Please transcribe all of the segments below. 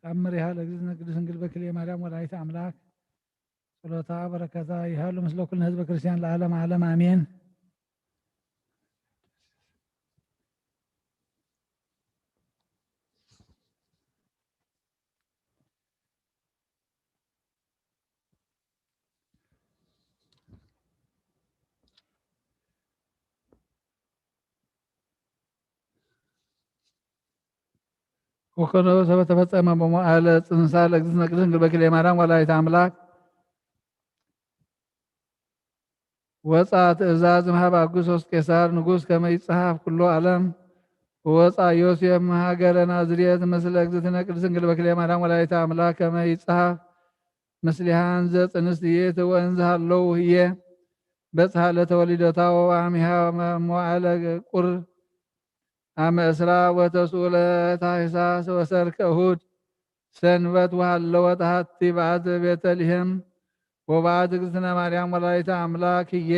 ተኣምር ይሃ ለእግዝእትነ ቅድስት ድንግል በክልኤ ማርያም ወላዲተ ኣምላክ። ጸሎታ በረከታ ይሃሉ ምስለ ኩልነ ህዝበ ክርስቲያን ለዓለም ዓለም ኣሜን። ወኮነ ሰበ ተፈጸመ በመዋዕለ ጽንሳ ለእግዝእትነ ቅድስት ድንግል በክልኤ ማርያም ወላዲተ ኣምላክ። ወጻ ትእዛዝ እምሃብ ኣጉስጦስ ቄሳር ንጉስ ከመ ይጸሓፍ ኩሎ ዓለም። ወወጻ ዮሴፍ እምሃገረ ናዝሬት ምስለ እግዝእትነ ቅድስት ድንግል በክልኤ ማርያም ወላዲተ ኣምላክ ከመ ይጸሓፍ ምስሊሃን ዘጽንስት ይእቲ ወእን ዝሃለዉ ህየ በጽሓ ለተወሊዶታ ወአሚሃ መዋዕለ ቁር። አመ እስራ ወተስኡ ለታህሳስ ወሰርከ እሁድ ሰንበት ወሃለወት ሃቲ በዓት ቤተልሔም ወበዓት እግዝእትነ ማርያም ወላዲተ አምላክ ህዬ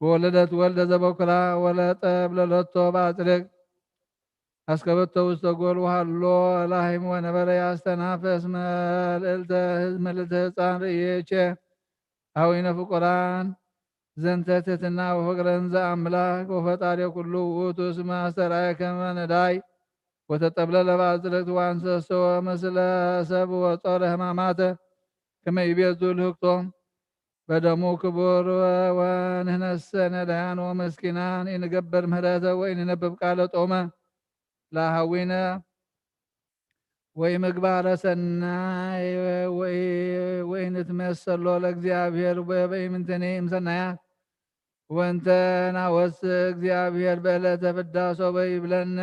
ወወለደት ወልደ ዘበኩራ ወለጠብለለቶ በአጽርቅ አስከበቶ ውስተ ጎል ወሃሎ ላህም ወነበረ ያስተናፈስ መልዕልተ ህፃን ርእየቼ አዊነ ፍቁራን ዘንተ ትሕትና ወፍቅረን ዘአምላክ ወፈጣሪ ኩሉ ውእቱ እስመ አስተርአየ ከመ ነዳይ ወተጠብለለ በአጽርቅት ወአንሰሶ ምስለ ሰብ ወጾረ ህማማተ ከመ ይቤዙ ልህቅቶም በደሙ ክቡር ወንህነሰ ነዳያን ወመስኪናን ኢንገብር ምህረተ ወኢንነብብ ቃለ ጦመ ለአሃዊነ ወይ ምግባረ ሰናይ ወይ ንትመሰሎ ለእግዚኣብሔር በይምንትኒ እምሰናያት ወንተ ናወስ እግዚአብሔር በዕለተ ፍዳ ሶበ ይብለነ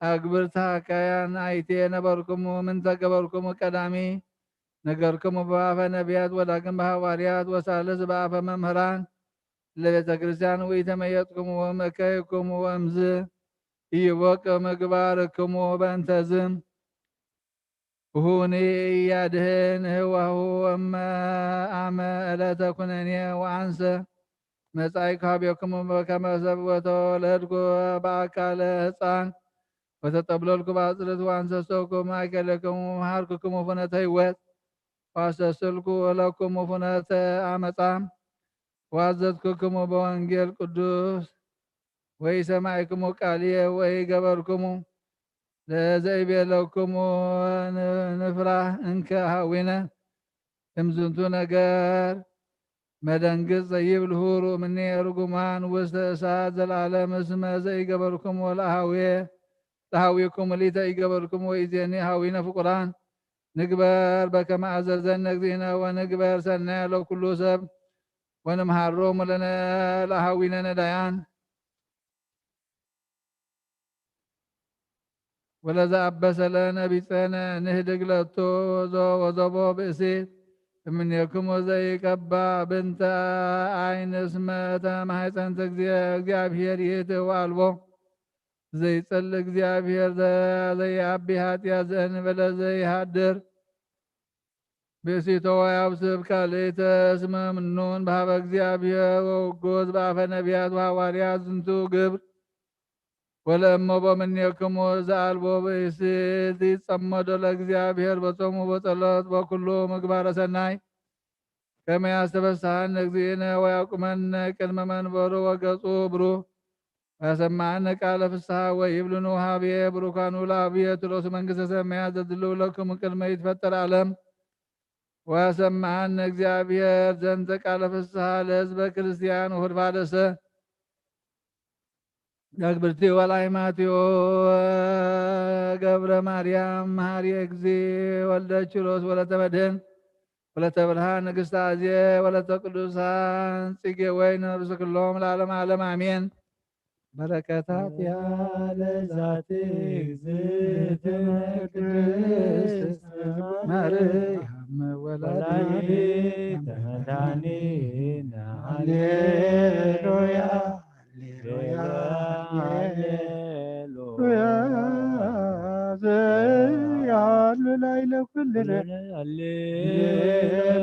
አግብርተ ሐካያን አይቴ ነበርኩሙ ምንተ ገበርኩሙ ቀዳሚ ነገርኩሙ በአፈ ነቢያት ወዳግም በሐዋርያት ወሳልስ በአፈ መምህራን ለቤተ ክርስቲያን ወኢተመየጥኩሙ ወመከይኩሙ ወእምዝ ኢይቦቅ ምግባርክሙ በእንተዝ ሁኒ ኢያድህን ህዋሁ እመ አመ ዕለተ ኩነኔ ወአንሰ መጻኢኩ ሀቤክሙ በከመ ሰብ ወተወለድኩ በአካለ ህፃን ወተጠብለልኩ በአጽርት ወአንሰሰኩ ማእከለክሙ መሃርኩክሙ ፍኖተ ህይወት ወአስተስልኩ ለክሙ ፍኖተ አመፃ ወአዘዝኩክሙ በወንጌል ቅዱስ ወኢሰማዕክሙ ቃልየ ወኢገበርክሙ ለዘኢቤለክሙ ንፍራህ እንከ ሀዊነ እምዝንቱ ነገር መደንግጽ ዘይብል ሁሩ እምኔ ርጉማን ውስተ እሳት ዘለዓለም እስመ ዘኢገበርክሙ ለአሃዌ ለሃዊክሙ ሊተ ኢገበርክሙ ወኢዜኒ ሀዊነ ፍቁራን ንግበር በከመ አዘዘነ እግዚእነ ወንግበር ሰናየ ለኩሉ ሰብ ወንምሃሮሙ ለነ ለአሃዊነ ነዳያን ወለዘአበሰ ለነ ቢጸነ ንህድግ ለቱ ወዘቦ ብእሲት እምኔክሙ ዘይቀባእ ብንተ አይን እስመ ተማሕፀንተ እግዚአብሔር ይእቲ ወአልቦ ዘይጸል እግዚአብሔር ዘይአቢ ኃጢአት ዘእንበለ ዘይሃድር ብእሲቶ ወያብስብ ካልእተ እስመ ምኑን በሃበ እግዚአብሔር ወውጉዝ በአፈ ነቢያት ወሐዋርያት ዝንቱ ግብር ወለእመቦ ምኔክሙ ዘአልቦ ብእሲት ይጸመዶ ለእግዚአብሔር በጾሙ በጸሎት በኩሉ ምግባረ ሰናይ ከመ ያስተፈስሐነ እግዚእነ ወያቁመነ ቅድመ መንበሩ ወገጹ ብሩህ ወያሰማዐነ ቃለ ፍስሐ ወይብልኑ ሀብየ ብሩካኑ ለአብየ ትሎሱ መንግስተ ሰማያት ዘድልው ለክሙ ቅድመ ይትፈጠር ዓለም ወያሰማዐነ እግዚአብሔር ዘንተ ቃለ ፍስሐ ለህዝበ ክርስቲያን ወሁድፋደሰ ዳግብርቲ ወላይማቴዎ ገብረ ማርያም መሃሪ እግዚ ወልደ ችሎስ ወለተ መድህን ወለተ ብርሃን ንግስተ አዜ ወለተ ቅዱሳን ጽጌ ወይን ነብስ ክሎም ለዓለም ዓለም አሜን። በረከታት ያለ ዛቲ እግዝእትነ ቅድስት ማርያም ወላዲተ መድኃኒነ ሃሌሉያ። ሃሌሉያ፣ ሃሌሉያ። ዘያሉ ላዕለ ኩልነ። ሃሌሉያ።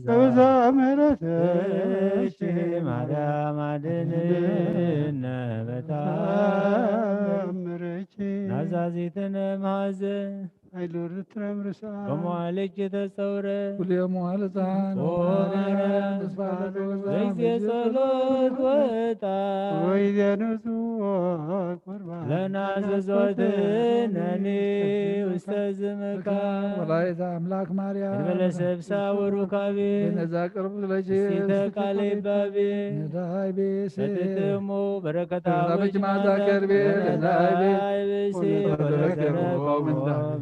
በብዛ ምሕረትኪ ማርያም አድንነ በታምርኪ። ዛዚትን መሃዘ ኃይል ርትረም ርእሳ በመዋል እጅ ተጸውረ ኩልዮም መዋልታን ኦ ማርያም ተስፋ ለገዛ በጊዜ ጸሎት ወጣ ወይዜ ንጹ ቁርባን ለናዘዞትነኒ ውስተ ዝምካ ወላዲተ አምላክ ማርያም እንበለ ሰብሳ ወሩካቤ ነዛ ቅርብ ስለጂ እስቲተ ቃለ ይባቤ ነዳይ ቤሴ ሰትትሙ በረከታ በጅ ማዛ ከርቤ ነዳይ ቤ ነዳይ ቤሴ ወለዘረቆ ወለዘረቆ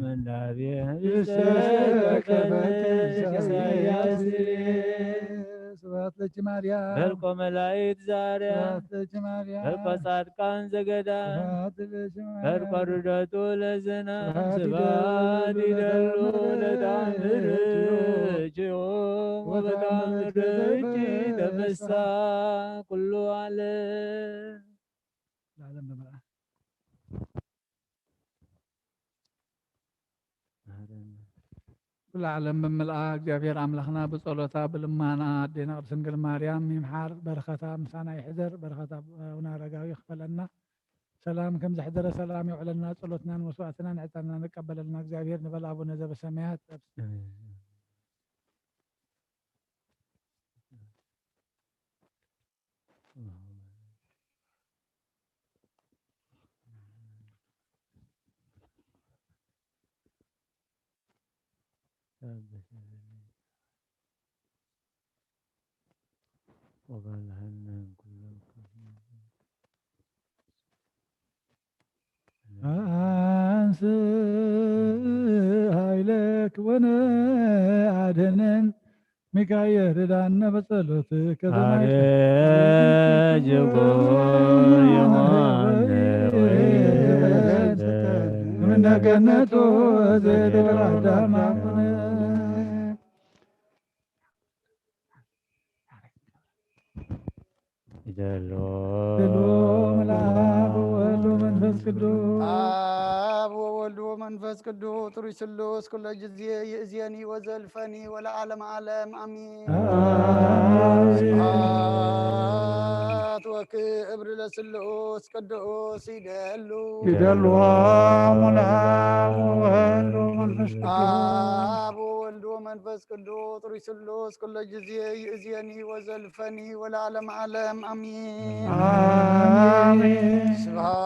መንዳቤ መንዳቤ ይሰከፈት ኢሳያስ ስብሐት ለኪ ማርያም። በልቆ መላእክት ዛርያ ስብሐት ለኪ ማርያም። በልቆ ጻድቃን ዘገዳ ስብሐት ለኪ ማርያም። በልቆ ርደቱ ለዝና ስብሐት ስብሐት ይደሉ ይደሉ ለታምር ለታምር ጅዮ ወበታምር ወበታምር ደጅ ደጅ ተፈሳ ተፈሳ ኩሉ ዓለም። ለዓለም በመልኣ ኩሉ ዓለም ብምልኣ እግዚኣብሔር ኣምላኽና ብጸሎታ ብልማና ኣዴና ቅድስት ድንግል ማርያም ይምሓር። በረኸታ ምሳና ይሕደር። በረኸት ኣቡነ ኣረጋዊ ይኽፈለና። ሰላም ከም ዘሕደረ ሰላም የውዕለልና። ጸሎትናን መስዋዕትናን ዕጣንናን ይቀበለልና እግዚኣብሔር ንበል ኣቡነ ዘበሰማያት። አንስ ኃይለክ ወነአድነን ሚካኤል ርዳነ በጸሎት ከተማ አረጅኩ ይሆን እምነ ገነቱ ዘደብረ አዳም አቡነ ይደሎ ይደሎ መልአክ ወወልድ ወመንፈስ ቅዱስ። አብ ወወልድ ወመንፈስ ቅዱስ ጥሩይ ስሉስ ኩሎ ጊዜ ይእዜኒ ወዘልፈኒ ወለዓለመ ዓለም አሚን። አሜን። ስብሐት ወክብር ለስሉስ ቅዱስ ይደሉ ይደሎ መልአክ ወወልድ ወመንፈስ ቅዱስ። አብ ወወልድ ወመንፈስ ቅዱስ ጥሩይ ስሉስ ኩሎ ጊዜ ይእዜኒ ወዘልፈኒ ወለዓለመ ዓለም አሚን። አሜን። ስብሐት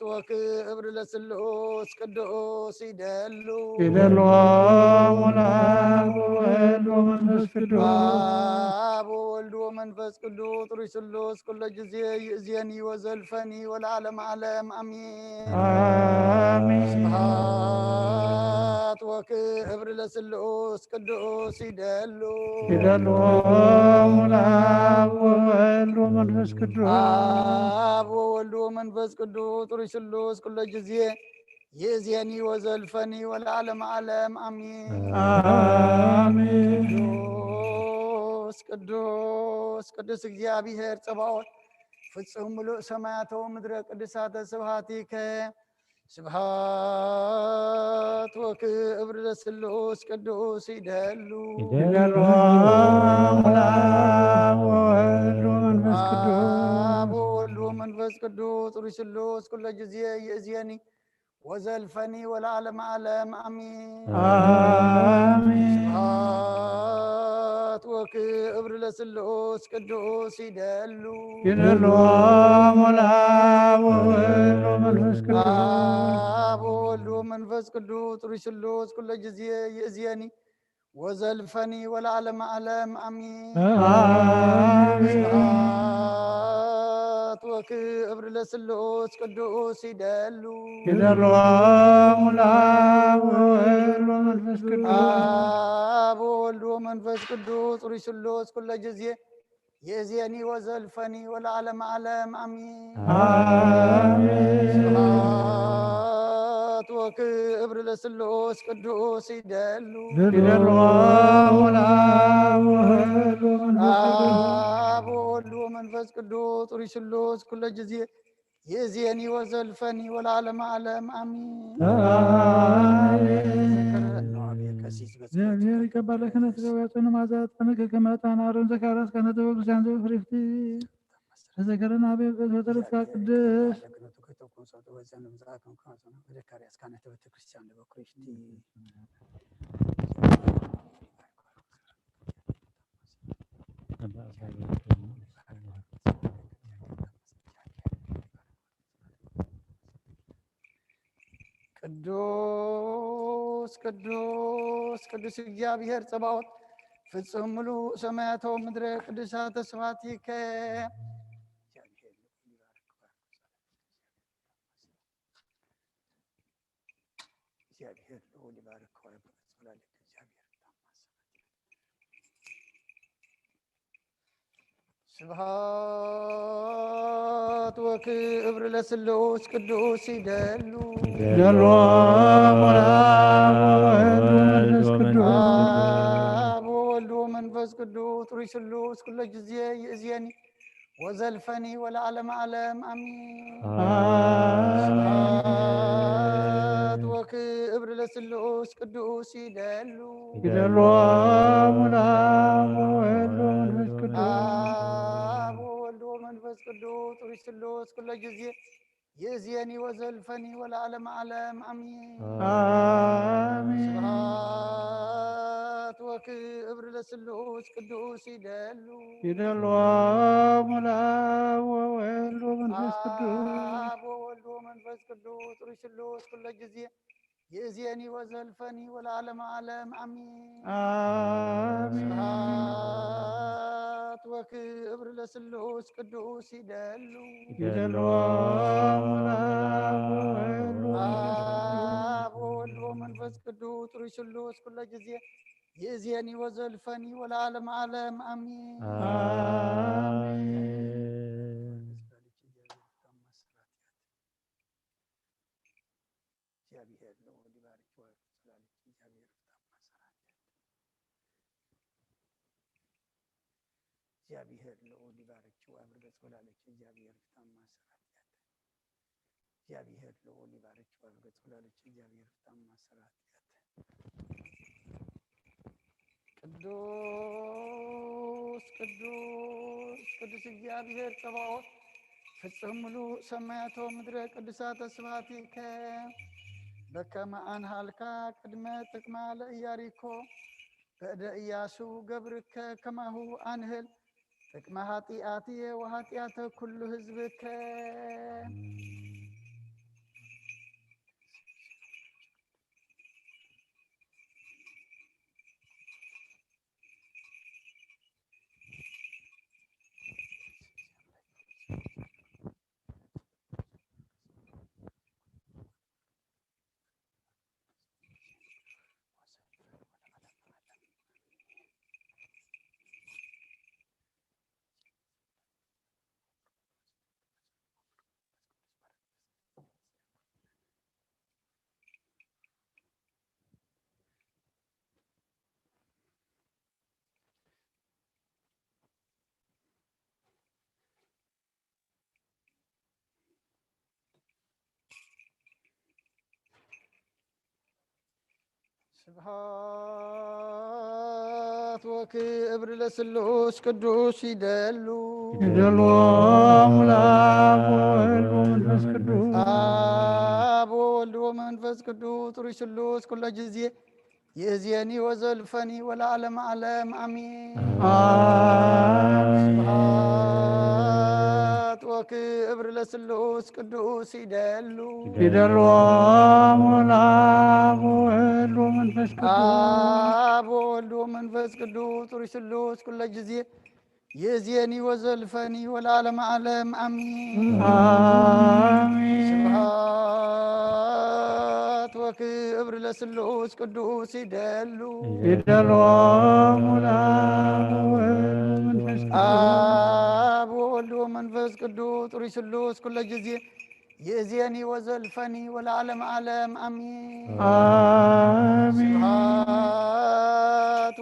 ወክብር ለስሉስ ቅዱስ ይደሉ ይደሎ መልአክ ወወልድ ወመንፈስ ቅዱስ። አብ ወወልድ ወመንፈስ ቅዱስ ጥሩይ ስሉስ ኩሎ ጊዜ ይእዜኒ ወዘልፈኒ ወለዓለመ ዓለም አሚን። አሜን። ስብሐት ወክብር ለስሉስ ቅዱስ ይደሉ ይደሉ መልአክ ወወልድ ወመንፈስ ቅዱስ። አብ ወወልድ ወመንፈስ ቅዱስ ጥሩይ ስሉስ ኩሎ ጊዜ ይእዜኒ ወዘልፈኒ ወለዓለመ ዓለም አሚን። አሜን። ቅዱስ ቅዱስ ቅዱስ እግዚአብሔር ጸባኦት ፍጹም ምሉእ ሰማያተ ወምድረ ቅዱሳተ ስብሐቲከ ስብሐት ወክብር ለስሉስ ቅዱስ ይደሉ ይደሉ መልአክ ወወልድ ወመንፈስ ቅዱስ። አብ ወወልድ ወመንፈስ ቅዱስ ጥሩይ ስሉስ ኩሎ ጊዜ ይእዜኒ ወዘልፈኒ ወለዓለመ ዓለም አሚን። አሜን። ስብሐት ወክብር ለስሉስ ቅዱስ ይደሉ ይደሉ መልአክ ወወልድ ወመንፈስ ቅዱስ። አብ ወወልድ ወመንፈስ ቅዱስ ጥሩይ ስሉስ ኩሎ ጊዜ ይእዜኒ ወዘልፈኒ ወለዓለመ ዓለም አሚን። አሜን። ስብሐት ወክብር ለስሉስ ቅዱስ ይደሉ ይደሉ መልአክ ወወልድ ወመንፈስ ቅዱስ። አብ ወወልድ ወመንፈስ ቅዱስ ጥሩይ ስሉስ ኩሎ ጊዜ ይእዜኒ ወዘልፈኒ ወለዓለመ ዓለም አሚን። አሜን። ስብሐት ወክብር ለስሉስ ቅዱስ ይደሉ ይደሉ መልአክ ወወልድ ወመንፈስ ቅዱስ። አብ ወወልድ ወመንፈስ ቅዱስ ጥሩይ ስሉስ ኩሎ ጊዜ ይእዜኒ ወዘልፈኒ ወለዓለመ ዓለም አሚን። አሜን። እግዚአብሔር ይቀበለ ክህነትከ ወያጽኑ ማዛ ጻንከ ከመ ዕጣን አሮን ዘካርያስ ካህነ ዘበ ክርስቲያን ዘበ ፍሬፍቲ ተዘከረና ቤት በተረስካ ቅድስት ጸሎት ወዘን ብዛዕባ ከም ከም ዘዘካርያስ ካህናተ ቤተክርስትያን ንበኩሪሽቲ ቅዱስ ቅዱስ ቅዱስ እግዚኣብሔር ጸባኦት ፍጹም ምሉእ ሰማያቶ ምድረ ቅዱሳተ ስብሐቲከ። እግዚኣብሔር ልዑል ይባርክ። ወይም ጸላልክ እግዚኣብሔር ስብሐት ወክብር ለስሉስ ቅዱስ ይደሉ። ይደሉ። አብ ወወልድ ወመንፈስ ቅዱስ ሩይ ስሉስ ኩሎ ጊዜ ይእዜኒ ወዘልፈኒ ወለዓለመ ዓለም አሚን። አሜን። ስብሐት ወክብር ለስሉስ ቅዱስ ይደሉ። ይደሉ። አብ ወወልድ ወመንፈስ ቅዱስ። አብ ወወልድ ወመንፈስ ቅዱስ ሩይ ስሉስ ኩሎ ጊዜ ይእዜኒ ወዘልፈኒ ወለዓለመ ዓለም አሚን። አሜን። ስብሐት ወክብር ለስሉስ ቅዱስ ይደሉ። ይደሉ። አብ ወወልድ ወመንፈስ ቅዱስ። አብ ወወልድ ወመንፈስ ቅዱስ ሩይ ስሉስ ኩሎ ጊዜ ይእዜኒ ወዘልፈኒ ወለዓለመ ዓለም አሚን። አሜን። ስብሐት ወክብር ለስሉስ ቅዱስ ይደሉ። ይደሉ። አብ ወወልድ ወመንፈስ ቅዱስ ሩይ ስሉስ ኩሎ ጊዜ ይእዜኒ ወዘልፈኒ ወለዓለመ ዓለም አሚን። አሜን። እግዚኣብሔር ልዑል ይባርክ ወይም ጸላልክ እግዚኣብሔር ፍታም ማሰራት። እግዚኣብሔር ልዑል ይባርክ ወይም ጸላልክ እግዚኣብሔር ፍታም ማሰራት። እግዚኣብሔር ልዑል ይባርክ ወይም ጸላልክ እግዚኣብሔር ፍታም ማሰራት። ቅዱስ ቅዱስ ቅዱስ እግዚኣብሔር ጸባኦት ፍጹም ምሉእ ሰማያቶ ምድረ ቅዱሳተ ስብሐቲከ። በከመ አንሃልካ ቅድመ ጥቅማ ለኢያሪኮ በእደ ኢያሱ ገብርከ ከማሁ አንህል ጥቅመ ኃጢአትየ ወኃጢአተ ኩሉ ህዝብከ። ስብሐት ወክብር ለስሉስ ቅዱስ ይደሉ። ይደሉ። አብ ወወልድ ወመንፈስ ቅዱስ። አብ ወወልድ ወመንፈስ ቅዱስ ሩይ ስሉስ ኩሎ ጊዜ ይእዜኒ ወዘልፈኒ ወለዓለመ ዓለም አሚን። አሜን። ስብሐት ወክብር ለስሉስ ቅዱስ ይደሉ። ይደሉ። አብ ወወልድ ወመንፈስ ቅዱስ። አብ ወወልድ ወመንፈስ ቅዱስ ሩይ ስሉስ ኩሎ ጊዜ ይእዜኒ ወዘልፈኒ ወለዓለመ ዓለም አሚን። አሜን። ስብሐት ወክብር ለስሉስ ቅዱስ ይደሉ። ይደሉ። አብ ወወልድ ወመንፈስ ቅዱስ። አብ ወወልድ ወመንፈስ ቅዱስ ሩይ ስሉስ ኩሎ ጊዜ ይእዜኒ ወዘልፈኒ ወለዓለመ ዓለም አሚን። አሜን። ስብሐት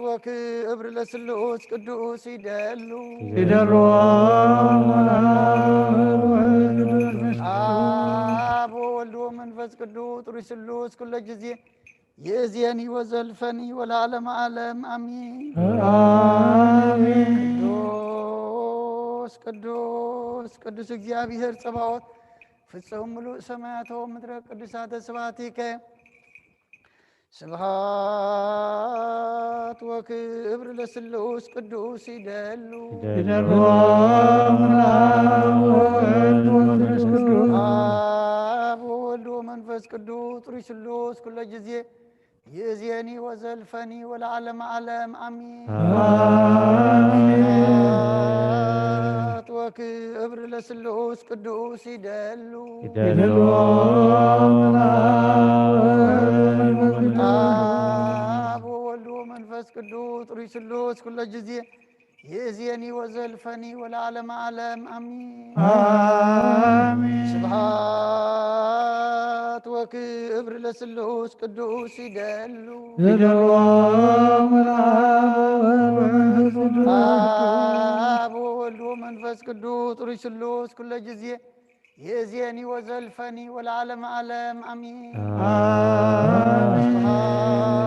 ወክብር ለስሉስ ቅዱስ ይደሉ። ይደሉ። አብ ወወልድ ወመንፈስ ቅዱስ። አብ ወወልድ ወመንፈስ ቅዱስ ሩይ ስሉስ ኩሎ ጊዜ ይእዜኒ ወዘልፈኒ ወለዓለመ ዓለም አሚን። አሜን። ቅዱስ ቅዱስ ቅዱስ እግዚኣብሔር ጸባኦት ፍጹም ምሉእ ሰማያት ወምድረ ቅዱሳተ ስብሐቲከ። ስብሐት ወክብር ለስሉስ ቅዱስ ይደሉ። ይደሉ። አብ ወወልድ ወመንፈስ ቅዱስ። አብ ወወልድ ወመንፈስ ቅዱስ ጥሩይ ስሉስ ኩሎ ጊዜ ይእዜኒ ወዘልፈኒ ወለዓለመ ዓለም አሚን። አሜን። ስብሐት ወክብር ለስሉስ ቅዱስ ይደሉ። ይደሉ። አብ ወወልድ ወመንፈስ ቅዱስ ጥሩይ ስሉስ ኩሎ ጊዜ ይእዜኒ ወዘልፈኒ ወለዓለመ ዓለም አሚን። አሜን። ስብሐት ወክብር ለስሉስ ቅዱስ ይደሉ። ይደሉ። አብ ወወልድ ወመንፈስ ቅዱስ። አብ ወወልድ ወመንፈስ ቅዱስ ጥሩይ ስሉስ ኩሎ ጊዜ ይእዜኒ ወዘልፈኒ ወለዓለመ ዓለም አሚን። አሜን።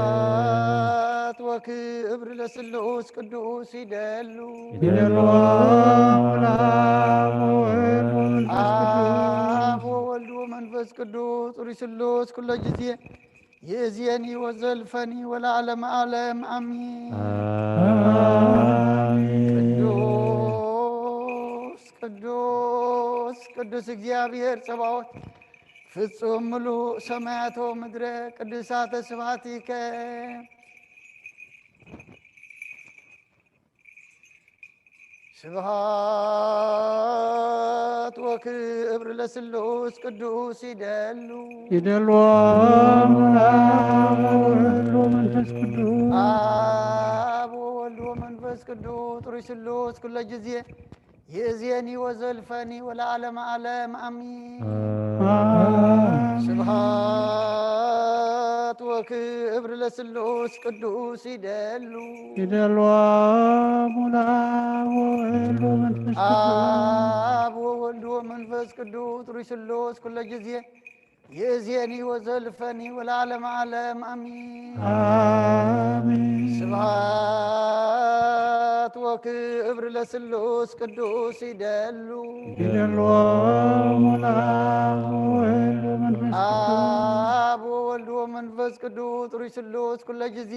ስብሐት ወክብር ለስሉስ ቅዱስ ይደሉ። ይደሉ። አብ ወወልድ ወመንፈስ ቅዱስ። አብ ወወልድ ወመንፈስ ቅዱስ ጥሩይ ስሉስ ኩሎ ጊዜ ይእዜኒ ወዘልፈኒ ወለዓለመ ዓለም አሚን። አሜን። ቅዱስ ቅዱስ ቅዱስ እግዚአብሔር ጸባኦት ፍጹም ምሉእ ሰማያት ወምድረ ቅዱሳተ ስብሐቲከ። ስብሐት ወክብር ለስሉስ ቅዱስ ይደሉ። ይደሉ። አብ ወወልድ ወመንፈስ ቅዱስ። አብ ወወልድ ወመንፈስ ቅዱስ ጥሩይ ስሉስ ኩሎ ጊዜ ይእዜኒ ወዘልፈኒ ወለዓለመ ዓለም አሚን። አሜን። ስብሐት ወክብር ለስሉስ ቅዱስ ይደሉ። ይደሉ። አብ ወወልድ ወመንፈስ ቅዱስ። አብ ወወልድ ወመንፈስ ቅዱስ ጥሩይ ስሉስ ኩሎ ጊዜ ይእዜኒ ወዘልፈኒ ወለዓለመ ዓለም አሚን። አሜን። ስብሐት ወክብር ለስሉስ ቅዱስ ይደሉ። ይደሉ። አብ ወወልድ ወመንፈስ ቅዱስ። አብ ወወልድ ወመንፈስ ቅዱስ ጥሩይ ስሉስ ኩሎ ጊዜ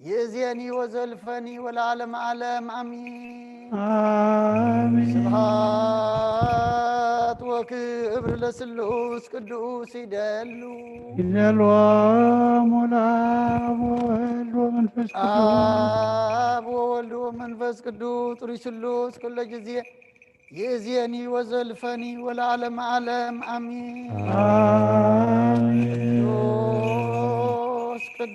ይእዜኒ ወዘልፈኒ ወለዓለመ ዓለም አሚን። አሜን። ስብሐት ወክብር ለስሉስ ቅዱስ ይደሉ። ይደሉ። አብ ወወልድ ወመንፈስ ቅዱስ። አብ ወወልድ ወመንፈስ ቅዱስ ጥሩይ ስሉስ ኩሎ ጊዜ ይእዜኒ ወዘልፈኒ ወለዓለመ ዓለም አሚን። አሜን። ቅዱስ ቅዱስ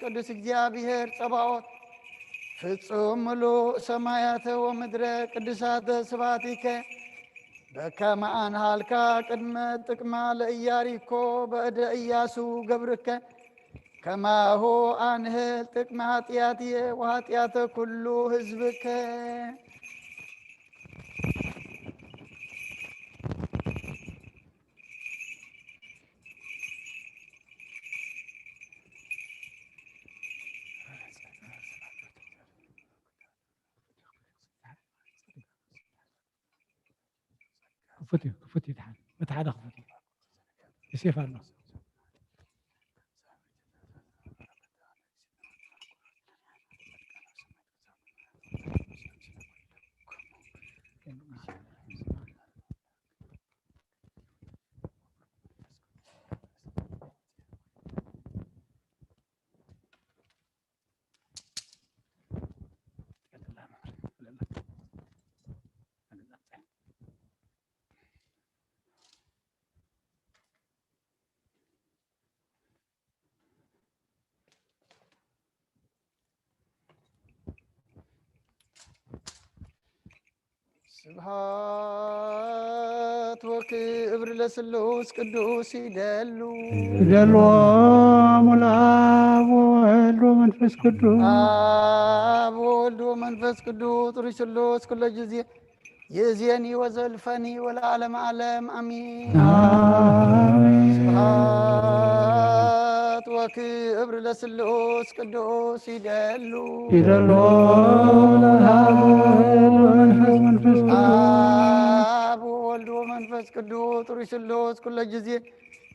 ቅዱስ እግዚአብሔር ጸባኦት ፍጹም ምሉእ ሰማያተ ወምድረ ቅዱሳተ ስብሐቲከ። በከመ አንሃልካ ቅድመ ጥቅማ ለኢያሪኮ በእደ ኢያሱ ገብርከ፣ ከማሁ አንህል ጥቅመ ኃጢአትየ ወኃጢአተ ኩሉ ህዝብከ። ክፉት እዩ፣ ክፉት እዩ። ደሓን በቲ ሓደ ክፉት እዩ። ይሴፍ ኣሎ። ስብሐት ወክብር ለስሉስ ቅዱስ ይደሉ። ይደሉ። አብ ወወልድ ወመንፈስ ቅዱስ። አብ ወወልድ ወመንፈስ ቅዱስ ጥሩይ ስሉስ ኩሎ ጊዜ ይእዜኒ ወዘልፈኒ ወለዓለመ ዓለም አሚን። አሜን። ስብሐት ወክብር ለስሉስ ቅዱስ ይደሉ። ይደሉ። አብ ወወልድ ወመንፈስ ቅዱስ። አብ ወወልድ መንፈስ ቅዱስ ጥሩይ ስሉስ ኩለ ጊዜ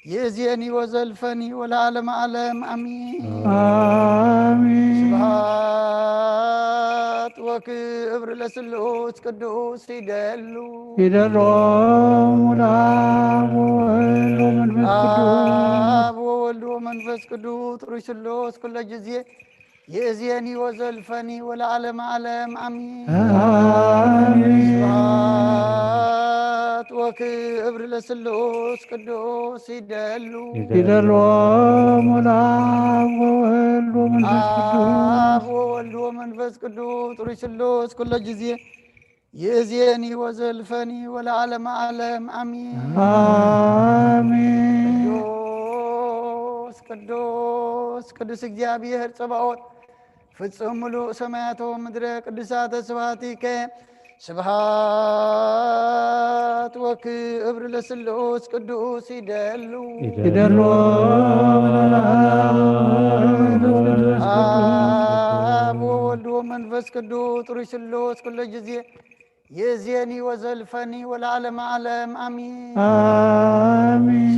ይእዜኒ ወዘልፈኒ ወለዓለመ ዓለም ኣሚን። ኣሜን። ስብሐት ወክብር ለስሉስ ቅዱስ ይደሉ ይደሎም ወለአብ ወወልድ ወመንፈስ ቅዱስ። አብ ወወልድ ወመንፈስ ቅዱስ ጥሩይ ስሉስ ኩለ ጊዜ ይእዜኒ ወዘልፈኒ ወለዓለመ ዓለም ኣሚን። ኣሜን። ስብሐት ወክብር ለስሉስ ቅዱስ ይደሉ ይደሎም ወለአብ ወወልድ ወመንፈስ ቅዱስ። አብ ወወልድ ወመንፈስ ቅዱስ ጥሩይ ስሉስ ኩለ ጊዜ ይእዜኒ ወዘልፈኒ ወለዓለመ ዓለም ኣሚን። ኣሜን። ቅዱስ ቅዱስ ቅዱስ እግዚኣብሔር ጸባኦት ፍጹም ምሉእ ሰማያት ወምድረ ቅዱሳተ ስብሐቲከ ስብሐት ወክብር ለስሉስ ቅዱስ ይደሉ ይደሎም ወለአብ ወወልድ ወመንፈስ ቅዱስ። አብ ወወልድ ወመንፈስ ቅዱስ ጥሩይ ስሉስ ኩለ ጊዜ ይእዜኒ ወዘልፈኒ ወለዓለመ ዓለም ኣሚን። ኣሜን።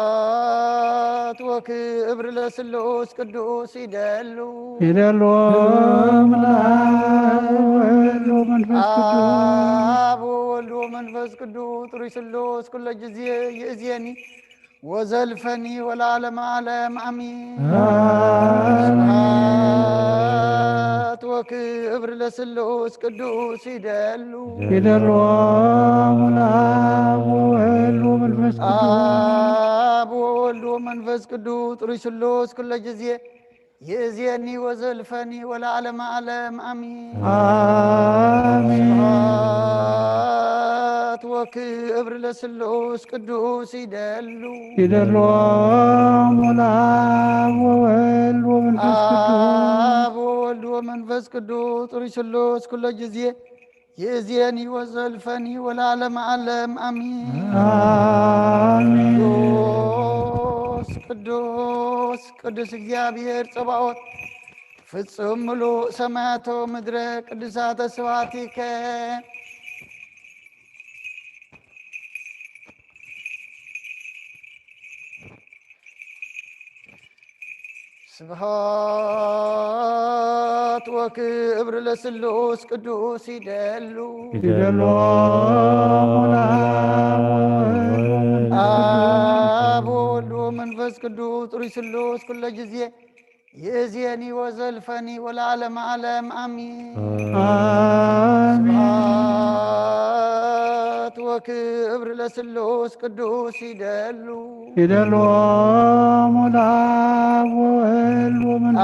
ስብሐት ወክብር ለስሉስ ቅዱስ ይደሉ ይደሎም ወለአብ ወወልድ ወመንፈስ ቅዱስ። አብ ወወልድ ወመንፈስ ቅዱስ ጥሩይ ስሉስ ኩለ ጊዜ ይእዜኒ ወዘልፈኒ ወለዓለመ ዓለም ኣሚን። ኣሜን። ስብሐት ወክብር ለስሉስ ቅዱስ ይደሉ ይደሎም ወለአብ ወወልድ ወመንፈስ ቅዱስ። አብ ወወልድ ወመንፈስ ቅዱስ ጥሩይ ስሉስ ኩለ ጊዜ ይእዜኒ ወዘልፈኒ ወለዓለመ ዓለም ኣሚን። ኣሜን። ስብሐት ወክብር ለስሉስ ቅዱስ ይደሉ ይደሎም ወለአብ ወወልድ ወመንፈስ ቅዱስ። አብ ወወልድ ወመንፈስ ቅዱስ ጥሩይ ስሉስ ኩለ ጊዜ ይእዜኒ ወዘልፈኒ ወለዓለመ ዓለም ኣሚን። ኣሜን። ቅዱስ ቅዱስ ቅዱስ እግዚኣብሔር ጸባኦት ፍጹም ምሉእ ሰማያት ወምድረ ቅዱሳተ ስብሐቲከ ስብሐት ወክብር ለስሉስ ቅዱስ ይደሉ ይደሎም ወለአብ ወወልድ ወመንፈስ ቅዱስ። አብ ወወልድ ወመንፈስ ቅዱስ ጥሩይ ስሉስ ኩለ ጊዜ ይእዜኒ ወዘልፈኒ ወለዓለመ ዓለም ኣሚን። ኣሜን። ስብሐት ወክብር ለስሉስ ቅዱስ ይደሉ ይደሎም ወለአብ ወወልድ ወመንፈስ ቅዱስ።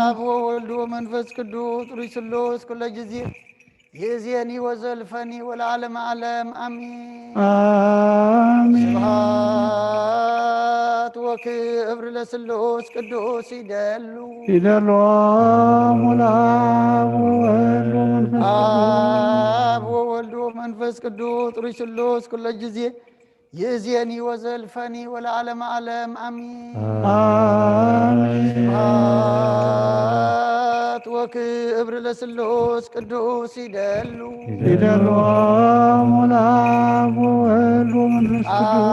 አብ ወወልድ ወመንፈስ ቅዱስ ጥሩይ ስሉስ ኩለ ጊዜ ይእዜኒ ወዘልፈኒ ወለዓለመ ዓለም ኣሚን። ኣሜን። ስብሐት ወክብር ለስሉስ ቅዱስ ይደሉ ይደሎም ወለአብ ወወልድ ወመንፈስ ቅዱስ። አብ ወወልድ ወመንፈስ ቅዱስ ጥሩይ ስሉስ ኩለ ጊዜ ይእዜኒ ወዘልፈኒ ወለዓለመ ዓለም ኣሚን። ኣሜን። ስብሐት ወክብር ለስሉስ ቅዱስ ይደሉ ይደሎም ወለአብ ወወልድ ወመንፈስ ቅዱስ።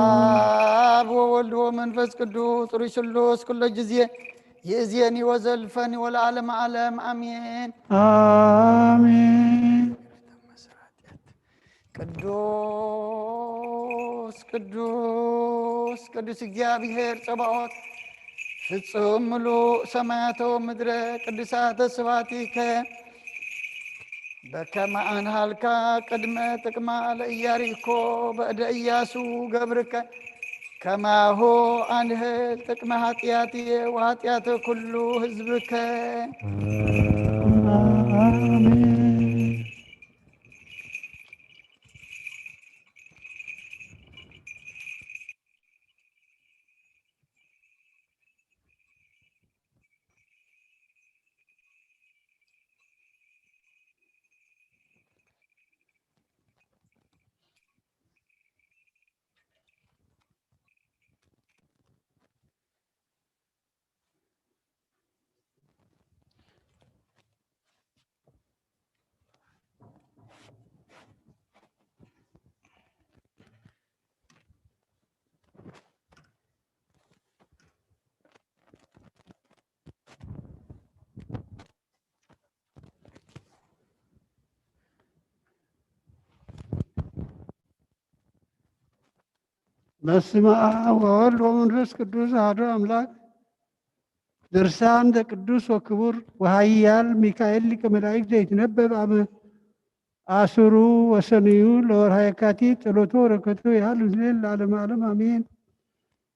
አብ ወወልድ ወመንፈስ ቅዱስ ጥሩይ ስሉስ ኩለ ጊዜ ይእዜኒ ወዘልፈኒ ወለዓለመ ዓለም ኣሜን። ኣሜን። ቅዱስ ቅዱስ ቅዱስ እግዚኣብሔር ጸባኦት ፍጹም ምሉእ ሰማያተ ወምድረ ቅዱሳተ ስብሐቲከ በከመ ኣንሃልካ ቅድመ ጥቅማ ለኢያሪኮ በእደ ኢያሱ ገብርከ ከማሁ ኣንህል ጥቅመ ኃጢአትየ ወኃጢአተ ኩሉ ሕዝብከ። ኣሜን። በስመ አብ ወወልድ ወመንፈስ ቅዱስ አሐዱ አምላክ። ድርሳን ዘቅዱስ ወክቡር ወኃያል ሚካኤል ሊቀ መላእክት ዘይትነበብ ኣብ አስሩ ወሰኑዩ ለወርሃ የካቲት። ጸሎቱ ወረከቱ ይሃሉ ምስሌን ለዓለመ ዓለም አሜን።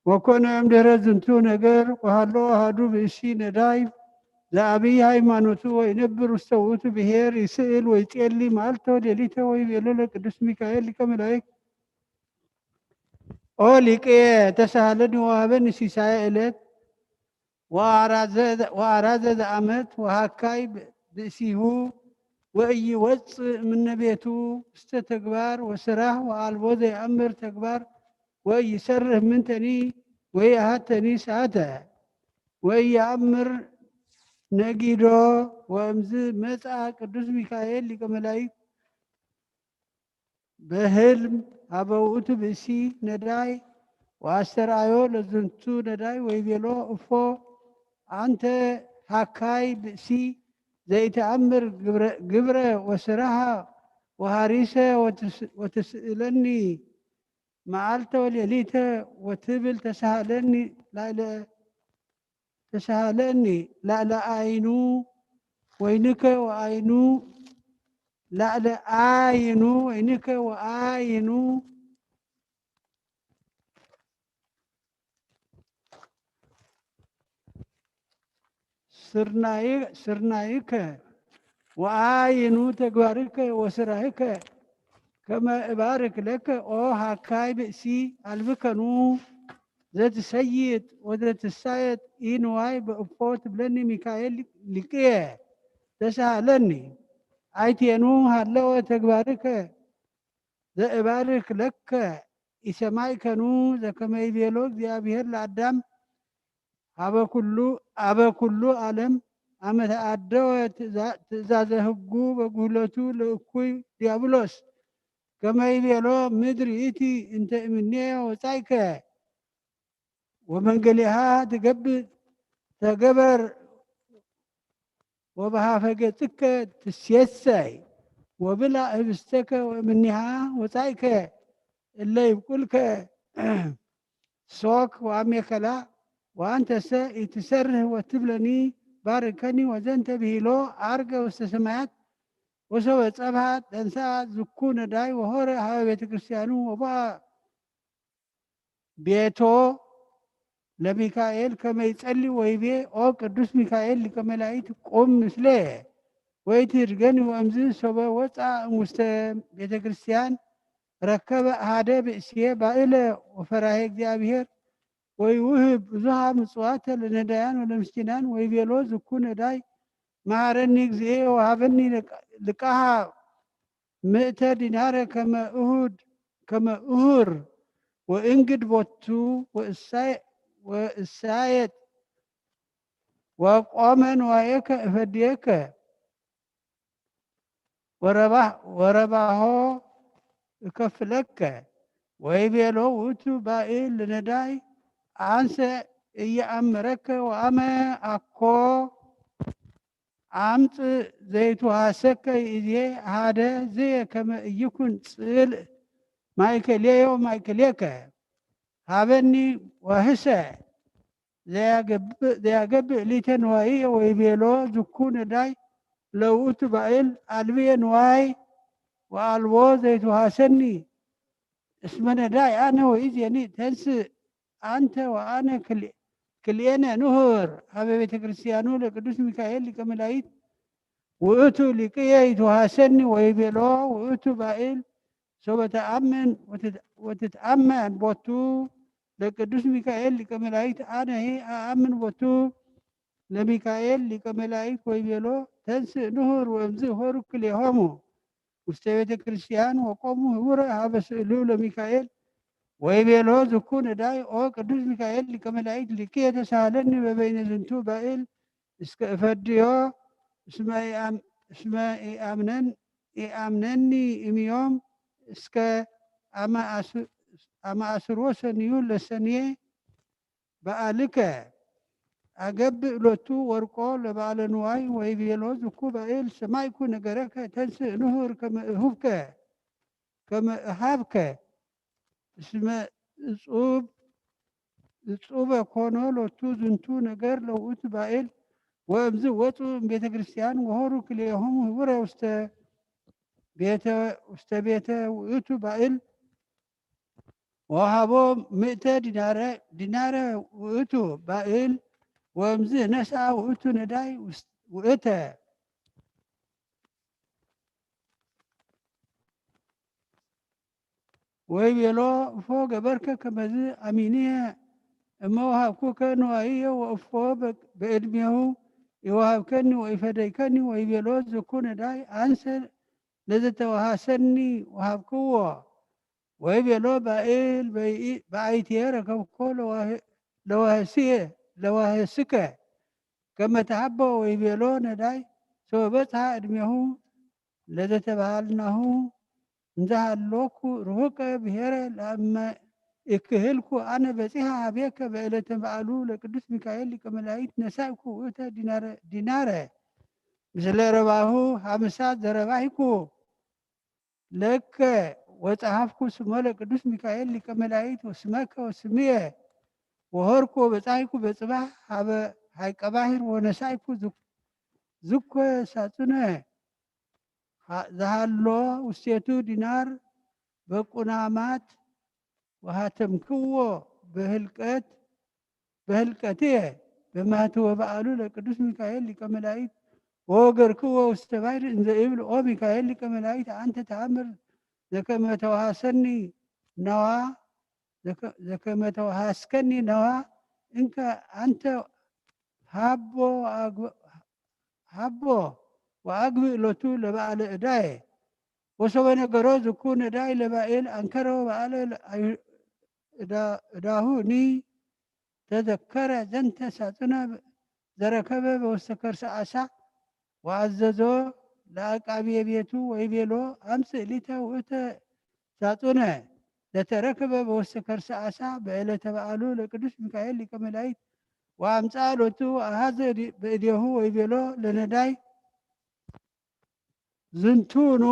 ወኮነ እምድህረ ዝንቱ ነገር ወሃሎ አሐዱ ብእሲ ነዳይ ዘአብይ ሃይማኖቱ ወይነብር ውስተ ውእቱ ብሔር ይስእል ወይጼሊ መዓልተ ወሌሊተ ወይቤሎ ለቅዱስ ሚካኤል ሊቀ መላእክት ኦ ሊቅየ ተሳሃለኒ ወሃበኒ ሲሳየ ዕለት ወአራዘ ዘአመት ወሃካይ ብእሲሁ ወኢይወፅእ እምነ ቤቱ ውስተ ተግባር ወስራሕ ወአልቦ ዘይአምር ተግባር ወኢይሰርህ ምንተኒ ወኢይሃተኒ ሰዓተ ወኢይአምር ነጊዶ። ወእምዝ መጽአ ቅዱስ ሚካኤል ሊቀ መላእክት በህልም ሀበ ውእቱ ብእሲ ነዳይ ወአስተርአዮ ለዝንቱ ነዳይ ወይቤሎ እፎ አንተ ሃካይ ብእሲ ዘይተአምር ግብረ ወስራሃ ወሃሪሰ ወትስእለኒ መዓልተ ወሌሊተ ወትብል ተሳሃለኒ ላይለ ተሳሃለኒ ላዕለ አይኑ ወይንከ ወአይኑ ላዕለ አይኑ ወይንከ ወአይኑ ስርናይ ስርናይከ ወአይኑ ተግባርከ ወስራይከ ከመ እባርክ ለከ ኦ ሃካይ ብእሲ አልብከኑ ዘትሰይጥ ወዘትሳየጥ ኢንዋይ በእፎ ትብለኒ ሚካኤል ሊቅየ ተሳሃለኒ። አይቴኑ ሃለወ ተግባርከ ዘእባርክ ለከ ኢሰማይከኑ ዘከመ ይቤሎ እግዚአብሔር ለአዳም ሀበ ኩሉ አበ ኩሉ ዓለም አመ ተአደወ ትእዛዘ ህጉ በጉህለቱ ለእኩይ ዲያብሎስ ከመ ይቤሎ ምድር ይእቲ እንተ እምኔ ወጻይከ ወመንገሊሃ ትገብእ ተገበር ወበሃፈ ገጽከ ትሴሰይ ወብላ ህብስተከ ወእምኒሃ ወጻይከ እለ ይብቁልከ ሶክ ወአሜከላ ወአንተሰ ኢትሰርህ ወትብለኒ ባርከኒ ወዘንተ ብሂሎ አርገ ውስተ ሰማያት ወሰበ ጸብሃ ተንሳ ዝኩ ነዳይ ወሆረ ሀበ ቤተ ክርስቲያኑ ወቦአ ቤቶ ለሚካኤል ከመ ይጸሊ ወይቤ ኦ ቅዱስ ሚካኤል ሊቀ መላእክት ቁም ምስሌ ወይትህድገኒ። ወእምዝ ሶበ ወፃ እሙስተ ቤተ ክርስቲያን ረከበ አሃደ ብእስየ ባእለ ወፈራሄ እግዚአብሔር ወይውህብ ብዙሃ ምጽዋተ ለነዳያን ወለምስኪናን ወይቤሎ ዝኩ ነዳይ መሃረኒ እግዚኤ ወሃበኒ ልቃሃ ምእተ ዲናረ ከመ እሁድ ከመ እሁር ወእንግድ ቦቱ ወእሳየጥ ወቆመ ንዋየከ እፈድየከ ወረባሆ እከፍለከ ወይቤሎ ውእቱ ባእል ለነዳይ አንሰ እየአምረከ ወአመ አኮ አምጽእ ዘይትውሃሰከ ይእዜ ሃደ ዝየ ከመ እይኩን ጽልእ ማእከልየ ወማእከልየከ ሃበኒ ዋህሰ ዘያገብእ ሊተ ንዋይየ ወይቤሎ ዝኩ ነዳይ ለውእቱ ባእል አልብየ ንዋይ ወአልቦ ዘይትውሃሰኒ እስመ ነዳይ አነ ወይዜኒ ተንስእ አንተ ወአነ ክልኤነ ንሁር ሀበ ቤተ ክርስቲያኑ ለቅዱስ ሚካኤል ሊቀ መላእክት ውእቱ ሊቅየ ይትውሃሰኒ ወይቤሎ ውእቱ ባእል ሶበ ተአምን ወትትአመን ቦቱ ለቅዱስ ሚካኤል ሊቀ መላእክት አነሂ አአምን ቦቱ ለሚካኤል ሊቀ መላእክት ወይቤሎ ተንስእ ንሁር ወእምዝ ሆሩ ክልኤሆሙ ውስተ ቤተ ክርስቲያን ወቆሙ ህቡረ ሀበ ስእሉ ለሚካኤል ወይቤሎ ዝኩ ነዳይ ኦ ቅዱስ ሚካኤል ሊቀ መላእክት ሊቅየ ተሳሃለኒ በበይነ ዝንቱ ባእል እስከ እፈድዮ እስመ ኢአምነን ኢአምነኒ እምዮም እስከ አመ አስርዎ ሰንዩ ለሰንየ በአልከ አገብእ ሎቱ ወርቆ ለበዓለ ንዋይ ወይቤሎ ዝኩ ባእል ሰማይኩ ነገረከ ተንስእ ንሁር ከመ እሁብከ ከመ እሃብከ እስመ እጹብ እጹበ ኮኖ ሎቱ ዝንቱ ነገር ለውእቱ ባእል ወእምዝ ወጹ እምቤተ ክርስቲያን ወሆሩ ክልኤሆሙ ህቡረ ውስተ ቤተ ውስተ ቤተ ውእቱ ባእል ወሃቦ ምእተ ዲናረ ዲናረ ውእቱ ባእል ወእምዝ ነስኣ ውእቱ ነዳይ ውእተ ወይቤሎ እፎ ገበርከ ከመዝ ኣሚንየ እመ ወሃብኩከ ንዋይየ ወእፎ በእድሜሁ ይወሃብከኒ ወይፈደይከኒ ወይቤሎ ዝኩ ነዳይ አንሰ ለዘተዋሃሰኒ ወሃብክዎ ወይቤሎ ባእል በአይትየ ረከብኮ ለዋህስየ ለዋህስከ ከመ ተሃቦ ወይቤሎ ነዳይ ሶበ በጽሐ እድሜሁ ለዘተባሃልናሁ እንዘሃሎኩ ርሁቀ ብሔረ ለእመ እክህልኩ አነ በጺሐ ሀቤከ በዕለተ በዓሉ ለቅዱስ ሚካኤል ሊቀ መላእክት ነሳእኩ ውእተ ዲናረ ምስለ ረባሁ ሀምሳ ዘረባይኩ ለከ ወጸሐፍኩ ስሞ ለቅዱስ ሚካኤል ሊቀ መላእክት ወስመከ ወስምየ ወሆርኩ ወበጻይኩ በጽባሕ ሀበ ሀይቀ ባሕር ወነሳይኩ ዝኮ ሳጹነ ዘሃሎ ውስቴቱ ዲናር በቁናማት ወሃተምክዎ በህልቀት በህልቀትየ በማህትወ በዓሉ ለቅዱስ ሚካኤል ሊቀ መላእክት ወወገርክዎ ውስተ ባሕር እንዘ እብል ኦ ሚካኤል ሊቀ መላእክት አንተ ተአምር ዘከመ ተዋሃሰኒ ነዋ ዘከመ ተዋሃስከኒ ነዋ እንከ አንተ ሃቦ ወአግብእ ሎቱ ለበዓለ ዕዳየ። ወሶበ ነገሮ ዝኩ ነዳይ ለባእል አንከሮ በዓለ ዕዳሁኒ ተዘከረ ዘንተ ሳጽነ ዘረከበ በውስተ ከርሰ ዓሳ ወአዘዞ ለአቃብየ ቤቱ ወይቤሎ አምጽእ ሊተ ውእተ ሳጹነ ለተረከበ በውስተ ከርሰ ዓሳ በዕለተ በዓሉ ለቅዱስ ሚካኤል ሊቀ መላእክት ወአምጽአ ሎቱ አሃዘ በእዴሁ ወይቤሎ ለነዳይ ዝንቱኑ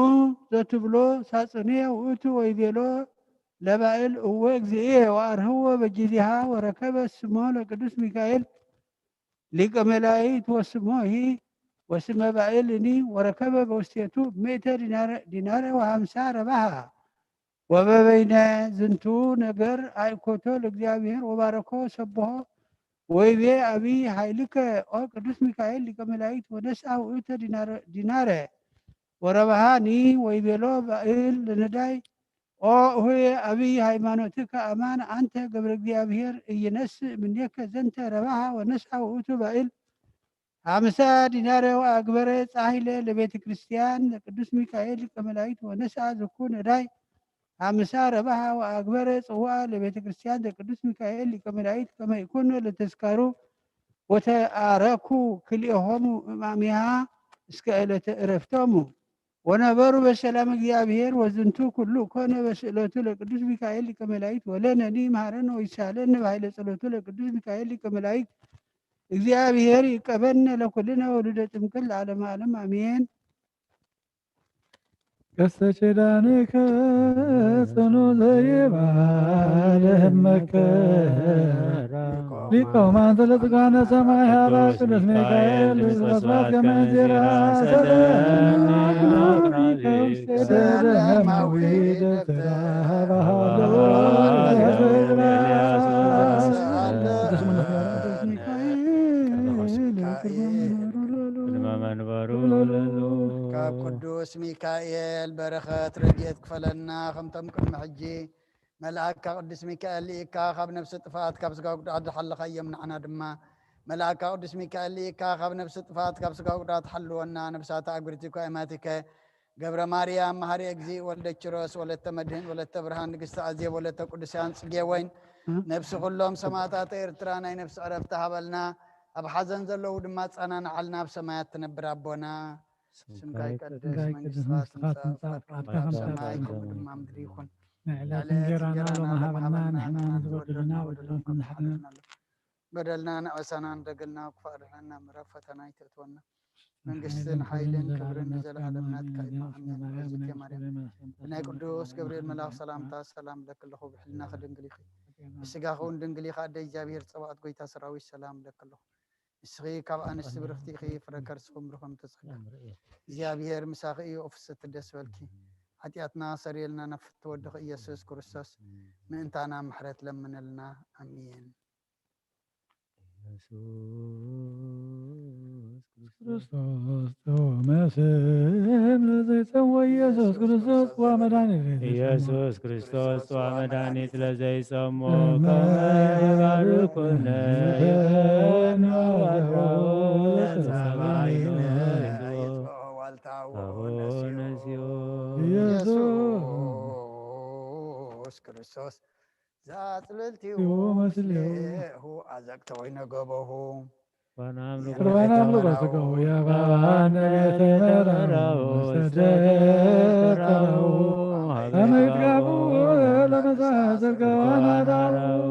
ዘትብሎ ሳጽንየ ውእቱ ወይቤሎ ለባእል እወ እግዚእየ ወአርህዎ በጊዜሃ ወረከበ ስሞ ለቅዱስ ሚካኤል ሊቀ መላእክት ወስሞሂ ወስመ ባእልኒ ወረከበ በውስቴቱ ምእተ ዲናረ ወሃምሳ ረባሃ። ወበበይነ ዝንቱ ነገር አእኮቶ ለእግዚአብሔር ወባረኮ ሰብሖ ወይቤ አብይ ኃይልከ ኦ ቅዱስ ሚካኤል ሊቀ መላእክት ወነስአ ውእተ ዲናረ ወረባሃኒ ወይቤሎ ባእል ለነዳይ ኦ እሁየ አብይ ሃይማኖትከ አማን አንተ ገብረ እግዚአብሔር እይነስእ ምኔከ ዘንተ ረባሃ ወነስአ ውእቱ ባእል ሐምሳ ዲናረ ወአግበረ ጻሂለ ለቤተ ክርስቲያን ለቅዱስ ሚካኤል ሊቀ መላእክት ወነስአ ዝኩ ነዳይ ሐምሳ ረባሃ ወአግበረ ጽዋአ ለቤተ ክርስቲያን ለቅዱስ ሚካኤል ሊቀ መላእክት ከመ ይኩኖ ለተስካሩ ወተአረኩ ክልኤሆሙ እማሚሃ እስከ ዕለተ ዕረፍቶሙ። ወነበሩ በሰላም እግዚአብሔር ወዝንቱ ኩሉ ኮነ በስእለቱ ለቅዱስ ሚካኤል ሊቀ መላእክት ወለነኒ መሐረነ ወይሳለነ በኃይለ ጸሎቱ ለቅዱስ ሚካኤል ሊቀ መላእክት እግዚአብሔር ይቀበነ ለኩልነ ወሉደ ጥምቅት ለዓለመ ዓለም አሜን። ቀስተ ኪዳንከ ጽኑ ዘይባል ህመከ ሊቀ ውማን ዘለትጓነ ሰማይ ሀባ ቅዱስ ሚካኤል ስብሐት ከመ እንዚራ ሰደማዊ ደብተራ ሀባ ሀሎ ቅዱስ መንፈስ ቅዱስ ሚካኤል ቅድመ መንበሩ ካብ ቅዱስ ሚካኤል በረኸት ረድኤት ክፈለና። ከምቶም ቅድሚ ሕጂ መልኣካ ቅዱስ ሚካኤል ልኢካ ካብ ነፍሲ ጥፍኣት ካብ ስጋ ጉድኣት ዝሓለኻዮም ንዓና ድማ መልኣካ ቅዱስ ሚካኤል ልኢካ ካብ ነፍሲ ጥፍኣት ካብ ስጋ ጉድኣት ሓልወና። ነፍሳተ ኣግብርቲኮ ኤማቲከ ገብረ ማርያም መሃሪ እግዚእ ወልደ ኪሮስ ወለተ መድህን ወለተ ብርሃን ንግስቲ ኣዜብ ወለተ ቅዱሳን ጽጌ ወይን ነፍሲ ኩሎም ሰማእታት ኤርትራ ናይ ነፍሲ ዕረፍቲ ሃበልና። ኣብ ሓዘን ዘለዉ ድማ ጸናንዓልና። ኣብ ሰማያት ትነብር ኣቦና ስምካ ይቀደስ፣ መንግስትኻ ትምጻእ፣ ፍቃድካ ኣብ ሰማይ ከምኡ ድማ ምድሪ ይኹን። ንዕለት እንጀራና ሎሚ ሃበና፣ ንሕና ንዝበደሉና በደሎም ከም ንሓድግ በደልና ንዕበሳና ንደገልና ክፉእ ኣድሕነና ምዕራፍ ፈተና ኣይተእትወና። መንግስትን ሓይልን ክብርን ንዘለኣለም ናትካ እዩ። ኣሜን። እግዝእትየ ማርያም ብናይ ቅዱስ ገብርኤል መልኣኽ ሰላምታ ሰላም እብለኪ ኣለኹ፣ ብሕልናኺ ድንግል ኢኺ፣ ብስጋኺ እውን ድንግል ኢኻ ኣደ እግዚኣብሔር ጸባኦት ጎይታ ሰራዊት ሰላም እብለኪ ኣለኹ። ንስኺ ካብ ኣንስቲ ብርኽቲ ኢኺ፣ ፍረ ከርስኺ እውን ብሩኽ እዩ። እግዚኣብሔር ምሳኺ እዩ። ኦ ፍስሕቲ ደስ በልኪ። ሓጢኣትና ሰሪየልና ናብ ፍትወድኺ ኢየሱስ ክርስቶስ ምእንታና ምሕረት ለምንልና። ኣሜን። ኢየሱስ ክርስቶስ ተመስል ለዘይሰሞ ኢየሱስ ክርስቶስ ዋ መድኃኒት ኢየሱስ ክርስቶስ ዋ መድኃኒት ለዘይሰሞ ከመ ይባርኩነ ኢየሱስ ክርስቶስ ዘአጽልልቲሁ ምስሌሁ አዘቅተ ወይነ ገቦሁ ቁርባን አምልኮ ስጋሁ ያባነ ተመራሁ ሰደቀራሁ አመ ይትጋቡ ለመሳሰል ገባናዳሁ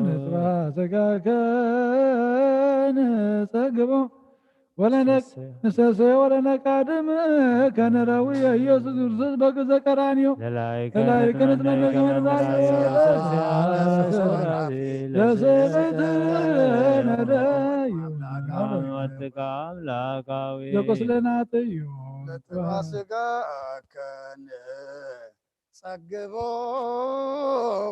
ንጽባ ስጋከ ንጸግቦ ወለነቅ ንሰሰ ወለነቃድም ከነራዊ ኢየሱስ ክርስቶስ በግዘ ቀራንዮ ለላይከ ለላይከ ንትመነገ ንትመነገ ወለላይከ ለሰሰ ለሰሰ ለሰሰ ለሰሰ ለሰሰ ወትካ አምላካዊ ዘቁስለናተዮ ለጥባ ስጋከን ጸግቦ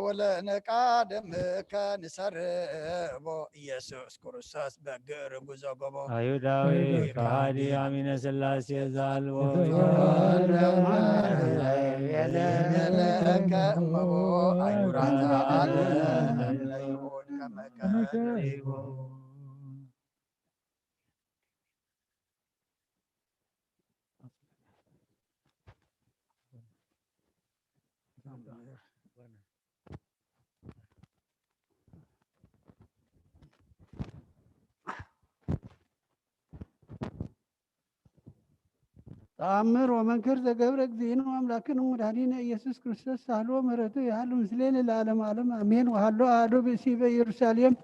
ወለነቃድምከ ንሰርቦ ኢየሱስ ክርስቶስ በግር ጉዞ ጎቦ አይሁዳዊ ከሃዲ አሚነ ሥላሴ ዛልቦ ለከ እመቦ አይሁራታ አለ ለይሁድ ከመከ ተአምር ወመንክር ዘገብረ እግዚእነ ወአምላክነ ወመድኃኒነ ኢየሱስ ክርስቶስ ሳህሉ ወምህረቱ ይሃሉ ምስሌነ ለዓለመ ዓለም አሜን። ወሃሎ አሐዱ ብእሲ በኢየሩሳሌም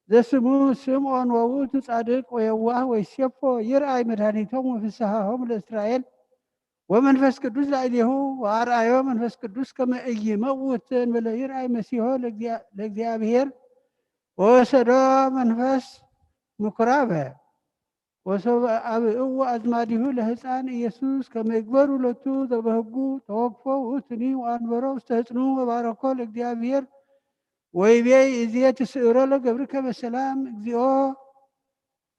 ዘስሙ ስምዖን ወውእቱ ጻድቅ ወየዋህ ወይሴፎ ይርአይ መድኃኒቶም ወፍስሃሆም ለእስራኤል ወመንፈስ ቅዱስ ላዕሌሁ ወአርአዮ መንፈስ ቅዱስ ከመ ኢይመውት እንበለ ይርአይ መሲሖ ለእግዚአ- ለእግዚአብሔር ወወሰዶ መንፈስ ምኩራበ ወሶበ አብእዎ አዝማዲሁ ለህፃን ኢየሱስ ከመ ይግበሩ ሎቱ ዘበህጉ ተወክፎ ውእቱኒ ወአንበሮ ውስተ ህፅኑ ወባረኮ ለእግዚአብሔር ወይቤ ይእዜ ትስእሮ ለገብርከ በሰላም እግዚኦ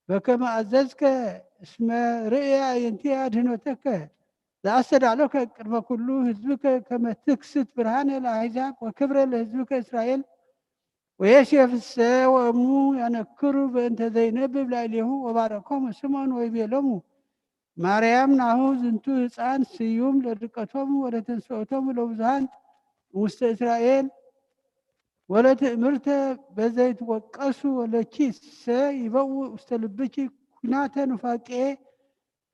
በከመ አዘዝከ እስመ ርእየ አዕይንትየ አድህኖተከ ዘአስተዳሎከ ቅድመ ኩሉ ህዝብከ ከመ ትክስት ብርሃነ ለአሕዛብ ወክብረ ለህዝብከ እስራኤል ወዮሴፍሰ ወእሙ ያነክሩ በእንተ ዘይነብብ ላዕሌሁ ወባረኮሙ ስምዖን ወይቤሎሙ ማርያም ናሁ ዝንቱ ህፃን ስዩም ለድቀቶሙ ወለተንስኦቶሙ ለብዙሃን ውስተ እስራኤል ወለትእምርተ በዘይትወቀሱ ወለኪሰ ይበው ውስተ ልብኪ ኩናተ ኑፋቄ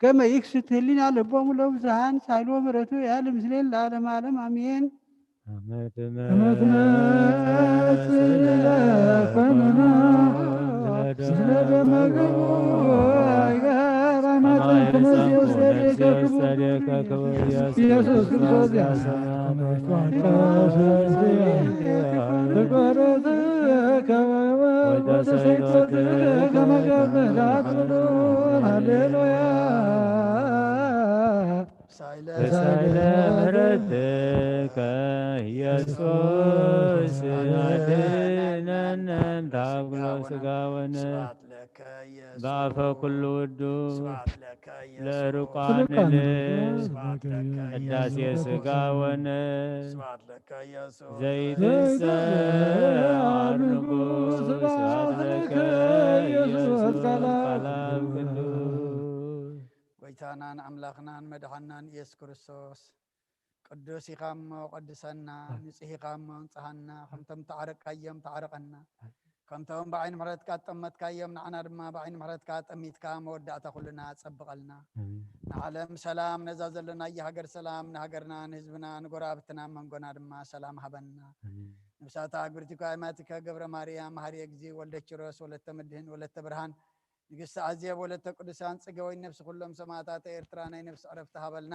ከመ ይክስት ህሊና ልቦሙ ለብዙሃን ሳይሎ ምሕረቱ ያህል ምስሌን ለዓለመ ዓለም አሜን። ኢየሱስ ክርስቶስ ሃሌሉያ። ሳይለ ምሕረትከ ኢየሱስ አድነነ እምታጉሎ ስጋወነ በአፈ ኩሉ ውዱ ለርቋንነ ቅዳሴ ስጋወነ ዘይትሰዓር ንጉሥ ስብሐት ለከ ኢየሱስ ሰላም ቅዱስ ጎይታናን ኣምላኽናን መድሓናን ኢየሱስ ክርስቶስ ቅዱስ ኢኻ እሞ ቀድሰና፣ ንጹህ ኢኻ እሞ እንጽሃና። ከምቶም ተዓረቅካዮም ተዓረቀና፣ ከምቶም ብዓይኒ ምሕረትካ ጠመትካዮም ንዓና ድማ ብዓይኒ ምሕረትካ ጠሚትካ መወዳእታ ኩልና ጸብቐልና። ንዓለም ሰላም፣ ነዛ ዘለናያ ሃገር ሰላም፣ ንሃገርና ንህዝብና ንጎረባብትና መንጎና ድማ ሰላም ሃበና። ነብሳታ ኣግብርቲኮ ኣይማቲከ ገብረ ማርያም መሃሪ እግዚ ወልደ ኪሮስ ወለተ መድህን ወለተ ብርሃን ንግስቲ ኣዜብ ወለተ ቅዱሳን ጽገወይን ነብሲ ኩሎም ሰማእታት ኤርትራ ናይ ነብሲ ዕረፍቲ ሃበልና።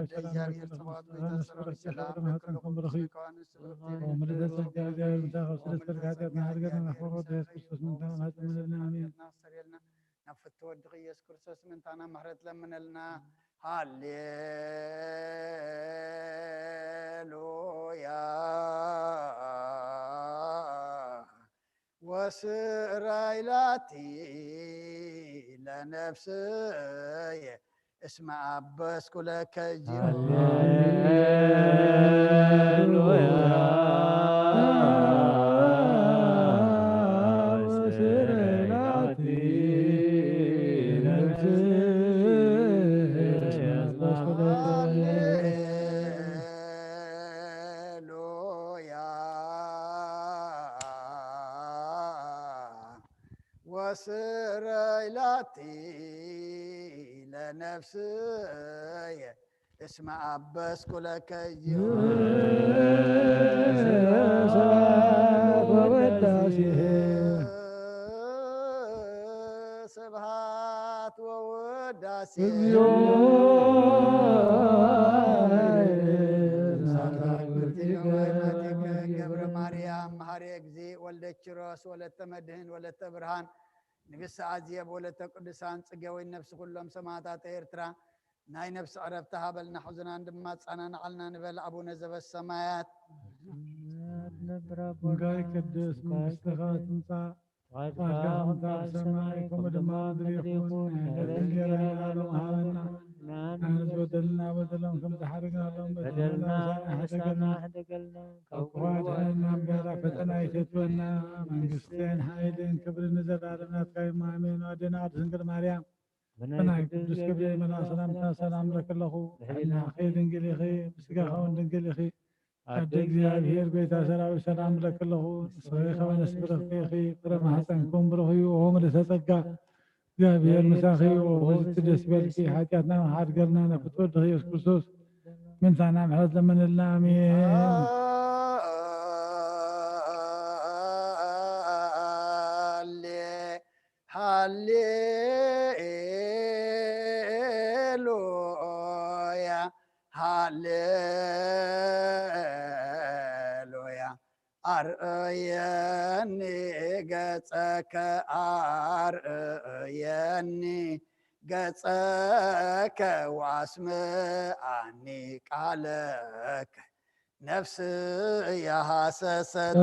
ኣደ እግዚኣብሔር ጽባኦት ጎይታ ሰራዊት ሰላም ለክልኹም ብሩኽ እዩ። ከዋንስ ብሩኽቲ ወምልደት ጸጋ እግዚኣብሔር ምሳኻ ስለ ስተርጋገር ናርገር ናፈሮ ኢየሱስ ክርስቶስ ምንታ ማጽምልና ኣሜን። ናብ ፍትወ ወድኺ ኢየሱስ ክርስቶስ ምንታና ምሕረት ለምነልና። ሃሌሉያ ወስራይ ላቲ ለነፍስየ እስመ አበስኩ ለከ እግዚኦ። ሃሌሉያ። ሃሌሉያ። ወስረይ ላቲ ለነፍስየ እስመ አበስኩ ለከ እግዚኦ። ስብሐት ወውዳሴ። ስብሐት ወውዳሴ። እግዚኦ። ገብረ ማርያም መሐሪ እግዚእ ወልደ ኪሮስ ወለተ መድህን ወለተ ብርሃን ንግስቲ አዜብ ወለተ ቅዱሳን ጽጌወይን ነፍሲ ኩሎም ሰማዕታት ኤርትራ ናይ ነፍሲ ዕረፍቲ ሃበልና፣ ሕዙናን ድማ ኣጸናንዓልና ንበል። ኣቡነ ዘበሰማያት ትነብር ኣቦና፣ ጋይ ቅድስ መንግስትኻ ትምጻእ፣ ፍቓድካ ከምታ ኣብ ሰማይ ከምኡ ድማ ኣብ ምድሪ ይኹን። ናይ ዕለትና እንጀራና ሎሚ ሃበና። ንሕና ንበደልና በደሎም ከም ዝሓረግናሎም በደልና ንሳና ሕደገልና። ካብ ክፉ ኣድሕነና፣ እምበር ናብ ፈተና ኣይተእትወና። መንግስትን ሓይልን ክብርን ንዘለኣለም ናትካ እዩ። ኣሜን። ኣዴና ቅድስት ድንግል ማርያም ብናይ ቅዱስ ገብርኤል መልኣኽ ሰላምታ ሰላም እብለኪ ኣለኹ። ብሕሊናኺ ድንግል ኢኺ፣ ብስጋኺ እውን ድንግል ኢኺ። ኣደ እግዚኣብሔር ጐይታ ሰራዊት ሰላም እብለኪ ኣለኹ። ንስኺ ከበነ ፍሬኺ ፍረ ማሕፀንኩም ብሩኽ እዩ። ኦ ምልእተ ጸጋ እግዚኣብሔር ምሳኺ እዩ። ኦ ብፅዕቲ ደስ ይበልኪ። ሓጢኣትና መሓር ጌርና ናብ ፍትወት ወድኺ ኢየሱስ ክርስቶስ ምንታና ምሕረት ለምንልና። ኣሜን። ሃሌ ሃሌሉያ ሃሌሉያ። ኣርእየኒ ገጸከ ኣርእየኒ ገጸከ ወኣስምዓኒ ቃለከ ነፍስየ ሃሰሰት።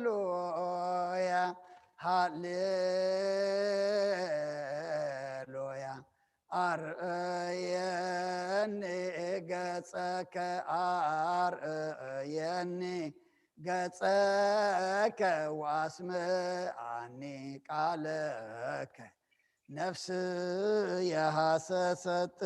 ሃሌሉያ ሃሌሉያ። ኣርእየኒ ገጸከ ኣርእየኒ ገጸከ ወኣስምዓኒ ቃለከ ነፍስየ ሃሰሰት።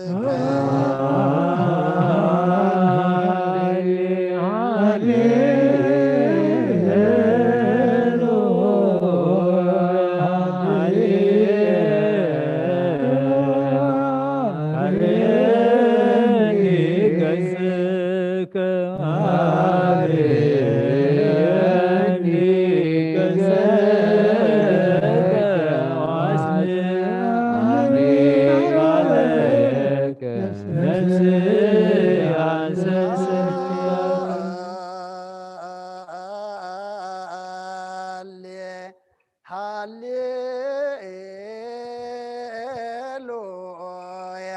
ሃሌሉያ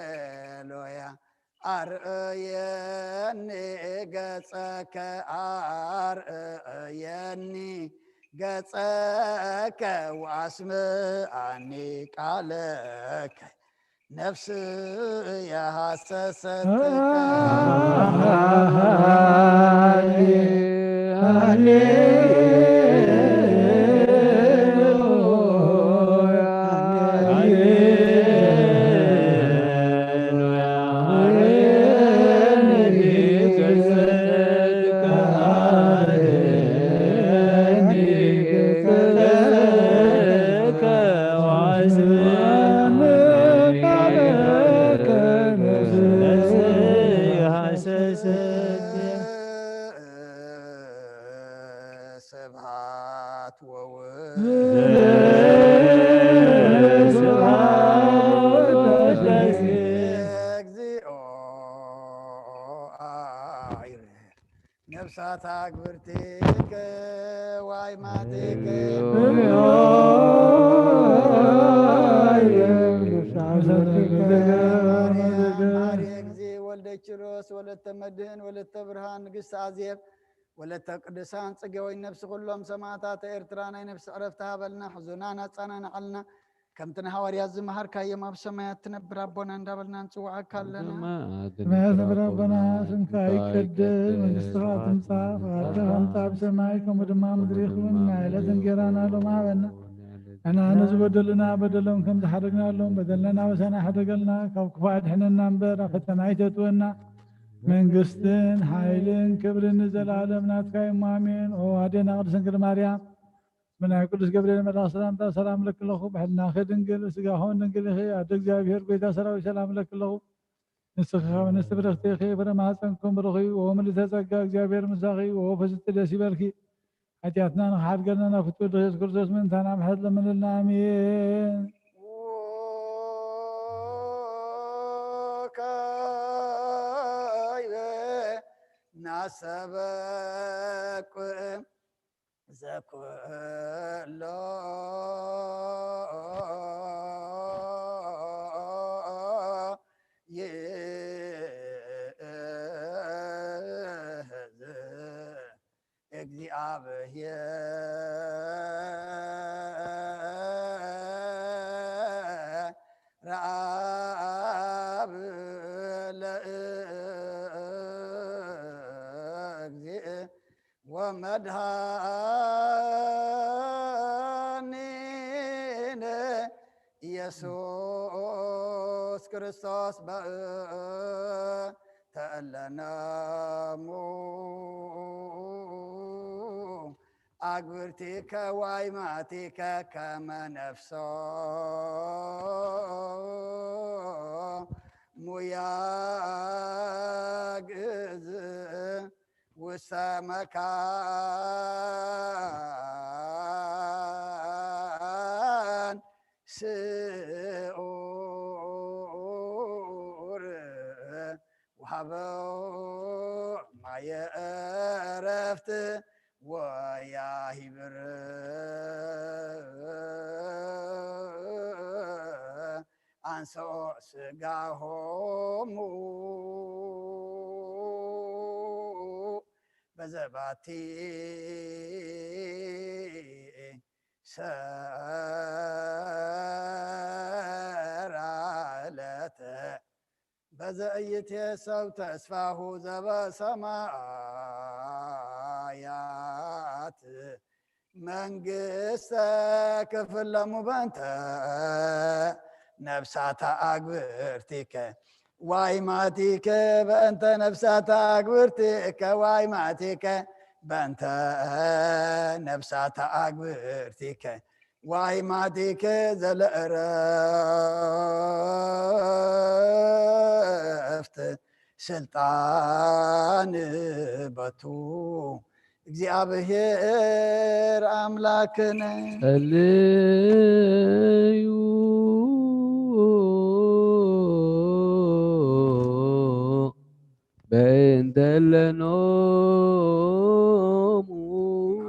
ሃሌሉያ። ኣርእየኒ ገጸከ ኣርእየኒ ገጸከ ወኣስምዓኒ ቃለከ ነፍስየ ሃሰሰት። ስብሐት ወውእቱ ስብሐት ወውዳሴ እግዚኦ አይረ ነፍሳት አግብርቲከ ዋይማቲከ ማርየ እግዚእ ወልደ ኪሮስ ወለተ መድህን ወለተ ብርሃን ንግስት አዜብ ወለተ ቅዱሳን ጽጌ ወይ ነፍሲ ኩሎም ሰማዕታት ኤርትራ ናይ ነፍሲ ዕረፍቲ ሃበልና፣ ሕዙናን ኣጻናንዓልና። ከምቲ ንሃዋርያት ዝመሃርካዮም ኣብ ሰማያት ትነብር ኣቦና እንዳበልና ንጽውዓካ ኣለና። ሰማያት ነብር ኣቦና፣ ስምካ ይቀደስ፣ መንግስትኻ ትምጻእ፣ ፍቓድካ ከምቲ ኣብ ሰማይ ከምኡ ድማ ምድሪ ይኹን። ናይ ዕለት እንጌራና ሎም ሃበና። ንሕና ንዝበደሉና በደሎም ከም ዝሓደግናሎም በደልና ናበሳና ሕደገልና፣ ካብ ክፉእ ኣድሕነና እምበር ኣብ ፈተና ኣይተእትወና። መንግስትን ሓይልን ክብርን ንዘለኣለም ናትካ እዩ፣ ኣሜን። ኦ ኣዴና ቅድስት ድንግል ማርያም፣ ብናይ ቅዱስ ገብርኤል መልኣኽ ሰላምታ ሰላም እለኪ ኣለኹ። ብሕልናኺ ድንግል፣ ብስጋኺ እውን ድንግል ኢኺ። ኣደ እግዚኣብሔር፣ ጎይታ ሰራዊት፣ ሰላም እለኪ ኣለኹ። ንስኺ ካብ ኣንስቲ ብርኽቲ ኢኺ፣ ፍረ ማህፀንኩም ብሩኽ እዩ። ኦ ምልዕተ ጸጋ፣ እግዚኣብሔር ምሳኺ እዩ። ኦ ፍስቲ ደስ ይበልኪ። ሓጢኣትና ንኽሓድገልና ናብ ፍትው ወልድኺ የሱስ ክርስቶስ ምእንታና ምሕረት ለምንልና። ኣሜን። ወካዕበ ናሰበኩ ዘኩሎ ይእዝ እግዚአብሔር አብ ለእግዚእ ወመድኃኒነ ኢየሱስ ክርስቶስ በእንተ እለነሙ አግብርቲከ ዋይማቲከ ከመ ነፍሶ ሙያግዝ ውስተ መካን ስዑር ወሀበው ማየ ዕረፍት ወያሂብር አንሶ ስጋሆሙ በዘባቲ ሰራ ዕለተ በዘ ኢይትየሰው ተስፋሁ ዘበሰማያት መንግስተ ክፍለሙ በእንተ ነፍሳታ አግብርቲከ ዋይማቲከ በእንተ ነፍሳታ አግብርቲከ ዋይማቲከ በእንተ ነፍሳታ አግብርቲከ ዋይማቲከ ዘለእረፍት ስልጣን በቱ እግዚኣብሔር አምላክነ ጸልዩ በእንተ ለኖሙ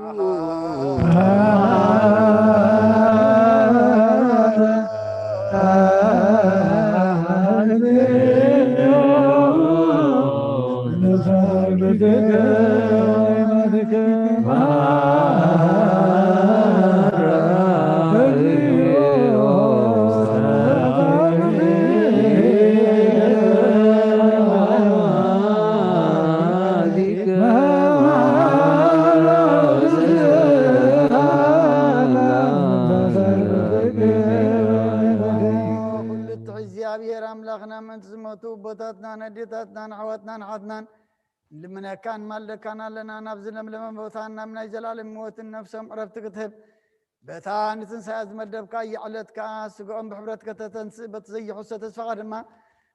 ኩሉ ትሑት እግዚኣብሔር ኣምላኽና፣ ምእንቲ ዝሞቱ ኣቦታትናን ኣዴታትናን ኣሕዋትናን ኣሓትናን ንልምነካን ንማልደካን ኣለና። ናብዚ ለምለመ ቦታን ናብ ናይ ዘላለም ህይወትን ነፍሶም ዕረፍቲ ክትህብ፣ በታ ንትንሳኤ ዝመደብካያ ዕለት ከኣ ስጋኦም ብሕብረት ከተተንስእ፣ በቲ ዘይሕሰ ተስፋኻ ድማ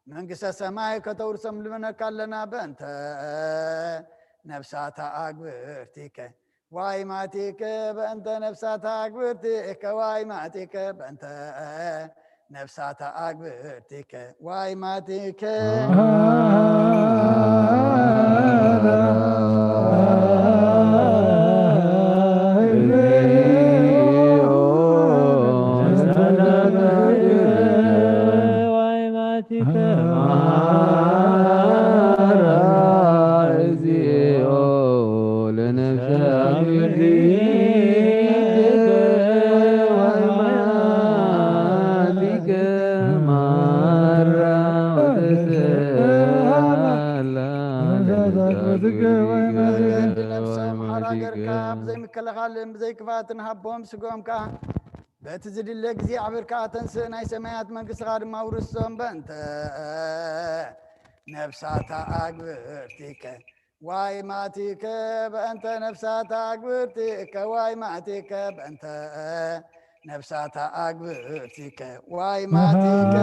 መንግስተ ሰማይ ከተውርሶም ንልምነካ ኣለና። በእንተ ነፍሳታ ኣግብርቲከ ዋይ ማቲከ በእንተ ነፍሳታ ኣግብርቲከ፣ ዋይ ማቲከ በእንተ ነፍሳታ ኣግብርቲከ፣ ዋይ ማቲከ። ነፍሶም ሓራ ገርካ ብዘይምክልኻልን ብዘይክፍኣትን ሃቦም፣ ስግኦም ከኣ በቲ ዝድለ ግዜ ኣዕብርካ ኣተንስእ፣ ናይ ሰማያት መንግስትኻ ድማ ኣውርሶም። በእንተ ነፍሳታ ኣግብርቲከ ዋይ ማቲከ፣ በእንተ ነፍሳታ ኣግብርቲከ ዋይ ማቲከ፣ በእንተ ነፍሳታ ኣግብርቲከ ዋይ ማቲከ።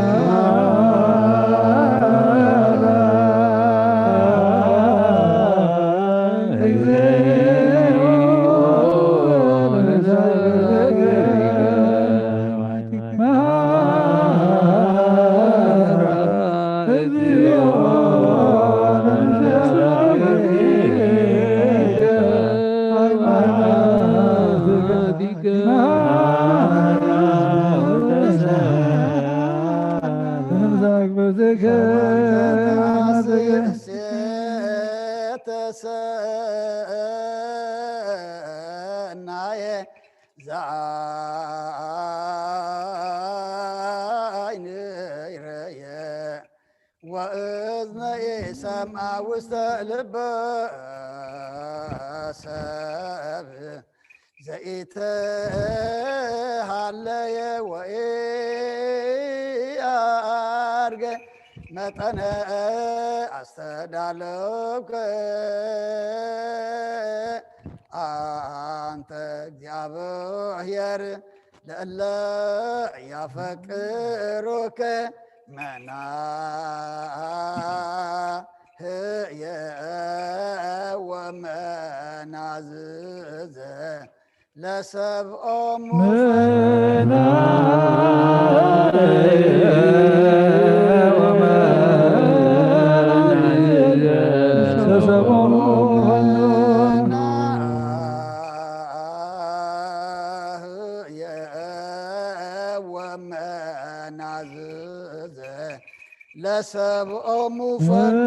ወእዝነ ይሰምዓ ውስተ ልበ ሰብ ዘኢተሃለየ ወኢአርገ መጠነ ኣስተዳለውከ ኣንተ እግዚኣብሔር ለእለ ያፈቅሩከ መናህየ ወመናዝዘ ለሰብኦሙ ወመናዝዘ ለሰብኦሙ ፈኑ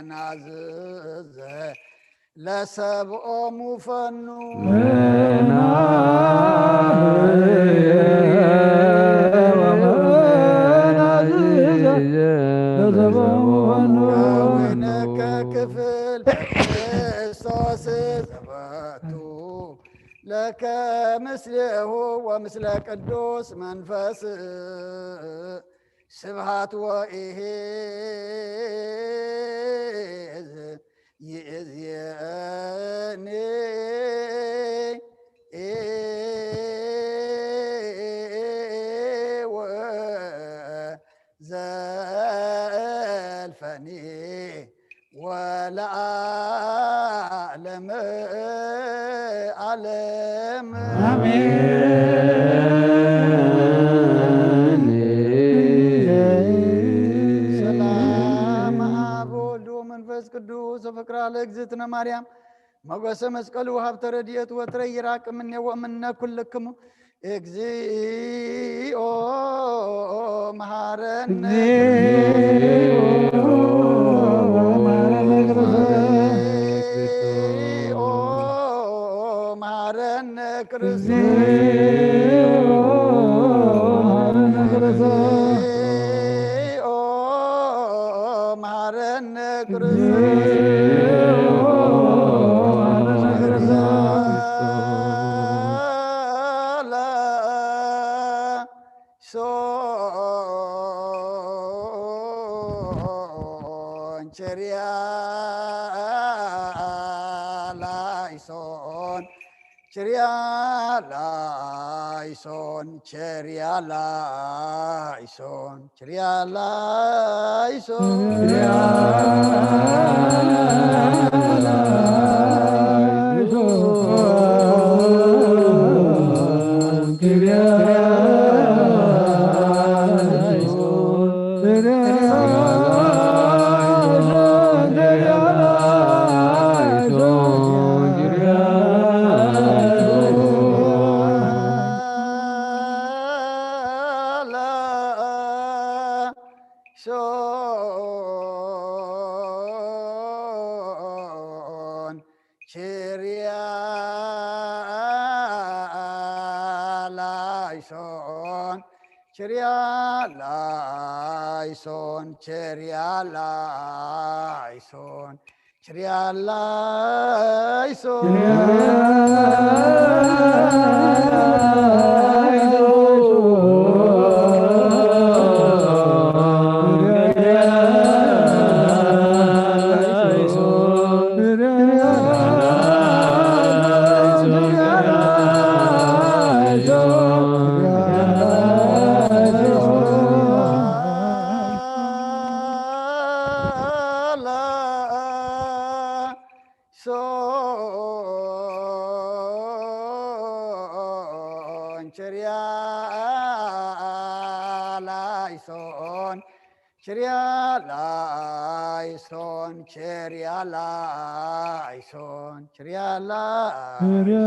ወመናዝዘ ለሰብኦሙ ፈኑ ከክፍል ክርስቶስ ዘበቱ ለከ ምስሌሁ ወምስለ ቅዱስ መንፈስ ስብሃት ወኢሄዝ ይእዝየኒ ወዘልፈኒ ወለዓለመ ዓለም። ኣሜን። ሰላም ኣብ ወልድ ወመንፈስ ቅዱስ ወፍቅራ ለእግዝእትነ ማርያም ሞገሰ መስቀሉ ሀብተ ረድኤት ወትረ ይራቅ እምኔ ወእምነ ኩልክሙ። እግዚኦ መሐረነ። እግዚኦ መሐረነ ክርስቶስ። መሐረነ ክርስቶስ። ሶንቸሪያ ላይሶን፣ ችርያ ላይሶን፣ ችርያ ላይሶን፣ ችርያ ላይሶን። ላይሶን፣ ችርያ ላይሶን፣ ችርያ ላይሶን፣ ችርያ ላይሶን፣ ችርያ ላይሶን። ላይሶን፣ ችርያ ላይሶን፣ ችርያ ላይሶን፣ ችርያ ላይሶን፣ ችርያ ላይሶን።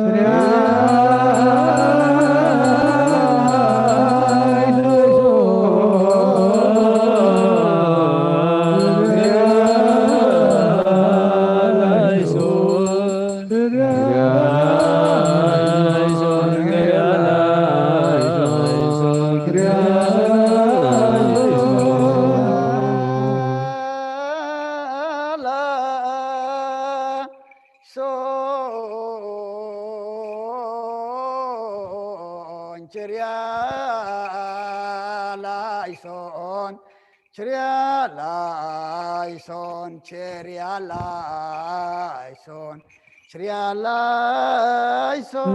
ላይሶን፣ ችርያ ላይሶን፣ ችርያ ላይሶን፣ ችርያ ላይሶን፣ ችርያ ላይሶን።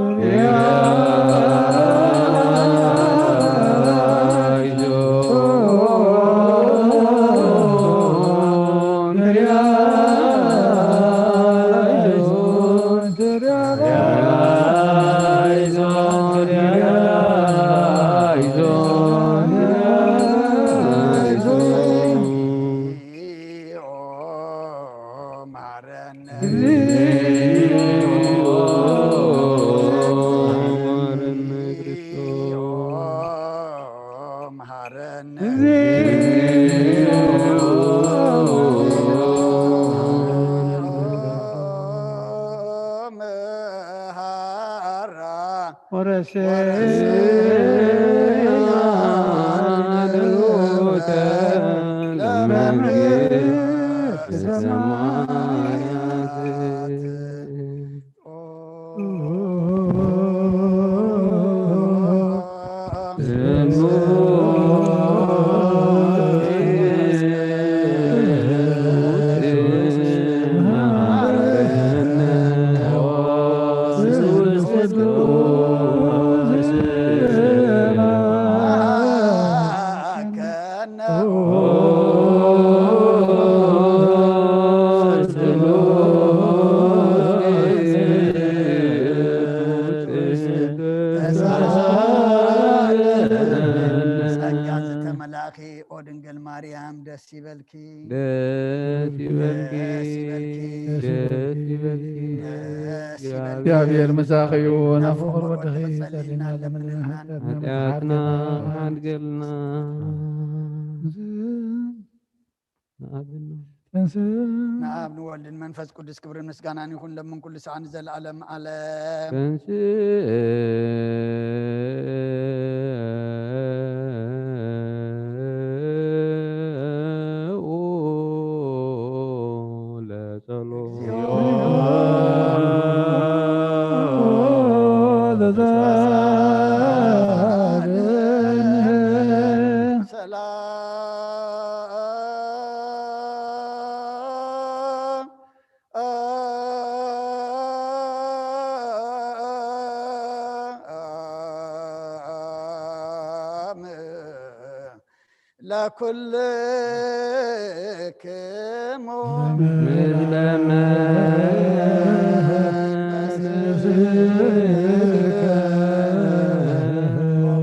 ጸጋ ዝተመላእኪ ኦ ድንግል ማርያም ደስ ይበልኪ። ደስ ይበልኪ። ደስ ይበልኪ። ደስ ይበልኪ። ደስ ይበልኪ። እግዚኣብሔር ምሳኺ ይኹን። ናብ ፍቑር ወድኺ ጸሊእና ለምንና። ጸሊእና ለምንና። ሓጢኣትና ሓድገልና። ንኣብን ንኣብ ንወልድን መንፈስ ቅዱስ ክብርን ምስጋናን ይኹን ለምን ኩሉ ሰዓት ንዘለዓለም ዓለም። ተንስኡ ለጸሎት። ሰላም ለኩልክሙ ምስለ መንፈስከ።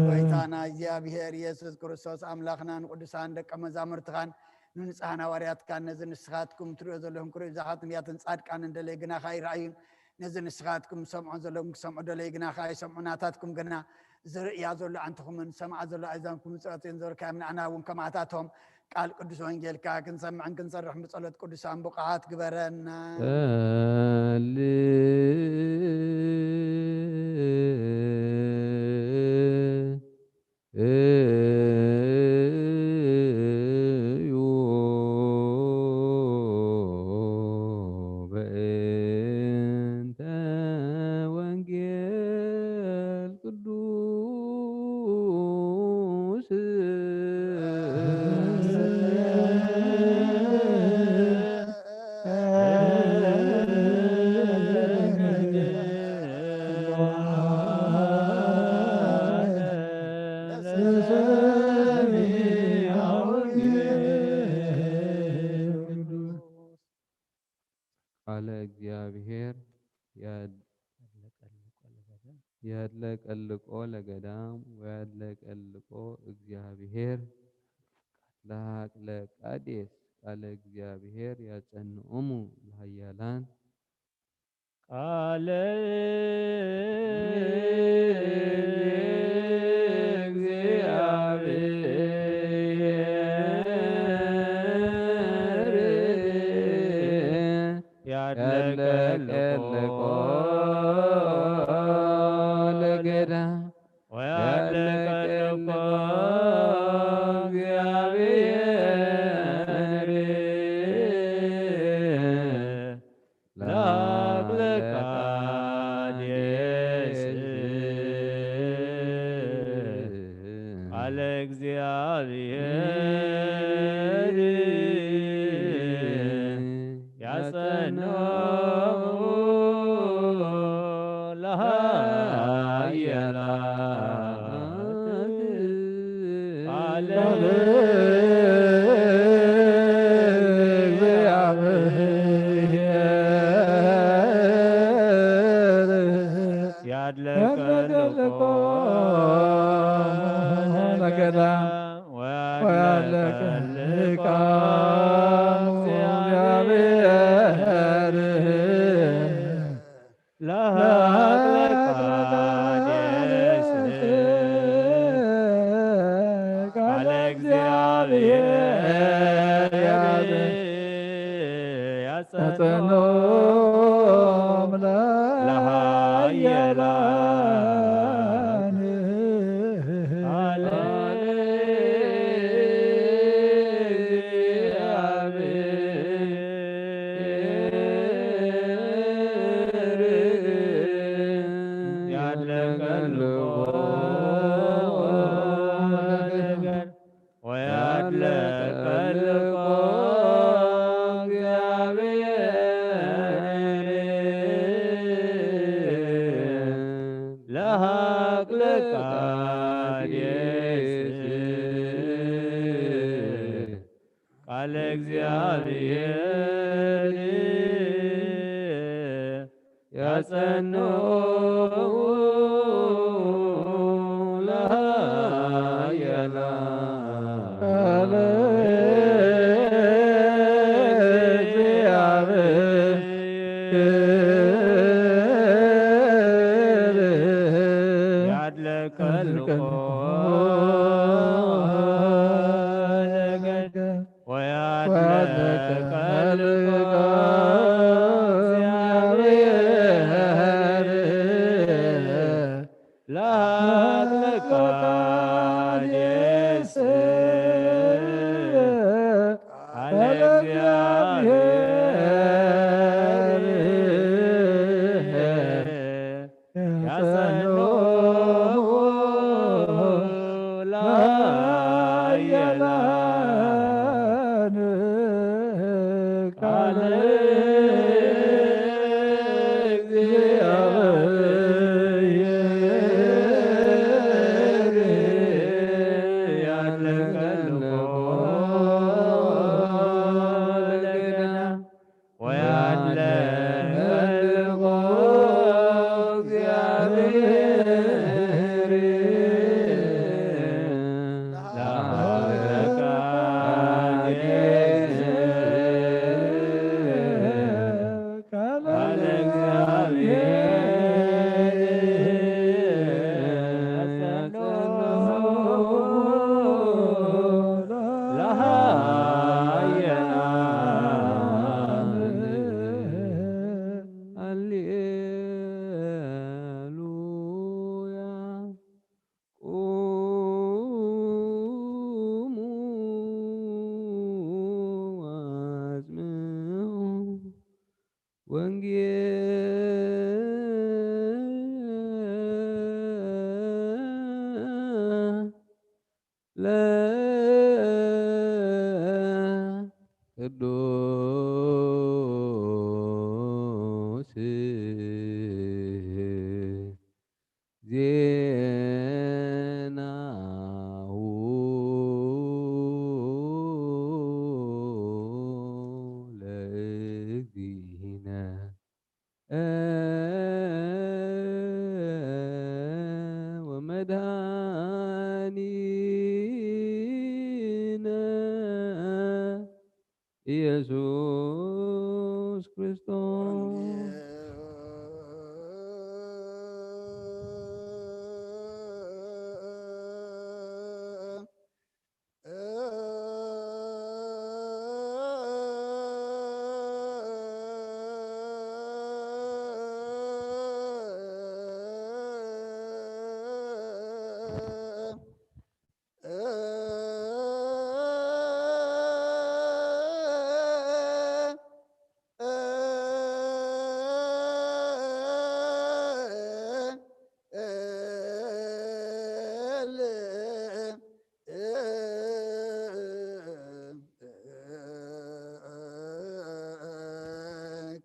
ጎይታና እግዚኣብሔር ኢየሱስ ክርስቶስ ኣምላኽናን ቅዱሳን ደቀ መዛሙርትኻን ንንጹሃን ሃዋርያትካን ነዚ ንስኻትኩም ትሪኦ ዘለኹም ክሪኡ ብዙሓት ነቢያትን ጻድቃንን ደለይ ግናኻ ኣይረኣዩን። ነዚ ንስኻትኩም ዝሰምዖ ዘለኹም ክሰምዑ ደለይ ግናኻ ኣይሰምዑ። ናታትኩም ግና ዝርእያ ዘሎ ኣንትኹምን ዝሰምዓ ዘሎ ኣእዛንኩም ዝጸረጽዮን ዘበልካዮም ንዓና እውን ከማታቶም ቃል ቅዱስ ወንጌልካ ክንሰምዕን ክንሰርሕን ብጸሎት ቅዱሳን ብቑዓት ግበረና። ጸልዩ በእንተ ወንጌል ቅዱስ ቃለ እግዚአብሔር ያድ- ያድለቀልቆ ለገዳም ወያድለቀልቆ እግዚአብሔር ለሀቅለ ቃዴስ ቃለ እግዚአብሔር ያጸንኦሙ ለኃያላን። ቃለ እግዚአብሔር ያድለቀልቆ ለገዳም ወያድለቀልቆ እግዚአብሔር ለአቅለ ቃዴስ ቃለ እግዚአብሔር ያጸንኦ ለኃያላት ቃለ እግዚአብሔር ያድለቀልቆ ለገዳም ወያድለቀልቆ እግዚአብሔር ለሀቅለ ቃዴስ ቃለ እግዚአብሔር ያጸንኦም ለኃያላን ቃለ እግዚአብሔር ያድለቀልቆ ለገዳም ወያድለቀልቆ እግዚአብሔር ለሀቅለ ቃዴስ ቃለ እግዚአብሔር ያጸንኦ ለኃያላን ያድለቀልቆ ለገዳም ወያድለቀልቆ እግዚአብሔር ለሀቅለ ቃዴስ ቃለ እግዚአብሔር ያጸንኦ ለኃያላን ቃለ እግዚአብሔር ያድለቀልቆ ወንጌል ለቅዱስ ዜናሁ ለእግዚእነ ወመድኃኒነ ኢየሱስ ክርስቶስ።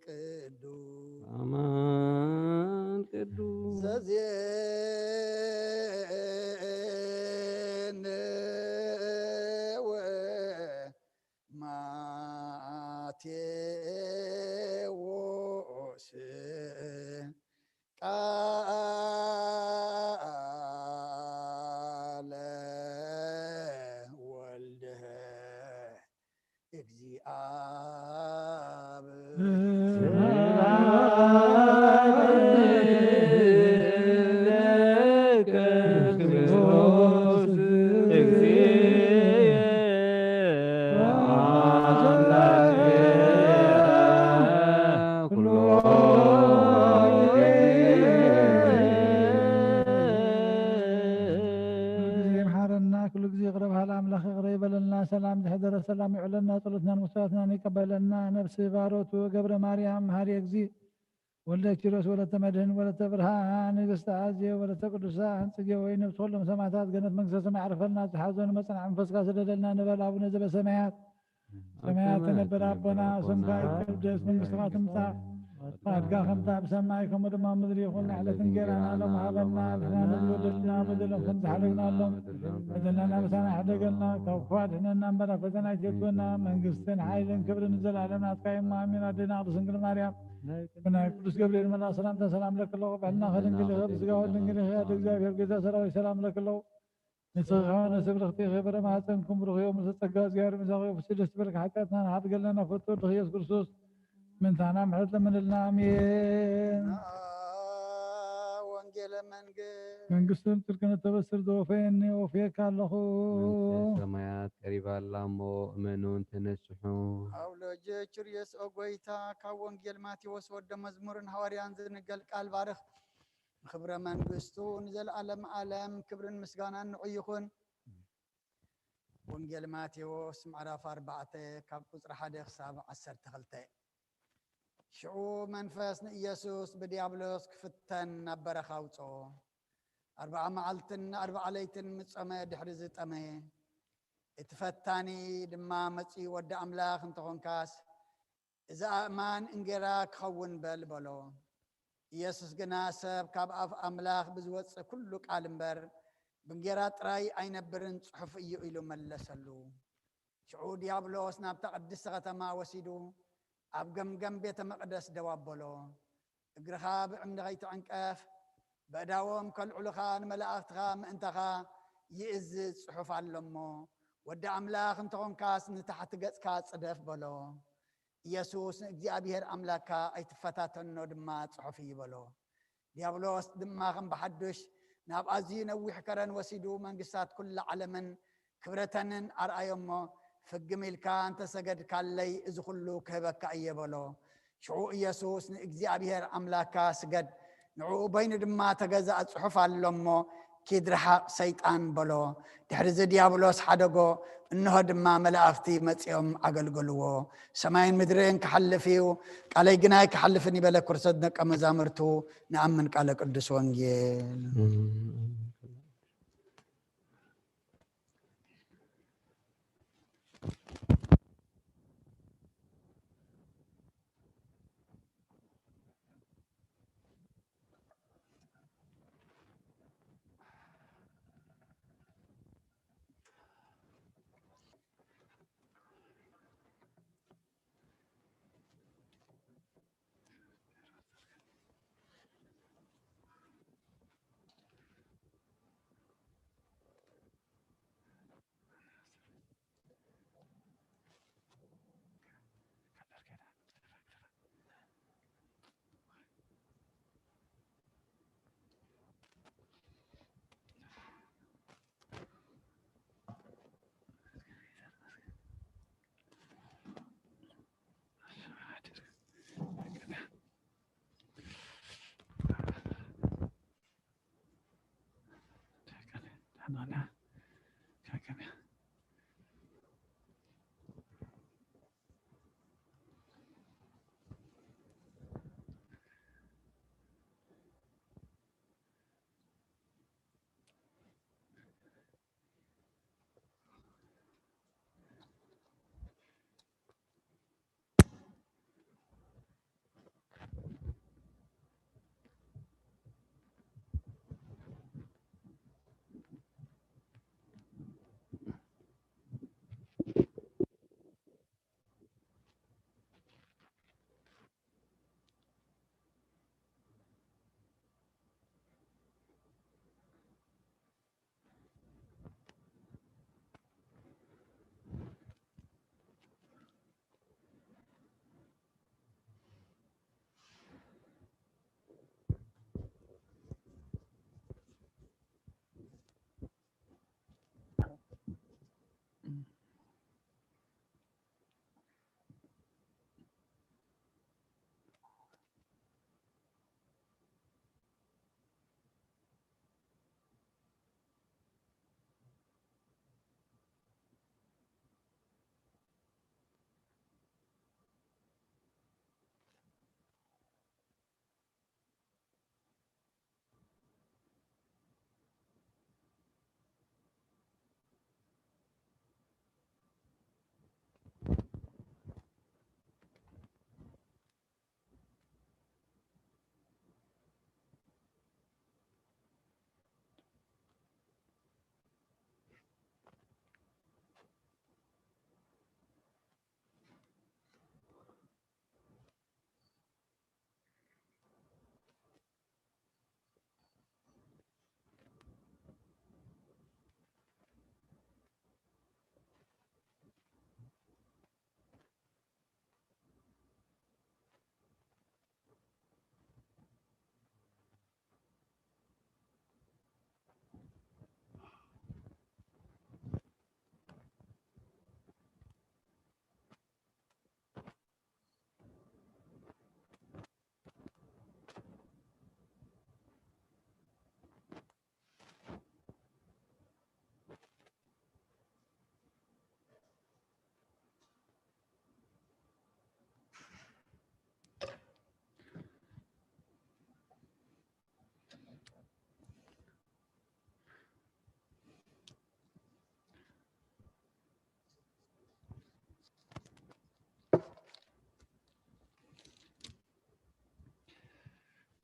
ቅዱስ አማን ቅዱስ ዘዜን ወማቴዎስ ቃለ ወልድ እግዚአብ ስብሐት ለከ ክርስቶስ እግዚእ አምላክ ኩሎ ኩሉ ግዜ ይምሓረና፣ ኩሉ ግዜ ይቕረ በሃሊ ኣምላኽ ይቕረ ይበለልና። ሰላም ዝሕደረ ሰላም ይውዕለና፣ ጸሎትናን መስዋዕትናን ይቀበለልና። ነፍሲ ባሮቱ ገብረ ማርያም መሓሪ እግዚእ ወልደ ኪሮስ ወለተ መድህን ወለተ ብርሃን ንግስቲ ኣዜ ወለተ ቅዱሳን ጽጌ ወይ ነፍሲ ኩሎም ሰማዕታት ገነት መንግስተ ሰማይ ዓርፈልና። ዝሓዘኑ መጽናዕ መንፈስካ ስደደልና ንበል። ኣቡነ ዘበሰማያት ሰማያት ተነበር ኣቦና፣ ስምካ ይትቀደስ፣ መንግስትኻ ትምጻእ፣ ፍቃድካ ከምታ ኣብ ሰማይ ከምኡ ድማ ኣብ ምድሪ ይኹን። ዕለት እንጌራና ሎም ሃበና፣ ንሕና ንብል በደልና፣ በደሎም ከም ዝሓለግናሎም፣ በደልና ምሳና ሕደገልና፣ ካብ ክፉእ ኣድሕነና እምበር፣ ኣብ ፈተና ኣይትእትወና፣ መንግስትን ሓይልን ክብርን ንዘለኣለም ናትካ እዩ፣ ኣሜን። ኣዴና ቅድስት ድንግል ማርያም ብናይ ቅዱስ ገብርኤል መልኣኽ ሰላምታ ሰላም ለኪ ኣለኹ፣ ብሕልና ከድንግል ኢኺ፣ ብስጋ ወድንግል ኢኺ፣ ኣደ እግዚኣብሔር ጌታ ሰራዊት ሰላም ለኪ ኣለኹ። ንስኺ ከኣ ንስብርኽቲ ኢኺ፣ ፍረ ማህፀንኩም ብሩኽ እዩ። ምሰ ጸጋ እግዚኣብሔር ምሳኺ፣ ፍስሕቲ ደስ ይበልኪ፣ ሓጢኣትና ንሓድገልና፣ ፈቶ ወድኺ ኢየሱስ ክርስቶስ ምንታና ምሕረት ለምንልና፣ ኣሜን። ወንጌለ መንግስት መንግስትን ጽድቅን እተበስር ዘወፈየኒ ወፍየካ ኣለኹ። መንግስተ ሰማያት ቀሪባ ኣላ እሞ እመኑን ተነስሑ። ኣውሎጀ ችርየስ ኦ ጎይታ፣ ካብ ወንጌል ማቴዎስ ወደ መዝሙርን ሃዋርያን ዝንገል ቃል ባርኽ። ንኽብረ መንግስቱ ንዘለኣለም ዓለም ክብርን ምስጋናን ንዑ ይኹን። ወንጌል ማቴዎስ ምዕራፍ ኣርባዕተ ካብ ቁጽሪ ሓደ ክሳብ ዓሰርተ ክልተ። ሽዑ መንፈስ ንኢየሱስ ብዲያብሎስ ክፍተን ናብ በረኻ ኣውጽኦ። ኣርብዓ መዓልትን ኣርብዓ ለይትን ምጸመ፣ ድሕሪ ዝጠመየ እቲ ፈታኒ ድማ መጺኡ፣ ወዲ ኣምላኽ እንተኾንካስ እዚ ኣእማን እንጌራ ክኸውን በል በሎ። ኢየሱስ ግና ሰብ ካብ ኣፍ ኣምላኽ ብዝወጽእ ኩሉ ቃል እምበር ብእንጌራ ጥራይ ኣይነብርን ጽሑፍ እዩ ኢሉ መለሰሉ። ሽዑ ዲያብሎስ ናብታ ቅድስቲ ከተማ ወሲዱ ኣብ ገምገም ቤተ መቕደስ ደው ኣበሎ። እግርኻ ብዕምዲ ኸይትዕንቀፍ፣ በእዳዎም ከልዕሉኻ ንመላእኽትኻ ምእንታኻ ይእዝዝ ጽሑፍ ኣሎ እሞ፣ ወዲ ኣምላኽ እንተኾንካስ ንታሕቲ ገጽካ ጽደፍ በሎ። ኢየሱስ ንእግዚኣብሔር ኣምላክካ ኣይትፈታተኖ ድማ ጽሑፍ እዩ በሎ። ዲያብሎስ ድማ ከም ብሓዱሽ ናብ ኣዝዩ ነዊሕ ከረን ወሲዱ መንግስታት ኩላ ዓለምን ክብረተንን ኣርኣዮ እሞ፣ ፍግም ኢልካ እንተሰገድካለይ እዚ ኩሉ ክህበካ እየ በሎ። ሽዑ ኢየሱስ ንእግዚኣብሔር ኣምላክካ ስገድ፣ ንዕኡ በይኑ ድማ ተገዛእ ጽሑፍ ኣሎ እሞ፣ ኪድ ርሓቕ ሰይጣን በሎ። ድሕሪ እዚ ዲያብሎስ ሓደጎ፣ እንሆ ድማ መላእኽቲ መጺኦም ኣገልገልዎ። ሰማይን ምድርን ክሓልፍ እዩ፣ ቃለይ ግና ኣይክሓልፍን እዩ በለ። ክርስቶስ ደቀ መዛሙርቱ ንኣምን ቃለ ቅዱስ ወንጌል።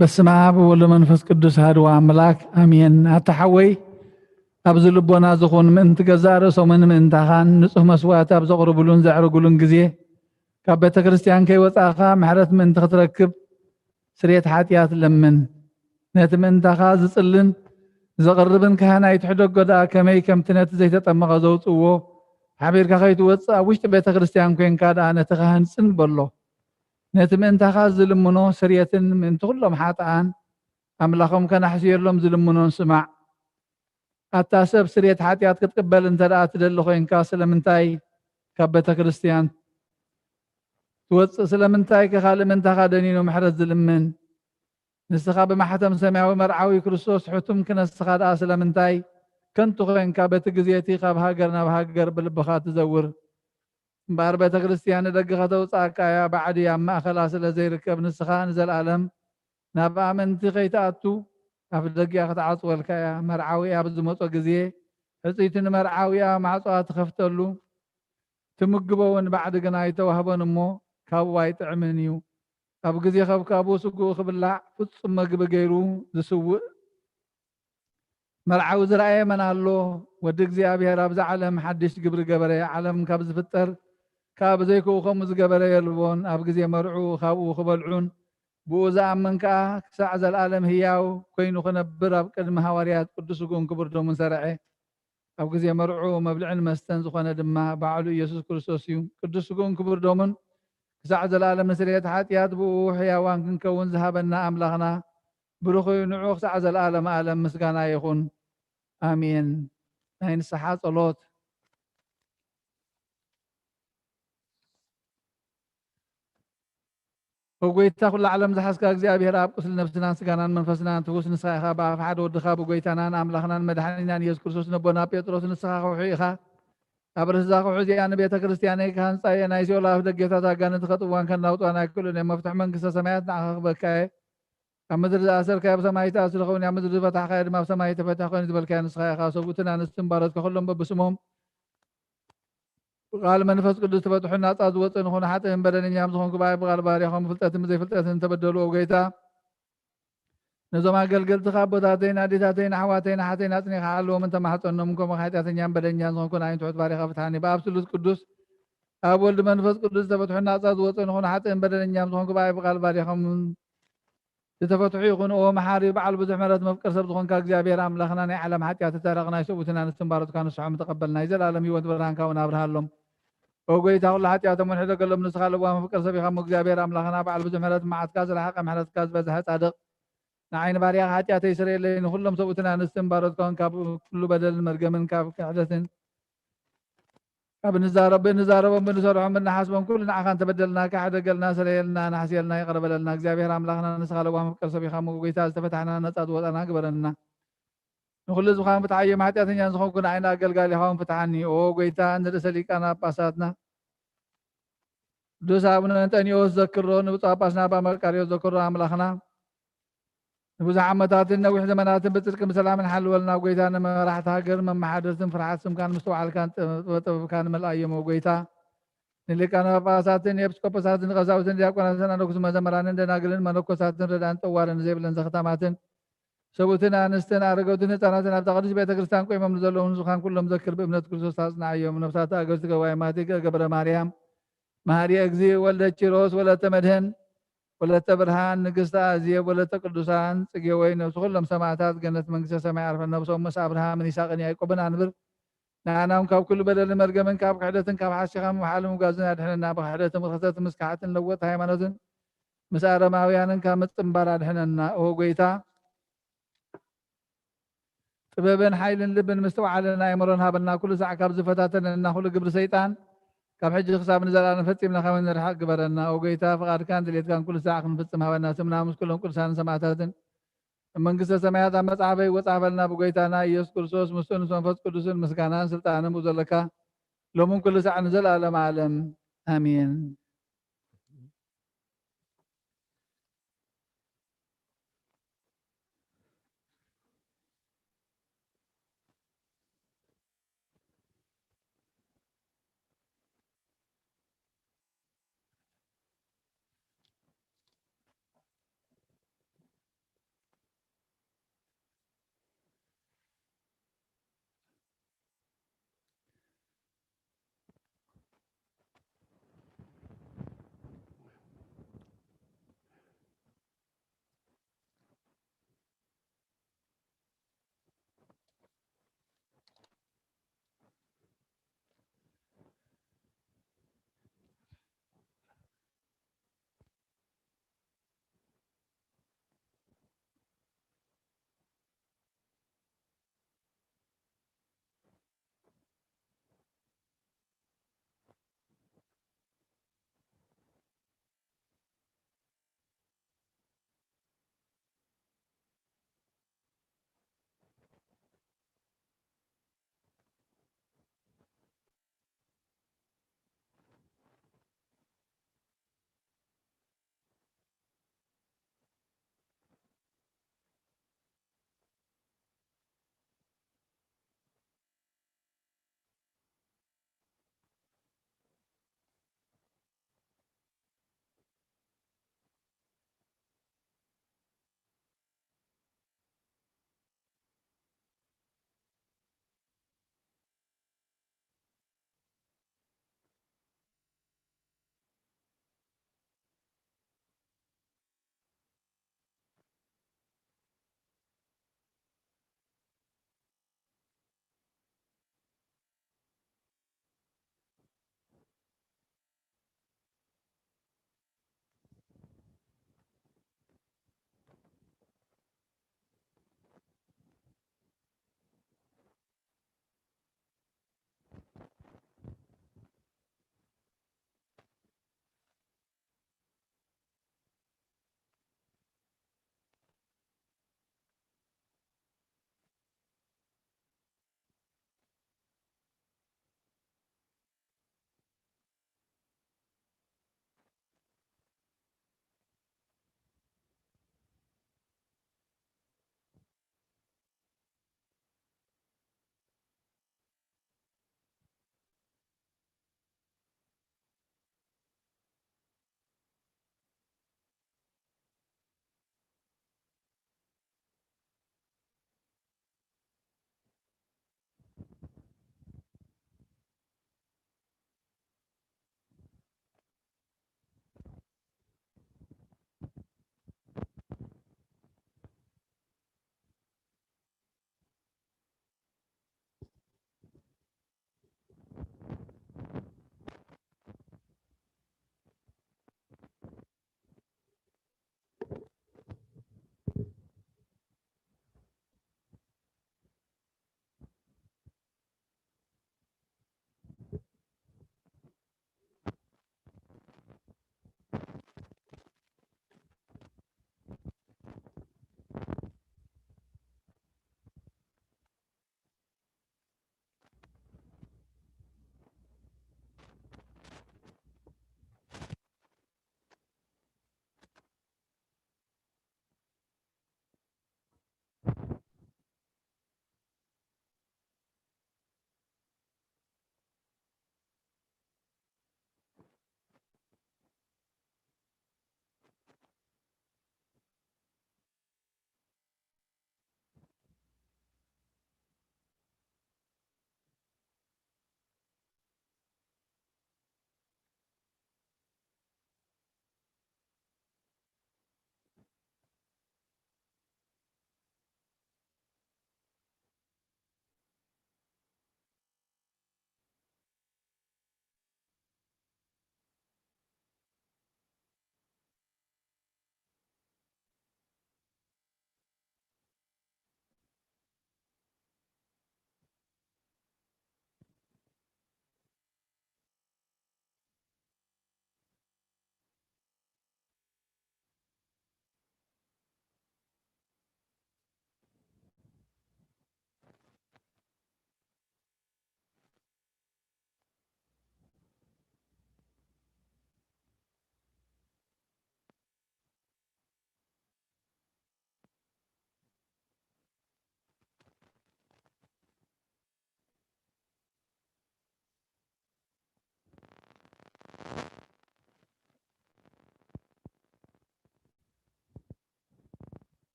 በስመ ኣብ ወወልድ ወመንፈስ ቅዱስ ኣሐዱ ኣምላክ ኣሜን። ኣታ ሓወይ፣ ኣብዚ ልቦና ዝኹን ምእንቲ ገዛእ ርእሶምን ምእንታኻን ንጹህ መስዋእቲ ኣብ ዘቕርብሉን ዘዕርግሉን ግዜ፣ ካብ ቤተ ክርስቲያን ከይወጻእኻ ምሕረት ምእንቲ ክትረክብ ስርየት ሓጢኣት ለምን። ነቲ ምእንታኻ ዝጽልን ዘቕርብን ካህን ኣይትሕደጎ ደኣ፣ ከመይ ከምቲ ነቲ ዘይተጠመቐ ዘውጽእዎ ሓቢርካ ከይትወጽእ ኣብ ውሽጢ ቤተ ክርስቲያን ኮይንካ ደኣ ነቲ ካህን ጽን በሎ። ነቲ ምእንታኻ ዝልምኖ ስርየትን ምእንቲ ኩሎም ሓጥኣን ኣምላኾም ከናሕስየሎም ዝልምኖን ስማዕ። ኣታ ሰብ ስርየት ሓጢኣት ክትቅበል እንተ ደኣ ትደሊ ኮይንካ ስለምንታይ ካብ ቤተ ክርስቲያን ትወጽእ? ስለምንታይ ከ ካልእ ምእንታኻ ደኒኑ ምሕረት ዝልምን? ንስኻ ብማሕተም ሰማያዊ መርዓዊ ክርስቶስ ሕቱም ክነስኻ ደኣ ስለምንታይ ከንቱ ኾንካ በቲ ግዜ እቲ ካብ ሃገር ናብ ሃገር ብልብኻ ትዘውር? እምበኣር ቤተ ክርስቲያን ንደገ ከተውጽኣካ እያ፣ ባዕዲ ኣብ ማእኸላ ስለ ዘይርከብ ንስኻ ንዘለኣለም ናብ ኣመንቲ ከይትኣቱ ኣፍ ደጊኣ ክትዓጽወልካ እያ። መርዓዊ ኣብ ዝመጾ ግዜ ሕጽይቲ ንመርዓዊኣ ማዕጾኣ ትኸፍተሉ፣ ትምግቦ እውን ባዕዲ ግና ኣይተዋህቦን እሞ ካብኡ ኣይጥዕምን እዩ። ኣብ ግዜ ከብካቡ ስግኡ ክብላዕ ፍጹም መግቢ ገይሩ ዝስውእ መርዓዊ ዝረኣየ መን ኣሎ? ወዲ እግዚኣብሔር ኣብዚ ዓለም ሓድሽ ግብሪ ገበረ። ዓለም ካብ ዝፍጠር ካብ ብዘይክኡ ከምኡ ዝገበረ የልቦን። ኣብ ግዜ መርዑ ካብኡ ክበልዑን ብኡ ዝኣምን ከኣ ክሳዕ ዘለኣለም ህያው ኮይኑ ክነብር ኣብ ቅድሚ ሃዋርያት ቅዱስ ስግኡን ክቡር ደሙን ሰርዐ። ኣብ ግዜ መርዑ መብልዕን መስተን ዝኾነ ድማ ባዕሉ ኢየሱስ ክርስቶስ እዩ። ቅዱስ ስግኡን ክቡር ደሙን ክሳዕ ዘለኣለም ንስርየት ሓጢኣት ብኡ ሕያዋን ክንከውን ዝሃበና ኣምላኽና ብሩኽ እዩ። ንዑ ክሳዕ ዘለኣለም ኣለም ምስጋና ይኹን። ኣሜን። ናይ ንስሓ ጸሎት። ኦ ጎይታ ኩላ ዓለም ዝሓዝካ እግዚኣብሔር ኣብ ቁስሊ ነፍስናን ስጋናን መንፈስናን ትሑት ንስኻ ኢኻ። ብኣፍ ሓደ ወድኻ ብጎይታናን ኣምላኽናን መድሓኒናን ኢየሱስ ክርስቶስ ነቦና ጴጥሮስ ንስኻ ከውሒ ኢኻ። ኣብ ርእሲ እዛ ከውሒ እዚኣ ንቤተ ክርስቲያነይ ክሃንጻ እየ። ናይ ሲኦል ኣፍ ደጌታት ኣጋንንቲ ከጥዋን ከናውጥዋን ኣይክእሉን እዮም። መፍትሒ መንግስተ ሰማያት ንዓኻ ክበካ እየ። ኣብ ምድሪ ዝኣሰርካዮ ኣብ ሰማይ ይተኣስር ይኸውን፣ ኣብ ምድሪ ዝፈታሕካዮ ድማ ኣብ ሰማይ የተፈትሐ ኮይኑ ዝበልካዮ ንስኻ ኢኻ። ሰብኡትን ኣንስትን ባሮትካ ኩሎም በብስሞም ብቃል መንፈስ ቅዱስ ተፈትሑ ናጻ ዝወጽእ ንኹን ሓጥእን በደለኛም ዝኾንኩ ብኣይ ብቃል ባርያኹም ብፍልጠትን ብዘይፍልጠትን ተበደሉ። ኦ ጎይታ፣ ነዞም ኣገልገልትኻ ኣቦታተይን ኣዴታተይን ኣሕዋተይን ኣሓተይን ኣጽኒኻ ሓልዎም እንተማሕጸኖም፣ ከምኡ ሓጢኣተኛን በደለኛን ዝኾንኩ ንኣይን ትሑት ባርያኻ ፍትሓኒ። ብኣብ ስሉስ ቅዱስ ኣብ ወልድ መንፈስ ቅዱስ ተፈትሑ ናጻ ዝወጽእ ንኹን ሓጥእን በደለኛም ዝኾንኩ ብኣይ ብቃል ባርያኹም ዝተፈትሑ ይኹኑ። ኦ መሓሪ በዓል ብዙሕ ምሕረት መፍቀር ሰብ ዝኾንካ እግዚኣብሔር ኣምላኽና ናይ ዓለም ሓጢኣት ተታረቕ ናይ ሰብኡትን ኣንስትን ባሮትካ ንስሖም ተቐበል ናይ ዘላለም ህይወት ብርሃንካ እውን ኣብርሃሎም። ኦ ጎይታ ኩሉ ሓጢኣቶም እውን ሕደገሎም ንስኻ ለዋህ መፍቀር ሰብ ኢኻ እሞ እግዚኣብሔር ኣምላኽና በዓል ብዙሕ ምሕረት መዓትካ ዝረሓቐ ምሕረትካ ዝበዝሐ ጻድቕ ንዓይኒ ባርያኻ ሓጢኣተይ ስረየለይ ንኹሎም ሰብኡትን ኣንስትን ባሮትካ እውን ካብ ኩሉ በደልን መርገምን ካብ ክሕደትን ካብ ንዛረብ ብንዛረቦም ብንሰርሖም ብንሓስቦም ኩሉ ንዓኻ እንተበደልናካ ሕደገልና፣ ሰለየልና፣ ናሕስየልና፣ ይቕረ በለልና። እግዚኣብሔር ኣምላኽና ንስኻ ለዋህ መፍቀር ሰብ ኢኻ እሞ ጎይታ ዝተፈታሕና ነጻ ዝወጣና ግበረና። ንኹሉ ዝኾን ፍትሓዮም ሓጢኣተኛን ዝኾንኩ ንዓይና ኣገልጋሊኻ እውን ፍትሓኒ። ኦ ጎይታ ንርእሰ ሊቃነ ጳጳሳትና ቅዱስ ኣቡነ እንጠንዮስ ዘክሮ፣ ንብፁዕ ጳጳስና ኣባ መቃርዮስ ዘክሮ ኣምላኽና ንብዙሕ ዓመታትን ነዊሕ ዘመናትን ብጽድቅን ብሰላምን ሓልወልና። ጎይታ ንመራሕቲ ሃገር መመሓደርትን ፍርሓት ስምካን ምስትውዓልካን ጥበ-፣ ጥበብካን መልኣዮም። ኦ ጎይታ ንሊቃነ ጳጳሳትን ኤጲስቆጶሳትን ቀሳውስትን ዲያቆናትን ኣነኩስ መዘምራንን ደናግልን መነኮሳትን ረዳን ጠዋርን ዘይብለን ዘኽታማትን ሰብኡትን ኣንስትን ኣረገውትን ህፃናትን ኣብታ ቅድስት ቤተ ክርስቲያን ቆይሞም ንዘለዉ ንዙኻን ኩሎም ዘክር ብእምነት ክርስቶስ ኣጽንዓዮም። ነፍሳት ኣገዝቲ ገባይ ማቲ ገብረ ማርያም መሃሪ እግዚ ወልደ ኪሮስ ወለተ መድህን ወለተ ብርሃን ንግስቲ ኣዜብ ወለተ ቅዱሳን ጽጌ ወይ ነብሲ ኩሎም ሰማዕታት ገነት መንግስተ ሰማይ ኣርፈን ነብሶም ምስ ኣብርሃምን ይስሐቅን ያዕቆብን ኣንብር። ንኣናውን ካብ ኩሉ በደልን መርገምን ካብ ክሕደትን ካብ ሓሲኻ ምውሓልን ምጓዝን ኣድሕነና። ብክሕደትን ብርክሰትን ምስ ክሓትን ለወጥ ሃይማኖትን ምስ ኣረማውያንን ካብ ምጽንባር ኣድሕነና። ኦ ጎይታ ጥበብን ሓይልን ልብን ምስትውዓልን ኣእምሮን ሃበና። ኩሉ ሳዕ ካብ ዝፈታተነና ኩሉ ግብሪ ሰይጣን ካብ ሕጂ ክሳብ ንዘለኣለም ፈጺምና ካብ ንርሓቕ ግበረና። ኦ ጎይታ ፍቓድካን ድሌትካን ኩሉ ሳዕ ክንፍጽም ሃበና። ስምና ምስ ኩሎም ቅዱሳንን ሰማዕታትን ኣብ መንግስተ ሰማያት ኣብ መጽሓፈ ይወጻሕፈልና። ብጎይታና ኢየሱስ ክርስቶስ ምስኡ ምስ መንፈስ ቅዱስን ምስጋናን ስልጣንን ብኡ ዘለካ ሎምን ኩሉ ሳዕ ንዘለኣለም ዓለም ኣሜን።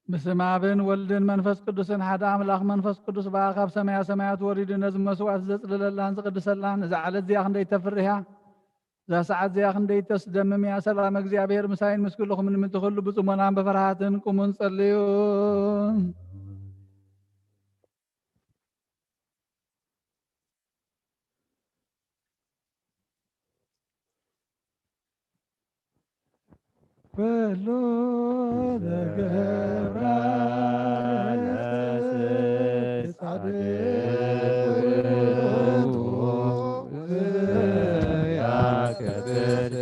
በስመ ኣብን ወልድን መንፈስ ቅዱስን ሓደ ኣምላኽ። መንፈስ ቅዱስ በኣ ካብ ሰማያ ሰማያት ወሪዱ ነዚ መስዋዕቲ ዘጽልለላን ዝቕድሰላን፣ እዛ ዕለት እዚኣ ክንደይ ተፍርህ እያ! እዛ ሰዓት እዚኣ ክንደይ ተስደምም እያ! ሰላም እግዚኣብሔር ምሳይን ምስ ኩልኹምን፣ ምእንቲ ኩሉ ብጽሞናን ብፍርሃትን ቁሙን ጸልዩን። ኩሉ ዘገብራ ለጻድቅ ውእቱ ያከብር።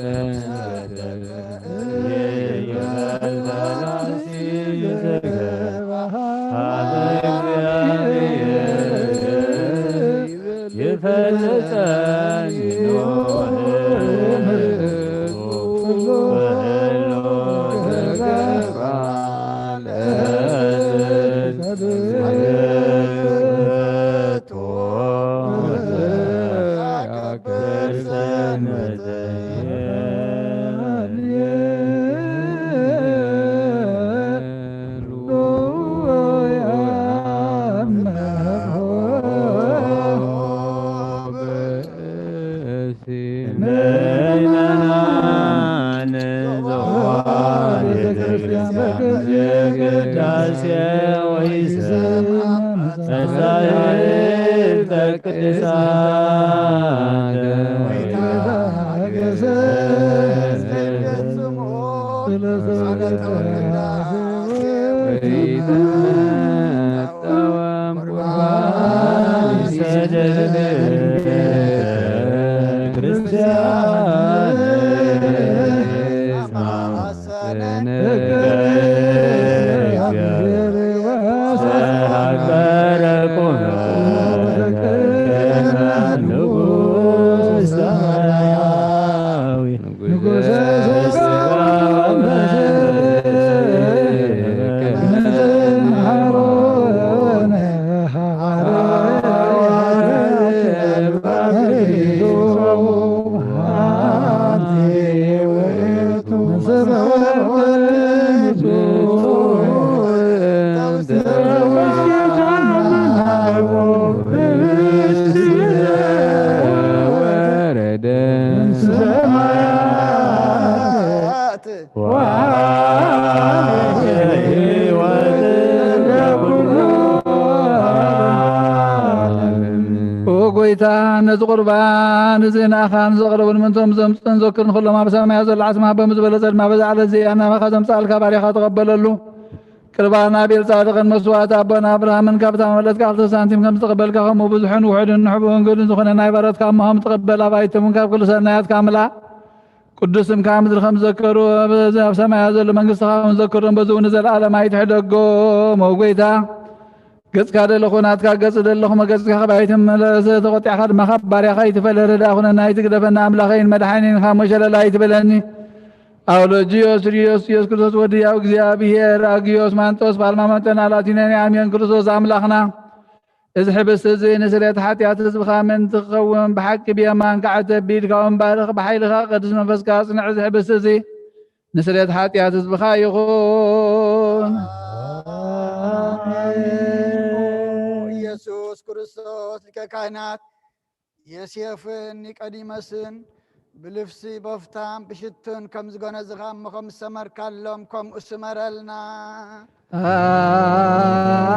ኦ ጎይታ፣ ነዚ ቁርባን እዚ ንኣኻ ንዘቕረቡ ንምንቶም ዘምጽእን ዘክርን ኩሎም ኣብ ሰማያት ዘሎ ዓስማ በምዝበለጸ ድማ በዛ ዕለት እዚኣ ናባኻ ዘምጽኣልካ ባርያኻ ተቐበለሉ። ቅርባን ኣቤል ጻድቕን መስዋዕቲ ኣቦና ኣብርሃምን ካብታ መበለትካ ክልተ ሳንቲም ከም ዝተቐበልካ፣ ከምኡ ብዙሕን ውሑድን ንሕቡእን ግዱን ዝኾነ ናይ ባሮትካ እሞ ከም ትቐበል፣ ኣባይቶም እውን ካብ ኩሉ ሰናያትካ ምልኣ። ቅዱስ ስምካ ኣብ ምድሪ ከም ዝዘከሩ፣ ኣብ ሰማያት ዘሎ መንግስትኻ ከም ዝዘከሮም፣ በዚ እውን ንዘለኣለም ኣይትሕደጎም። ኦ ጎይታ፣ ገጽካ ደለኹ ናትካ ገጽ ደለኹ፣ መገጽካ ካባይትመለስ፣ ተቖጢዕካ ድማ ካብ ባርያኻ ኣይትፈለ። ረዳእ ኩነና ኣይትግደፈና፣ ኣምላኸይን መድሓኒን ካብ ሞት ሸለል ኣይትበለኒ። ኣውሎጅዮስ ርዮስ ኢየሱስ ክርስቶስ ወዲ ያው እግዚኣብሔር፣ ኣግዮስ ማንጦስ፣ ፓልማሞንጠን፣ ኣላቲነን ኣሚዮን ክርስቶስ ኣምላኽና፣ እዚ ሕብስቲ እዚ ንስርየት ሓጢኣት ህዝብኻ ምእንቲ ክኸውን ብሓቂ ብየማንካ ዓተብ፣ ብኢድካ እውን ባርኽ፣ ብሓይልኻ ቅዱስ መንፈስካ ኣጽንዕ። እዚ ሕብስቲ እዚ ንስርየት ሓጢኣት ህዝብኻ ይኹን። ኣሜን። ኢየሱስ ክርስቶስ ሊቀ ካህናት ዮሴፍን ኒቆዲሞስን ብልፍሲ በፍታን ብሽቱን ከም ዝገነዝኻ እሞ ከም ዝሰመርካሎም ከምኡ ስመረልና።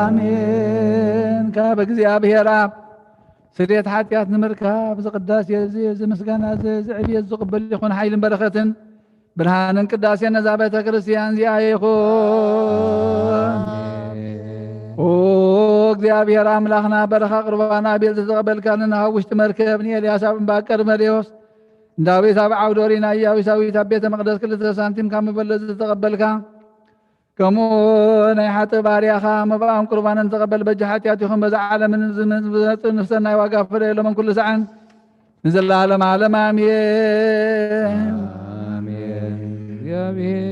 ኣሜን። ካብ እግዚኣብሔር ኣብ ስርየት ሓጢኣት ንምርካብ እዚ ቅዳሴ እዚ፣ እዚ ምስጋና እዚ፣ እዚ ዕብየት ዝቕበል ይኹን ሓይልን በረኸትን ብርሃንን ቅዳሴን ነዛ ቤተ ክርስቲያን እዚኣ ይኹን። ኦ እግዚኣብሔር ኣምላኽና፣ በረኻ ቁርባን ኣቤል ዝተቐበልካ፣ ንኖህ ኣብ ውሽጢ መርከብ፣ ንኤልያስ ኣብ እምባ ቀርሜሌዎስ፣ ንዳዊት ኣብ ዓውደ ኦሪን፣ ንኢያቢስ ኣብ ቤተ መቕደስ ክልተ ሳንቲም ካብ መበለት ዝተቐበልካ፣ ከምኡ ናይ ሓጥእ ባርያኻ መባኦም ቁርባንን ተቐበል፣ በጃ ሓጢኣት ይኹን በዛ ዓለምን ዝመጽእ ነፍሰን ናይ ዋጋ ፍረ የሎምን ኩሉ ሳዕን ንዘለዓለም ዓለም ኣሜን። ኣሜን። እግዚኣብሔር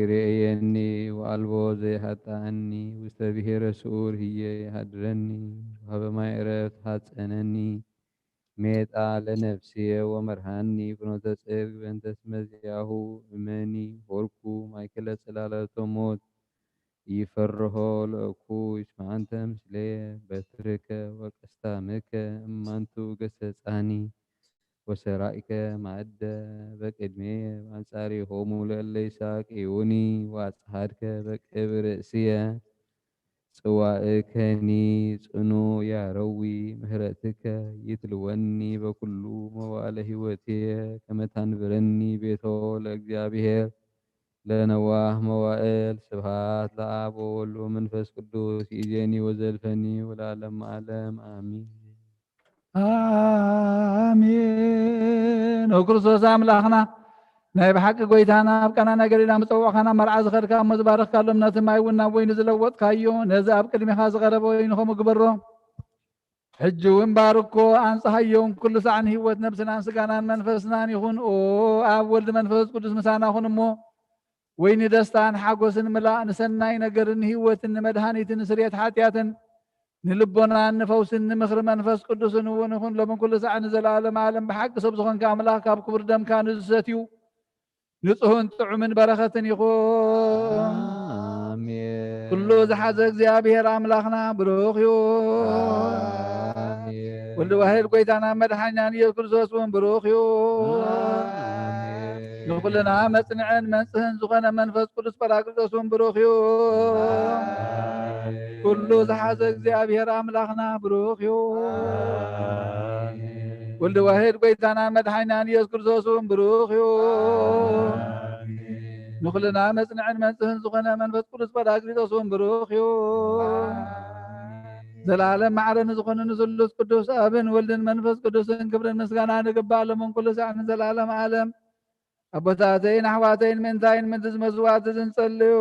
ይርእየኒ ወኣልቦ ዘይሃጥኣኒ፣ ውስተ ብሔረ ስዑር ህዬ ይሃድረኒ፣ ወሃበ ማይ ዕረፍት ሃጸነኒ፣ ሜጣ ለነፍስየ ወመርሃኒ ፍኖተ ጽድቅ በእንተ ስመ ዚአሁ እመኒ ሆርኩ ማእከለ ጽላሎተ ሞት ይፈርሆ ለእኩይ እስመ አንተ ምስሌየ፣ በትርከ ወቀስታምከ እማንቱ ገሰጻኒ። ወሰራይከ ማዕደ በቅድሜ አንጻሪሆሙ ለእለ ይሳቅዩኒ ወአጽሐድከ በቅብ ርእስየ ጽዋእከኒ ጽኑ ያረዊ ምህረትከ ይትልወኒ በኩሉ መዋእለ ህይወትየ ከመ ታንብረኒ ቤቶ ለእግዚአብሔር ለነዋህ መዋእል። ስብሐት ለአብ ወወልድ ወመንፈስ ቅዱስ ይእዜኒ ወዘልፈኒ ወለዓለመ ዓለም አሚን። አሜን። ኦ ክርስቶስ ኣምላኽና ናይ ብሓቂ ጎይታና ኣብ ቃና ናይ ገሊላ ምጸውዕኻና መርዓ ዝኸድካ እሞ ዝባረኽካሎም ነቲ ማይ እውን ናብ ወይኒ ዝለወጥካዮ ነዚ ኣብ ቅድሚኻ ዝቐረበ ወይኒ ከምኡ ግበሮ። ሕጂ እውን ባርኮ ኣንጽሃዮን ኩሉ ሳዕ ንህይወት ነብስናን ስጋናን መንፈስናን ይኹን። ኦ ኣብ ወልድ መንፈስ ቅዱስ ምሳና ኩን እሞ ወይኒ ደስታን ሓጎስን ምላእ ንሰናይ ነገርን ንህይወትን ንመድሃኒትን ንስርየት ሓጢኣትን ንልቦናን ንፈውስን ንምኽሪ መንፈስ ቅዱስን እውን ይኹን ሎምን ኩሉ ሳዕ ንዘለኣለም ዓለም ብሓቂ ሰብ ዝኾንካ ኣምላኽ ካብ ክቡር ደምካ ንዝሰትዩ ንጹህን ጥዑምን በረኸትን ይኹን። አሜን። ኩሉ ዝሓዘ እግዚኣብሔር ኣምላኽና ብሩኽ እዩ። አሜን። ወልድ ዋሕድ ጎይታና መድሓኒናን ኢየሱስ ክርስቶስ እውን ብሩኽ እዩ። አሜን። ንኹልና መጽንዕን መንጽህን ዝኾነ መንፈስ ቅዱስ ጳራቅሊጦስ እውን ብሩኽ እዩ። ኩሉ ዝሓዘ እግዚኣብሔር ኣምላኽና ብሩኽ እዩ። ወልድ ዋሕድ ጎይታና መድሓኒናን ኢየሱስ ክርስቶስ እውን ብሩኽ እዩ። ንኹልና መጽንዕን መንጽህን ዝኾነ መንፈስ ቅዱስ ጳራቅሊጦስ እውን ብሩኽ እዩ። ዘላለም ማዕረ ንዝኾነ ንስሉስ ቅዱስ ኣብን ወልድን መንፈስ ቅዱስን ክብርን ምስጋና ንግባእ ሎምን ኩሉ ሳዕ ንዘላለም ዓለም። ኣቦታተይን ኣሕዋተይን ምእንታይን ምእንቲ ዝመስዋዕት ዝንጸልዩ።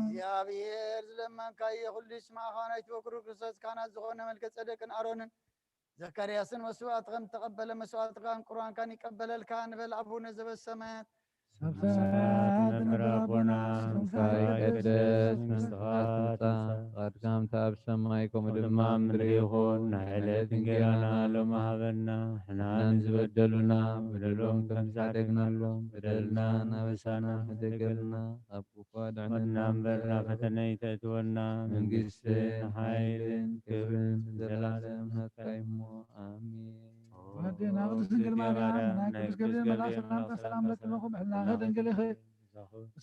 እግዚኣብሔር ዝለመንካዮ ኩሉ ይስማዕኻ። ናይቲ በኩር ክርስቶስ ካህናት ዝኾነ መልከ ጸደቅን ኣሮንን ዘካርያስን መስዋዕትኸም ተቐበለ መስዋዕትኻን ቁርባንካን ይቀበለልካ ንበል። ኣቡነ ዘበሰማያት ኣብ ሰማያት ንነብር ኣቦና ስምካ ይቀደስ፣ መንግስትኻ ትምጻእ፣ ፍቓድካ ከምቲ ኣብ ሰማይ ከምኡ ድማ ኣብ ምድሪ ይኹን። ናይ ዕለት እንጌራና ሎሚ ሃበና፣ ንሕና ንዝበደሉና በደሎም ከም ዝሓደግናሎም በደልና ናበሳና ከይተገልና ካብ ክፉ ኣድሕነና እምበር ናብ ፈተነ ኣይተእትወና፣ መንግስትን ሓይልን ክብርን ዘለዓለም ናትካ እዩ እሞ ኣሜን። ወደና ቅድስት ድንግል ማርያም ናይ ቅዱስ ገብርኤል መልኣክ ሰላምታ ሰላም ለኪ ለኹ ብሕልናኺ ድንግል ኢኺ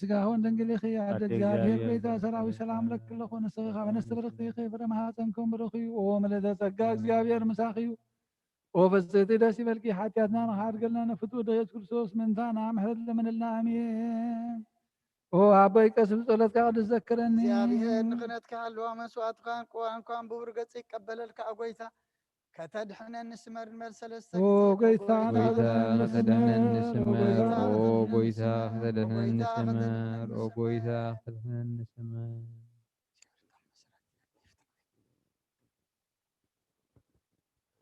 ስጋሁን ድንግል ኢኺ ኣደ እግዚኣብሔር ጎይታ ሰራዊት ሰላም ለኪ ለኹ ንስኺ ካብ ኣንስቲ ብርክቲ ኢኺ ፍረ ማህፀንኩም ብሩኽ እዩ። ኦ ምልዕተ ጸጋ እግዚኣብሔር ምሳኺ እዩ። ኦ ፍጽሕቲ ደስ ይበልኪ ሓጢኣትና ንኽሓድገልና ንፍትው ድኻ ኢየሱስ ክርስቶስ ምእንታና ምሕረት ለምንልና ኣሜን። ኦ ኣቦይ ቀስ ብጸሎትካ ቅዱስ ዘክረኒ። እግዚኣብሔር ንኽነትካ ሃለዋ መስዋዕትኻን ቅዋንኳን ብቡር ገጽ ይቀበለልካ። ኦ ጎይታ ከተድሕነኒ ስመር ንበል ሰለስተ ኦ ግዜ። ጎይታ ጎይታ ከተድሕነኒ ስመር፣ ኦ ጎይታ ከተድሕነኒ ስመር፣ ኦ ጎይታ ከተድሕነኒ ስመር።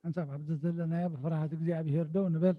ሓንሳብ ኣብዚ ዘለናዮ ብፍርሃት እግዚኣብሔር ደው ንበል።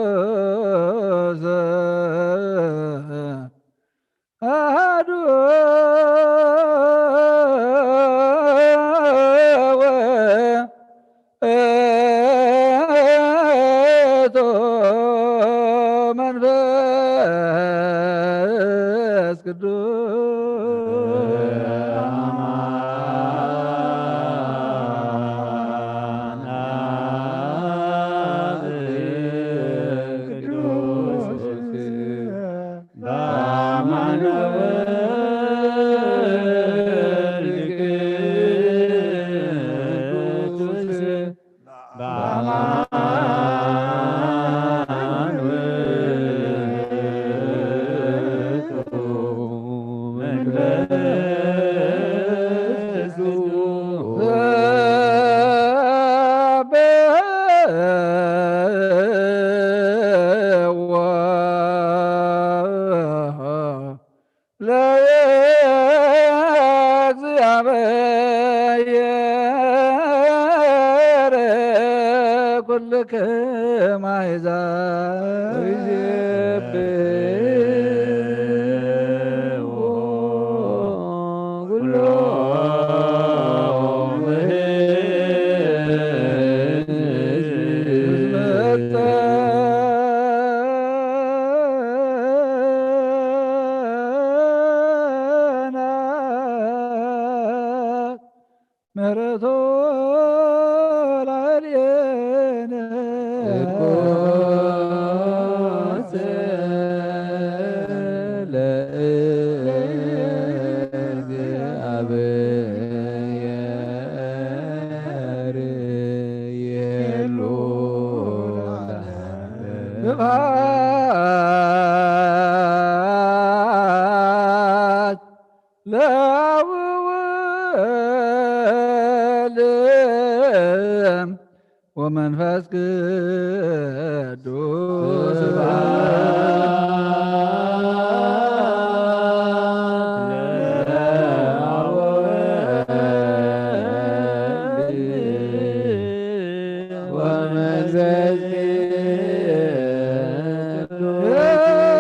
ቅዱስ አሐዱ ውእቱ መንፈስ ቅዱስ። ምሕረቱ ላዕሌነ። እኮ ለእግዚአብሔር ይሄሉ ስብሐት ለአብ ወወልድ ወመንፈስ ቅዱስ። ስብሐት ለአብ ወወልድ ወመንፈስ ቅዱስ።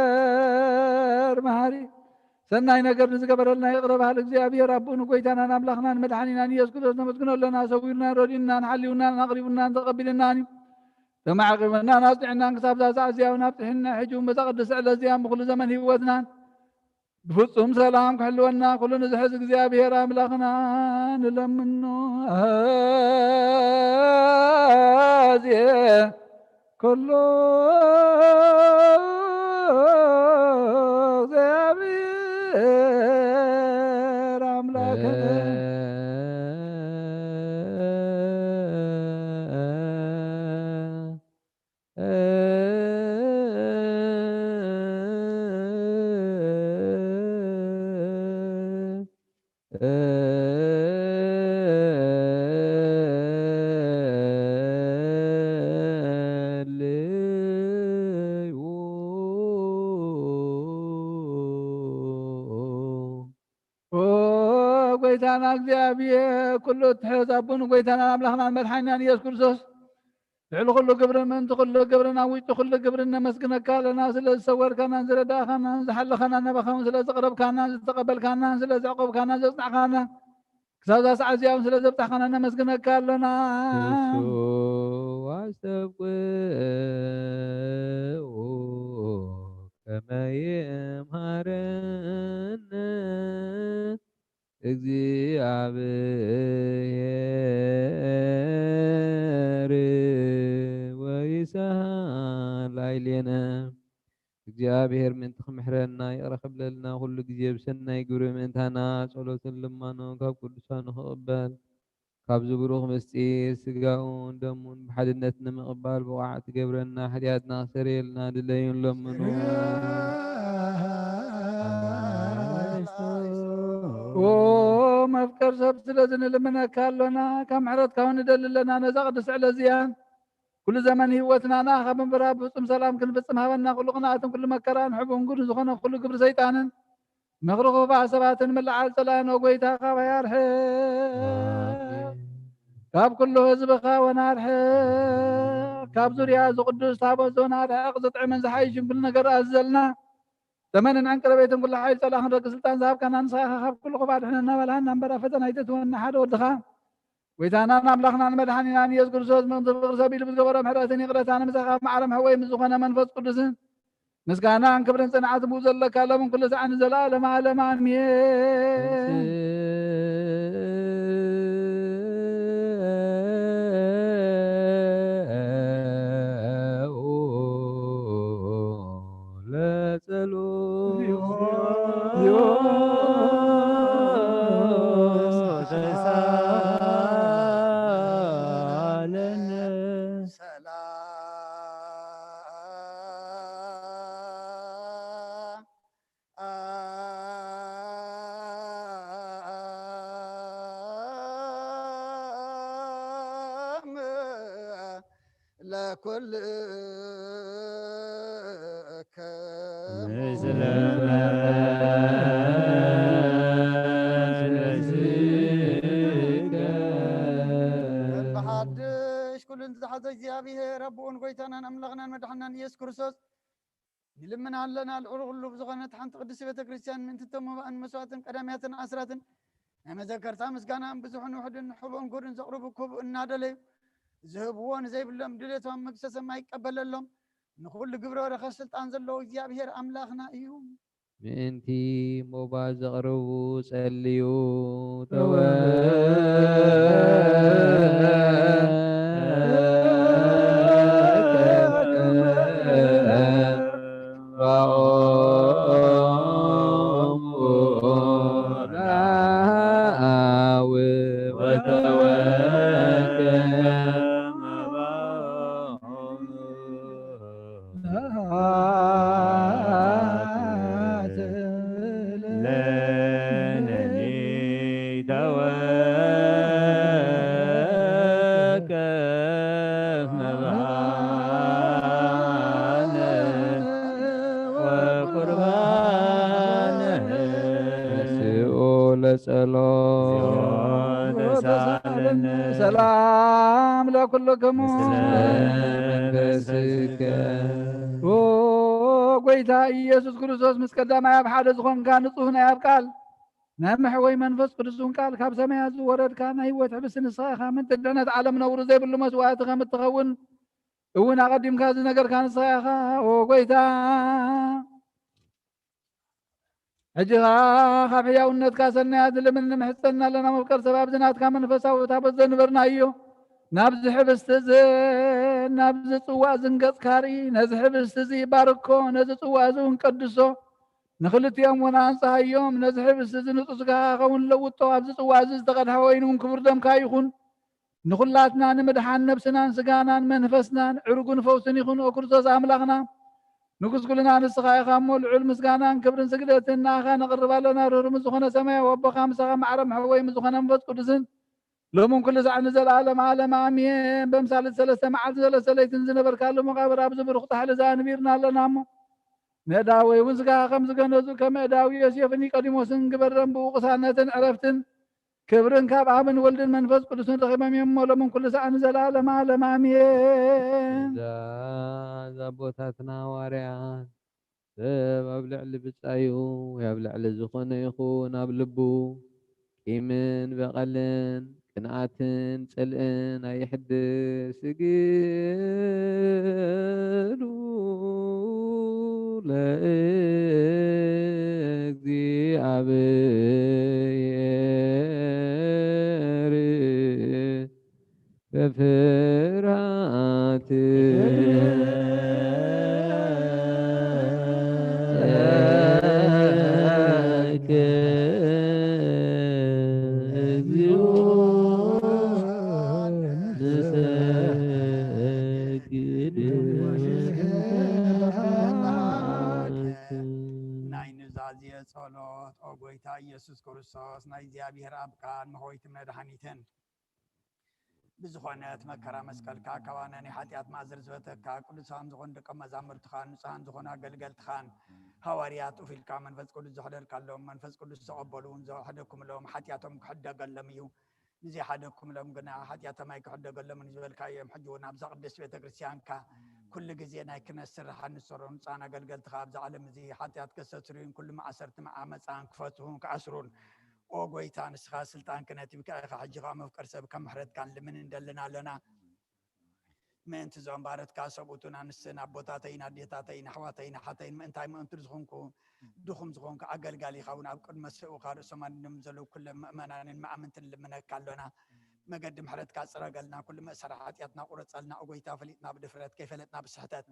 እግዚኣብሔር መሃሪ ሰናይ ነገር ንዝገበረልና ይቕረ በሃል እግዚኣብሔር ኣቦኡ ንጎይታናን ኣምላኽናን መድሓኒናን ኢየሱስ ክርስቶስ ነመስግኖ ኣለና። ሰዊሩናን ረዲኡናን ሓልዩናን ኣቕሪቡናን ተቐቢልናን እዩ። ተማዕቂቡናን ኣጽኒዕናን ክሳብ እዛ ሰዓት እዚኣ እውን ኣብጽሕና ሕጂ እውን በዛ ቅድስቲ ዕለት እዚኣ ብኹሉ ዘመን ህይወትናን ብፍጹም ሰላም ክሕልወና ኩሉ ንዝሕዝ እግዚኣብሔር ኣምላኽና ንለምኖ። ኣዜ ኩሉ እግዚኣብሔር ኣምላኽና። ኦ ጎይታና እግዚኣብሔር ኩሉ እትሕዝ ኣቦን ጎይታናን ኣምላኽናን መድሓኒናን ኢየሱስ ክርስቶስ ልዕሊ ኩሉ ግብርን ምእንቲ ኩሉ ግብርን ኣብ ውሽጢ ኩሉ ግብርን ነመስግነካ ኣለና። ስለ ዝሰወርካናን ዝረዳእካናን ዝሓለኻናን ናባኻ እውን ስለ ዘቕረብካናን ዝተቐበልካናን ስለ ዘዕቆብካናን ዘጽናዕካናን ክሳብ እዛ ሰዓት እዚኣ እውን ስለ ዘብጻሕካና ነመስግነካ ኣለና። እሱ ኣስተብቅዑ ከመ ይምሃረነ እግዚኣብሔር ወይስሐቅ ላዕሌነ። እግዚኣብሔር ምእንቲ ክምሕረና ይቕረ ክብለልና፣ ኩሉ ግዜ ብሰናይ ግብሪ ምእንታና ጸሎትን ልማኖን ካብ ቅዱሳኑ ክቕበል፣ ካብዚ ብሩኽ ምስጢር ስጋኡን ደሙን ብሓድነት ንምቕባል ብቑዓት ትገብረና፣ ሓጢኣትና ክሰርየልና ድለዩን ለምኑ። ኦ መፍቀር ሰብ ስለዚ ንልምነካ ኣሎና፣ ካብ ምሕረትካ እውን ንደሊ ኣለና። ነዛ ቅድስቲ ዕለት እዚኣን ኩሉ ዘመን ህይወትና ንኣኻ ብምብራር ብፍጹም ሰላም ክንፍጽም ሃበና። ኩሉ ቅንኣትን ኩሉ መከራን ሕቡን ግዱን ዝኾነ ኩሉ ግብሪ ሰይጣንን ምኽሪ ክፉኣት ሰባትን ምልዓል ጸላእን፣ ኦ ጐይታ፣ ካባይ ኣርሕቕ። ካብ ኩሉ ህዝብኻ ወናርሕቕ፣ ካብ ዙርያ እዚ ቅዱስ ታቦት ወናርሕቕ። ዘጥዕምን ዝሓይሽን ኩሉ ነገር ኣዝዘልና። ዘመንን ዕንቅረቤትን ኩሉ ሓይል ጸላእን ክንረግጽ ስልጣን ዝሃብካና ንስኻ ኢኻ። ካብ ኩሉ ክፉእ ኣድሕነና፣ በልሃና እምበር ኣብ ፈተና ኣይተእትወና። ሓደ ወድኻ ጐይታናን ኣምላኽናን መድሓኒናን ኢየሱስ ክርስቶስ ምእንቲ ፍቕሪ ሰብ ኢሉ ብዝገበሮ ምሕረትን ይቕረታን ምሳኻ ማዕረ መሕወይ ምስ ዝኾነ መንፈስ ቅዱስን ምስጋናን ክብርን ጽንዓትን ብኡ ዘለካ ሎምን ኩሉ ሰዓትን ንዘለኣለመ ዓለም ኣሜን። ለኩልከ ምስለ መንፈስከ። በሓድሽ ኩሉ ንዝሓዘ እግዚኣብሔር ኣቦኡን ጐይታናን ኣምላኽናን መድሓናን ኢየሱስ ክርስቶስ ንልምን ኣለና። ልዑል ኩሉ ብዝኾነት ሓንቲ ቅድስቲ ቤተ ክርስቲያን ምእንቲ እቶም መባእን መስዋዕትን ቀዳምያትን ኣስራትን ናይ መዘከርታ ምስጋና ብዙሕን ውሑድን ሕቡእን ግዱን ዘቕርቡ ክቡእ እናደለዩ ዝህብዎ ንዘይብሎም ድሌቶም መንግስተ ሰማይ ይቀበለሎም። ንኹሉ ግብረ በረኸት ስልጣን ዘለዎ እግዚኣብሔር ኣምላኽና እዩ። ምእንቲ ሞባ ዘቕርቡ ጸልዩ። ለነኒ ተወከፍ መብዓነ ወቁርባነ። ተስኡ ለጸሎት። ተሳለነ። ሰላም ለኩልክሙ። ምስለ መንፈስከ። ኦ ጐይታ ኢየሱስ ክርስቶስ፣ ምስ ቀዳማይ ኣብ ሓደ ዝኾንካ ንጹህ ናይ ኣብ ቃል ናይ መሕወይ መንፈስ ቅዱስ እውን ቃል ካብ ሰማያት ዝወረድካ ናይ ህይወት ሕብስቲ ንስኻ ኢኻ። ምእንቲ ድሕነት ዓለም ነውሪ ዘይብሉ መስዋእቲ ከም እትኸውን እውን ኣቐዲምካ ዝነገርካ ንስኻ ኢኻ። ኦ ጐይታ፣ ሕጂ ኸኣ ካብ ሕያውነትካ ሰናያት ንልምን ንምሕጸና ኣለና። መፍቀር ሰብ፣ ኣብዚ ናትካ መንፈሳዊ ታቦት ዘንበርናዮ፣ ናብዚ ሕብስቲ እዚ፣ ናብዚ ጽዋእ እዚ ንገጽካ ርኢ። ነዚ ሕብስቲ እዚ ባርኮ፣ ነዚ ጽዋእ እዚ እውን ቀድሶ። ንኽልቲኦም እውን ኣንጽሃዮም። ነዚ ሕብስቲ እዚ ንጹህ ስጋኻ ኸውን ለውጦ። ኣብዚ ጽዋእ እዚ ዝተቐድሐ ወይኒ እውን ክቡር ደምካ ይኹን። ንኹላትና ንምድሓን ነብስናን ስጋናን መንፈስናን ዕርጉን ፈውስን ይኹን። ኦ ክርስቶስ ኣምላኽና፣ ንጉስ ኩልና ንስኻ ኢኻ እሞ፣ ልዑል ምስጋናን ክብርን ስግደትን ንኣኻ ነቕርብ ኣለና። ርህሩህ ምስ ዝኾነ ሰማያዊ ኣቦኻ፣ ምሳኻ ማዕረ መሕወይ ምስ ዝኾነ መንፈስ ቅዱስን፣ ሎምን ኩሉ ሳዕ ንዘለኣለም ዓለም ኣሜን። በምሳሌ ሰለስተ መዓልትን ሰለስተ ለይትን ዝነበርካሉ መቓብር፣ ኣብዚ ብሩኽ ጻሕሊ እዚ ኣንቢርና ኣለና እሞ፣ ነዳወይ እውን ስጋኻ ከም ዝገነዙ፣ ከም እዳዊ ዮሴፍን ኒቆዲሞስን ግበረን። ብኡ ቅሳነትን ዕረፍትን ክብርን ካብ ኣብን ወልድን መንፈስ ቅዱስን ረኺቦም እዮም እሞ፣ ሎምን ኩሉ ሳዕ ንዘለኣለም ዓለም ኣሜን። ትእዛዝ ኣቦታትና ሃዋርያት፣ ሰብ ኣብ ልዕሊ ብጻዩ ወይ ኣብ ልዕሊ ዝኾነ ይኹን ኣብ ልቡ ቂምን በቐልን ቅንኣትን ጽልእን ኣይሕድስ። ስግዱ ለእግዚኣብሔር በፍርሃት። ጸሎት። ኦ ጎይታ ኢየሱስ ክርስቶስ፣ ናይ እግዚኣብሔር ኣብ ቃል መሕወይትን መድኃኒትን ብዝኾነት መከራ መስቀልካ፣ ካባና ናይ ሓጢኣት ማእዘር ዝበተካ፣ ቅዱሳን ዝኾኑ ደቀ መዛሙርትኻን ንጹሃን ዝኾኑ ኣገልገልትኻን ሃዋርያት ኡፍ ኢልካ መንፈስ ቅዱስ ዘሕደርካሎም፣ መንፈስ ቅዱስ ዝተቐበሉ እውን ዘሕደኩምሎም ሓጢኣቶም ክሕደገሎም እዩ። ንዘይሓደግኩምሎም ግና ሓጢኣቶም ኣይክሕደገሎምን ዝበልካዮም፣ ሕጂ እውን ኣብዛ ቅድስት ቤተ ክርስቲያንካ ኩሉ ግዜ ናይ ክህነት ስራሓት ንሰሩ ንጹሃን ኣገልገልትኻ ኣብዛ ዓለም እዚ ሓጢኣት ከስተስርዩን ኩሉ ማእሰርት ዓመፃን ክፈትሑን ክኣስሩን፣ ኦ ጎይታ፣ ንስኻ ስልጣን ክህነት ሂብካ ኢኻ። ሕጂ ኸዓ መፍቀር ሰብ ከም ምሕረትካ ንልምን እንደልን ኣለና። ምእንቲ እዞም ባረትካ ሰብኡትን ኣንስትን ኣቦታተይን ኣዴታተይን ኣሕዋተይን ኣሓተይን ምእንታይ ምእንቱ ዝኾንኩ ድኹም ዝኾንኩ ኣገልጋሊኻ እውን ኣብ ቅድመ ስእውኻ ርእሶም ኣድንም ዘለዉ ኩሎም ምእመናንን መኣምንትን ልምነካ ኣሎና። መገዲ ምሕረትካ ጽረገልና፣ ኩሉ መእሰሪ ሓጢኣትና ቁረጸልና። ኦ ጎይታ፣ ፈሊጥና ብድፍረት፣ ከይፈለጥና ብስሕተት፣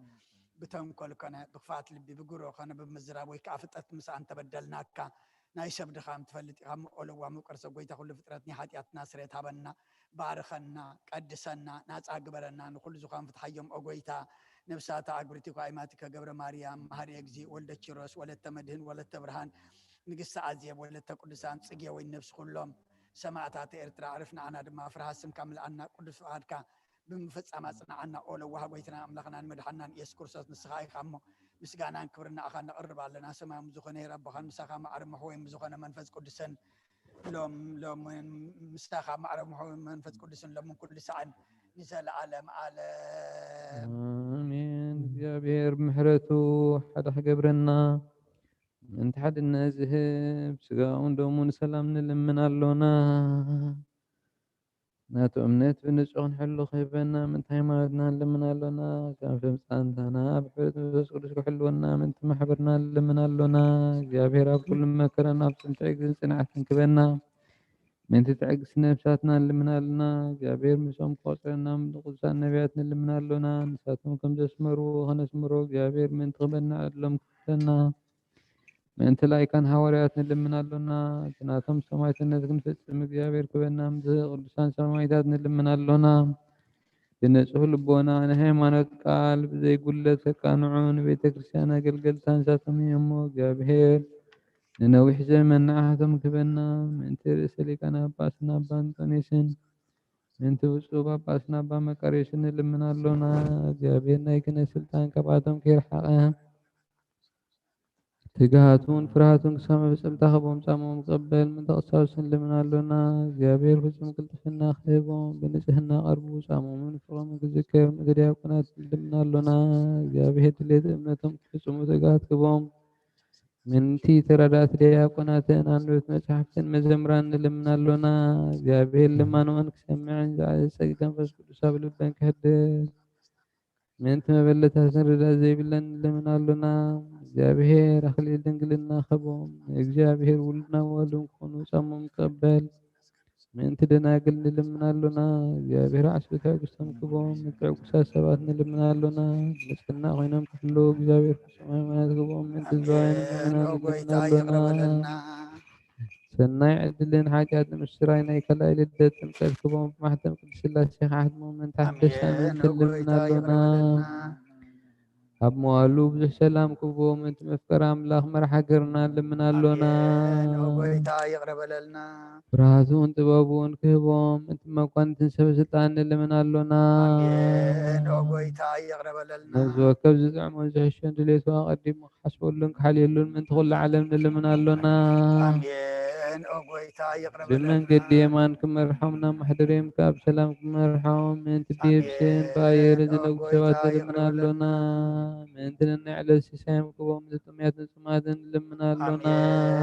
ብተንኮል ኮነ ብኽፍኣት ልቢ፣ ብግብሮ ኮነ ብምዝራብ ወይ ከኣ ፍጥረት ምሳእ እንተበደልናካ፣ ናይ ሰብ ድኻም ትፈልጥ ኢኻ እሞ፣ ኦ ለዋህ ምቁር ሰብ ጎይታ፣ ኩሉ ፍጥረት ናይ ሓጢኣትና ስርየት ሃበና፣ ባርኸና፣ ቀድሰና፣ ናጻ ግበረና፣ ንኹሉ ዝኻን ፍትሓዮም ኦ ጎይታ። ነብሳታ ኣግብርቲኮ ኣይማቲከ ገብረ ማርያም፣ መሃሪ እግዚእ፣ ወልደ ኪሮስ፣ ወለተ መድህን፣ ወለተ ብርሃን፣ ንግስቲ ኣዜብ፣ ወለተ ቅዱሳን፣ ጽጌ ወይ ነብሲ ኩሎም ሰማእታት ኤርትራ፣ ዕርፍ ንዓና ድማ ፍርሃት ስምካ ምልኣና፣ ቅዱስ ፍቓድካ ብምፍጻም ኣጽንዓና። ኦ ለዋህ ጎይታና ኣምላኽናን መድሓናን ኢየሱስ ክርስቶስ፣ ንስኻ ኢኻ እሞ ምስጋናን ክብርን ንኣኻ ነቕርብ ኣለና። ሰማያዊ ዝኾነ ሄር ኣቦኻን ምሳኻ ማዕረ ምሕወይም ዝኾነ መንፈስ ቅዱስን ሎም-፣ ሎምን ምሳኻ ማዕረ ምሕወይም መንፈስ ቅዱስን ሎምን ኩሉ ሰዓን ንዘለዓለም ዓለም። ኣሜን። እግዚኣብሔር ብምሕረቱ ሓደ ክገብረና፣ ምእንቲ ሓድነት ዝህብ ስጋኡን ደሙን ሰላም ንልምን ኣሎና። ናቱ እምነት ብንጹህ ክንሕሉ ክህበና ምእንቲ ሃይማኖትና ንልምን ኣሎና። ካብ ፍጻንታና ብሕብረት መንፈስ ቅዱስ ክሕልወና ምእንቲ ማሕበርና ንልምን ኣሎና። እግዚኣብሔር ኣብ ኩሉ መከራን ኣብ ጽንትዕ ግዝን ጽንዓት ክንክበና ምእንቲ ትዕግስቲ ነፍሳትና ንልምን ኣሎና። እግዚኣብሔር ምስኦም ክቆጽረና ምእንቲ ቅዱሳን ነቢያት ንልምን ኣሎና። ንሳቶም ከም ዘስመርዎ ከነስምሮ እግዚኣብሔር ምእንቲ ክበና ዕድሎም ክፍለና። ምእንቲ ላይካን ሃዋርያት ንልምን ኣሎና። እቲ ናቶም ሰማዕትነት ክንፍጽም እግዚኣብሔር ክበና፣ ምስ ቅዱሳን ሰማዕታት ንልምን ኣሎና። ብንጹህ ልቦና ንሃይማኖት ቃል ብዘይ ጉድለት ከቃንዑ ንቤተ ክርስቲያን ኣገልገልታ ንሳቶም እዮም እሞ፣ እግዚኣብሔር ንነዊሕ ዘመን ንዓኻቶም ክበና። ምእንቲ ርእሰ ሊቃነ ጳጳስና ኣባ እንጦንዮስን ምእንቲ ብፁዕ ጳጳስና ኣባ መቃርዮስን ንልምን ኣሎና። እግዚኣብሔር ናይ ክህነት ስልጣን ካብኣቶም ከይርሓቐ፣ ትግሃቱን ፍርሃቱን ክሳብ መፈጸምታ ክህቦም ጻምኦም ክቕበል ምእንቲ ቀሳውስቲ ንልምን ኣሎና። እግዚኣብሔር ፍጹም ቅልጥፍና ክህቦም፣ ብንጽህና ቀርቡ ጻምኦምን ፍቕሮምን ክዝከር ምእንቲ ዲያቆናት ንልምን ኣሎና። እግዚኣብሔር ድሌት እምነቶም ክፍጽሙ ትግሃት ክህቦም፣ ምእንቲ ተረዳእቲ ዲያቆናትን ኣንበብቲ መጻሕፍትን መዘምራን ንልምን ኣሎና። እግዚኣብሔር ልማኖኣን ክሰምዕን ዝዓዘዘ ጸጋ መንፈስ ቅዱስ ኣብ ልበን ከሕድር፣ ምእንቲ መበለታትን ርዳእ ዘይብለን ንልምን ኣሎና። እግዚኣብሔር ኣኽሊል ድንግልና ክህቦም፣ እግዚኣብሔር ውሉድና ዋሉን ክኾኑ ጻሞም ክቕበል፣ ምእንቲ ደናግል ንልምን ኣሎና። እግዚኣብሔር ዓስቢ ትዕግስቶም ክህቦም፣ ምእንቲ ዕጉሳት ሰባት ንልምን ኣሎና። ንጽህና ኮይኖም ክሕልዉ እግዚኣብሔር ፍጹም ሃይማኖት ክህቦም፣ ምእንቲ ህዝባውያን ኣሜን። ምእመናን ኦ ጎይታ፣ ንልምን ይቕረ ኣሎና። በለልና። ሰናይ ዕድልን ሓጢኣት ንምስራይ ናይ ካልኣይ ልደት ጥምቀት ክህቦም፣ ብማሕተም ቅድስት ሥላሴ ክሓትሞም፣ ምእንቲ ሓደስቲ ኣሜን። ኣመንቲ ኦ ንልምን ጎይታ፣ ይቕረ ኣሎና። በለልና። ኣብ መዋሉ ብዙሕ ሰላም ክህቦም፣ ምእንቲ መፍቀሪ ኣምላኽ መራሕ ሃገርና ንልምን ኣሎና። ኣሜን። ኦ ጎይታ፣ ይቕረ በለልና። ፍርሃቱን ጥበቡን ክህቦም፣ ምእንቲ መኳንንትን ሰበ ስልጣን ንልምን ኣሎና። ኣሜን። ኦ ጎይታ፣ ይቕረ በለልና። ነፍሲ ወከፍ ዝጥዕሞን ዝሕሾን ድሌቱ ኣቐዲሙ ክሓስበሉን ክሓልየሉን ምእንቲ ኩሉ ዓለም ንልምን ኣሎና። ኣሜን። ኦ ጎይታ፣ ይቕረ በለልና። ብመንገዲ የማን ክመርሖም፣ ናብ ማሕደርዮም ካብ ሰላም ክመርሖም ምእንቲ ብየብስን ኣሜን። ብኣየርን ኦ ዝነግዱ ጎይታ፣ ሰባት ንልምን ይቕረ ኣሎና። በለልና። ምእንቲ ነናይ ዕለት ሲሳዮም ክህቦም፣ ምእንቲ ጥሙያትን ጽሙኣትን ንልምን ኣሎና።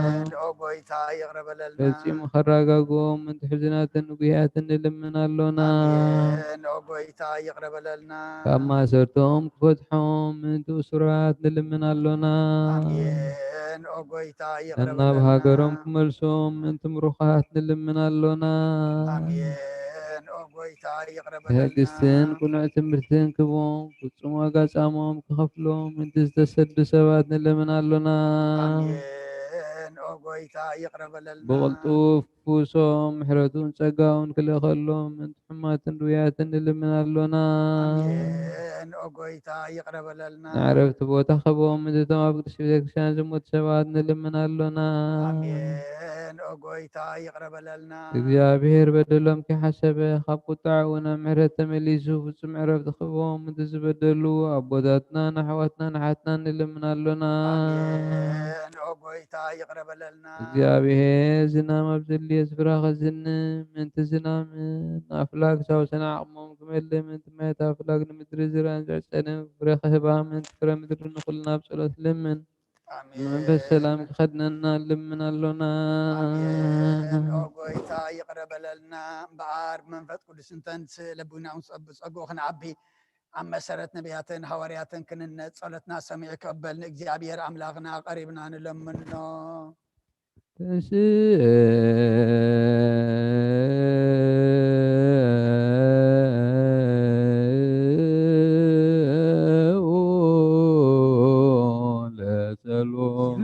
ኣሜን። ኦ ጎይታ፣ ይቕረ በለልና። ፈጺሙ ከረጋግኦም፣ ምእንቲ ሕዙናትን ንጉያትን ንልምን ኣሎና። ኣሜን። ኦ ጎይታ፣ ይቕረ በለልና። ካብ ማእሰርቶም ክፈትሖም፣ ምእንቲ እሱራት ንልምን ኣሎና። ኣሜን። ኦ ጎይታ፣ ይቕረ ነናብ በለልና። ሃገሮም ክመልሶም፣ ምእንቲ ምሩኻት ንልምን ኣሎና። ኣሜን። ኦ ጎይታ፣ ይቕረ በለልና። ትዕግስትን ቅኑዕ ትምህርትን ክህቦም፣ ፍጹም ዋጋ ጻምኦም ክኸፍሎም፣ ምእንቲ ዝተሰዱ ሰባት ንልምን ኣሎና። ኣሜን። ኦ ጎይታ፣ ይቕረ በለልና። ብቕልጡፍ ክፍውሶም፣ ምሕረቱን ጸጋውን ክልእኸሎም፣ ምእንቲ ሕሙማትን ድውያትን ንልምን ኣሎና። ኣሜን። ኦ ጎይታ፣ ይቕረ በለልና። ንዕረፍቲ ቦታ ክህቦም፣ ምእንቲ እቶም ኣብ ቅድስቲ ቤተ ክርስቲያን ዝሞቱ ሰባት ንልምን ኣሎና። ኣሜን። ኦ ጎይታ፣ ይቕረ በለልና። እግዚኣብሔር በደሎም ከይሓሰበ፣ ካብ ቁጥዓኡ ናብ ምሕረት ተመሊሱ፣ ፍጹም ዕረፍቲ ክህቦም፣ ምእንቲ ዝበደሉ ኣቦታትናን ኣሕዋትናን ኣሓትናን ንልምን ኣሎና። ኣሜን። ኦ ጎይታ፣ ይቕረ በለልና። እግዚኣብሔር ዝናም ኣብ ዘድልዮ ስፍራ ከዝንም፣ ምእንቲ ዝናምን ኣፍላግ ሳውሰን ዓቕሞም ክመልእ፣ ምእንቲ ማያት ኣፍላግ ንምድሪ ዝራእን ዘዕጸድን ፍረ ክህባ፣ ምእንቲ ፍረ ምድሪ ንኹልና ብጸሎት ልምን። ኣሜን። መንፈስ ሰላም ክኸድነና ልምን ኣሎና። ኣሜን። ኦ ጎይታ፣ ይቕረ በለልና። እምበኣር ብመንፈስ ቅዱስ እንተንስእ፣ ለቡናውን ጸብ-፣ ጸግኡ ክንዓቢ፣ ኣብ መሰረት ነቢያትን ሃዋርያትን ክንነት፣ ጸሎትና ሰሚዑ ክቕበል ንእግዚኣብሔር ኣምላኽና ቀሪብና ንለምኖ። ተንስእ ለጸሎት።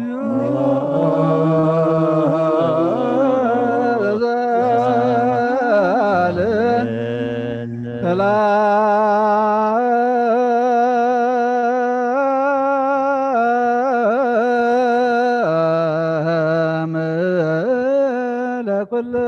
ሰላም ለኩልክሙ።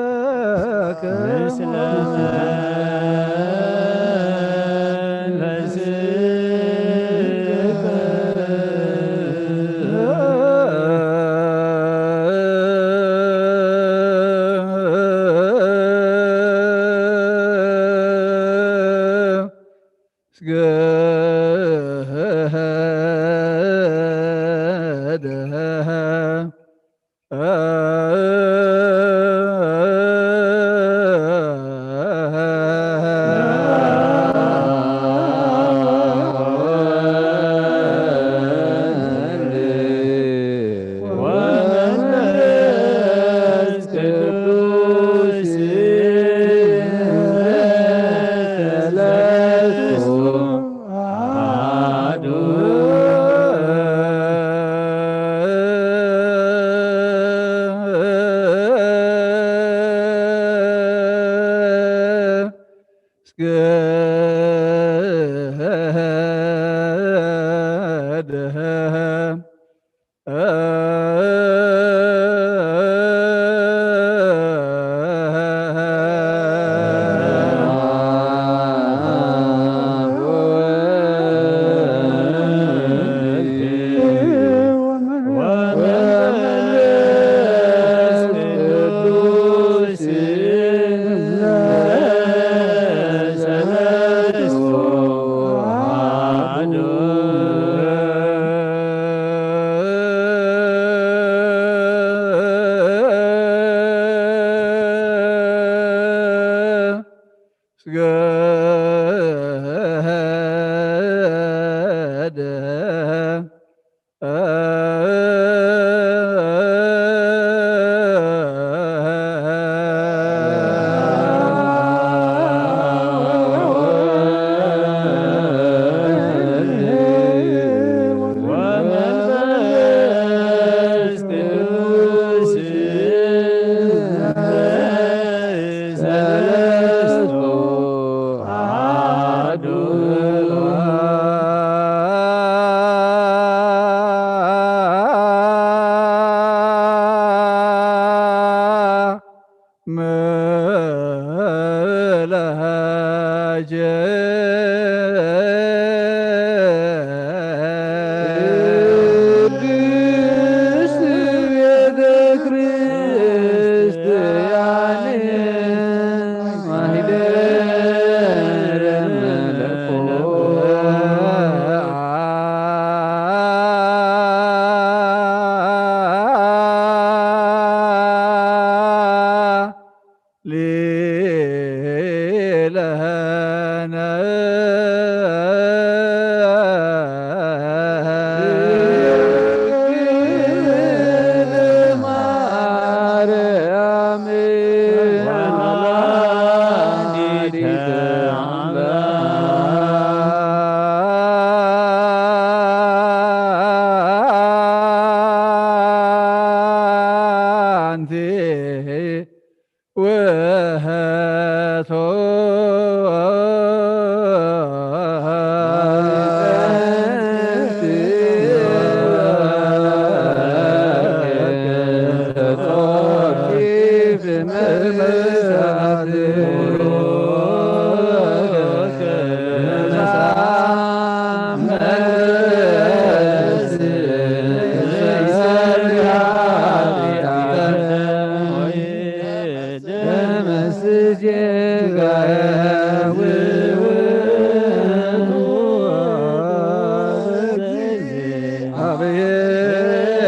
አብሔር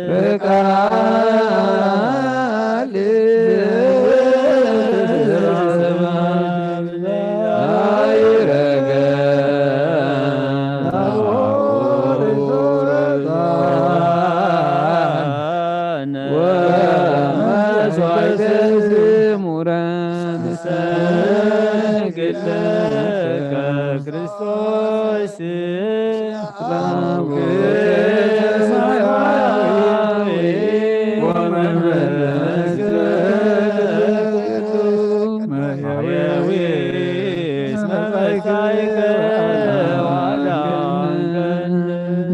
በቃል አይረገ ወመስዋዕተ ዝሙረ ንሰግድ ለከ ክርስቶስ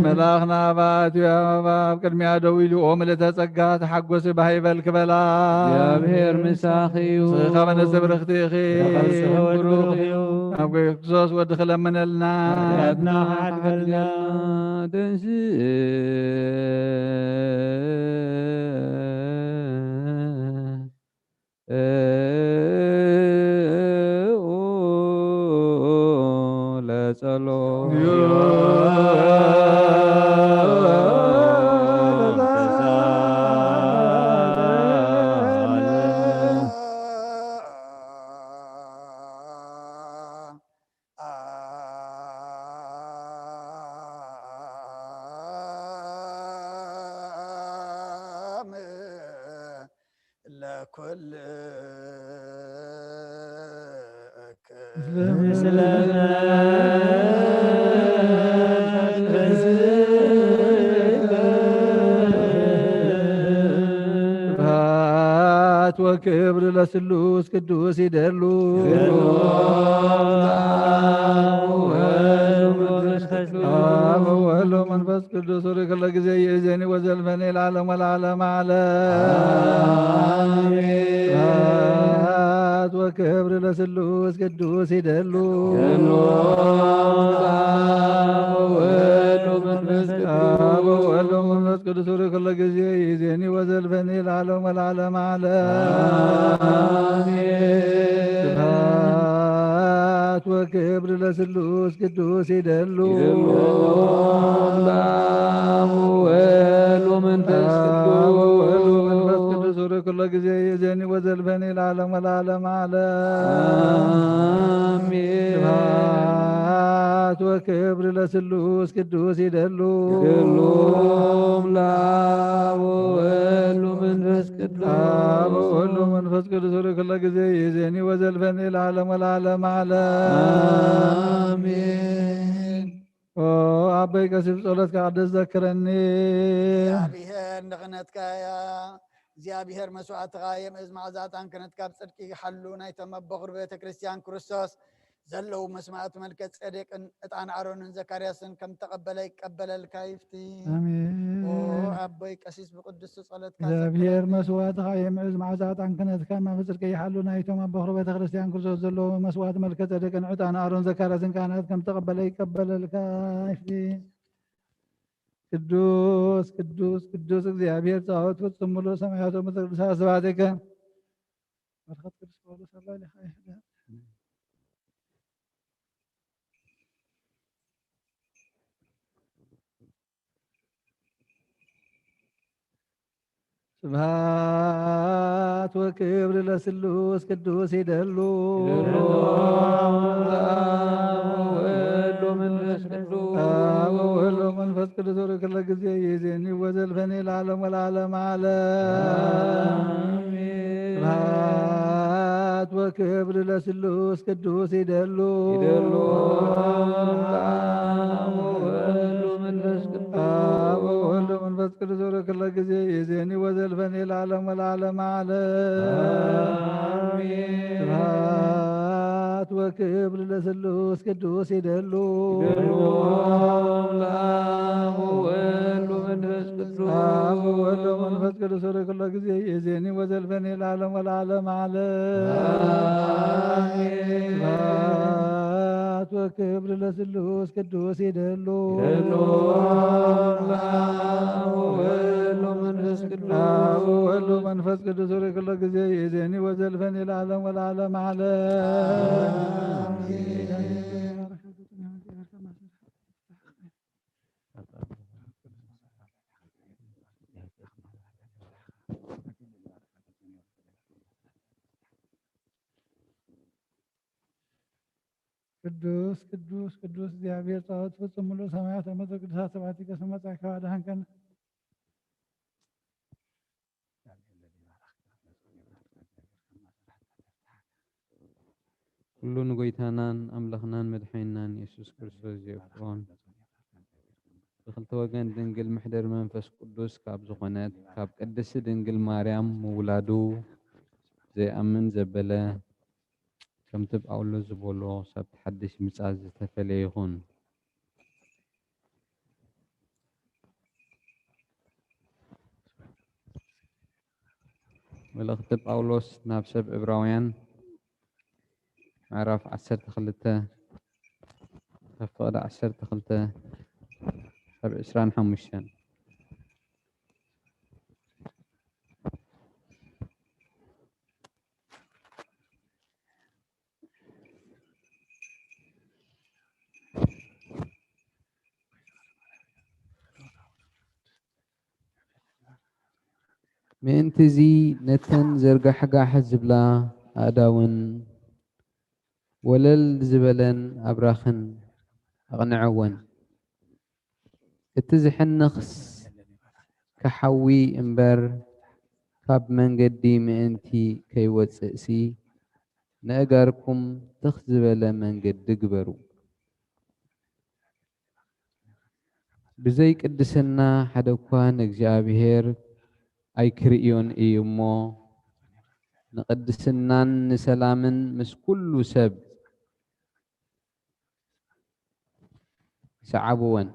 መልኣኽና ኣብ ኣትዮ ኣብ ቅድሚያ ደው ኢሉ፣ "ኦ ምልእተ ጸጋ ተሓጎሲ ባህ ይበልኪ" በላ። እግዚኣብሔር ምሳኺ እዩ። ንስኺ ኸኣ በለጸ ብርኽቲ ኢኺ። ብሩኽ እዩ። ኣብ ክርስቶስ ወድኺ ለምነልና። ኃጢኣትና ሓድገልና። ተንሥእ ለጸሎት። ስብሐት ወክብር ለስሉስ ቅዱስ ይደሉ። አብ ወወልድ ወመንፈስ ቅዱስ ርክ ለጊዜ ይእዜኒ ወዘልፈኒ ለዓለም ወለዓለም ዓለም። አሜን። ስብሐት ወክብር ለስሉስ ቅዱስ ይደሉ። አብ ወወልድ ወመንፈስ ቅዱስ ርክ ለጊዜ ይእዜኒ ወዘልፈኒ ለዓለም ወለዓለም ዓለም። አሜን። ስብሐት ወክብር ለስሉስ ቅዱስ ይደሉ። ይደሉ። አብ ወወልድ ወመንፈስ ቅዱስ። አብ ወወልድ ወመንፈስ ቅዱስ ርክ ለጊዜ ይእዜኒ ወዘልፈኒ ለዓለም ወለዓለም ዓለም። አሜን። ስብሐት ወክብር ለስሉስ ቅዱስ ይደሉ። ይደሉ። ለአብ ወወልድ ወመንፈስ ቅዱስ። አብ ወወልድ ወመንፈስ ቅዱስ ርክ ለጊዜ ይእዜኒ ወዘልፈኒ ለዓለም ወለዓለም ዓለም። አሜን። ኦ አበይ ቀሲስ ጸሎትካ ቅደስ ዘክረኒ። እግዚኣብሔር ንኽነትካ እያ። እግዚኣብሔር መስዋዕትኻ የምእዝ መዓዛ ዕጣን ክነትካ ብጽድቂ ይሓሉ ናይቶም ኣቦ ኹር ቤተ ክርስቲያን ክርስቶስ ዘለዉ መስዋዕት መልከ ጼዴቅን ዕጣን ኣሮንን ዘካርያስን ከም ተቐበለ ይቀበለልካ ይፍቲ። ኣሜን። ኦ ኣቦይ ቀሲስ ብቅዱስ ጸሎትካ እግዚኣብሔር ዘክረኒ። መስዋዕትኻ የምዕዝ መዓዛ ዕጣን ክነትካ ናብ ጽድቂ ይሓሉ ናይቶም ኣቦ ኹር ቤተ ክርስቲያን ክርስቶስ ዘለዉ መስዋዕት መልከ ጼዴቅን ዕጣን ኣሮን ዘካርያስን ካህናት ከም ተቐበለ ይቀበለልካ ይፍቲ። ቅዱስ ቅዱስ ቅዱስ እግዚኣብሔር ጸባኦት ፍጹም ምሉእ ሰማያት ወምድር ቅዱሳት ስብሐትከ። በረኸት ቅዱስ ጳውሎስ ኣብ ልዕሌኻ ይሕደር። ስብሐት ወክብር ለስሉስ ቅዱስ ይደሉ። ይደሉ። አብ ወወልድ ወመንፈስ ቅዱስ። አብ ወወልድ ወመንፈስ ቅዱስ ወርክ ለጊዜ ይዜኒ ወዘልፈኒ ለዓለም ወለዓለም ዓለም። አሜን። ስብሐት ወክብር ለስሉስ ቅዱስ ይደሉ። ይደሉ። አብ ወወልድ ወመንፈስ ቅዱስ። አብ ወወልድ ወመንፈስ ቅዱስ ወርክ ለጊዜ ይዜኒ ወዘልፈኒ ለዓለም ወለዓለም ዓለም። አሜን። ስብሐት ወክብር ለስሉስ ቅዱስ ይደሉ። ይደሉ። አብ ወወልድ ወመንፈስ ቅዱስ። አብ ወወልድ ወመንፈስ ቅዱስ ወርክ ለጊዜ ይዜኒ ወዘልፈኒ ለዓለም ወለዓለም ዓለም። አሜን። ስብሐት ወክብር ለስሉስ ቅዱስ ይደሉ። ይደሉ። አብ ወወልድ ወመንፈስ ቅዱስ። አብ ወወልድ ወመንፈስ ቅዱስ ወርክ ለጊዜ ይዜኒ ወዘልፈኒ ለዓለም ወለዓለም ዓለም። አሜን። ቅዱስ ቅዱስ ቅዱስ እግዚኣብሔር ጸባኦት ፍጹም ምሉእ ሰማያት ኣብ ምድሪ ቅዱሳት ተባቲከ ስመጻእካ ኣድሃንከን። ኩሉ ንጎይታናን ኣምላኽናን መድሓኒናን የሱስ ክርስቶስ ዘየብቅዖን፣ ብኽልተ ወገን ድንግል መሕደር መንፈስ ቅዱስ ካብ ዝኾነት ካብ ቅድስቲ ድንግል ማርያም ምውላዱ ዘይኣምን ዘበለ፣ ከምቲ ጳውሎስ ዝበሎ፣ ሳብቲ ሓድሽ ምጻት ዝተፈለየ ይኹን። መልእኽቲ ጳውሎስ ናብ ሰብ ዕብራውያን፣ ምዕራፍ ዓሰርተ ክልተ፣ ካብ ፍቕዲ ዓሰርተ ክልተ ክሳብ ዕስራን ሓሙሽተን። ምእንትዚ ነተን ዘርጋሕጋሕ ዝብላ ኣእዳውን ወለል ዝበለን ኣብራኽን ኣቕንዐወን። እቲ ዝሕንኽስ ክሓዊ እምበር፣ ካብ መንገዲ ምእንቲ ከይወጽእሲ፣ ነእጋርኩም ትኽ ዝበለ መንገዲ ግበሩ። ብዘይ ቅድስና ሓደ እኳ ንእግዚኣብሔር ኣይክርእዮን እዩ እሞ፣ ንቅድስናን ንሰላምን ምስ ኩሉ ሰብ ሰዓብወን።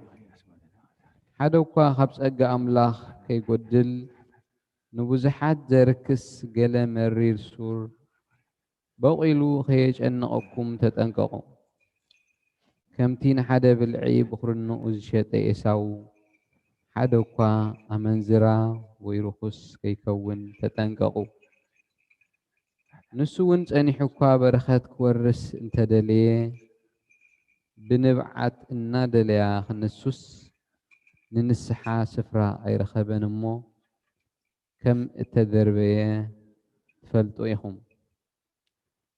ሓደ እኳ ካብ ጸጋ ኣምላኽ ከይጎድል፣ ንብዙሓት ዘርክስ ገለ መሪር ሱር በቂሉ ከየጨንቐኩም ተጠንቀቑ። ከምቲ ንሓደ ብልዒ ብኹርንኡ ዝሸጠ ኤሳው፣ ሓደ እኳ ኣመንዝራ ወይ ርኹስ ከይከውን ተጠንቀቑ። ንሱ እውን ጸኒሑ እኳ በረኸት ክወርስ እንተደለየ፣ ብንብዓት እናደለያ ክንሱስ ንንስሓ ስፍራ ኣይረኸበን እሞ፣ ከም እተደርበየ ትፈልጡ ኢኹም።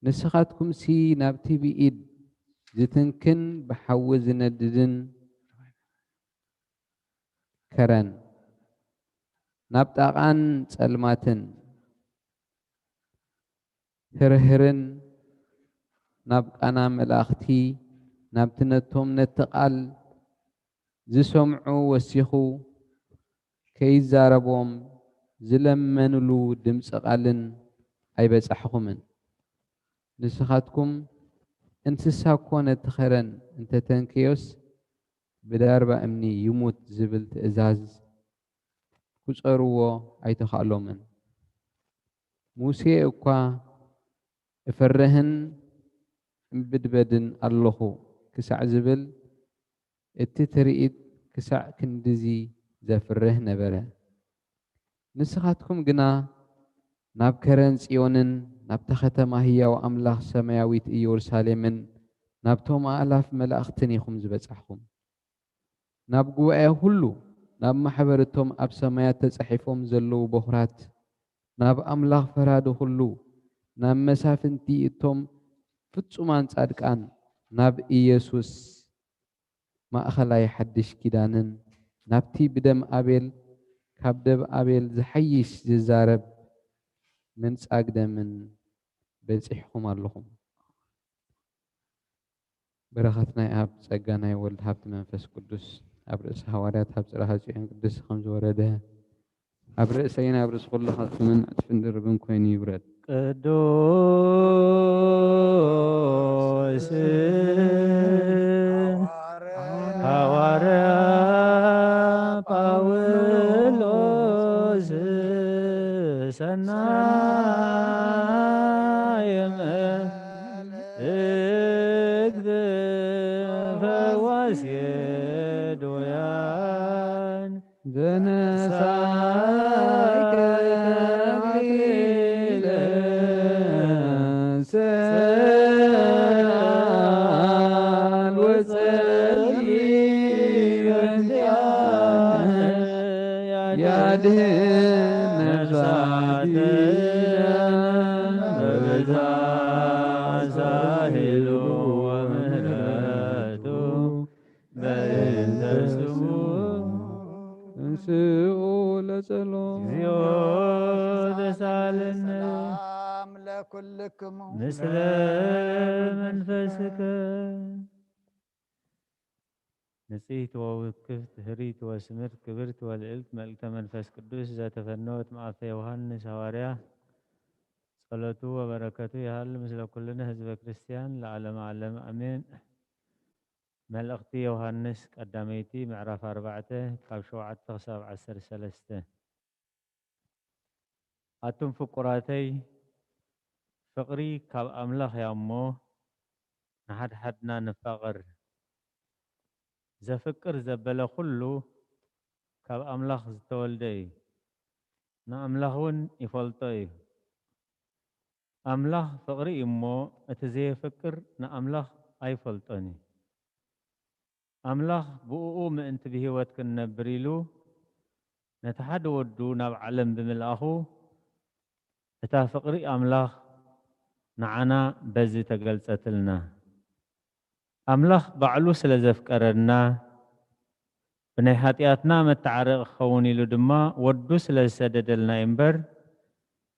ንስኻትኩምሲ ናብቲ ብኢድ ዝትንክን ብሓዊ ዝነድድን ከረን፣ ናብ ጣቓን ጸልማትን፣ ህርህርን፣ ናብ ቃና መላእኽቲ፣ ናብቲ ነቶም ነቲ ቃል ዝሰምዑ ወሲኹ ከይዛረቦም ዝለመንሉ ድምጺ ቃልን ኣይበጻሕኹምን። ንስኻትኩም እንስሳ እኮ ነቲ ኸረን እንተተንከዮስ ብዳርባ እምኒ ይሙት ዝብል ትእዛዝ ክጸርዎ ኣይተኻእሎምን። ሙሴ እኳ እፈርህን እምብድበድን ኣለኹ ክሳዕ ዝብል፣ እቲ ትርኢት ክሳዕ ክንድዚ ዘፍርህ ነበረ። ንስኻትኩም ግና ናብ ከረን ጽዮንን ናብታ ከተማ ህያው ኣምላኽ ሰማያዊት ኢየሩሳሌምን ናብቶም ኣእላፍ መላእኽትን ኢኹም ዝበጻሕኩም። ናብ ጉባኤ ኩሉ፣ ናብ ማሕበር እቶም ኣብ ሰማያት ተጻሒፎም ዘለዉ በኹራት፣ ናብ ኣምላኽ ፈራዲ ኩሉ፣ ናብ መሳፍንቲ እቶም ፍጹማን ጻድቃን፣ ናብ ኢየሱስ ማእኸላይ ሓድሽ ኪዳንን ናብቲ ብደም ኣቤል፣ ካብ ደም ኣቤል ዝሓይሽ ዝዛረብ ምንጻግ ደምን በጺሕኩም ኣለኹም። በረኸት ናይ ኣብ፣ ጸጋ ናይ ወልድ፣ ሃብቲ መንፈስ ቅዱስ ኣብ ርእሲ ሃዋርያት ኣብ ጽርሐ ጽዮን ቅድስቲ ከም ዝወረደ ኣብ ርእሰይን ኣብ ርእሲ ኩልኻትኩምን ዕጽፍን ድርብን ኮይኑ ይውረድ። ቅዱስ ሃዋርያ ጳውሎስ ሰናይ መልእክት ፈዋሲ ድውያን ዘነሳይ ተክሊለ ሰኣል ወጸሊ በእንቲኣነ ያድህን ነፍሳቲነ በብዝሃ ሳህሉ ወምህረ ተንስኡ፣ ተንስኡ ለጸሎት። እግዚኦ ተሳለነ። ሰላም ለኩልክሙ። ምስለ መንፈስከ። ንጽሕቲ ወውክፍት ህሪት ወስምርት ክብርት ወልዕልት መልእክተ መንፈስ ቅዱስ ዘተፈነወት መኣፈ ዮሃንስ ሃዋርያ። ጸሎቱ ወበረከቱ ይሃሉ ምስለ ኩልነ ህዝበ ክርስቲያን ለዓለመ ዓለም ኣሜን። መልእኽቲ ዮሃንስ ቀዳመይቲ ምዕራፍ ኣርባዕተ ካብ ሸውዓተ ክሳብ ዓሰርተ ሰለስተ። ኣቱም ፍቁራተይ፣ ፍቕሪ ካብ ኣምላኽ እያ እሞ፣ ንሓድሓድና ንፋቐር። ዘፍቅር ዘበለ ኩሉ ካብ ኣምላኽ ዝተወልደ እዩ፣ ንኣምላኽ እውን ይፈልጦ እዩ። ኣምላኽ ፍቕሪ እዩ እሞ፣ እቲ ዘየፍቅር ንኣምላኽ ኣይፈልጦን እዩ። ኣምላኽ ብእኡ ምእንቲ ብህይወት ክንነብር ኢሉ ነቲ ሓደ ወዱ ናብ ዓለም ብምልኣኹ፣ እታ ፍቕሪ ኣምላኽ ንዓና በዚ ተገልጸትልና። ኣምላኽ ባዕሉ ስለ ዘፍቀረና፣ ብናይ ሓጢኣትና መተዓረቒ ክኸውን ኢሉ ድማ ወዱ ስለ ዝሰደደልና እዩ እምበር፣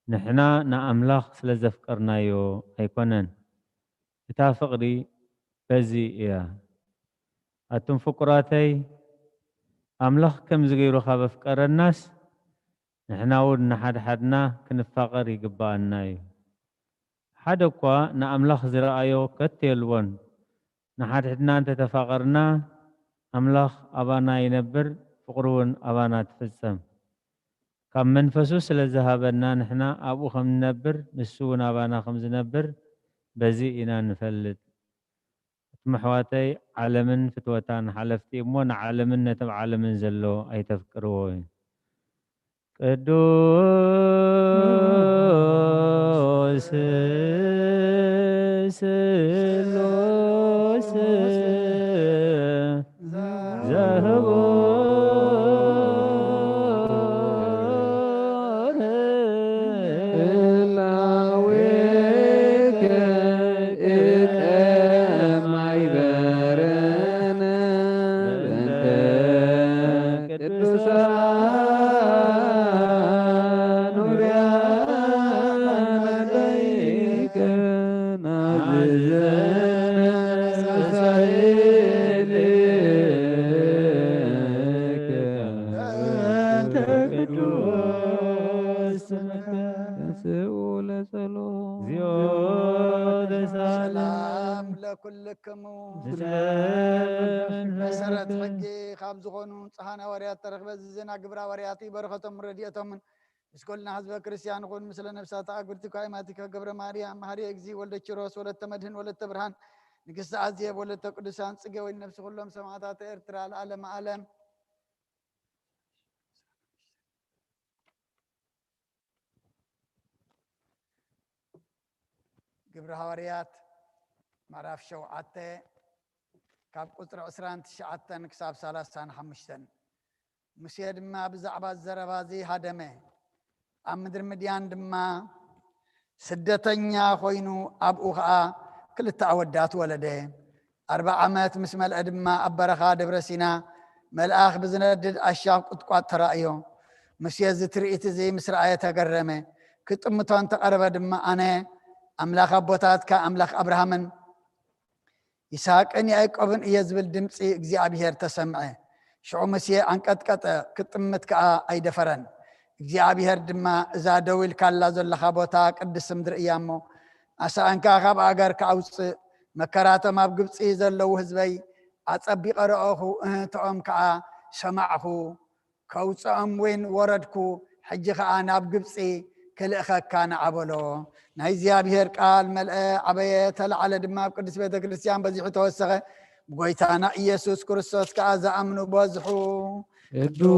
ንሕና ንኣምላኽ ስለ ዘፍቀርናዮ ኣይኮነን። እታ ፍቕሪ በዚ እያ። ኣቱም ፍቁራተይ፣ ኣምላኽ ከምዚ ገይሩ ካብ ኣፍቀረናስ፣ ንሕና እውን ንሓድሓድና ክንፋቐር ይግብኣና እዩ። ሓደ እኳ ንኣምላኽ ዝረኣዮ ከቶ የልቦን። ንሓድሕድና እንተ ተፋቐርና፣ ኣምላኽ ኣባና ይነብር፣ ፍቕሩ እውን ኣባና ትፍጸም። ካብ መንፈሱ ስለ ዝሃበና፣ ንሕና ኣብኡ ከም ንነብር፣ ንሱ እውን ኣባና ከም ዝነብር በዚ ኢና ንፈልጥ። ኣቱም ኣሕዋተይ፣ ዓለምን ፍትወታን ሓለፍቲ እሞ፣ ንዓለምን ነቲ ኣብ ዓለምን ዘሎ ኣይተፍቅርዎ እዩ። ቅዱስ ስሉስ ዘህቡር ህላዌከ እቀ ማይበረነ በእንተ ቅዱሳን ውርያት መላእክት ናዝዘነ ሳሳይልከ በእንተ ቅዱስ ስምከ ተንስኡ ለጸሎት። እግዚኦ ተሳለ። ሰላም ለኩልክሙ። ምስለ መሰረት ሕጊ ካብ ዝኾኑ ንጹሓን ሃዋርያት ተረኽበ። እዚ ዜና ግብረ ሃዋርያት እዩ። በረኸቶምን ረድኤቶምን ምስ ኩልና ህዝበ ክርስቲያን ይኹን። ምስለ ነፍሳት ኣግብርቲ ካይማቲከ ገብረ ማርያም፣ መሃሪ እግዚ ወልደ ኪሮስ፣ ወለተ መድህን፣ ወለተ ብርሃን፣ ንግስቲ ኣዜብ፣ ወለተ ቅዱሳን ጽጌ፣ ወይ ነፍሲ ኩሎም ሰማዕታት ኤርትራ ለዓለመ ዓለም። ግብሪ ሃዋርያት ምዕራፍ ሸውዓተ ካብ ቁጽሪ ዕስራን ትሽዓተን ክሳብ ሰላሳን ሓሙሽተን። ሙሴ ድማ ብዛዕባ እዚ ዘረባ እዚ ሃደመ። ኣብ ምድሪ ምድያን ድማ ስደተኛ ኮይኑ፣ ኣብኡ ኸኣ ክልተ ኣወዳት ወለደ። ኣርብዓ ዓመት ምስ መልአ ድማ ኣብ በረኻ ደብረ ሲና መልኣኽ ብዝነድድ ኣሻቕ ቁጥቋጥ ተራእዮ። ሙሴ እዚ ትርኢት እዚ ምስ ረኣየ ተገረመ። ክጥምቶ እንተቐረበ ድማ፣ ኣነ ኣምላኽ ኣቦታትካ ኣምላኽ ኣብርሃምን ይስሐቅን ያዕቆብን እየ ዝብል ድምጺ እግዚኣብሄር ተሰምዐ። ሽዑ ሙሴ ኣንቀጥቀጠ፣ ክጥምት ከኣ ኣይደፈረን። እግዚኣብሄር ድማ፣ እዛ ደው ኢልካላ ዘለኻ ቦታ ቅድስቲ ምድሪ እያ እሞ፣ ኣሳእንካ ካብ ኣገርካ ኣውጽእ። መከራቶም ኣብ ግብጺ ዘለዉ ህዝበይ ኣጸቢቐ ረኣኹ፣ እህንቶኦም ከኣ ሰማዕኹ። ከውጽኦም እውን ወረድኩ። ሕጂ ኸኣ ናብ ግብጺ ክልእኸካ ንዓ በሎ። ናይ እግዚኣብሔር ቃል መልአ፣ ዓበየ፣ ተላዕለ ድማ ኣብ ቅድስት ቤተ ክርስቲያን በዚሑ ተወሰኸ። ብጎይታና ኢየሱስ ክርስቶስ ከኣ ዝኣምኑ በዝሑ። ቅዱስ፣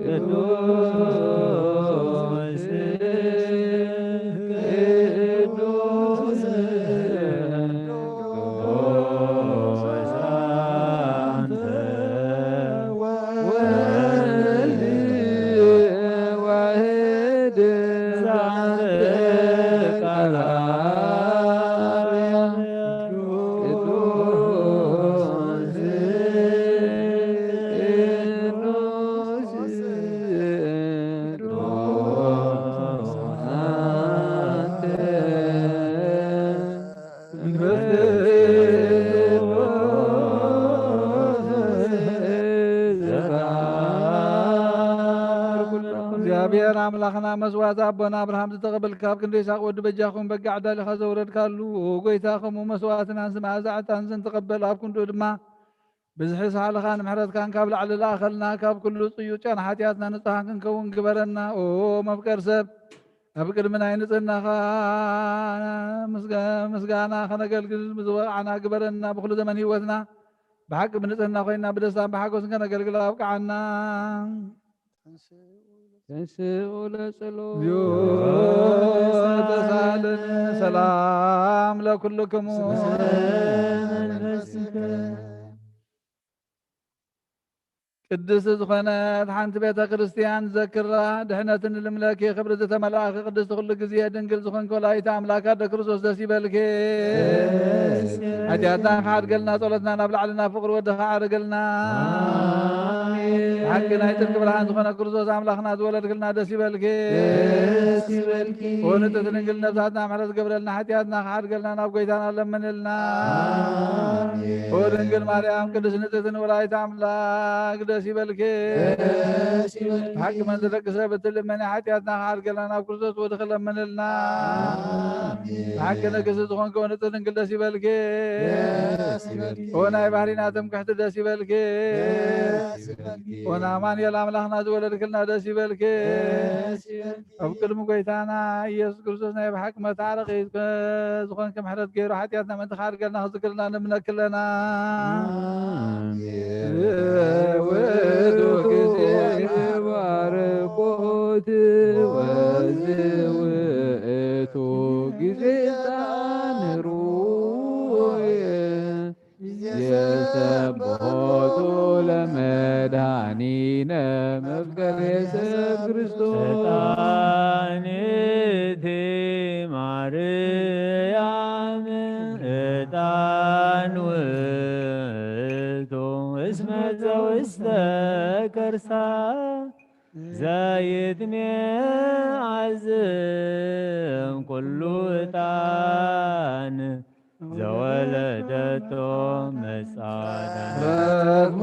ቅዱስ፣ ቅዱስ መስዋዕቲ ኣቦና ኣብርሃም ዝተቐበልካ፣ ኣብ ክንዲ ይስሓቅ ወዲ በጃኹም በጊዕ ኣዳሊኻ ዘውረድካሉ፣ ጎይታ፣ ከምኡ መስዋዕትናን ዝመኣዛ ዕጣን ዝንትቐበል፣ ኣብ ክንድኡ ድማ ብዝሒ ሳህልኻን ምሕረትካን ካብ ላዕሊ ለኣኸልና፣ ካብ ኩሉ ጽዩፍ ጨና ሓጢኣትና ንጹሃን ክንከውን ግበረና። ኦ መፍቀር ሰብ፣ ኣብ ቅድሚ ናይ ንጽህናኻ ምስጋ-፣ ምስጋና ከነገልግል ዝበቕዓና ግበረና። ብኹሉ ዘመን ህይወትና ብሓቂ ብንጽህና ኮይና ብደስታን ብሓጎስን ከነገልግል ኣብቅዓና። ተንስኡ ለጸሎት። እግዚኦ ተሳለን። ሰላም ለኩልክሙ። ቅድስቲ ዝኾነት ሓንቲ ቤተ ክርስቲያን ዘክራ። ድሕነትን ልምለኪ ክብሪ ዝተመልኣኺ ቅድስቲ ኩሉ ግዜ ድንግል ዝኾንኪ ወላዲተ ኣምላክ ኣደ ክርስቶስ ደስ ይበልኪ። ሓጢኣትና ክሓድገልና ጸሎትና ናብ ላዕልና ፍቕሪ ወድኻ ዓርገልና። ሓቂ ናይ ጽድቂ ብርሃን ዝኾነ ክርስቶስ ኣምላኽና ዝወለድክልና ደስ ይበልኪ። ደስ ይበልኪ። ኦ ንጽሕቲ ድንግል ነብሳትና ምሕረት ገብረልና ሓጢኣትና ክሓድገልና ናብ ጎይታና ለምንልና። ኦ ድንግል ማርያም ቅድስት ንጽሕቲ ንወላዲተ ኣምላክ ደስ ይበልኪ። ደስ ይበልኪ። ብሓቂ መንዘ ደቂ ሰብ እትልመኒ ሓጢኣትና ክሓድገልና ናብ ክርስቶስ ወድኺ ለምንልና። ብሓቂ ንግስቲ ዝኾንኪ ኦ ንጽሕቲ ድንግል ደስ ይበልኪ። ደስ ይበልኪ። ኦ ናይ ባህሪና ትምክሕቲ ደስ ይበልኪ። ደስ ይበልኪ። ኦ ንኣማኑኤል ኣምላኽና ዝወለድክልና ደስ ይበልኪ። ደስ ይበልኪ። ኣብ ቅድሚ ጎይታና ኢየሱስ ክርስቶስ ናይ ብሓቂ መታረቒ ዝኾንኪ ምሕረት ገይሩ ሓጢኣትና ምእንቲ ክሓድገልና ክዝክርና ንምነኪ ኣለና። ውእቱ ጊዜ ባርኮት ወዝውእቱ ጊዜ ጣንሩ። ይሰብሖቱ ለመድኃኒነ መፍቀሬ ሰብ ክርስቶስ። ዕጣን እቲ ማርያም ዕጣን ውእቱ እስመ ዘውስተ ከርሳ ዘይትሜ ዓዝም ኩሉ ዕጣን ዘወለደቶ መጻዳን። ረድሙ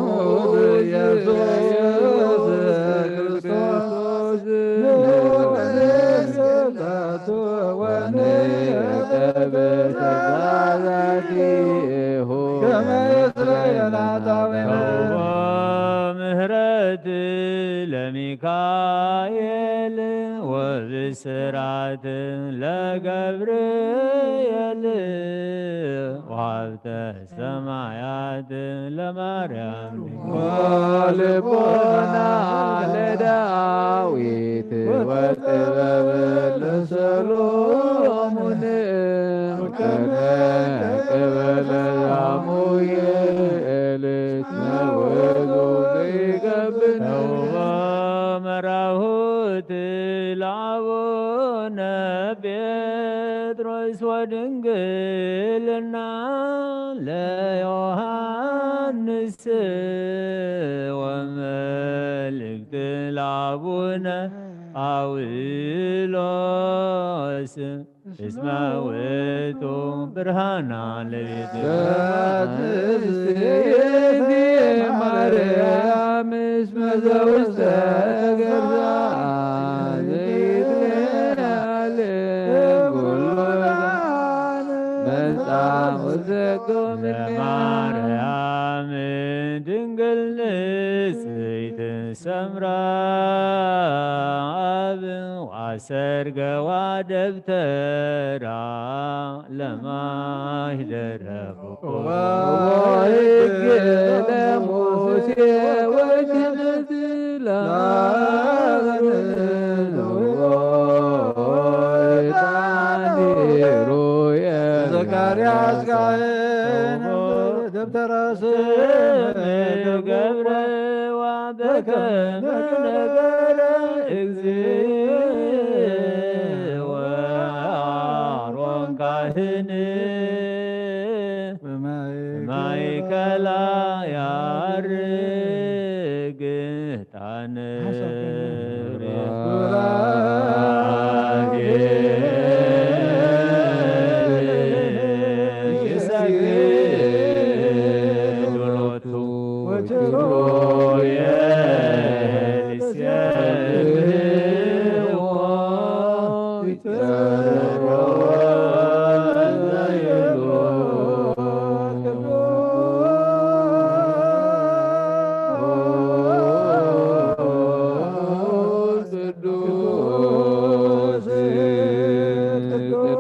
ኢየሱስ ክርስቶስ ንወንስለቱ ወንረከብ ተዛዛቲሁ ከመ ይስረየና ጣዊነ። ምህረት ለሚካኤል ወብስራት ለገብርኤል ወሀብተ ሰማያት ለማርያም። ወልቦና ለዳዊት ወጥበብ ለሰሎሞን ከመ ቅበለ ሳሙኤል እስመ ውእቱ ዘይገብር። ተውቦ መራሁት ለአቡነ ጴጥሮስ ወድንግልና ለዮሐንስ ወመልእክት ለአቡነ ጳውሎስ እስመ ውእቱ ብርሃና ለቤት። ቅድስት ማርያም እስመ ዘውስተ ገዛ ዘይትለዓል ኩሉ መጻ ወዘጎ ምንያ። ለማርያም ድንግል ንጽሕት ሰምራ አብ አሰርገዋ ደብተራ ለማህደረ ፍቁር። ወሕግ ለሙሴ ወክህነት ለአሮን ዕጣን ሩየ። ዘካርያስ ካህን ደብተራ ስም ገብረ በከመ ነገረ እግዚእ ወአሮን ካህን በማእከላ ያርግ ዕጣን። ይሰግድ ሎቱ ወችሮየ ልሴብሕዎ።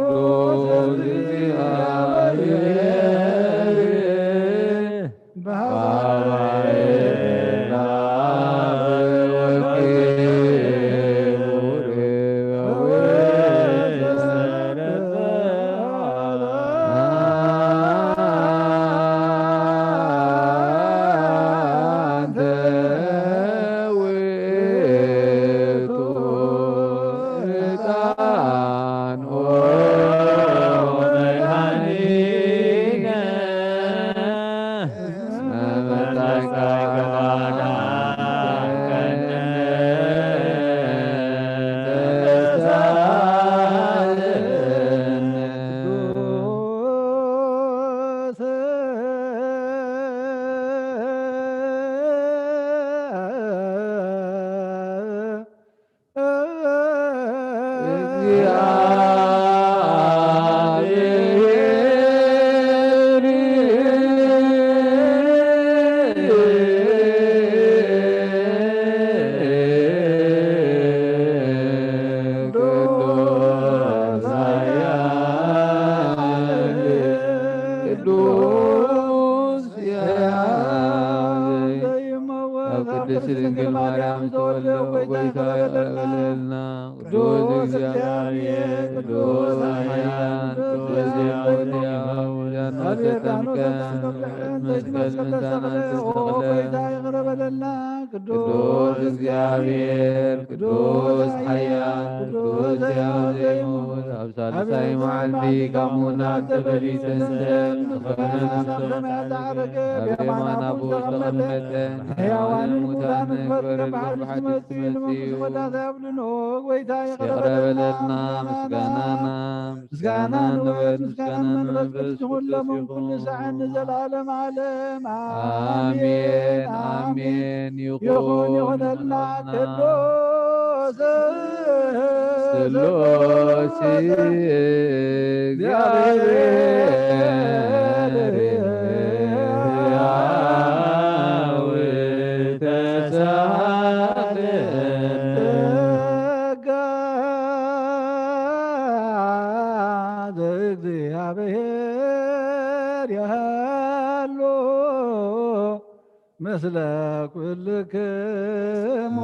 ቅዱስ እግዚአብሔር በባሕርና ወክቡር አንተ ውእቱ ዕጣን መድኃኒነ። ቅድስት ድንግል ማርያም ተወልደ ጐይታ ይቕረ በለልና። ቅዱስ እግዚአብሔር፣ ቅዱስ ኃያል፣ ቅዱስ ሕያው፣ ጃኖ ተጠምቀ፣ መስቀል ምሳና ተሰቅለ። ቅዱስ እግዚአብሔር፣ ቅዱስ ኃያል፣ ቅዱስ ሕያው ዘይሙት፣ ኣብ ሳልሳይ መዓልቲ ካብ ሙታን ተፈልዩ ተንሥአ፣ ንኽብርን ኣብ የማን ኣቦኡ ዝተቐመጠ፣ ንሕያዋንን ሙታንን ክፈርድ ብሓድሽ ክመጽእ እዩ። ይቕረ በለልና። ምስጋናና ምስጋና ንወልድ፣ ምስጋና ንመንፈስ ቅዱስ ይኹን፣ ኩሉ ሰዓት ንዘለዓለም ዓለም። ኣሜን፣ ኣሜን። ይኹን፣ ይኹነልና። ቅዱስ ስሉስ እግዚአብሔር ሕያው ተሳለ ጸጋ ዘእግዚአብሔር ያህሉ ምስለ ኩልክሙ።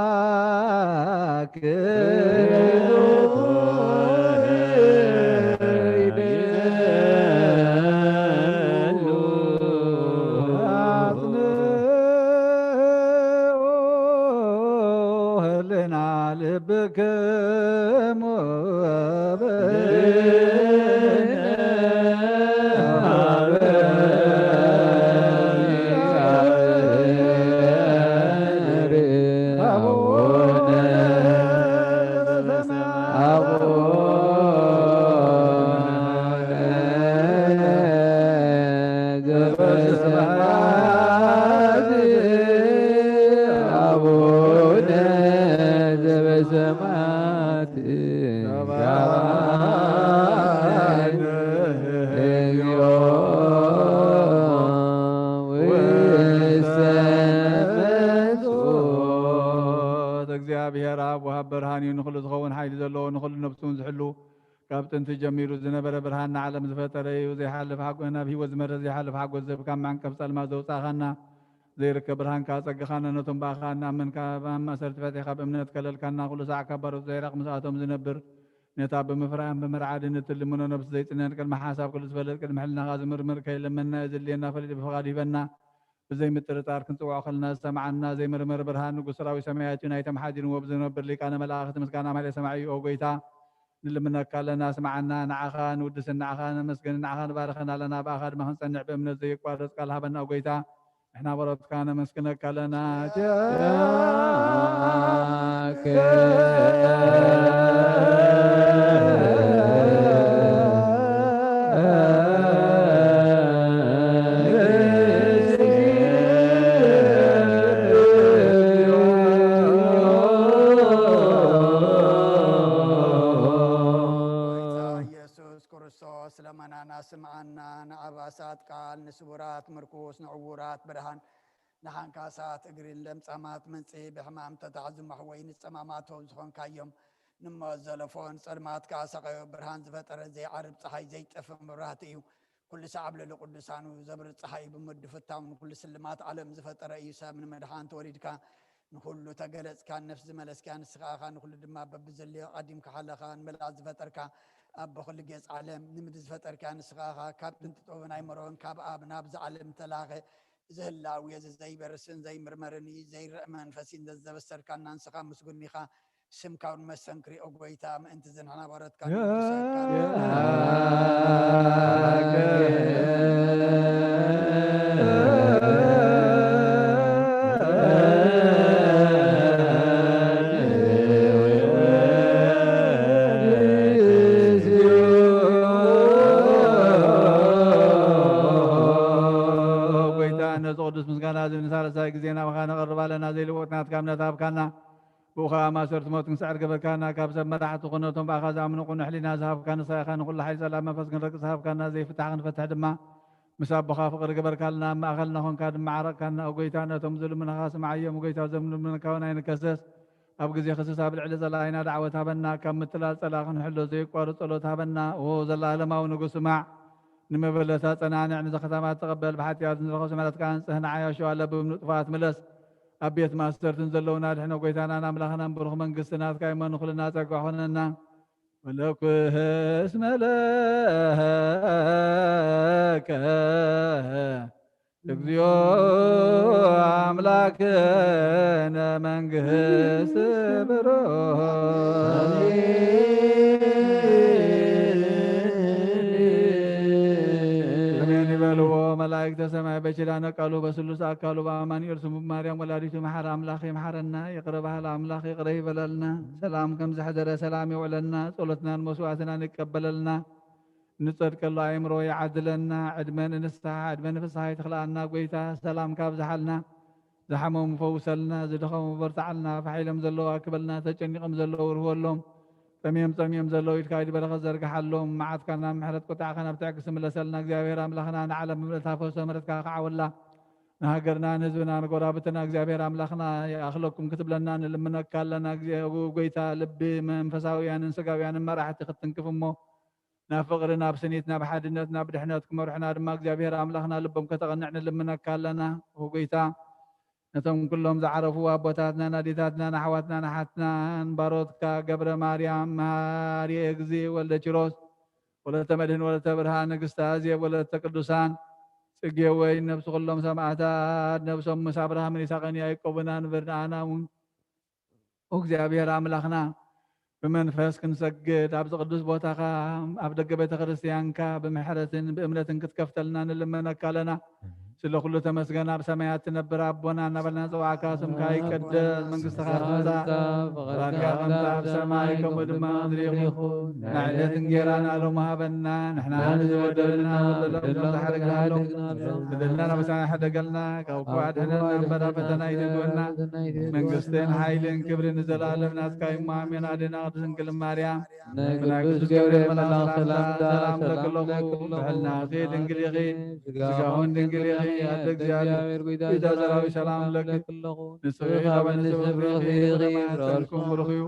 ለአምላክ አጽንዑ ህልና ልብክሙ አቡነ ዘበሰማያት እግዚኦ ውስተ መንሱት። እግዚአብሔር ኣብ ወሃብ ብርሃን እዩ፣ ንኹሉ ዝኸውን ሓይሊ ዘለዎ፣ ንኹሉ ነፍሱን ዝሕሉ፣ ካብ ጥንቲ ጀሚሩ ዝነበረ፣ ብርሃን ንዓለም ዝፈጠረ እዩ። ዘይሓልፍ ሓጎ-፣ ናብ ህይወት ዝመርሕ ዘይሓልፍ ሓጎስ ዝህብ፣ ካብ መዕንቀፍ ጸልማት ዘውጻእኻና፣ ዘይርከብ ብርሃን ከኣ ጸግኻና፣ ነቶም ብኣኻ እንኣምን ካብ ማእሰርቲ ፈቲሕካ ብእምነት ከለልካና፣ ኩሉ ሳዕ ካብ ባሮት ዘይራቕ ምስኣቶም ዝነብር፣ ነታ ብምፍራያን ብምርዓድን እትልምኖ ነብሲ ዘይጽነን ቅድሚ ሓሳብ ኩሉ ዝፈልጥ ቅድሚ ሕልናኻ ዝምርምር ከይለመንና እዩ ዘድልየና ፈሊጡ ብፍቓዱ ሂበና። ብዘይ ምጥርጣር ክንጽውዖ ከለና ዝሰምዓና ዘይምርመር ብርሃን ንጉስ ሰራዊት ሰማያት እዩ። ናይቶም ሓዲርዎ ብዝነብር ሊቃነ መላእኽቲ ምስጋና ማህሌ ሰማዒ ኦ ጎይታ ንልምነካ ኣለና፣ ስምዓና። ንዓኻ ንውድስ፣ ንዓኻ ነመስግን፣ ንዓኻ ንባርኸን ኣለና። ብኣኻ ድማ ክንጸንዕ ብእምነት ዘይቋረጽ ቃል ሃበና ኦ ጎይታ። ንሕና በሮትካ ነመስግነካ ኣለና። ኢየሱስ ክርስቶስ ለመናና ስምዓና። ንኣባሳት ቃል፣ ንስቡራት ምርኩስ፣ ንዕዉራት ብርሃን፣ ንሓንካሳት እግሪ፣ ንለምጻማት መንጽሂ፣ ብሕማም ተታሕዙ መሕወይ፣ ንጸማማቶም ዝኾንካዮም፣ ንመዘለፎ ንጸልማት ከኣ ሰቐዮ። ብርሃን ዝፈጠረ ዘይዓርብ ጸሓይ ዘይጠፍእ መብራህቲ እዩ። ኩሉ ሰዓብ ልዕሊ ቅዱሳኑ ዘብርህ ጸሓይ እዩ። ብምድፍታው ንኩሉ ስልማት ዓለም ዝፈጠረ እዩ። ሰብ ንምድሓን ተወሊድካ፣ ንኹሉ ተገለጽካ፣ ነፍሲ ዝመለስካ ንስኻ ኢኻ፣ ንኹሉ ድማ በብዘድልዮ ኣቐዲምካ ሓለኻ፣ ንመላእኽቲ ዝፈጠርካ፣ ኣቦ ኩሉ ጌጽ ዓለም፣ ንምድሪ ዝፈጠርካ ንስኻ ኢኻ፣ ካብ ጥንቲ ጥበብን ኣይምሮን፣ ካብ ኣብ ናብዚ ዓለም ተላኸ፣ እዚ ህላዌ እዚ ዘይበርስን ዘይምርመርን እዩ፣ ዘይረእ መንፈስ እዩ፣ ነዚ ዘበሰርካና ንስኻ ምስጉን ኢኻ፣ ስምካ እውን መሰንክሪ ኦ ጎይታ፣ ምእንቲ እዚ ንሕና በረትካ ንውድሰካ። ጎይታ፣ ነዚ ቅዱስ ምስጋና እዚ ንሳልሳይ ግዜ ናባኻ ነቐርብ ኣለና። ዘይልወጥ ናትካ እምነት ሃብካና። ብኡ ኸዓ ማእሰርቲ ሞት ክንስዕር ገበርካና። ካብ ሰብ መራሕቲ ኹን ነቶም ብኣኻ ዝኣምኑ ቅኑዕ ሕሊና ዝሃብካ ንስኻ ኢኻ። ንኹሉ ሓይሊ ጸላም መንፈስ ክንረግጽ ሃብካና። ዘይፍታሕ ክንፈትሕ ድማ ምስ ኣቦኻ ፍቕሪ ገበርካልና። ኣብ ማእኸልና ኾንካ ድማ ዓረቕካና። ኦ ጎይታ፣ ነቶም ዝልምኑኻ ስምዓዮም። ጎይታ፣ ዘምልምንካ እውን ኣይንከሰስ። ኣብ ግዜ ክስስ ኣብ ልዕሊ ጸላኢና ዳዕወት ሃበና። ካብ ምትላል ጸላኢ ክንሕሎ ዘየቋርጽ ጸሎት ሃበና። ኦ ዘላለማዊ ንጉስ፣ ስማዕ። ንመበለታ ጸናንዕ፣ ንዘኸታማት ተቐበል፣ ብሓጢኣት ንዝረኸሱ ምሕረትካ ኣንጽህ፣ ንዓያሹ ኣለብም ንጥፋት ምለስ። ኣብ ቤት ማእሰርቲ ንዘለዉና ኣድሕኖ። ጎይታናን ኣምላኽናን ብሩኽ መንግስቲ ናትካ እሞ ንኹልና ጸጋ ኾነና። መለኩስ መለከ እግዚኦ ኣምላክነ መንግስት ብሩክ። ኣሜን ይበልዎ መላእክተ ሰማይ በኪዳነ ቃሉ በስሉስ ኣካሉ በአማኑኤል ስሙ ማርያም ወላዲቱ መሓረ ኣምላኽ ይምሓረና። ይቕረ በሃሊ ኣምላኽ ይቕረ ይበለልና። ሰላም ከም ዝሐደረ ሰላም ይውዕለልና። ጸሎትናን መስዋዕትናን ይቀበለልና። ንጸድቀሉ ኣእምሮ ይዓድለና። ዕድመ ንንስሓ ዕድመ ንፍስሓ ይትኽልኣና። ጎይታ ሰላምካ ኣብዝሓልና። ዝሓመሙ ፈውሰልና። ዝደኸሙ በርትዓልና። ፋሕ ኢሎም ዘለዉ ኣክበልና። ተጨኒቖም ዘለዉ ርህወሎም። ጠምዮም ጸሚኦም ዘለዉ ኢድካ ኢድ በረኸት ዘርግሓሎም። መዓትካ ናብ ምሕረት ቁጣዕካ ናብ ትዕግስቲ ምለሰልና። እግዚኣብሔር ኣምላኽና ንዓለም ብምልእታ ፈውሰ ምሕረትካ ክዓወላ። ንሃገርና ንህዝብና ንጎራብትና እግዚኣብሔር ኣምላኽና ይኣኽለኩም ክትብለና ንልምነካ ኣለና። እግዚኣብሔር ጎይታ ልቢ መንፈሳውያንን ስጋውያንን መራሕቲ ክትትንክፍ እሞ ናብ ፍቕሪ፣ ናብ ስኒት፣ ናብ ሓድነት፣ ናብ ድሕነት ክመርሑና ድማ እግዚኣብሔር ኣምላኽና ልቦም ከተቐንዕ ንልምነካ ኣለና። ኦ ጎይታ፣ ነቶም ኩሎም ዝዓረፉ ኣቦታትናን ኣዴታትናን ኣሕዋትናን ኣሓትናን ባሮትካ ገብረ ማርያም፣ መሃሪ፣ እግዚእ ወልደ ኪሮስ፣ ወለተ መድህን፣ ወለተ ብርሃን፣ ንግስተ ኣዜብ፣ ወለተ ቅዱሳን፣ ጽጌ ወይን፣ ነብሲ ኩሎም ሰማእታት፣ ነብሶም ምስ ኣብርሃምን ይስሐቅን ያዕቆብን ኣንብር፣ ንኣና እውን ኦ እግዚኣብሔር ኣምላኽና፣ ብመንፈስ ክንሰግድ፣ ኣብዚ ቅዱስ ቦታኻ፣ ኣብ ደገ ቤተ ክርስቲያንካ፣ ብምሕረትን ብእምነትን ክትከፍተልና ንልመነካ ኣለና። ስለ ኩሉ ተመስገን፣ ኣብ ሰማያት ትነብር ኣቦና፣ እናበልና ንጽውዓካ፣ ስምካ ይቀደስ፣ መንግስትኻ ትምጻእ፣ ፍቓድካ ከምታ ኣብ ሰማይ፣ ከምኡ ድማ ኣብ ምድሪ ይኹን። ናይ ዕለት እንጌራና ሎሚ ሃበና፣ ንሕና ንዚ በደልና፣ በደሎም ከም ዝሓደግናሎም፣ በደልና ኣበሳና ሕደገልና፣ ካብ ክፉእ ኣድሕነና እምበር፣ ናብ ፈተና ኣይተእትወና። መንግስትን ሓይልን ክብርን ንዘለኣለም ናትካ እዩ። ኣሜን። ኣዴና ቅድስት ድንግል ማርያም፣ ናይ ቅዱስ ገብርኤል መልኣኽ ሰላምታ ሰላም ለኪ ኣለኹ። ብሕልናኺ ድንግል ኢኺ፣ ስጋውን ድንግል ኢኺ። ኣደ እግዚኣብሔር፣ ጎይታ ሰራዊት፣ ሰላም ለኪ ኣለኹ። ንስኺ ካብ ኣንስቲ ፍሬኺ ኢኺ፣ ፍሬ ማህፀንኩም ብሩኽ እዩ።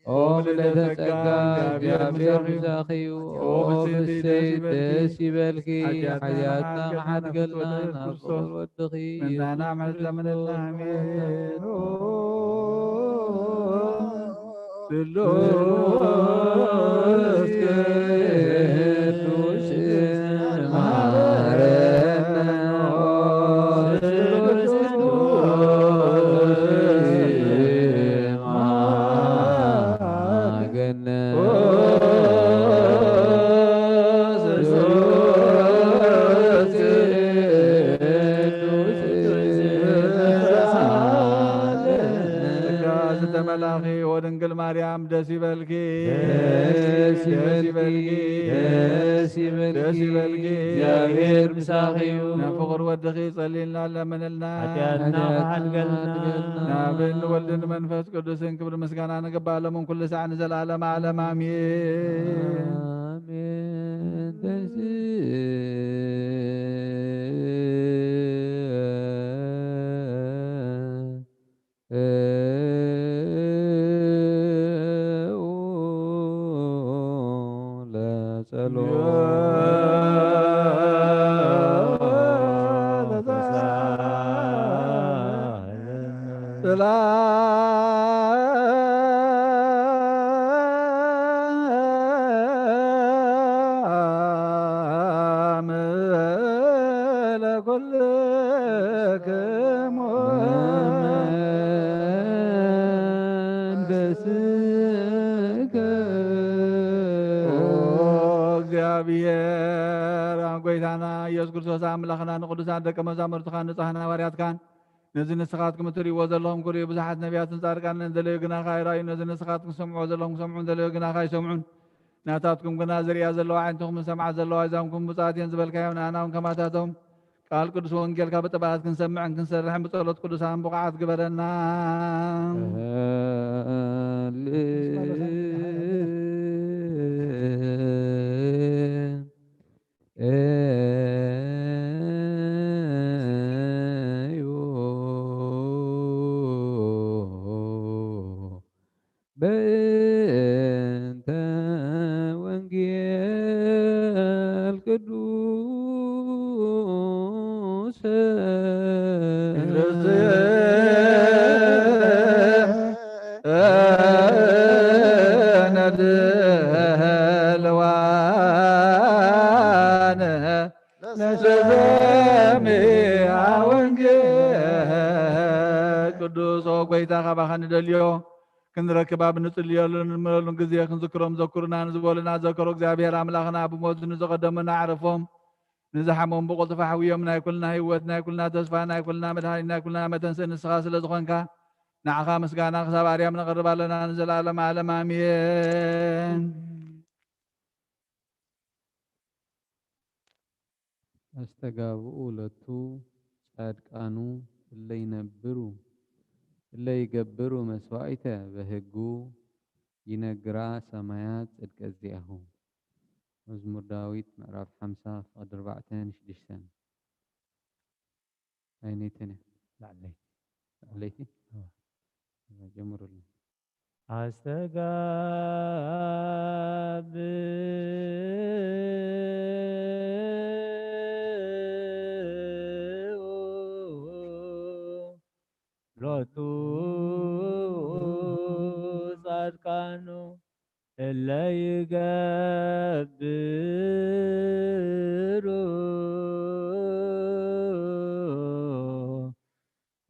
ኦ ምልዕተ ጸጋ፣ እግዚኣብሔር ምሳኺ እዩ። ኦ ብፅዕቲ ደስ ይበልኪ፣ ሓጢኣትና መሓድገልና፣ ናብ ፍቕር ወድኺ ምእንታና ምሕረት ለምንልና። ኣሜን። ኦ ስሉስ ቅዱስ መሃረነ። ኦ ስሉስ ቅዱስ ዝተመላኺ ወድንግል ማርያም ደስ ይበልኪ፣ ደስ ይበልኪ፣ ደስ ይበልኪ፣ ደስ ይበልኪ። እግዚኣብሔር ምሳኺ እዩ። ንፍቕር ወድኺ ጸልይልና ለምንልና። ሓጢኣትና ክሓድገልና። ናብን ወልድን መንፈስ ቅዱስን ክብሪ ምስጋና ንግባእ፣ ሎምን ኩሉ ሳዕ ንዘለዓለመ ዓለም ኣሜን። ኣሜን። ደስ ሰላም ለኩልክሙ። መንፈስከ። ኦ እግዚኣብሔር፣ ጎይታና ኢየሱስ ክርስቶስ፣ ኣምላኽና፣ ንቅዱሳን ደቀ መዛሙርትኻን ንጹሓን ሃዋርያትካን፣ ነዚ ንስኻትኩም እትርእይዎ ዘለኹም ክርእዩ ብዙሓት ነቢያትን ጻድቃንን እንደለዩ ግናኻ ኣይረኣዩን። ነዚ ንስኻትኩም ትሰምዕዎ ዘለኹም ክሰምዑ እንደለዩ ግናኻ ኣይሰምዑን። ናታትኩም ግና ዝርእያ ዘለዋ ኣዒንትኹም ዝሰምዓ ዘለዋ ኣእዛንኩም ብፁዓት እየን ዝበልካዮም፣ ንኣና እውን ከማታቶም ቃል ቅዱስ ወንጌልካ ብጥብዓት ክንሰምዕን ክንሰርሕን ብጸሎት ቅዱሳን ብቑዓት ግበረና። በእንተ ወንጌል ቅዱስ ነድልዋነ ለሰሚዐ ወንጌል ቅዱስ። ኦ ጎይታ፣ ካባኻ ንደልዮ ክንረክብ ኣብ ንጽልየሉ ንምለሉ ግዜ ክንዝክሮም ዘኩርና ንዝበሉና ዘከሮ እግዚኣብሔር ኣምላኽና ብሞት ንዝቐደሙና ኣዕረፎም፣ ንዝሓሞም ብቕልጡፍ ኣሕውዮም፣ ናይ ኩልና ህይወት፣ ናይ ኩልና ተስፋ፣ ናይ ኩልና መድሃኒት፣ ናይ ኩልና መተንስኢ ንስኻ ስለ ዝኾንካ ንዓኻ ምስጋና ክሳብ ኣርያም ነቕርብ ኣለና ንዘለኣለም ዓለም ኣሜን። ኣስተጋብኡ ሎቱ ጻድቃኑ እለ ይነብሩ፣ እለ ይገብሩ መስዋዕተ በህጉ ይነግራ ሰማያት ጽድቀ ዚአሁ። መዝሙር ዳዊት ምዕራፍ ሓምሳ ፍቕዲ ኣርባዕተን ሽዱሽተን። ኣይነይተን እያ? ላዕለይቲ። ላዕለይቲ? እዋ። እዋ፣ ጀምሩልና። ኣስተጋብኡ ሎቱ ጻድቃኑ እለ ይገብሩ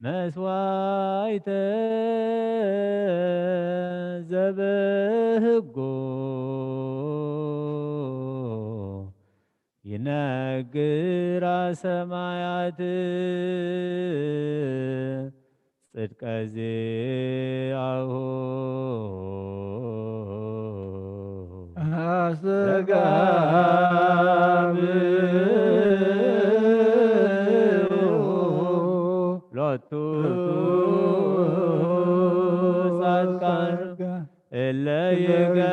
መስዋዕተ ዘበህጎ ይነግራ ሰማያት ጽድቀ ዚአሁ። ኣስተጋብኡ ሎቱ ጻድቃን እለ ይገብሩ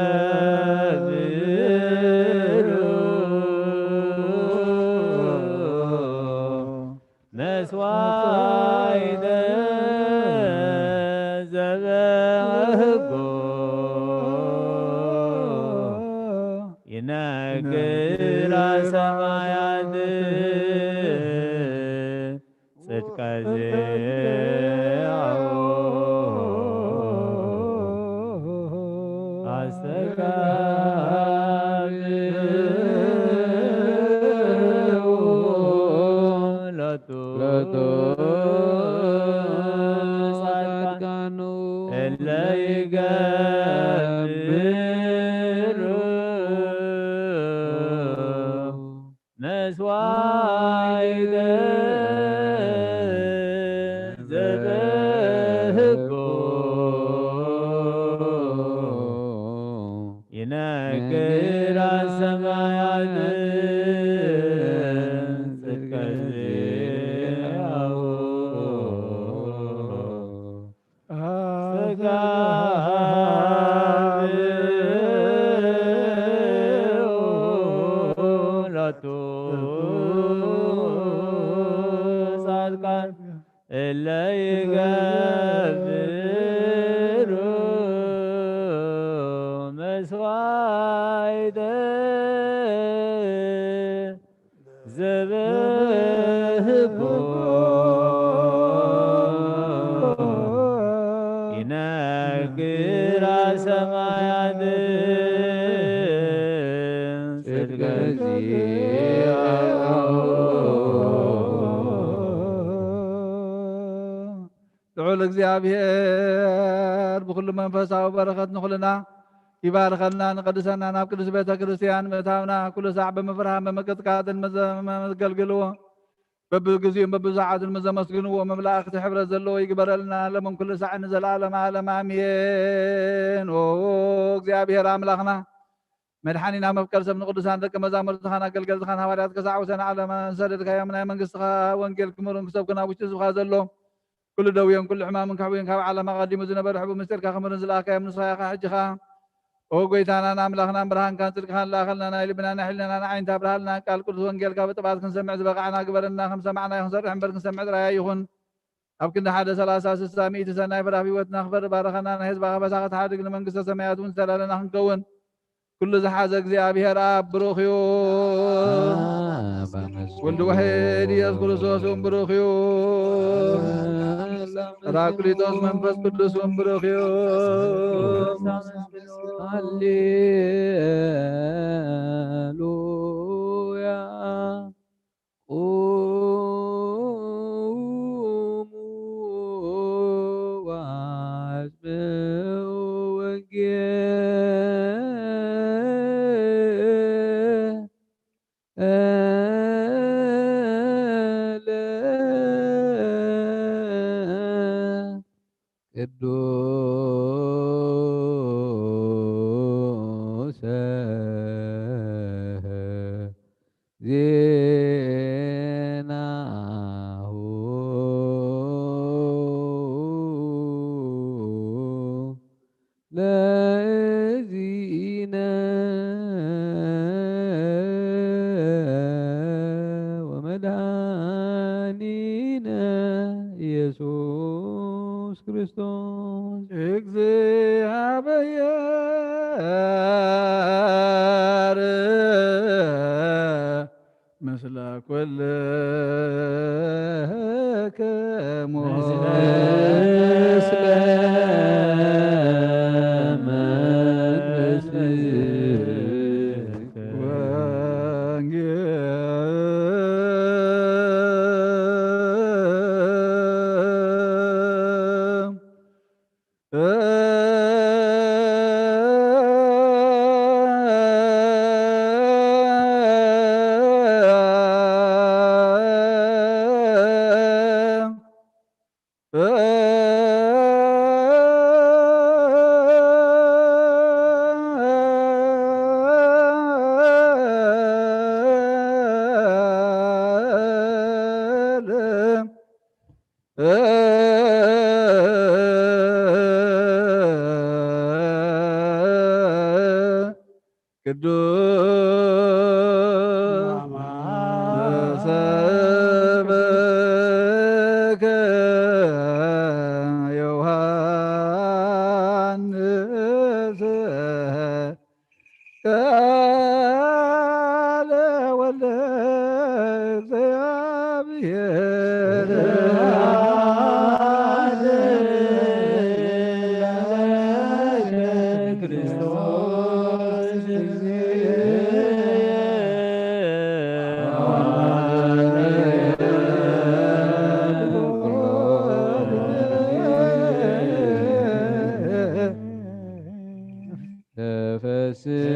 መስዋዕተ ዘበህጎ ይነግራ ሰማያት ጽድቀ ዚአሁ። ኣስተጋብኡ ሎቱ ሎቱ ጻድቃኑ ጻድቃኑ እለ ይገብሩ መስዋዕተ ዘበህጎ ይነግራ ሰማያት ጽድቀ ዚአሁ። ኣስተጋብኡ ሎቱ ጻድቃን እለ ይገብሩ መስዋዕተ ይነግራ ሰማያት ጽድቀ ልዑል እግዚኣብሔር ብኹሉ መንፈሳዊ በረኸት ንኹልና ይባርከልና፣ ንቐድሰና፣ ናብ ቅዱስ ቤተ ክርስቲያን ምእታውና፣ ኩሉ ሳዕ ብምፍርሃን ብምቅጥቃጥን መዘ-፣ መገልግልዎ፣ በብግዚኡን በብሰዓቱን መዘመስግንዎ፣ መምላእክቲ ሕብረት ዘለዎ ይግበረልና፣ ለምን ኩሉ ሳዕ ንዘለዓለም ዓለም ኣሜን። ኦ እግዚኣብሔር ኣምላኽና፣ መድሓኒና፣ መፍቀር ሰብ፣ ንቅዱሳን ደቂ መዛሙርትኻን ኣገልገልትኻን ሃዋርያት ክሳዕ ወሰን ዓለም ዝሰደድካዮም፣ ናይ መንግስትኻ ወንጌል ክምህሩን ክሰብኩን ኣብ ውሽጢ ህዝብኻ ዘሎ ኩሉ ደውዮን ኩሉ ሕማምን ከሕውዮን፣ ካብ ዓለም ኣቐዲሙ ዝነበረ ሕቡእ ምስጢርካ ክምህሩን ዝለኣካዮም ንስኻ ኢኻ። ሕጂ ኸኣ ኦ ጎይታናን ኣምላኽናን ብርሃንካን ጽድቅኻን ለኣኸልና፣ ናይ ልብናን ናይ ሕሊናናን ዓይኒ ኣብርሃልና፣ ቃል ቅዱስ ወንጌልካ ብጥባት ክንሰምዕ ዝበቃዕና ግበረና። ከም ሰማዕናዮ ክንሰርሕ እምበር ክንሰምዕ ጥራይ ኣይኹን። ኣብ ክንዲ ሓደ ሰላሳ፣ ስሳ፣ ሚእቲ ሰናይ ፍረ ኣብ ህይወትና ክፈሪ ባርኸና። ናይ ህዝባኻ በሳኺ ትሓድግ፣ ንመንግስተ ሰማያት እውን ዝተዳለና ክንከውን ኩሉ ዝሓዘ እግዚኣብሔር ኣብ ብሩኽ እዩ። ወልድ ውሒድ ኢየሱስ ክርስቶስ እውን ብሩኽ እዩ። ጳራቅሊጦስ መንፈስ ቅዱስ እውን ብሩኽ እዩ። ሃሌሉያ። ቁሙ ወአስምዑ ወንጌለ ቅዱሰ ዜናሁ ለእግዚእነ ወመድኃኒነ ኢየሱስ ክርስቶስ። እግዚኣብሔር ምስለ ኩልክሙ። ምስለ መንፈስከ። ወንጌል ቅዱስ ዘሰበከ ዮሐንስ ቃለ ወልደ እግዚአብሔር።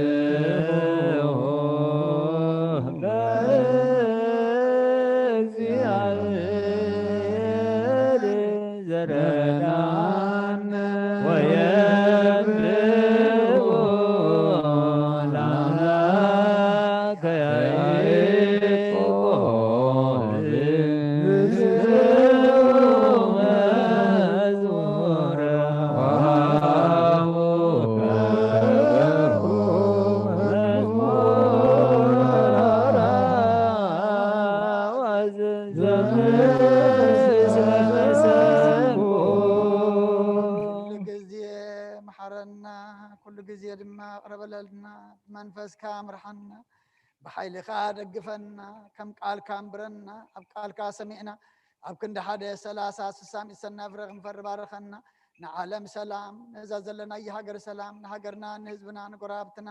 ተፈስሑ በእግዚአብሔር ዘረዳነ ወየብልዎ ለአምላከ ያዕቆብ። ኩሉ ግዜ መሓረና፣ ኩሉ ግዜ ድማ ቅረበለልና፣ ብመንፈስካ ምርሓና። ብሓይልኻ ደግፈና፣ ከም ቃልካ ኣንብረና፣ ኣብ ቃልካ ሰሚዕና፣ ኣብ ክንዲ ሓደ ሰላሳ ስሳ ሚእቲ ሰናይ ፍረ ክንፈሪ ባርኸና። ንዓለም ሰላም፣ ነዛ ዘለናያ ሃገር ሰላም፣ ንሃገርና፣ ንህዝብና፣ ንጎረባብትና፣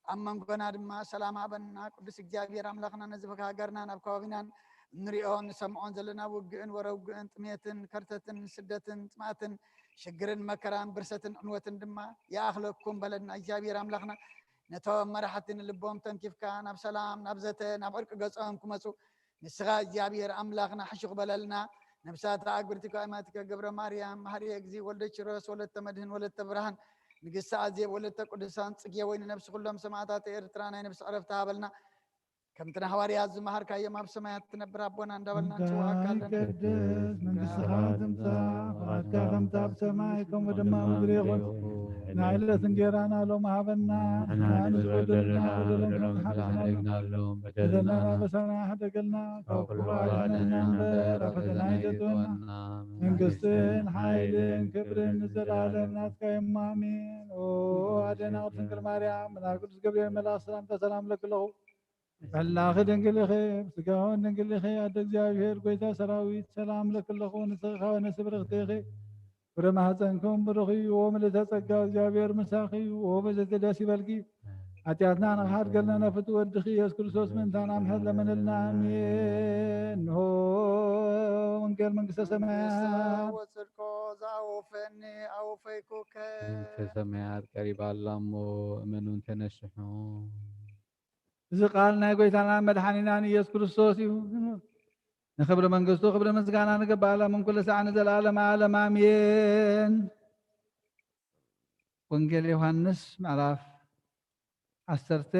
ኣብ መንጎና ድማ ሰላም ሃበና። ቅዱስ እግዚኣብሔር ኣምላኽና፣ ነዚ ሃገርናን ኣብ ከባቢናን እንሪኦን ንሰምዖን ዘለና ውግእን ወረ ውግእን፣ ጥሜትን ከርተትን፣ ስደትን ጥማትን፣ ሽግርን መከራን፣ ብርሰትን ዕንወትን ድማ ይኣኽለኩም በለና እግዚኣብሔር ኣምላኽና። ነቶም መራሕቲ ንልቦም ተንኪፍካ ናብ ሰላም፣ ናብ ዘተ፣ ናብ ዕርቂ ገጾም ክመጹ ንስኻ እግዚኣብሔር ኣምላኽና ሕሹኽ በለልና። ነብሳት ኣግብርቲ ኣማትከ ገብረ ማርያም፣ መሃርየ እግዚእ፣ ወልደ ኪሮስ፣ ወለተ መድህን፣ ወለተ ብርሃን፣ ንግስቲ ኣዜብ፣ ወለተ ቅዱሳን ጽጌ፣ ወይ ንነብሲ ኩሎም ሰማዕታት ኤርትራ ናይ ነብሲ ዕረፍቲ ሃበልና። ከምቲ ንሃዋርያት ዝመሃርካዮም ኣብ ሰማያት ትነብር ኣቦና እንዳበልና ንጽውዓካ ኣለና። ይትቀደስ መንግስትኻ ትምጻእ፣ ፍቓድካ ከምቲ ኣብ ሰማይ ከምኡ ድማ ኣብ ምድሪ ይኹን። ንዕለት እንጀራና ሎም ሃበና፣ ንሕና ንዝበደሉና በደሎም ከም ንሓድግ በደልና በሰና ሕደገልና፣ ካብ ኩሉ ኣድሕነና እምበር ኣብ ፈተና ኣይተእትወና። መንግስትን ሓይልን ክብርን ንዘለኣለም ናትካ እዮም። ኣሜን። ኦ ኣዴና ቅድስት ድንግል ማርያም፣ መልኣክ ቅዱስ ገብርኤል መልኣክ ሰላምታ ሰላም እለኪ ኣለኹ። በላኺ ድንግል ኢኺ፣ ስጋውን ድንግል ኢኺ፣ ኣደ እግዚኣብሔር፣ ጎይታ ሰራዊት፣ ሰላም እለኪ ኣለኹ። ንስኺ ካብ ኣንስቲ ብርኽቲ ኢኺ፣ ፍረ ማህፀንኩም ብሩኽ እዩ። ኦ ምልዕተ ጸጋ፣ እግዚኣብሔር ምሳኺ እዩ። ኦ ብዝቲ ደስ ይበልኪ፣ ሓጢኣትና ንኽሓድገልና ናብ ፍትው ወድኺ ኢየሱስ ክርስቶስ ምእንታና ምሕረት ለምንልና። ኣሜን። እንሆ ወንጌል መንግስተ ሰማያት። ወጽድቆ ዘኣወፈኒ ኣወፈይኩከ። መንግስተ ሰማያት ቀሪባ ኣላ እሞ እመኑን ተነስሑ። እዚ ቃል ናይ ጎይታናን መድሓኒናን ኢየሱስ ክርስቶስ እዩ። ንኽብሪ መንግስቱ ክብሪ ምስጋና ንግባእ፣ ሎምን ኩሉ ሳዕ ንዘለኣለመ ዓለም ኣሜን። ወንጌል ዮሃንስ ምዕራፍ ዓሰርተ፣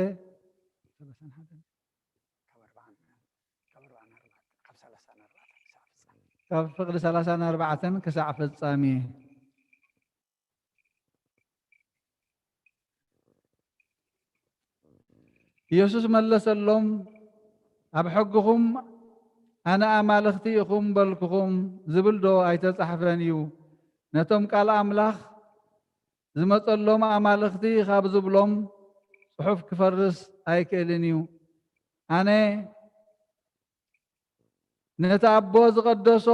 ካብ ፍቕዲ ሰላሳን ኣርባዕተን ክሳዕ ፍጻሜ። ኢየሱስ መለሰሎም፣ ኣብ ሕግኹም ኣነ ኣማልኽቲ ኢኹም በልኩኹም ዝብል ዶ ኣይተጻሕፈን እዩ? ነቶም ቃል ኣምላኽ ዝመጸሎም ኣማልኽቲ ካብ ዝብሎም ጽሑፍ ክፈርስ ኣይክእልን እዩ። ኣነ ነቲ ኣቦ ዝቐደሶ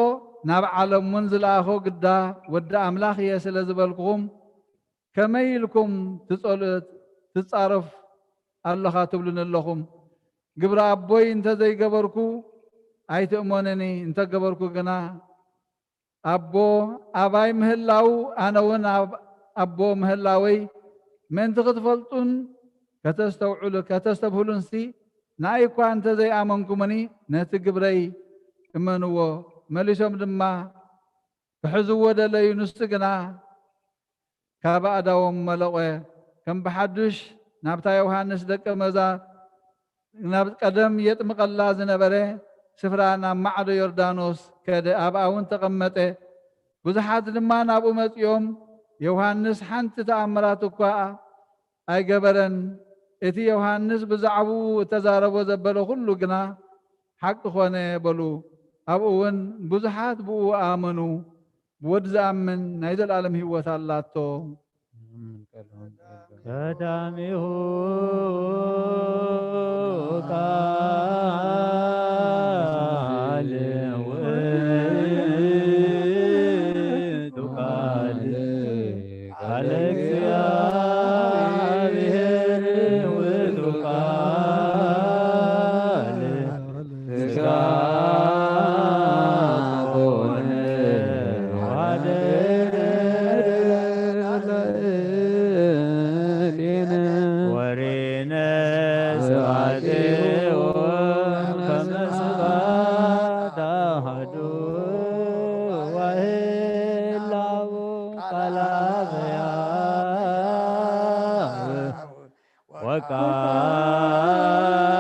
ናብ ዓለም እውን ዝለኣኾ ግዳ ወዲ ኣምላኽ እየ ስለ ዝበልኩኹም፣ ከመይ ኢልኩም ትጸል-፣ ትጻረፍ ኣለኻ ትብሉኒ ኣለኹም? ግብሪ ኣቦይ እንተ ዘይገበርኩ ኣይትእመኑኒ፣ እንተ ገበርኩ ግና ኣቦ ኣባይ ምህላዉ፣ ኣነ እውን ኣብ ኣቦ ምህላወይ ምእንቲ ክትፈልጡን ከተስተውዕሉ-፣ ከተስተብህሉንሲ፣ ንኣይ እኳ እንተ ዘይኣመንኩምኒ፣ ነቲ ግብረይ እመንዎ። መሊሶም ድማ ክሕዝዎ ደለዩ። ንሱ ግና ካብ ኣእዳዎም መለቖ። ከም ብሓዱሽ ናብታ ዮሃንስ ደቀ መዛ-፣ ናብ ቀደም የጥምቐላ ዝነበረ ስፍራ ናብ ማዕዶ ዮርዳኖስ ከደ፣ ኣብኣ እውን ተቐመጠ። ብዙሓት ድማ ናብኡ መጺኦም፣ ዮሃንስ ሓንቲ ተኣምራት እኳ ኣይገበረን፣ እቲ ዮሃንስ ብዛዕባኡ እተዛረቦ ዘበለ ኩሉ ግና ሓቂ ኾነ በሉ። ኣብኡ እውን ብዙሓት ብኡ ኣመኑ። ብወዲ ዝኣምን ናይ ዘለኣለም ህይወት ኣላቶ። ቀዳሚሁ ቃል ውእቱ ቃል፣ ቃል እግዚአብሔር ውእቱ ቃል ሥጋ ኮነ ወሐደረ ላዕሌነ። ወሬነ ስብሐቲሁ ከመ ስብሐት አሐዱ ወህላው ቃለ አብ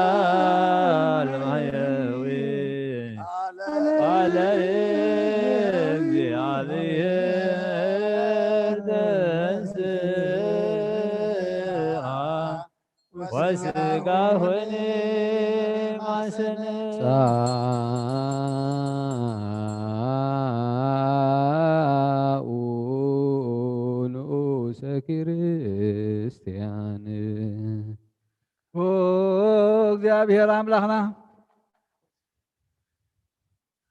ወቃል ማሕየዊ ቃለ እግዚአብሔር ተንሥአ ወሥጋ ኆኅ ማሰነ። ጻኡ ንኡሰ ክርስቲያን። ኦ እግዚኣብሔር ኣምላኽና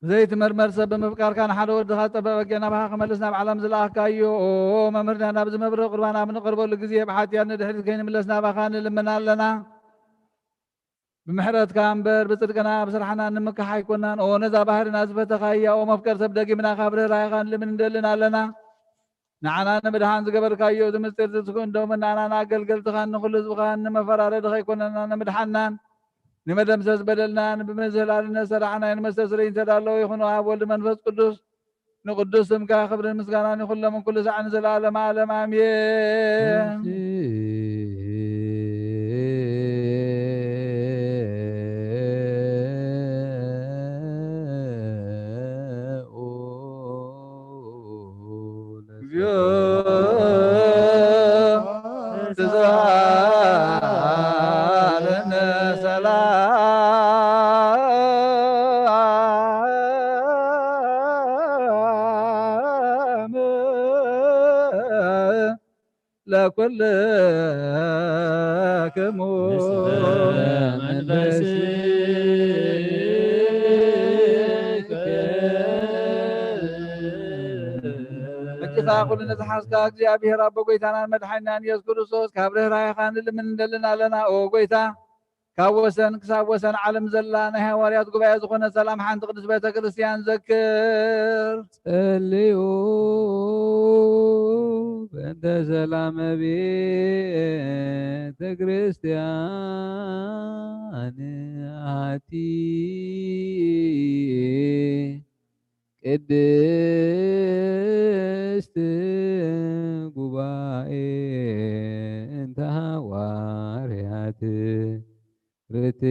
ዘይትመርመር ሰብ ብምፍቃርካ ንሓደ ወድኻ ዝጠበበ ጌና ናባኻ ክመልስ ናብ ዓለም ዝለኣኽካዮ መምህርና፣ ናብዚ መብርህ ቁርባን ኣብ ንቐርበሉ ግዜ ብሓጢኣት ንድሕሪት ከይንምለስ ናባኻ ንልምን ኣለና። ብምሕረትካ እምበር ብጽድቅና ብስራሕና ንምካሕ ኣይኮናን። ኦ ነዛ ባህርና ዝፈተኻያ፣ ኦ መፍቀር ሰብ፣ ደጊምና ካብ ርህራሄኻ ንልምን እንደልን ኣለና። ንዓና ንምድሓን ዝገበርካዮ እዚ ምስጢር ዝስኩ እንዶም ንዓና ንኣገልገልትኻን ንኹሉ ህዝብኻን ንመፈራረዲ ከይኮነና ንምድሓንናን ንመደምሰስ በደልናን ብምዝህላልነት ሰራሕና ንመስተስርይ ዝተዳለወ ይኹን ኣብ ወልድ መንፈስ ቅዱስ ንቅዱስ ስምካ ክብርን ምስጋናን ይኹሎም ኩሉ ሳዕ ንዘለዓለም ዓለም ኣሜን። እግዚኦ ተሳሃለነ ሰላም ለኩልክሙ። ሕጂ ከኣ ኩሉ ነዝሓዝካ እግዚኣብሔር ኣቦ ጎይታናን መድሓኒናን ኢየሱስ ክርስቶስ ካብ ርህራሄኻ ንልምን እንደልን ኣለና። ኦ ጎይታ፣ ካብ ወሰን ክሳብ ወሰን ዓለም ዘላ ናይ ሃዋርያት ጉባኤ ዝኾነ ሰላም ሓንቲ ቅድስት ቤተ ክርስቲያን ዘክር። ጸልዩ በእንተ ሰላመ ቤተ ክርስቲያን ኣቲ ቅድስት ጉባኤ እንተ ሃዋርያት ርትዕት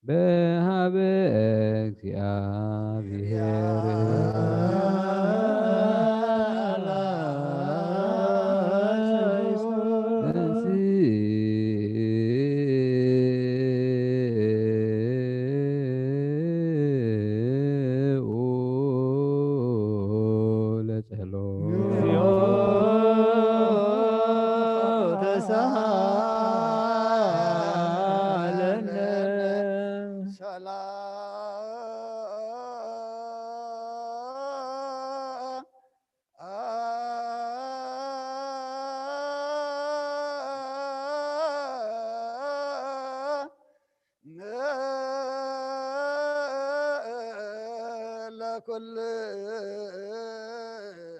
በሃበ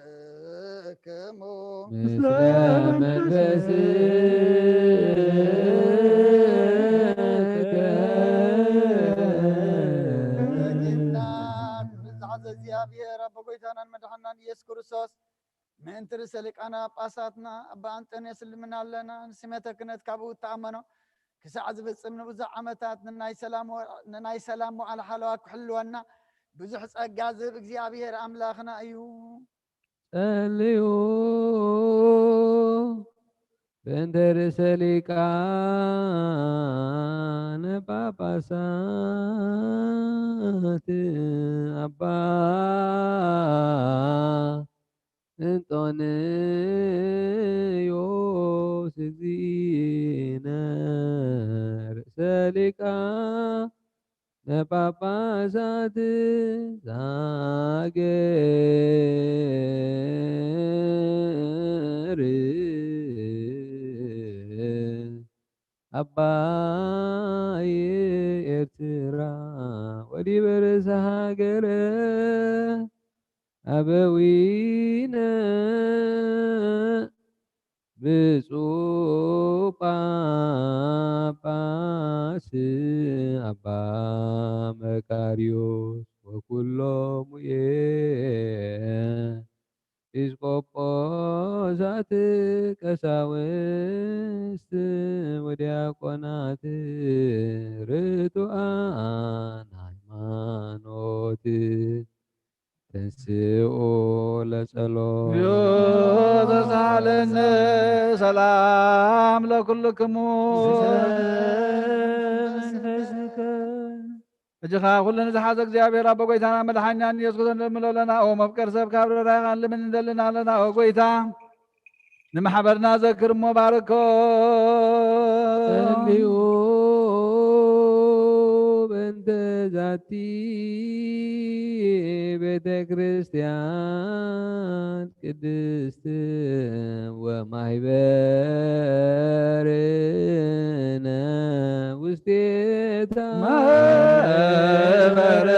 ለኩልክሙ ምስለ መንፈስከ። በጊና ንብዝሓት እግዚኣብሔር ኣቦ ጎይታናን መድሓናን ኢየሱስ ክርስቶስ ምእንቲ ርእሰ ሊቃነ ጳጳሳትና ኣባ ኣንጠንዮስ ልምና ኣለና። ንስሜተ ክህነት ካብኡ እተኣመኖ ክሳዕ ዝፍጽም ንብዙሕ ዓመታት ንናይ ሰላም ወ-፣ ንናይ ሰላም መዋዕለ ሓለዋ ክሕልወና ብዙሕ ጸጋ ዝህብ እግዚኣብሔር ኣምላኽና እዩ። ጸልዩ በእንተ ርእሰ ሊቃነ ጳጳሳት ኣባ እንጦንዮስ እግዚእነ ርእሰ ሊቃነ ጳጳሳት ዛገር ኣባይ ኤርትራ ወዲበ ርእሰ ሃገረ ኣበዊነ ብፁዕ ጳጳስ ኣባ መቃርዮስ ወኩሎሙ ኤ ኢስቆጶሳት ቀሳውስት ወዲያቆናት ርቱዓን ሃይማኖት ተንስኡ ለጸሎት። ተሳለነ ሰላም ለኩልክሙ። ሕጂ ኸዓ ኩሉ ንዝሓዘ እግዚኣብሔር ኣቦ ጎይታና መድሓኒናን ኢየሱስ ክርስቶስ ንልምኖ ኣለና። ኦ መፍቀር ሰብ ካብ ርህራሄኻ ንልምን እንደልን ኣለና። ኦ ጎይታ ንማሕበርና ዘክር እሞ ባርኮ። ጸልዩ በእንተ ዛቲ ቤተ ክርስቲያን ቅድስት ወማሕበርነ ውስቴታ ማሕበርነ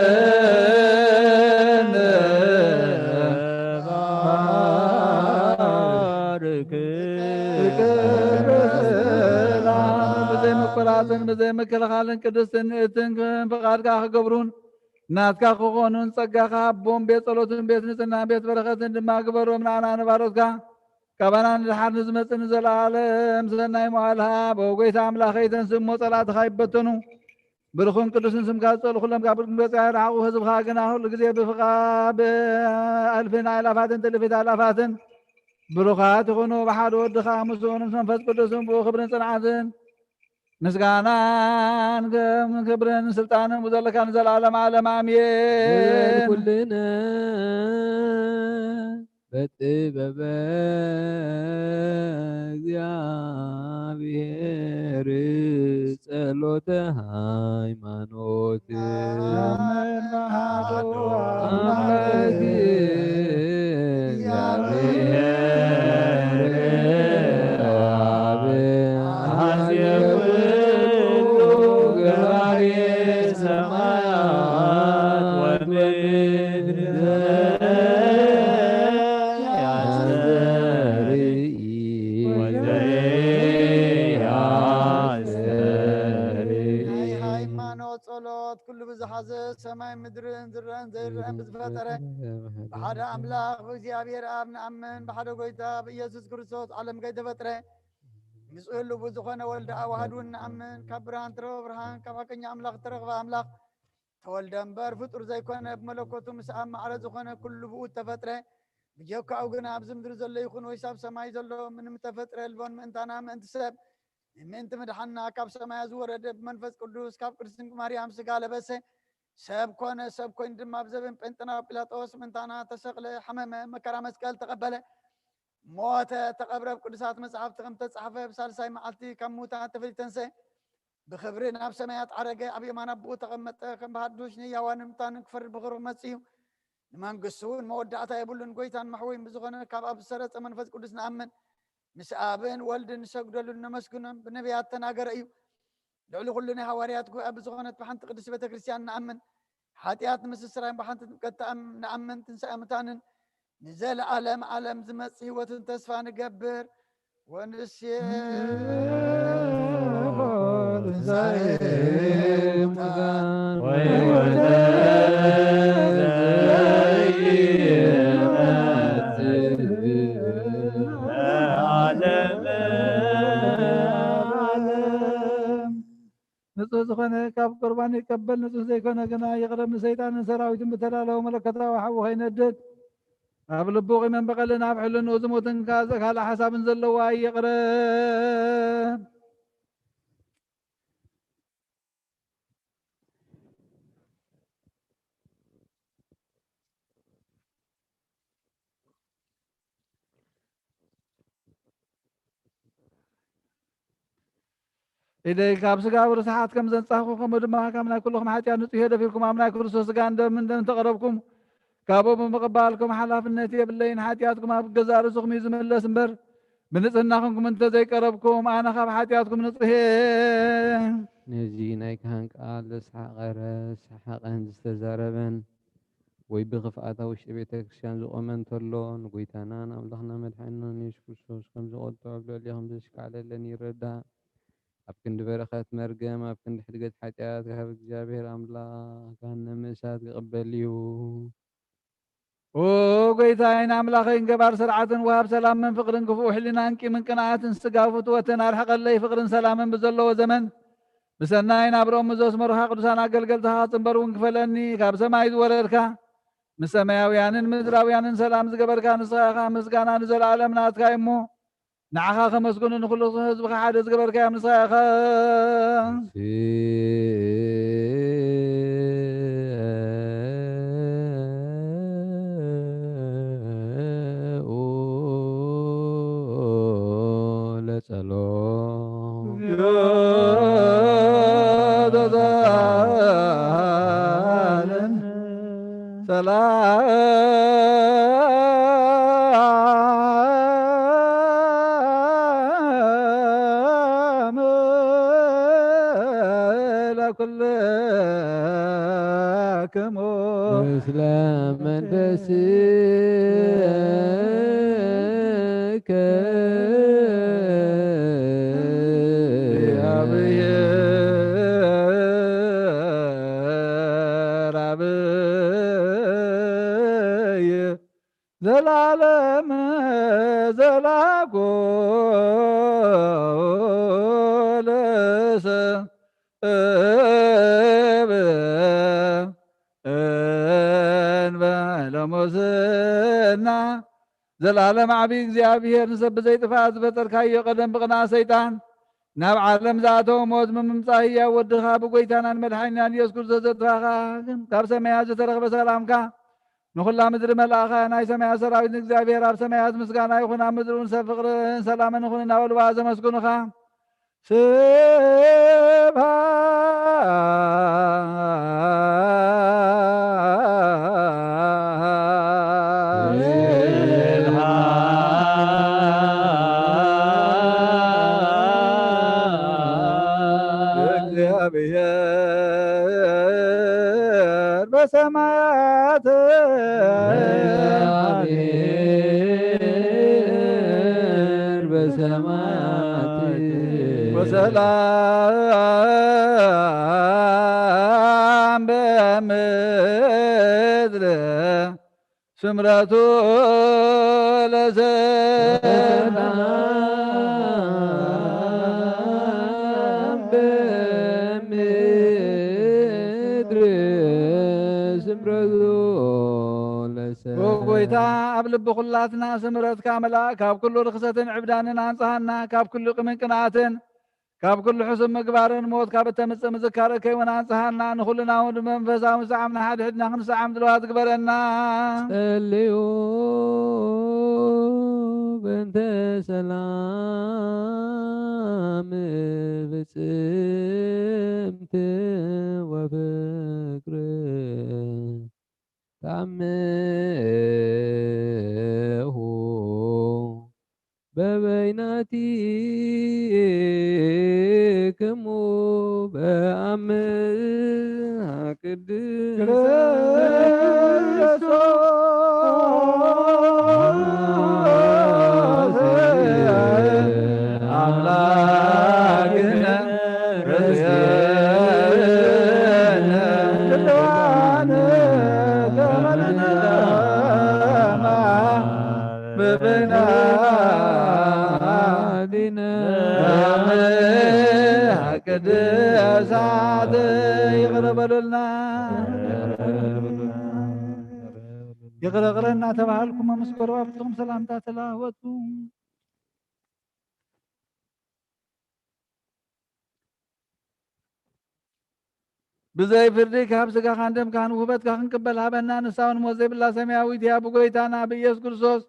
ባርክ። ብዘይ መቆራጽን ብዘይ ምክልኻልን ቅድስትን ንእትን ፍቓድካ ክገብሩን ናትካ ክኾኑን ጸጋኻ ሃቦም። ቤት ጸሎትን ቤት ንጽህናን ቤት በረኸትን ድማ ግበሮም። ንኣና ንባሮትካ ካባና ንድሓር ንዝመጽእ ንዘለኣለም ሰናይ መዋል ሃብ። ኦ ጎይታ ኣምላኸይ፣ ተንስእ እሞ ጸላእትኻ ይበተኑ። ብሩኽን ቅዱስን ስምካ ዝጸልኡ ኩሎም ካብ ገጽካ ይርሓቑ። ህዝብኻ ግና ኩሉ ግዜ ብፍቓ-፣ ብኣልፍን ኣእላፋትን ትልፊት ኣእላፋትን ብሩኻት ይኹኑ። ብሓደ ወድኻ ምስኡ ምስ መንፈስ ቅዱስን ብኡ ክብርን ጽንዓትን ምስጋናን ከም ክብርን ስልጣንን ብዘለካ ንዘለኣለም ዓለም ኣሜን። ኩልነ በጥበበ እግዚኣብሔር ጸሎተ ሃይማኖት። ኣምላክ ናይ ሃይማኖት ጸሎት ኩሉ ብዝሓዘ ሰማይ ምድርን ዝረአን ዘይረአን ብዝፈጠረ ብሓደ ኣምላኽ ብእግዚኣብሔር ኣብ ንኣምን፣ ብሓደ ጎይታ ብኢየሱስ ክርስቶስ ዓለም ከይተፈጥረ ምስ ህሉው ዝኾነ ወልደ ኣዋህድ እውን ንኣምን። ካብ ብርሃን ተረኸበ ብርሃን፣ ካብ ሓቀኛ ኣምላኽ ተረኽበ ኣምላኽ ተወልደ እምበር ፍጡር ዘይኮነ፣ ብመለኮቱ ምስ ኣብ ማዕረ ዝኾነ ኩሉ ብኡ ተፈጥረ። ብጀካኡ ግና ኣብዚ ምድሪ ዘሎ ይኹን ወይስ ኣብ ሰማይ ዘሎ ምንም ተፈጥረ የልቦን። ምእንታና ምእንቲ ሰብ ንምእንቲ ምድሓንና ካብ ሰማያ ዝወረደ ብመንፈስ ቅዱስ ካብ ቅድስት ድንግል ማርያም ስጋ ለበሰ፣ ሰብ ኮነ። ሰብ ኮይኑ ድማ ኣብ ዘበን ጴንጠናዊ ጲላጦስ ምእንታና ተሰቕለ፣ ሓመመ፣ መከራ መስቀል ተቐበለ፣ ሞተ፣ ተቐብረ። ኣብ ቅዱሳት መጻሕፍቲ ከም ተጻሕፈ ብሳልሳይ መዓልቲ ካብ ምዉታት ተፈልዩ ተንስአ፣ ብኽብሪ ናብ ሰማያት ዓረገ፣ ኣብ የማን ኣቦኡ ተቐመጠ። ከም ብሃዱሽ ንህያዋንን ሙታንን ክፈርድ ብኽብሪ ክመጽእ እዩ። ንመንግስቱ እውን መወዳእታ የብሉን። ጎይታን መሕወይን ብዝኾነ ካብ ኣብ ዝሰረጸ መንፈስ ቅዱስ ንኣምን። ምስ ኣብን ወልድን ንሰግደሉን ነመስግኖን። ብነቢያት ተናገረ እዩ። ልዕሊ ኩሉ ናይ ሃዋርያት ጉባኤ ብዝኾነት ብሓንቲ ቅድስት ቤተ ክርስቲያን ንኣምን። ሓጢኣት ንምስስራይን ብሓንቲ ጥምቀት ተኣም-፣ ንኣምን። ትንሳኤ ሙታንን ንዘለኣለም ዓለም ዝመጽእ ህይወትን ተስፋ ንገብር። ወንሴ ትንሳኤ ሙታን ወሕይወተ ዘይመጽእ ለዓለመ ዓለም። ንጹህ ዝኾነ ካብ ቁርባን ይቀበል፣ ንጹህ ዘይኮነ ግና ይቕረብ። ንሰይጣንን ሰራዊቱን ብተዳለወ መለኮታዊ ሓዊ ከይነድድ፣ ኣብ ልቡ ቂምን በቐልን ኣብ ሕልንኡ ዝሙትን ካ-፣ ካልእ ሓሳብን ዘለዋ ይቕረብ። ኢደይ ካብ ስጋዊ ርስሓት ከም ዘንጻህኩ፣ ከምኡ ድማ ካብ ናይ ኩልኹም ሓጢኣት ንጹህ እየ። ደፊርኩም ኣብ ናይ ክርስቶስ ስጋን ደምን ደም ተቐረብኩም፣ ካብኡ ብምቕባልኩም ሓላፍነት የብለይን። ሓጢኣትኩም ኣብ ገዛእ ርእስኹም እዩ ዝምለስ እምበር፣ ብንጽህና ኹንኩም እንተ ዘይቀረብኩም፣ ኣነ ካብ ሓጢኣትኩም ንጹህ እየ። ነዚ ናይ ካህን ቃል ዘስሓቐረ፣ ዝሰሓቐን ዝተዛረበን፣ ወይ ብኽፍኣት ኣብ ውሽጢ ቤተ ክርስቲያን ዝቖመ እንተሎ፣ ንጎይታናን ኣምላኽና መድሓኒናን የሱስ ክርስቶስ ከም ዝቐጥዖ ኣብ ልዕሌኹም ዘሽካዕለለን ይረዳእ። ኣብ ክንዲ በረኸት መርገም፣ ኣብ ክንዲ ሕድገት ሓጢኣት፣ ካብ እግዚኣብሔር ኣምላኽ ገሃነመ እሳት ክቕበል እዩ። ኦ ጎይታይን ኣምላኸይን፣ ገባር ስርዓትን ወሃብ ሰላምን ፍቕርን፣ ክፉእ ሕሊናን ቂምን ቅንኣትን ስጋዊ ፍትወትን ኣርሕቐለይ። ፍቕርን ሰላምን ብዘለዎ ዘመን ብሰናይ ናብርኦም ዘስመሩኻ ቅዱሳን ኣገልገልትኻ ክጽንበር እውን ክፈለኒ። ካብ ሰማይ ዝወረድካ፣ ንሰማያውያንን ምድራውያንን ሰላም ዝገበርካ ንስኻ ኢኻ። ምስጋና ንዘለኣለም ናትካ እዩ እሞ፣ ንዓኻ ከመስግኑ ንኹሉ ህዝብኻ ሓደ ዝገበርካዮም ንስኻ ኢኻ። ሰላም ለኩልክሙ ምስለ መንፈስከ። ዘላለም ዘላኩ ለሰብ እንበለ ሙስና። ዘላለም ዓቢ እግዚኣብሔር፣ ንሰብ ብዘይ ጥፍኣት ዝፈጠርካዮ፣ ቀደም ብቕንኣት ሰይጣን ናብ ዓለም ዝኣተወ ሞት ብምምጻእ ህያው ወድኻ ብጎይታናን መድሓኒናን ኢየሱስ ክርስቶስ ዘጥፋኻ፣ ግን ካብ ሰማያት ዝተረኽበ ሰላምካ ንኹላ ምድሪ መልኣኻ። ናይ ሰማያት ሰራዊት ንእግዚኣብሔር ኣብ ሰማያት ምስጋና ይኹን፣ ኣብ ምድሪ እውን ሰብ ፍቕርን ሰላምን ይኹን እናበሉ ብኣ ዘመስግኑኻ። ስብሐት ለእግዚኣብሔር በሰማያት። በሰማያት ወሰላም በምድር ስምረቱ ለሰላም በምድር ስምረቱ ለሰላም። ጎይታ ኣብ ልቢ ኩላትና ስምረትካ ምልኣእ፣ ካብ ኩሉ ርኽሰትን ዕብዳንን ኣንጽሃና፣ ካብ ኩሉ ቂምን ቅንኣትን ካብ ኩሉ ሕሱም ምግባርን ሞት ካብ እተምጽእ ምዝካር እከይ እውን ኣንጽሃና። ንኹልና እውን ብመንፈሳዊ ምስዓም ንሓድሕድና ክንሰዓም ድልዋት ግበረና። ጸልዩ በእንተ ሰላም ፍጽምቲ ወፍቅር ታምሁ በበይናቲክሙ በአምሃ ቅድስት አምላክነ ርእስነ ቅዱሳን ተመልነማ በበይናቲነ ቅድሳት። ይቕረ በሉልና። ይቕረ ይቕረ እናተባህልኩም ምስ ጎረባብትኹም ሰላምታ ተለዋወጡ። ብዘይ ፍርዲ ካብ ስጋኻን ደምካን ውህበትካ ክንቅበል ሃበና። ንሳ እውን ሞት ዘይብላ ሰማያዊት እያ። ብጎይታና ብኢየሱስ ክርስቶስ፣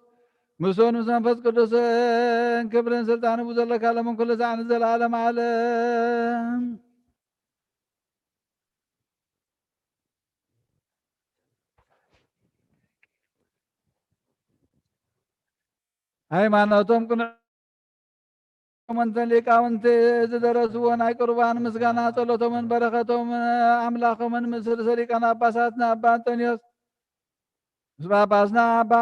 ምስኡን ምስ መንፈስ ቅዱስን ክብርን ስልጣንን ብዘለካ ሎምን ኩሉ ሰዓት ንዘለዓለም ዓለም። ሃይማኖቶም ቅኑዕ፣ እምንተን ሊቃውንቲ ዝደረስዎ ናይ ቁርባን ምስጋና ጸሎቶምን በረኸቶምን ኣምላኾምን ምስ ርእሰ ሊቃነ ጳጳሳትና ኣባ ኣንጠንዮስ ምስ ጳጳስና ኣባ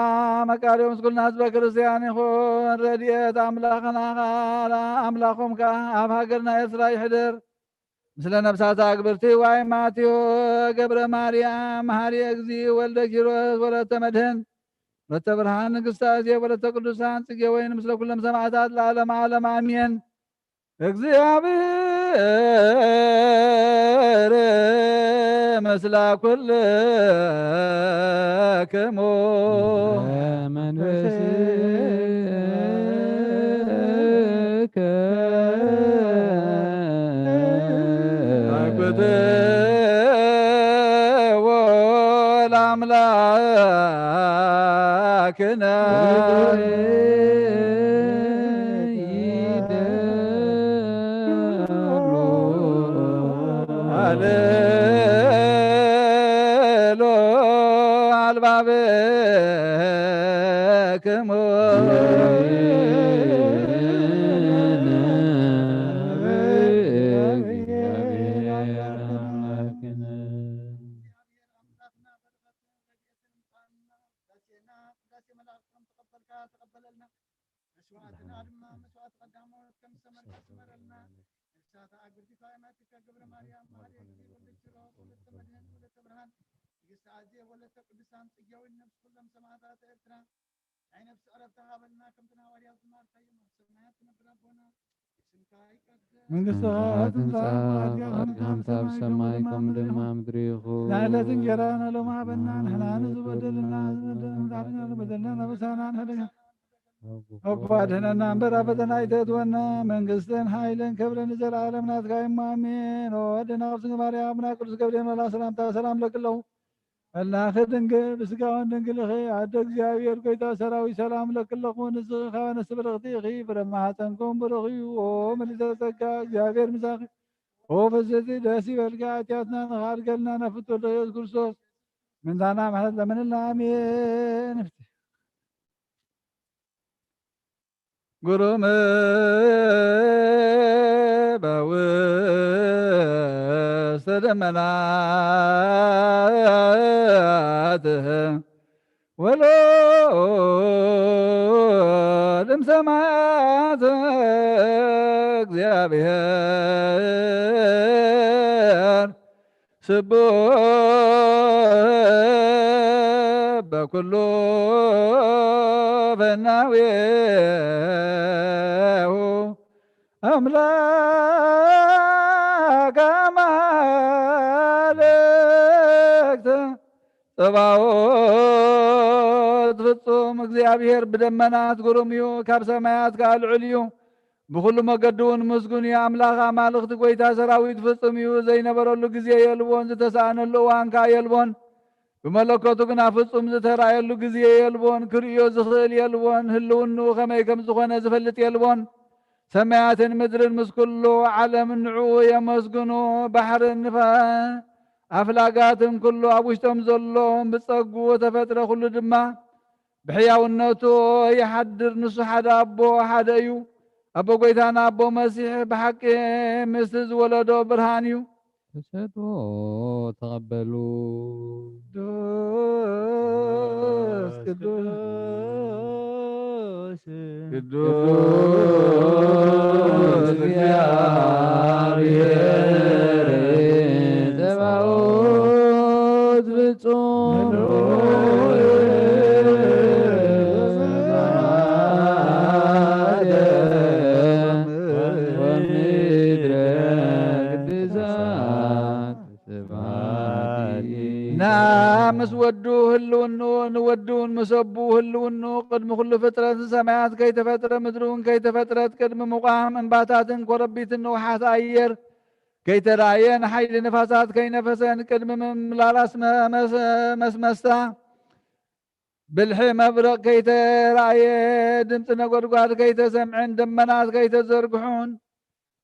መቃርዮስ ምስ ኩልና ህዝበ ክርስቲያን ይኹን። ረድኤት ኣምላኽና ከኣ፣ ኣምላኾም ከኣ ኣብ ሃገርና ኤርትራ ይሕደር። ምስለ ነፍሳት ኣግብርቲ ዋይ ማቴዎ ገብረ ማርያም፣ መሃሪ እግዚእ ወልደ ኪሮስ፣ ወለተ መድህን፣ ወለተ ብርሃን፣ ንግስተ ኣዜብ፣ ወለተ ቅዱሳን ጽጌ ወይን፣ ምስለ ኩሎም ሰማዕታት ለዓለመ ዓለም ኣሜን። እግዚኣብሔር ምስለ ኩልክሙ። መንፈስከ አግብትዎ ለአምላክነ። ሃሌሉያ። ወለተ መድህን ወለተ ብርሃን ንግስቲ ኣዜ ወለተ ቅዱሳን ጽጌያዊት ነፍሲ ኩሎም ሰማዕታት ኤርትራ ናይ ነፍሲ ዕረፍቲ ሃበልና። ከምቲ ንሃዋርያት ዝመሃርካዮ ኣብ ሰማያት ትነብር ኣቦና፣ ስምካ ይቀደስ። መንግስትኻ ትምጻእ፣ ፍቓድካ ከም ኣብ ሰማይ ከምኡ ድማ ኣብ ምድሪ ይኹን። ናይ ዕለት እንጀራና ሎሚ ሃበና። ንሕና ንዝበደልና ዝበደልና በደልና ናበሳና ንሕደጋ። እኳ ድሕነና እምበር ኣብ ፈተና ኣይተእትወና። መንግስትን ሓይልን ክብርን ንዘለኣለም ናትካ እሞ ኣሜን። ኦ ወድና ቅዱስ ማርያም፣ ኣቡና ቅዱስ ገብርኤል መልኣክ ሰላምታ ሰላም ለክለኹ። መልኣክ ድንግል ብስጋውን ድንግል ኢኺ ኣደ እግዚኣብሔር ጎይታ ሰራዊት ሰላም ለክለኹ። ንስኺ ካብ ኣንስቲ ብርኽቲ ኢኺ፣ ፍረ ማሕፀንኩም ብሩኽ እዩ። ኦ ምልዕተ ጸጋ፣ እግዚኣብሔር ምሳኺ። ኦ ፍስሕቲ ደስ ይበልኪ፣ ኣትያትና ንኻድገልና ነፍቶ ወልደ ኢየሱስ ክርስቶስ ምንታና ምሕረት ለምንልና። ኣሜን። ግሩም በውስተ ደመናት ወሎድም ሰማያት እግዚአብሔር ስቡሕ በኩሉ ፍናዌሁ ኣምላክ ኣማልክት ጸባኦት ፍጹም። እግዚኣብሔር ብደመናት ግሩም እዩ፣ ካብ ሰማያት ከኣ ልዑል እዩ። ብኹሉ መገዲ እውን ምስጉን እዩ። ኣምላኽ ኣማልኽቲ ጐይታ ሰራዊት ፍጹም እዩ። ዘይነበረሉ ግዜ የልቦን፣ ዝተሳእነሉ እዋን ከኣ የልቦን። ብመለኮቱ ግና ፍጹም ዝተራእየሉ ግዜ የልቦን፣ ክርእዮ ዝኽእል የልቦን፣ ህልውንኡ ከመይ ከም ዝኾነ ዝፈልጥ የልቦን። ሰማያትን ምድርን ምስ ኩሉ ዓለም ንዕኡ የመስግኑ። ባሕርን ንፋ-፣ ኣፍላጋትን ኩሉ ኣብ ውሽጦም ዘሎ ብጸግኡ ተፈጥረ ኩሉ ድማ ብሕያውነቱ ይሓድር። ንሱ ሓደ ኣቦ ሓደ እዩ። ኣቦ ጐይታና ኣቦ መሲሕ ብሓቂ ምስቲ ዝወለዶ ብርሃን እዩ። ተሰጥኦ ተቐበሉ። ቅዱስ ቅዱስ ቅዱስ እግዚአብሔር ጸባኦት ፍጹም። ወምድረ ቅዱሳን ስብሐት። ና ምስ ወዱ ህልውኑ ንወዱን ምስ ኣቡ ህልውኑ ቅድሚ ኩሉ ፍጥረት ሰማያት ከይተፈጥረ ምድሩን ከይተፈጥረት ቅድሚ ምቋም እምባታትን ኮረቢትን ንውሓት ኣየር ከይተራእየን ሓይሊ ንፋሳት ከይነፈሰን ቅድሚ ምምላላስ መ-፣ መስ-፣ መስመስታ ብልሒ መብረቕ ከይተራእየ ድምፂ ነጎድጓድ ከይተሰምዐን ደመናት ከይተዘርግሑን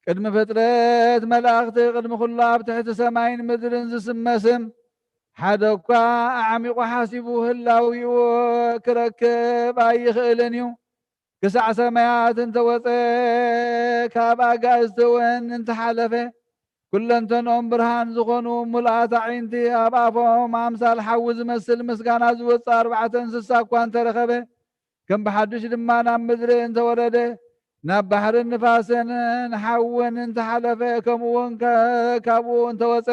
ቅድሚ ፍጥረት መላእኽቲ ቅድሚ ኩሉ ኣብ ትሕቲ ሰማይን ምድርን ዝስመ ስም ሓደ እኳ ኣዕሚቑ ሓሲቡ ህላዊኡ ክረክብ ኣይኽእልን እዩ። ክሳዕ ሰማያት እንተወፀ፣ ካብ ኣጋእዝቲ እውን እንተሓለፈ፣ ኩለንተንኦም ብርሃን ዝኾኑ ምሉኣት ኣዒንቲ ኣብ ኣፎም ኣምሳል ሓዊ ዝመስል ምስጋና ዝወፅእ ኣርባዕተ እንስሳ እኳ እንተረኸበ፣ ከም ብሓዱሽ ድማ ናብ ምድሪ እንተወረደ፣ ናብ ባሕርን ንፋስን ንሓውን እንተሓለፈ፣ ከምኡ እውን ከ-፣ ካብኡ እንተወፀ፣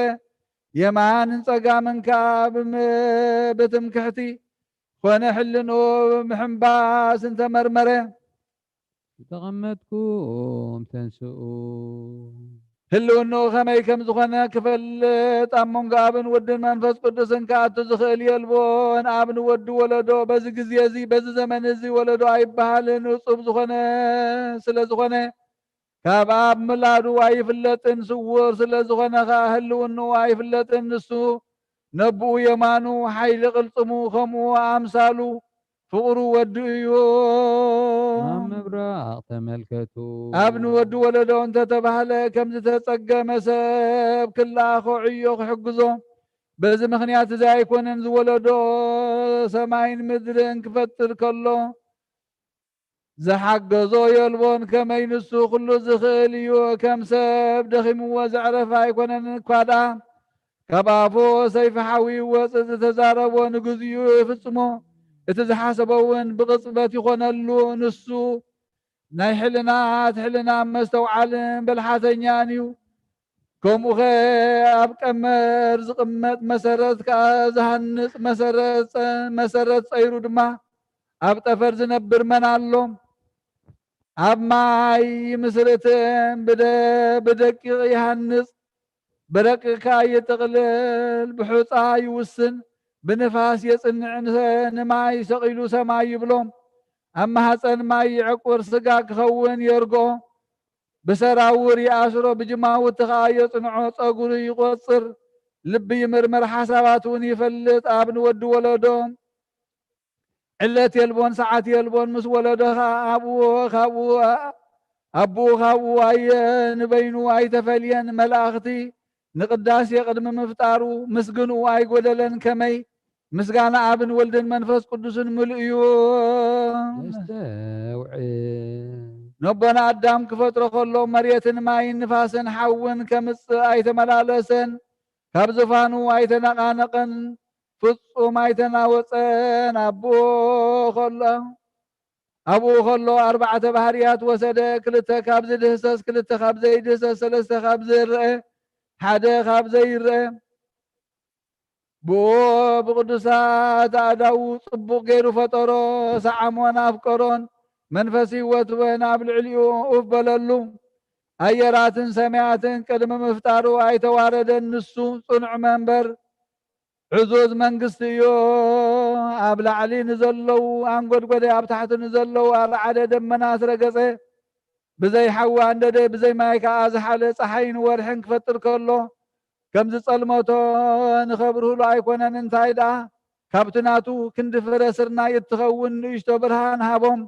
የማንን ጸጋምን ከኣ ብም-፣ ብትምክሕቲ ኾነ ሕልንኡ ብምሕንባስ እንተመርመረ፣ ዝተቐመጥኩም ተንስኡ። ህልውንኡ ከመይ ከም ዝኾነ ክፈልጥ ኣብ መንጎ ኣብን ወድን መንፈስ ቅዱስን ክኣቱ ዝኽእል የልቦን። ኣብ ንወዱ ወለዶ በዚ ግዜ እዚ በዚ ዘመን እዚ ወለዶ ኣይበሃልን። እጹብ ዝኾነ ስለ ዝኾነ ካብ ኣብ ምላዱ ኣይፍለጥን። ስውር ስለ ዝኾነ ኸኣ ህልውንኡ ኣይፍለጥን። ንሱ ነብኡ የማኑ ሓይሊ ቅልጽሙ ከምኡ ኣምሳሉ ፍቕሩ ወዱ እዩ። ናብ ምብራቕ ተመልከቱ። ኣብ ንወዲ ወለዶ እንተተባህለ ከም ዝተጸገመ ሰብ ክለኣኾ ዕዮ ክሕግዞ። በዚ ምኽንያት እዚ ኣይኮነን ዝወለዶ ሰማይን ምድርን ክፈጥር ከሎ ዝሓገዞ የልቦን። ከመይ ንሱ ኩሉ ዝኽእል እዩ። ከም ሰብ ደኺምዎ ዘዕረፈ ኣይኮነን እኳ ደኣ ካብ ኣፉ ሰይፊ ሓዊ ይወጽእ፣ ዝተዛረቦ ንግዚኡ ይፍጽሞ፣ እቲ ዝሓሰቦ እውን ብቕጽበት ይኾነሉ። ንሱ ናይ ሕልናት ሕልና መስተውዓልን ብልሓተኛን እዩ። ከምኡኸ ኣብ ቀመር ዝቕመጥ መሰረት ከኣ ዝሃንጽ መሰረት ጸ-፣ መሰረት ጸይሩ ድማ ኣብ ጠፈር ዝነብር መን ኣሎ? ኣብ ማይ ይምስርትን ብደ-፣ ብደቂቕ ይሃንጽ፣ ብረቂቕ ከኣ ይጥቕልል፣ ብሑጻ ይውስን፣ ብንፋስ የጽንዕ፣ ንሰ-፣ ንማይ ሰቒሉ ሰማይ ይብሎ። ኣብ ማህጸን ማይ ይዕቁር፣ ስጋ ክኸውን የርግኦ፣ ብሰራውር ይኣስሮ፣ ብጅማውቲ ከኣ የጽንዖ፣ ጸጉሪ ይቖጽር፣ ልቢ ይምርምር፣ ሓሳባት እውን ይፈልጥ። ኣብ ንወዲ ወለዶ ዕለት የልቦን ሰዓት የልቦን፣ ምስ ወለዶ ኸኣ ኣብኡ ካብኡ፣ ኣብኡ ካብኡ ኣየ-፣ ንበይኑ ኣይተፈልየን። መላእኽቲ ንቅዳሴ ቅድሚ ምፍጣሩ ምስግንኡ ኣይጎደለን። ከመይ ምስጋና ኣብን ወልድን መንፈስ ቅዱስን ምሉእ እዩ። ነስተውዕል። ነቦና ኣዳም ክፈጥሮ ከሎ መሬትን ማይን ንፋስን ሓውን ከምጽእ ኣይተመላለሰን፣ ካብ ዝፋኑ ኣይተነቓነቐን፣ ፍጹም ኣይተናወጸን። ኣብኡ ከሎ፣ ኣብኡ ከሎ ኣርባዕተ ባህርያት ወሰደ፣ ክልተ ካብ ዝድህሰስ፣ ክልተ ካብ ዘይድህሰስ፣ ሰለስተ ካብ ዝርአ፣ ሓደ ካብ ዘይርአ። ብኡ ብቕዱሳት ኣእዳዉ ጽቡቕ ገይሩ ፈጠሮ፣ ሰዓሞን ኣፍቀሮን፣ መንፈስ ህይወት እውን ኣብ ልዕሊኡ ኡፍ በለሉ። ኣየራትን ሰማያትን ቅድሚ ምፍጣሩ ኣይተዋረደን፣ ንሱ ጽኑዕ መንበር፣ ዕዙዝ መንግስቲ እዩ። ኣብ ላዕሊ ንዘለዉ ኣንጎድጎደ፣ ኣብ ታሕቲ ንዘለዉ ኣርዓደ ደመናት ረገጸ። ብዘይ ሓዊ ኣንደደ፣ ብዘይ ማይ ከኣ ዝሓለ። ጸሓይን ወርሕን ክፈጥር ከሎ፣ ከም ዝጸልመቶ ንኸብርህሉ ኣይኮነን። እንታይ ደኣ፣ ካብቲ ናቱ ክንዲ ፍረ ስርናይ እትኸውን ንእሽቶ ብርሃን ሃቦም።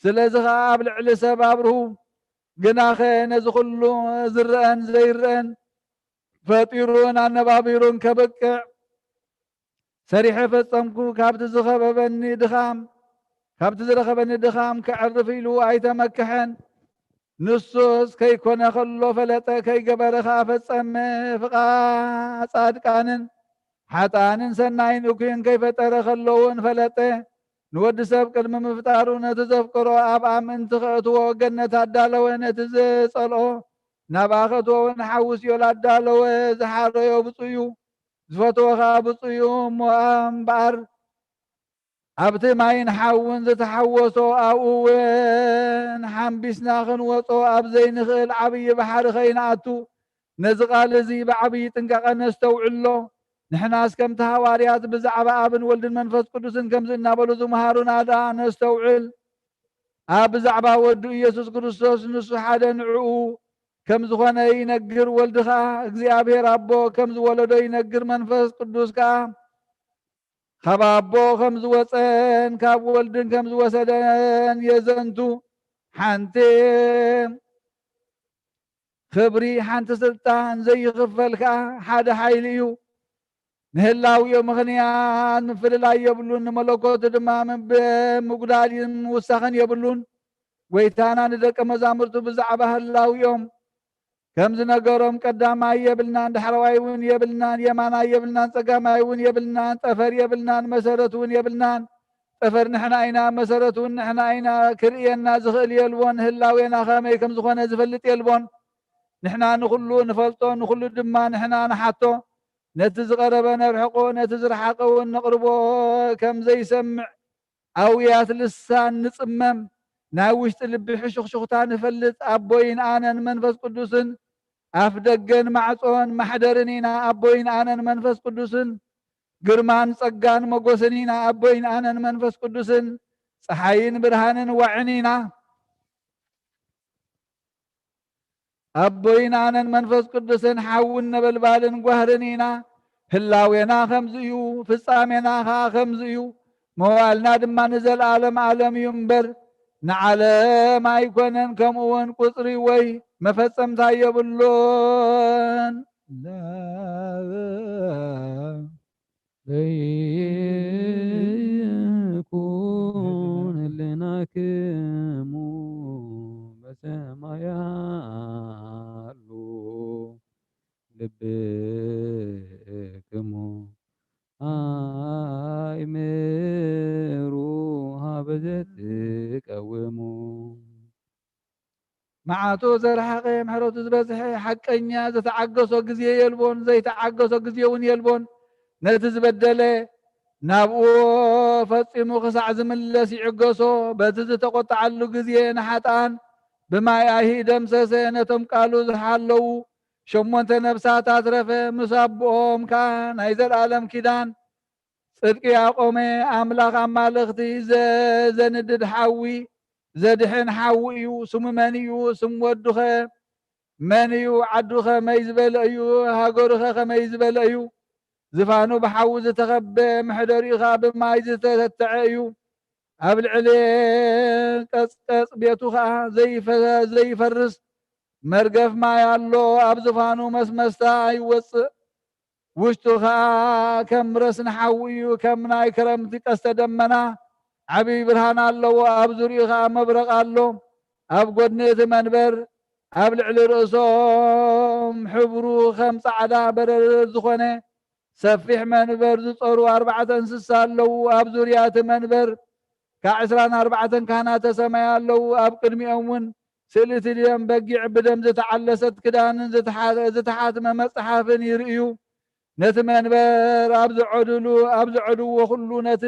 ስለዚ ኸኣ ኣብ ልዕሊ ሰብ ኣብርሁ። ግናኸ ነዚ ኹሉ ዝረአን ዘይረአን ፈጢሩን ኣነባቢሩን ከብቅዕ ሰሪሐ ፈጸምኩ። ካብቲ ዝኸበበኒ ድኻም፣ ካብቲ ዝረኸበኒ ድኻም ከዕርፍ ኢሉ ኣይተመክሐን። ንሱስ ከይኮነ ከሎ ፈለጠ፣ ከይገበረ ኸኣ ፈጸመ። ፍቓ ጻድቃንን ሓጥኣንን ሰናይን እኩይን ከይፈጠረ ከሎ እውን ፈለጠ። ንወዲ ሰብ ቅድሚ ምፍጣሩ ነቲ ዘፍቀሮ ኣብኣ ምእንቲ ከእትዎ ገነት ኣዳለወ። ነቲ ዝጸልኦ ናብኣ ከእትዎ እውን ሓዊ ሲኦል ኣዳለወ። ዝሓረዮ ብጹእ እዩ፣ ዝፈትዎ ኸኣ ብጹእ እዩ። እሞ እምበኣር ኣብቲ ማይን ሓውን ዝተሓወሶ ኣብኡ እውን ሓምቢስና ክንወጾ ኣብ ዘይንኽእል ዓብዪ ባሕሪ ከይንኣቱ ነዚ ቃል እዚ ብዓብዪ ጥንቃቐ ነስተውዕሎ። ንሕናስ ከምቲ ሃዋርያት ብዛዕባ ኣብን ወልድን መንፈስ ቅዱስን ከምዚ እናበሉ ዝመሃሩና ደኣ ነስተውዕል። ኣብ ብዛዕባ ወዱ ኢየሱስ ክርስቶስ ንሱ ሓደ ንዕኡ ከም ዝኾነ ይነግር፣ ወልድ ኸኣ እግዚኣብሔር ኣቦ ከም ዝወለዶ ይነግር፣ መንፈስ ቅዱስ ከኣ ካብ ኣቦ ከም ዝወጸን ካብ ወልድን ከም ዝወሰደን የዘንቱ። ሓንቲ ክብሪ፣ ሓንቲ ስልጣን ዘይኽፈል ከኣ ሓደ ሓይሊ እዩ። ንህላውዮ ምኽንያት ምፍልላይ የብሉን፣ ንመለኮቱ ድማ ምብ-፣ ምጉዳልን ምውሳኽን የብሉን። ጐይታና ንደቀ መዛሙርቱ ብዛዕባ ህላውዮም ከም ዝነገሮም፣ ቀዳማይ የብልናን፣ ዳሕረዋይ እውን የብልናን፣ የማናይ የብልናን፣ ጸጋማይ እውን የብልናን፣ ጠፈር የብልናን፣ መሰረት እውን የብልናን። ጠፈር ንሕና ኢና፣ መሰረት እውን ንሕና ኢና። ክርእየና ዝኽእል የልቦን፣ ህላዌና ከመይ ከም ዝኾነ ዝፈልጥ የልቦን። ንሕና ንኹሉ ንፈልጦ፣ ንኹሉ ድማ ንሕና ንሓቶ። ነቲ ዝቐረበ ነርሕቆ፣ ነቲ ዝረሓቐ እውን ነቕርቦ። ከም ዘይሰምዕ ኣውያት ልሳን ንጽመም፣ ናይ ውሽጢ ልቢ ሕሹኽሹኽታ ንፈልጥ። ኣቦይን ኣነን መንፈስ ቅዱስን፣ ኣፍ ደገን ማዕጾን ማሕደርን ኢና። ኣቦይን ኣነን መንፈስ ቅዱስን፣ ግርማን ጸጋን መጎስን ኢና። ኣቦይን ኣነን መንፈስ ቅዱስን፣ ጸሓይን ብርሃንን ዋዕን ኢና። ኣቦይን ኣነን መንፈስ ቅዱስን፣ ሓውን ነበልባልን ጓህርን ኢና። ህላዌና ከምዚ እዩ፣ ፍጻሜና ኸኣ ከምዚ እዩ። መዋእልና ድማ ንዘለኣለም ኣለም እዩ እምበር፣ ንዓለም ኣይኮነን፣ ከምኡ እውን ቁጽሪ ወይ መፈጸምታ የብሉን። ለይኩን ህልናክሙ በሰማይ ኣሉ፣ ልብክሙ ኣእምሩ ሀበ ዘትቀውሙ። ናቱ ዘርሓቐ፣ ምሕረቱ ዝበዝሐ፣ ሓቀኛ፣ ዝተዓገሶ ግዜ የልቦን፣ ዘይተዓገሶ ግዜ እውን የልቦን። ነቲ ዝበደለ ናብኡ ፈጺሙ ክሳዕ ዝምለስ ይዕገሶ። በቲ ዝተቖጥዓሉ ግዜ ንሓጥኣን ብማይ ኣይሂ ደምሰሰ። ነቶም ቃሉ ዝሓለዉ ሸሞንተ ነፍሳት ኣትረፈ። ምስ ኣቦኦም ከኣ ናይ ዘለኣለም ኪዳን ጽድቂ ኣቆመ። ኣምላኽ ኣማልኽቲ ዘ-፣ ዘንድድ ሓዊ፣ ዘድሕን ሓዊ እዩ። ስሙ መን እዩ? ስም ወዱኸ መን እዩ? ዓዱ ኸመይ ዝበለ እዩ? ሃገሩኸ ኸመይ ዝበለ እዩ? ዝፋኑ ብሓዊ ዝተኸበ፣ መሕደሪኡ ኸኣ ብማይ ዝተተትዐ እዩ። ኣብ ልዕሊ ቀጽቀጽ ቤቱ ኸኣ ዘይፈ-፣ ዘይፈርስ መርገፍ ማይ ኣሎ። ኣብ ዝፋኑ መስመስታ ይወጽእ። ውሽጡ ኸኣ ከም ረስኒ ሓዊ እዩ። ከም ናይ ክረምቲ ቀስተ ደመና ዓብዪ ብርሃን ኣለዎ። ኣብ ዙርያኡ ኸኣ መብረቕ ኣሎ። ኣብ ጐድኒ እቲ መንበር፣ ኣብ ልዕሊ ርእሶም ሕብሩ ከም ጻዕዳ በረድ ዝኾነ ሰፊሕ መንበር ዝጾሩ ኣርባዕተ እንስሳ ኣለዉ። ኣብ ዙርያ እቲ መንበር ካብ ዕስራን ኣርባዕተን ካህናተ ሰማይ ኣለዉ። ኣብ ቅድሚኦም እውን ስእሊ እቲ ደም በጊዕ ብደም ዝተዓለሰት ክዳንን ዝተሓ-፣ ዝተሓትመ መጽሓፍን ይርእዩ። ነቲ መንበር ኣብ ዘዐድሉ፣ ኣብ ዘዐድዎ ኩሉ ነቲ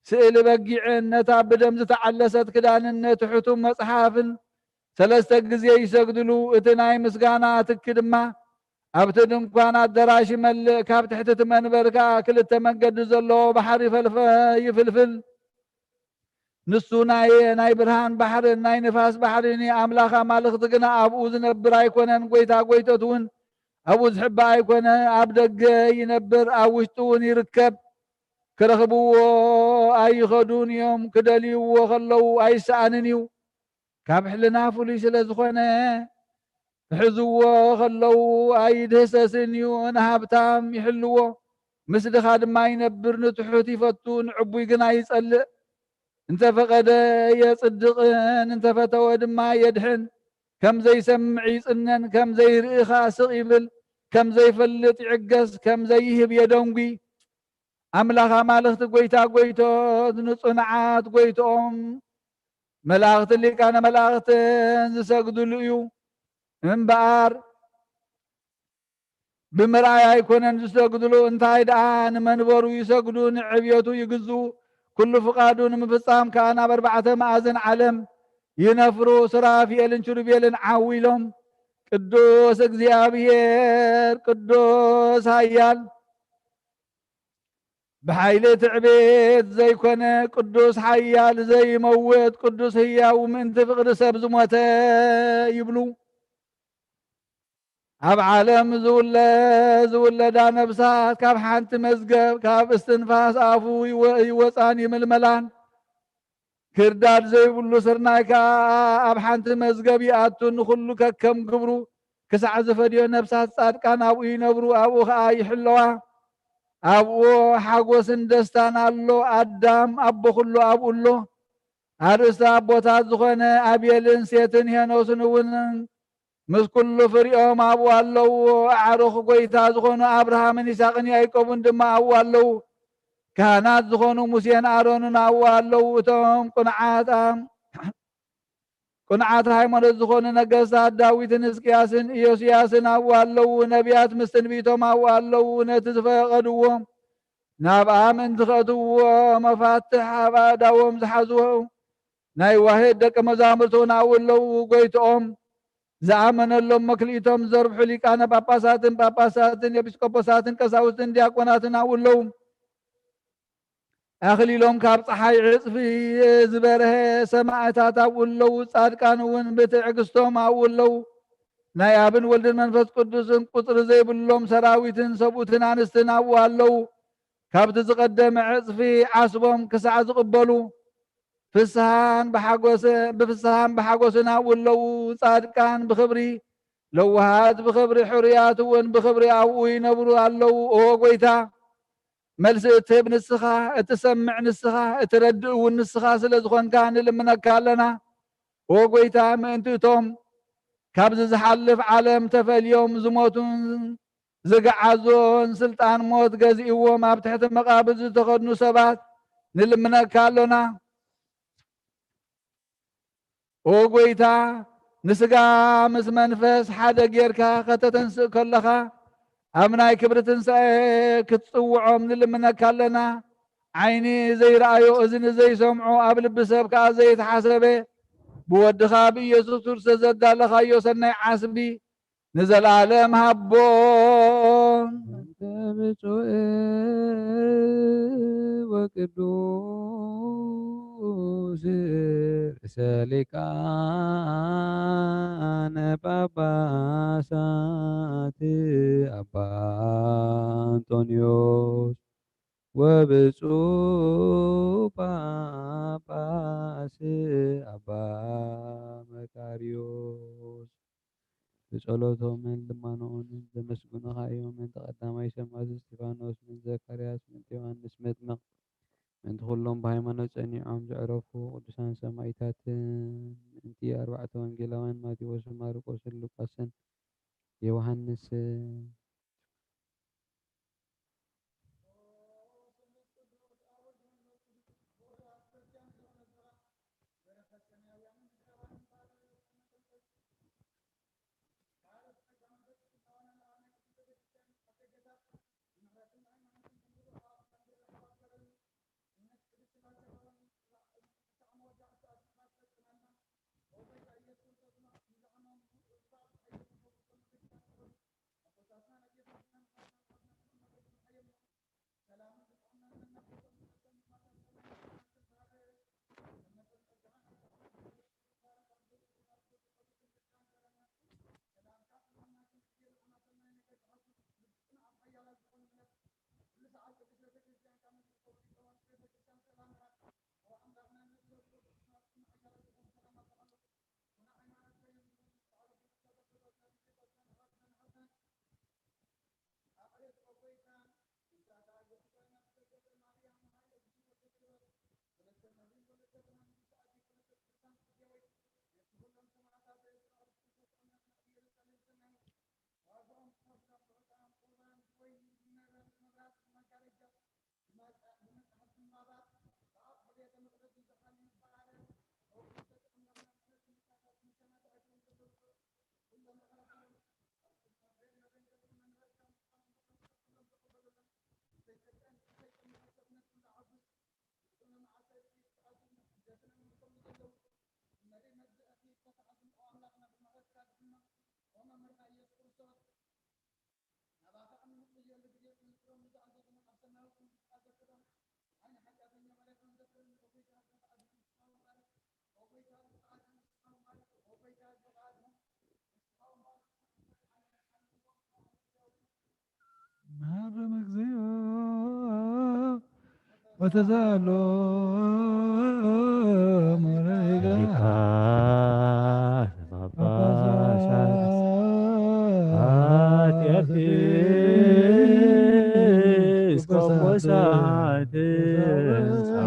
ስእሊ በጊዕን ነታ ብደም ዝተዓለሰት ክዳንን ነቲ ሕቱም መጽሓፍን ሰለስተ ግዜ ይሰግድሉ። እቲ ናይ ምስጋና ትኪ ድማ ኣብቲ ድንኳን ኣዳራሽ ይመልእ። ካብ ትሕቲ እቲ መንበር ከኣ ክልተ መንገዲ ዘለዎ ባሕሪ ፈልፈ-፣ ይፍልፍል። ንሱ ናይ፣ ናይ ብርሃን ባሕርን ናይ ንፋስ ባሕርን እዩ። ኣምላኽ ኣማልኽቲ ግና ኣብኡ ዝነብር ኣይኮነን። ጐይታ ጐይቶት እውን ኣብኡ ዝሕባእ ኣይኮነ። ኣብ ደገ ይነብር፣ ኣብ ውሽጢ እውን ይርከብ። ክረኽብዎ ኣይኸዱን እዮም። ክደልይዎ ከለዉ ኣይሰኣንን እዩ። ካብ ሕልና ፍሉይ ስለ ዝኾነ፣ ክሕዝዎ ከለዉ ኣይድህሰስን እዩ። ንሃብታም ይሕልዎ፣ ምስ ድኻ ድማ ይነብር። ንትሑት ይፈቱ፣ ንዕቡይ ግና ይጸልእ። እንተ ፈቐደ የጽድቕን፣ እንተ ፈተወ ድማ የድሕን። ከም ዘይሰምዕ ይጽነን፣ ከም ዘይርኢ ኸኣ ስቕ ይብል፣ ከም ዘይፈልጥ ይዕገስ፣ ከም ዘይህብ የደንጒ። ኣምላኽ ኣማልኽቲ፣ ጐይታ ጐይቶት፣ ንጽኑዓት ጐይትኦም መላእኽትን ሊቃነ መላእኽትን ዝሰግድሉ እዩ እምበኣር፣ ብምርኣይ ኣይኮነን ዝሰግድሉ፣ እንታይ ደኣ ንመንበሩ ይሰግዱ፣ ንዕብየቱ ይግዝኡ። ኩሉ ፍቓዱ ንምፍጻም ከኣ ናብ ኣርባዕተ መኣዝን ዓለም ይነፍሩ። ሱራፊኤልን ኪሩቤልን ዓው ኢሎም፣ ቅዱስ እግዚኣብሔር፣ ቅዱስ ኃያል፣ ብሓይሊ ትዕቢት ዘይኮነ፣ ቅዱስ ሓያል ዘይመውት፣ ቅዱስ ህያው፣ ምእንቲ ፍቕሪ ሰብ ዝሞተ ይብሉ። ኣብ ዓለም ዝውለ-፣ ዝውለዳ ነፍሳት ካብ ሓንቲ መዝገብ፣ ካብ እስትንፋስ ኣፉ ይወ-፣ ይወጻን ይምልመላን። ክርዳድ ዘይብሉ ስርናይ ከኣ ኣብ ሓንቲ መዝገብ ይኣቱ። ንኹሉ ከከም ግብሩ ክሳዕ ዝፈድዮ ነፍሳት ጻድቃን ኣብኡ ይነብሩ፣ ኣብኡ ኸኣ ይሕለዋ። ኣብኡ ሓጎስን ደስታን ኣሎ። ኣዳም ኣቦ ኹሉ ኣብኡ ኣሎ። ኣርእስቲ ኣቦታት ዝኾነ ኣቤልን ሴትን ሄኖስን እውን ምስ ኩሉ ፍሪኦም ኣብኡ ኣለዉ። ኣዕሩኽ ጐይታ ዝኾኑ ኣብርሃምን ይስሐቅን ያዕቆብን ድማ ኣብኡ ኣለዉ። ካህናት ዝኾኑ ሙሴን ኣሮንን ኣብኡ ኣለዉ። እቶም ቅኑዓት ኣም-፣ ቅኑዓት ሃይማኖት ዝኾኑ ነገስታት ዳዊትን ሕዝቅያስን ኢዮስያስን ኣብኡ ኣለዉ። ነቢያት ምስ ትንቢቶም ኣብኡ ኣለዉ። ነቲ ዝፈቐድዎ ናብኣ ምእንቲ ከእትውዎ መፋትሕ ኣብ ኣእዳዎም ዝሓዝዎ ናይ ዋህድ ደቀ መዛሙርቱ እውን ኣብኡ ኣለዉ። ጐይትኦም ዝኣመነሎም መክሊቶም ዘርብሑ ሊቃነ ጳጳሳትን ጳጳሳትን ኤጲስቆጶሳትን ቀሳውስትን ዲያቆናትን ኣብኡ ኣለዉ። ኣኽሊሎም ካብ ጸሓይ ዕጽፊ ዝበርሀ ሰማዕታት ኣብኡ ኣለዉ። ጻድቃን እውን ብትዕግስቶም ኣብኡ ኣለዉ። ናይ ኣብን ወልድን መንፈስ ቅዱስን ቁጽሪ ዘይብሎም ሰራዊትን ሰብኡትን ኣንስትን ኣብኡ ኣለዉ። ካብቲ ዝቐደመ ዕጽፊ ዓስቦም ክሳዕ ዝቕበሉ ፍስሃን ብሓጎስ-፣ ብፍስሃን ብሓጎስን ኣብኡ ኣለዉ። ጻድቃን ብኽብሪ፣ ለዋሃት ብኽብሪ፣ ሕሩያት እውን ብኽብሪ ኣብኡ ይነብሩ ኣለዉ። ኦ ጐይታ፣ መልሲ እትህብ ንስኻ፣ እትሰምዕ ንስኻ፣ እትረድእ እውን ንስኻ ስለ ዝኾንካ ንልምነካ ኣለና። ኦ ጐይታ፣ ምእንቲ እቶም ካብዚ ዝሓልፍ ዓለም ተፈልዮም ዝሞቱን ዝገዓዙን ስልጣን ሞት ገዚእዎም ኣብ ትሕቲ መቓብር ዝተኸድኑ ሰባት ንልምነካ ኣሎና። ኦ ጐይታ፣ ንስጋ ምስ መንፈስ ሓደ ጌርካ ከተተንስእ ከለኻ፣ ኣብ ናይ ክብሪ ትንሳኤ ክትጽውዖም ንልምነካ ኣለና። ዓይኒ ዘይረኣዮ፣ እዝኒ ዘይሰምዖ፣ ኣብ ልቢ ሰብ ከኣ ዘይተሓሰበ፣ ብወድኻ ብኢየሱስ ክርስቶስ ዘዳለኻዮ ሰናይ ዓስቢ ንዘለኣለም ሃቦም። እንተ ብፁዕ ወቅዱስ ርእሰ ሊቃነ ጳጳሳት ኣባ እንጦንዮስ ወብፁዕ ጳጳስ ኣባ መቃርዮስ ብጸሎቶምን ልማኖኦምን ዘመስግኑኻ እዮም። ምእንቲ ቀዳማይ ሰማዕት እስጢፋኖስ፣ ምእንቲ ዘካርያስ፣ ምእንቲ ዮሃንስ መጥምቕ፣ ምእንቲ ኩሎም ብሃይማኖት ጸኒዖም ዘዕረፉ ቅዱሳን ሰማኢታትን፣ ምእንቲ ኣርባዕተ ወንጌላውያን ማቴዎስን ማርቆስን ሉቃስን ዮሃንስን። መሃረም እግዚኦ ወተዛሎ ሊቃነ ጳጳሳት ኃጢአት ኤጲስቆጶሳት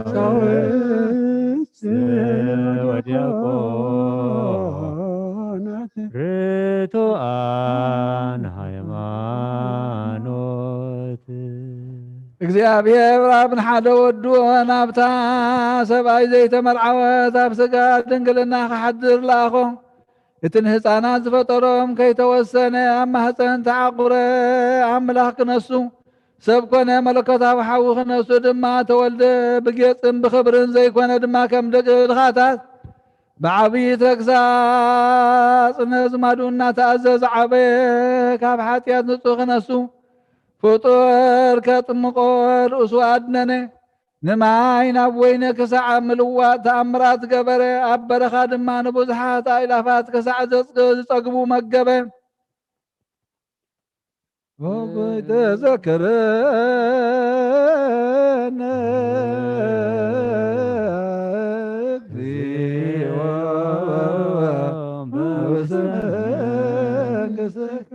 ቀሳውስት ወዲያቆናት ርቱዓን ሃይማኖት። እግዚኣብሔር ኣብ ንሓደ ወዱ ናብታ ሰብኣይ ዘይተመርዓወት ኣብ ስጋ ድንግልና ክሓድር ለኣኾ። እቲ ንህፃናት ዝፈጠሮም ከይተወሰነ ኣብ ማህፀን ተዓቑረ ኣምላኽ ክነሱ፣ ሰብ ኮነ፣ መለኮታዊ ሓዊ ክነሱ ድማ ተወልደ። ብጌፅን ብኽብርን ዘይኮነ ድማ ከም ደቂ ድኻታት ብዓብዪ ተግሳጽ ነዝማዱ እናተኣዘዘ ዓበየ። ካብ ሓጢኣት ንጹህ ክነሱ ፍጡር ከጥምቆ ርእሱ ኣድነነ። ንማይ ናብ ወይኒ ክሳዕ ምልዋጥ ተኣምራት ገበረ። ኣብ በረኻ ድማ ንብዙሓት ኣእላፋት ክሳዕ ዘጽ-፣ ዝጸግቡ መገበ። ወጎይ ተዘከረነ እግዚኦ በውስተ መንግሥትከ።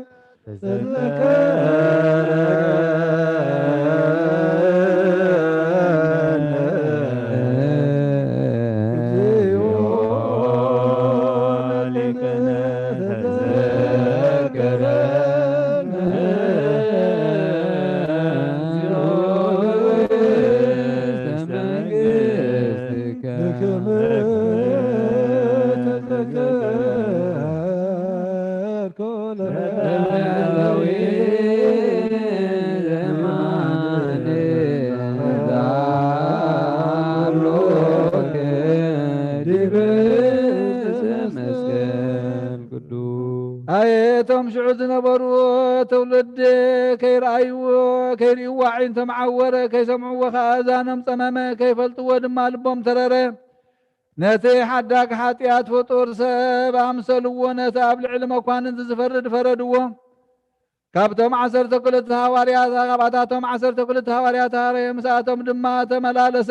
ዝነበሩ ትውልዲ ከይረኣይዎ፣ ከይርእይዎ ኣዒንቶም ዓወረ፣ ከይሰምዕዎ ኸዓ እዛኖም ጸመመ፣ ከይፈልጥዎ ድማ ልቦም ተረረ። ነቲ ሓዳግ ሓጢኣት ፍጡር ሰብ ኣምሰልዎ፣ ነቲ ኣብ ልዕሊ መኳንንቲ ዝፈርድ ፈረድዎ። ካብቶም ዓሰርተ ክልተ ሃዋርያት፣ ካብኣታቶም ዓሰርተ ክልተ ሃዋርያት ሃረየ፣ ምስኣቶም ድማ ተመላለሰ።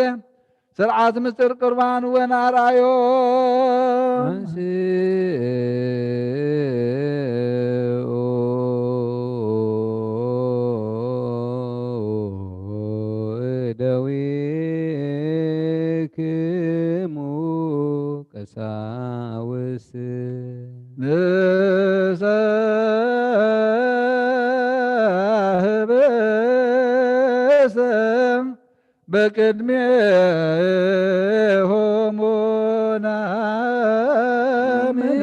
ስርዓት ምስጢር ቁርባን እውን ኣርኣዮ። አንስኡ እደዊክሙ ቀሳውስት። ንሰብእ ስም በቅድሜሆሙ ናምን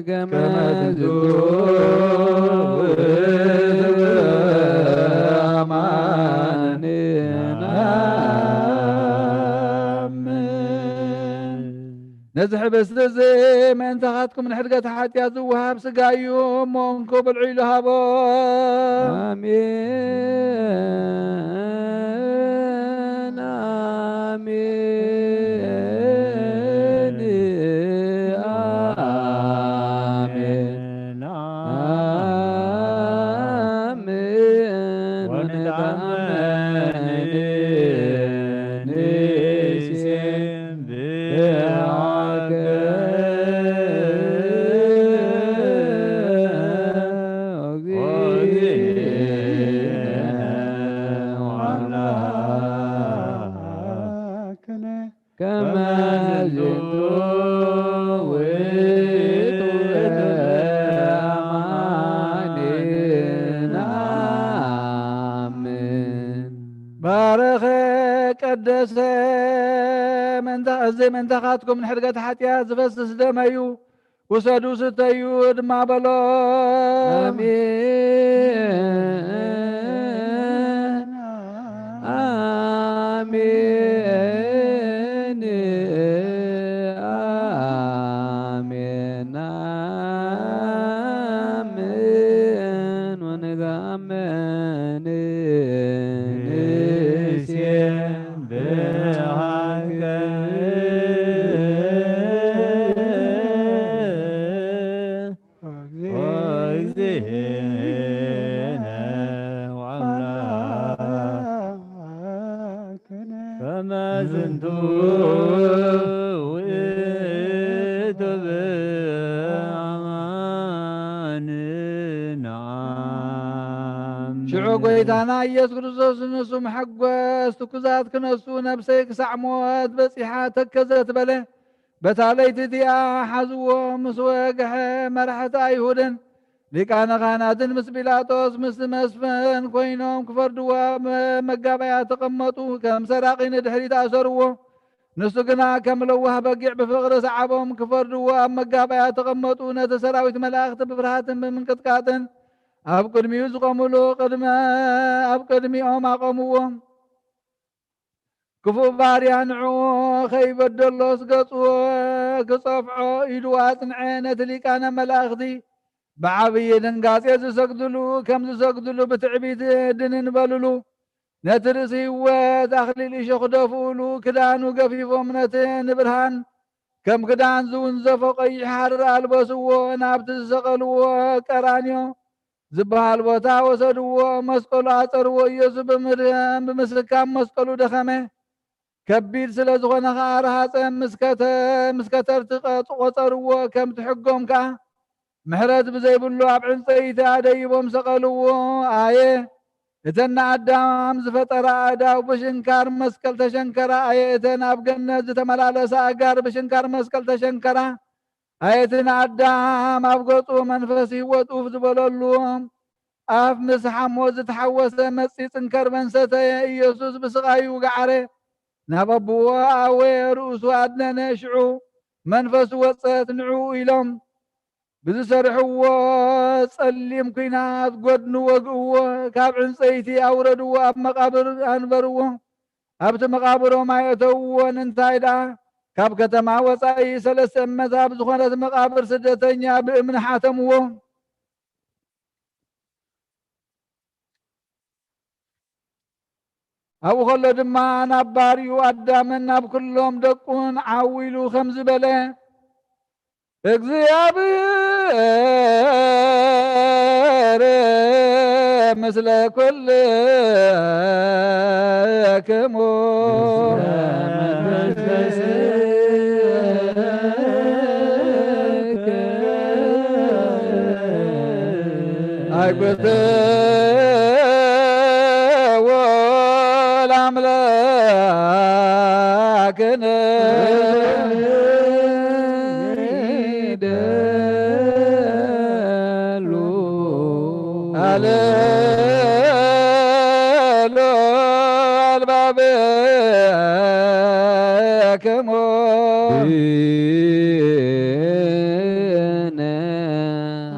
ከመ ዝንቱ አማን ናምን። ነዚ ሕብስቲ እዚ ምእንታኻትኩም ንሕድገት ሓጢኣት ዝወሃብ ስጋ እዩ እሞ እንኩ ብልዑ ኢሉ ሃቦ። አሜን፣ አሜን፣ አሜን። ወንትአመን ንሴም ብሃከ ከመ ዝንቱ ውእቱ አማን ናምን። ባረኸ ቀደሰ። ምእንታ-፣ እዚ ምእንታኻትኩም ንሕድገት ሓጢኣት ዝፈስስ ደመዩ። ውሰዱ ስተዩ ድማ በሎ። አሜን፣ አሜን፣ አሜን። ወንትአመን ንሴም ብሃከ ወእግዚእነ ወአምላክነ ከመ ዝንቱ ውእቱ ብአማን ናምን። ሽዑ ጐይታና ኢየሱስ ክርስቶስ ንሱ መሐጎስ ትኩዛት ክነሱ ነብሰይ ክሳዕ ሞት በጺሓ ተከዘት በለ። በታ ለይቲ እቲኣ ሓዝዎ ምስ ወግሐ፣ መራሕቲ ኣይሁድን ሊቃነ ካህናትን ምስ ጲላጦስ ምስ መስፍን ኮይኖም ክፈርድዎ ኣብ መጋባእያ ተቐመጡ። ከም ሰራቒ ንድሕሪት ኣሰርዎ። ንሱ ግና ከም ለዋህ በጊዕ ብፍቕሪ ሰዓቦም ክፈርድዎ ኣብ መጋባእያ ተቐመጡ። ነቲ ሰራዊት መላእኽቲ ብፍርሃትን ብምንቅጥቃጥን ኣብ ቅድሚኡ ዝቖሙሉ ቅድመ-፣ ኣብ ቅድሚኦም ኣቐምዎ። ክፉእ ባርያ ንዕኡ ከይበደሎስ ገጹ ክጸፍዖ ኢዱ ኣጽንዐ። ነቲ ሊቃነ መላእኽቲ ብዓብዪ ድንጋጼ ዝሰግድሉ ከም ዝሰግድሉ ብትዕቢት ድንን በልሉ። ነቲ ርእሲ ህይወት ኣኽሊል እሾኽ ደፍኡሉ። ክዳኑ ገፊፎም ነቲ ንብርሃን ከም ክዳን ዝውንዘፎ ቀይሕ ሃሪ ኣልበስዎ። ናብቲ ዝሰቐልዎ ቀራንዮ ዝበሃል ቦታ ወሰድዎ። መስቀሉ ኣጸርዎ። ኢየሱስ ብምድም ብምስካም መስቀሉ ደኸመ። ከቢድ ስለ ዝኾነ ኸኣ ረሃጸ። ምስ ከተ-፣ ምስ ከተርቲ ቀ-፣ ቆጸርዎ። ከምቲ ሕጎም ከኣ ምሕረት ብዘይብሉ ኣብ ዕንጸይቲ ኣደይቦም ሰቐልዎ። ኣየ እተን ንኣዳም ዝፈጠራ ኣእዳው ብሽንካር መስቀል ተሸንከራ። ኣየ እተን ኣብ ገነት ዝተመላለሳ ኣእጋር ብሽንካር መስቀል ተሸንከራ። ኣየ እቲ ንኣዳም ኣብ ገጹ መንፈስ ህይወት ኡፍ ዝበለሉ ኣፍ ምስ ሓሞት ዝተሓወሰ መጺጽን ከርበን ሰተየ። ኢየሱስ ብስቓዩ ገዓረ፣ ናብ ኣቦኡ ኣወየ፣ ርእሱ ኣድነነ። ሽዑ መንፈሱ ወጸት። ንዕኡ ኢሎም ብዝሰርሕዎ ጸሊም ኲናት ጐድኑ ወግእዎ፣ ካብ ዕንጸይቲ ኣውረድዎ፣ ኣብ መቓብር ኣንበርዎ። ኣብቲ መቓብሮም ኣየእተውዎን። እንታይ ደኣ፣ ካብ ከተማ ወጻኢ ሰለስተ እመት ኣብ ዝኾነት መቓብር ስደተኛ ብእምኒ ሓተምዎ። ኣብኡ ከሎ ድማ ናብ ባርዩ ኣዳምን ናብ ኩሎም ደቁን ዓው ኢሉ ከምዚ በለ፣ እግዚኣብሔር ምስለ ኩልክሙ። ኣይጎተዎ ለኣምላክነ። ሃሌሉ ኣልባብክሙ።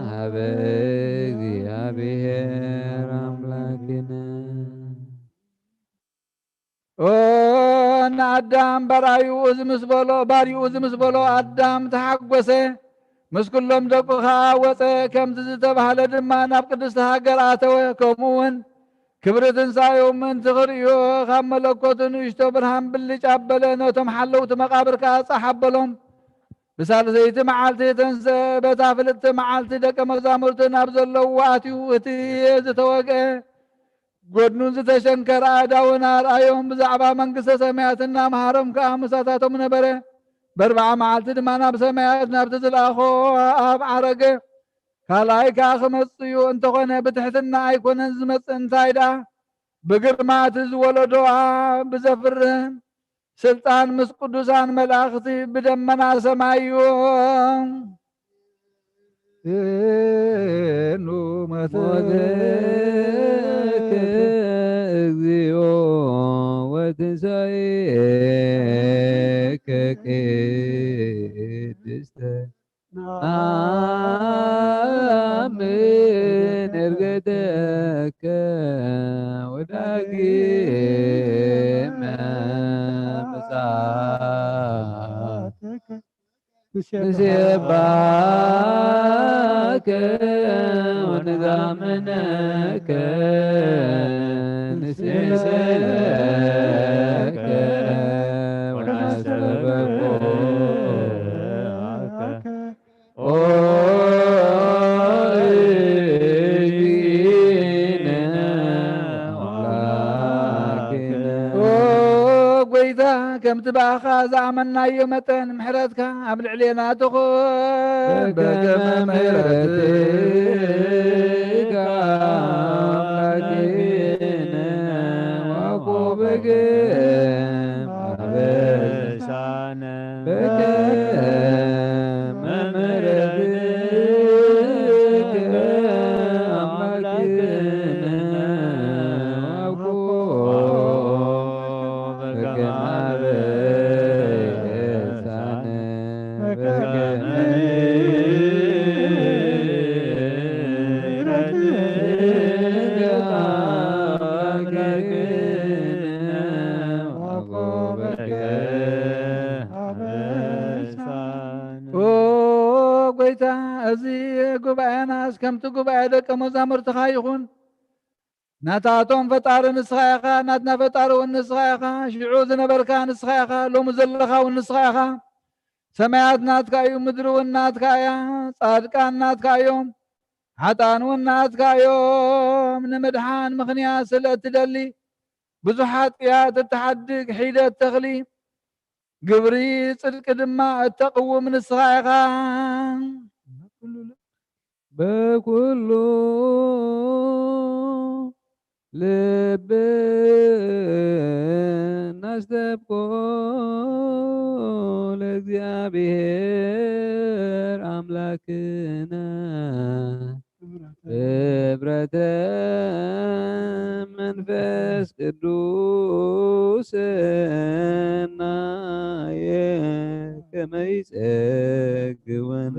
ሀበ እግዚኣብሔር ኣምላክነ። ኦ ንኣዳም ባርኣዩ እዚ ምስ በሎ፣ ባርዩ እዚ ምስ በሎ ኣዳም ተሓጎሰ፣ ምስ ኩሎም ደቁ ኸኣ ወጸ። ከምዚ ዝተባህለ ድማ ናብ ቅድስቲ ሃገር ኣተወ። ከምኡ እውን ክብሪ ትንሳኤኡ ምእንቲ ክርእዮ ካብ መለኮቱ ንእሽቶ ብርሃን ብልጭ ኣበለ። ነቶም ሓለውቲ መቓብር ከኣ ጻሕ ኣበሎም። ብሳልሰይቲ መዓልቲ ተንስአ። በታ ፍልጥቲ መዓልቲ ደቀ መዛሙርቲ ናብ ዘለውዎ ኣትዩ፣ እቲ ዝተወግአ ጎድኑን ዝተሸንከረ ኣእዳውን ኣርኣዮም። ብዛዕባ መንግስተ ሰማያት እናምሃሮም ከኣ ምሳታቶም ነበረ። በርብዓ መዓልቲ ድማ ናብ ሰማያት ናብቲ ዝለኣኾ ኣብ ዓረገ። ካልኣይ ከኣ ክመጽእ እዩ፣ እንተኾነ ብትሕትና ኣይኮነን ዝመጽእ፣ እንታይ ደኣ ብግርማ እቲ ዝወለዶ ኣብ ብዘፍርህን ስልጣን ምስ ቅዱሳን መላእኽቲ ብደመና ሰማይ እዩ። ኑ ሞተከ እግዚኦ ወትንሳኤከ ቅድስተ ነአምን ዕርገተከ ወዳግመ ምጽኣትከ። ንሴባከ ወንዛምነከ ንሴሰለከ ወናስተበቆከ። ኦ እግዚእነ አምላክነ። ኦ ጎይታ፣ ከምቲ ብኣኻ ዝኣመንናዮ መጠን ምሕረትካ ኣብ ልዕሌና ትኹን። በከመ ምሕረትከ አምላክነ ወኮበከ አበሳነ። በከመ ምሕረትከ አምላክነ ወኮበከ አበሳነ። በከመ ምሕረትከ አምላክነ ወኮበከ አበሳነ። ኦ ጎይታ፣ እዚ ጉባኤናስ ከምቲ ጉባኤ ደቀ መዛሙርትኻ ይኹን። ናታቶም ፈጣሪ ንስኻ ኢኻ፣ ናትና ፈጣሪ እውን ንስኻ ኢኻ፣ ሽዑ ዝነበርካ ንስኻ ኢኻ፣ ሎሚ ዘለኻ እውን ንስኻ ኢኻ። ሰማያት ናትካ እዩ፣ ምድሪ እውን ናትካ እያ። ጻድቃን ናትካ እዮም፣ ሓጥኣን እውን ናትካ እዮም። ንምድሓን ምኽንያት ስለ እትደሊ፣ ብዙሕ ሓጥያት እትሓድግ ሒደት ተኽሊ፣ ግብሪ ጽድቂ ድማ እተቕውም ንስኻ ኢኻ። በኩሉ ልብ እናስተብቆ ለእግዚኣብሔር ኣምላክነ። ህብረተ መንፈስ ቅዱስ ሰናየ ከመ ይጸግወነ።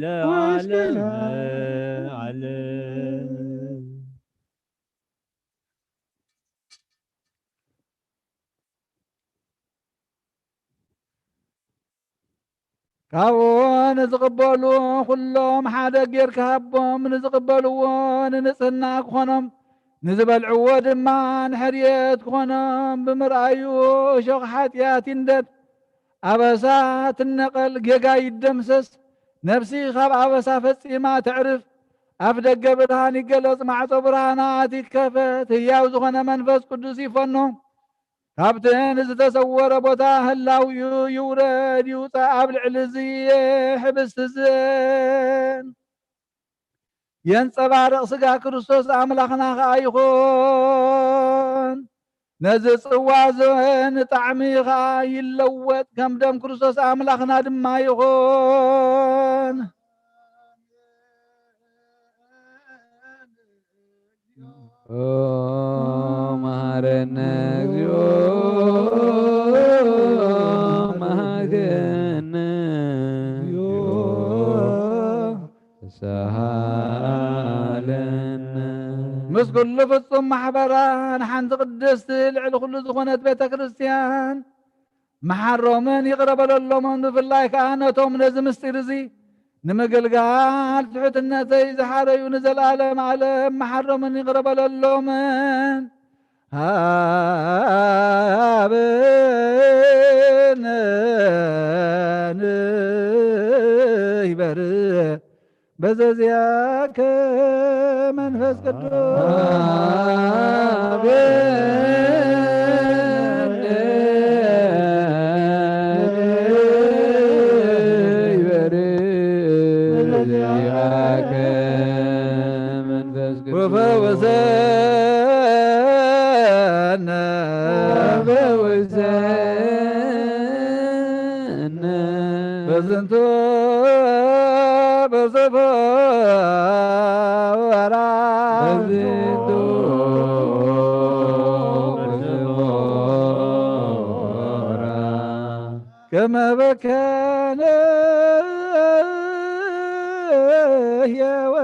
ለዓለመ ዓለም። ካብኡ ንዝቕበሉ ኩሎም ሓደ ጌርካ ሃቦም፣ ንዝቕበልዎ ንንጽህና ክኾኖም፣ ንዝበልዕዎ ድማ ንሕርየት ክኾኖም። ብምርኣዩ እሾኽ ሓጢኣት ይንደድ፣ ኣበሳ ትነቐል፣ ጌጋ ይደምሰስ፣ ነፍሲ ካብ ኣበሳ ፈጺማ ተዕርፍ። ኣፍ ደገ ብርሃን ይገለጽ፣ ማዕጾ ብርሃናት ይከፈት፣ ህያው ዝኾነ መንፈስ ቅዱስ ይፈኖ። ካብቲ ንዝተሰወረ ቦታ ህላውኡ ይውረድ ይውጻእ፣ ኣብ ልዕሊ እዚ ሕብስቲ ዝን የንጸባርቕ፣ ስጋ ክርስቶስ ኣምላኽና ኸኣ ይኹን። ነዚ ጽዋ ዝን ጣዕሚ ኸኣ ይለወጥ፣ ከም ደም ክርስቶስ ኣምላኽና ድማ ይኹን። ኦ መሐረነ እግዚኦ መሐረነ እግዚኦ ተሳሃለነ። ምስ ኩሉ ፍጹም ማሕበራን ሓንቲ ቅድስቲ ልዕሊ ኩሉ ዝኾነት ቤተ ክርስቲያን መሓሮምን ይቕረ በለሎምን፣ ብፍላይ ከኣ ነቶም ነዚ ምስጢር እዚ ንምግልጋል ትሑትነተይ ዝሓረዩ ንዘለኣለም ዓለም መሓሮምን ይቕረ በለሎምን። ሃበነ ንይበር በዘዚያከ መንፈስ ቅዱስ። ወፈወሰነ። በዝንቱ በዘፈራ በዝንቱ በዘፈራ ከመ በከነ ህያወ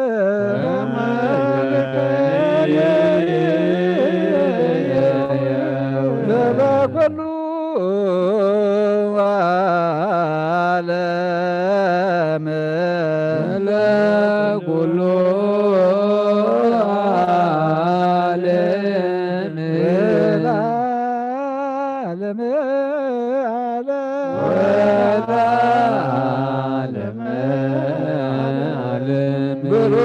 ለበኩሉ ዓለም ለኩሉ ዓለም ወለዓለመ ዓለም ወለዓለመ ዓለም ብሩክ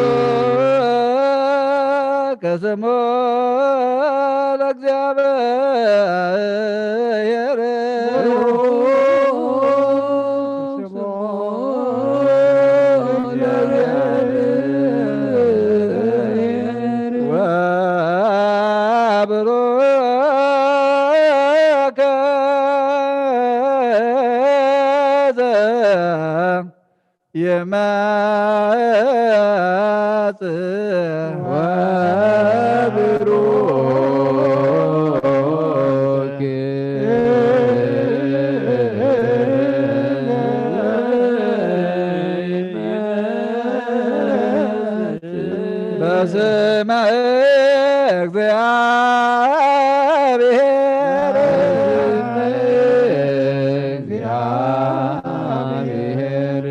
ስሙ ለእግዚአብሔር። ወብሩከ ዘ ይመጽእ ወብሩክ በስመ እግዚአብሔር። እግዚአብሔር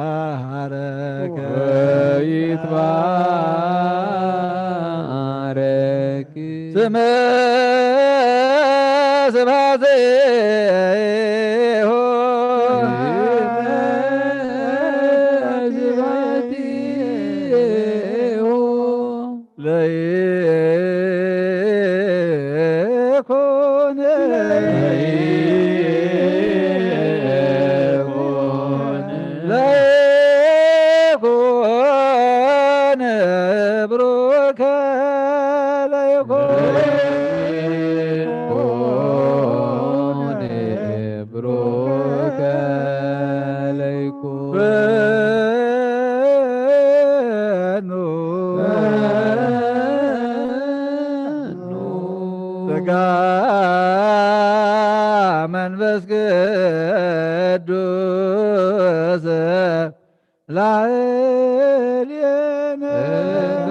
ወይትባረክ ወይትባረክ ስመ ስብሐቲሁ። ለይኩን ለይኩን ብሩከ ለይኩን ብሩከ ለይኩን ጸጋ መንፈስ ቅዱስ ላዕሌነ። ጸጋ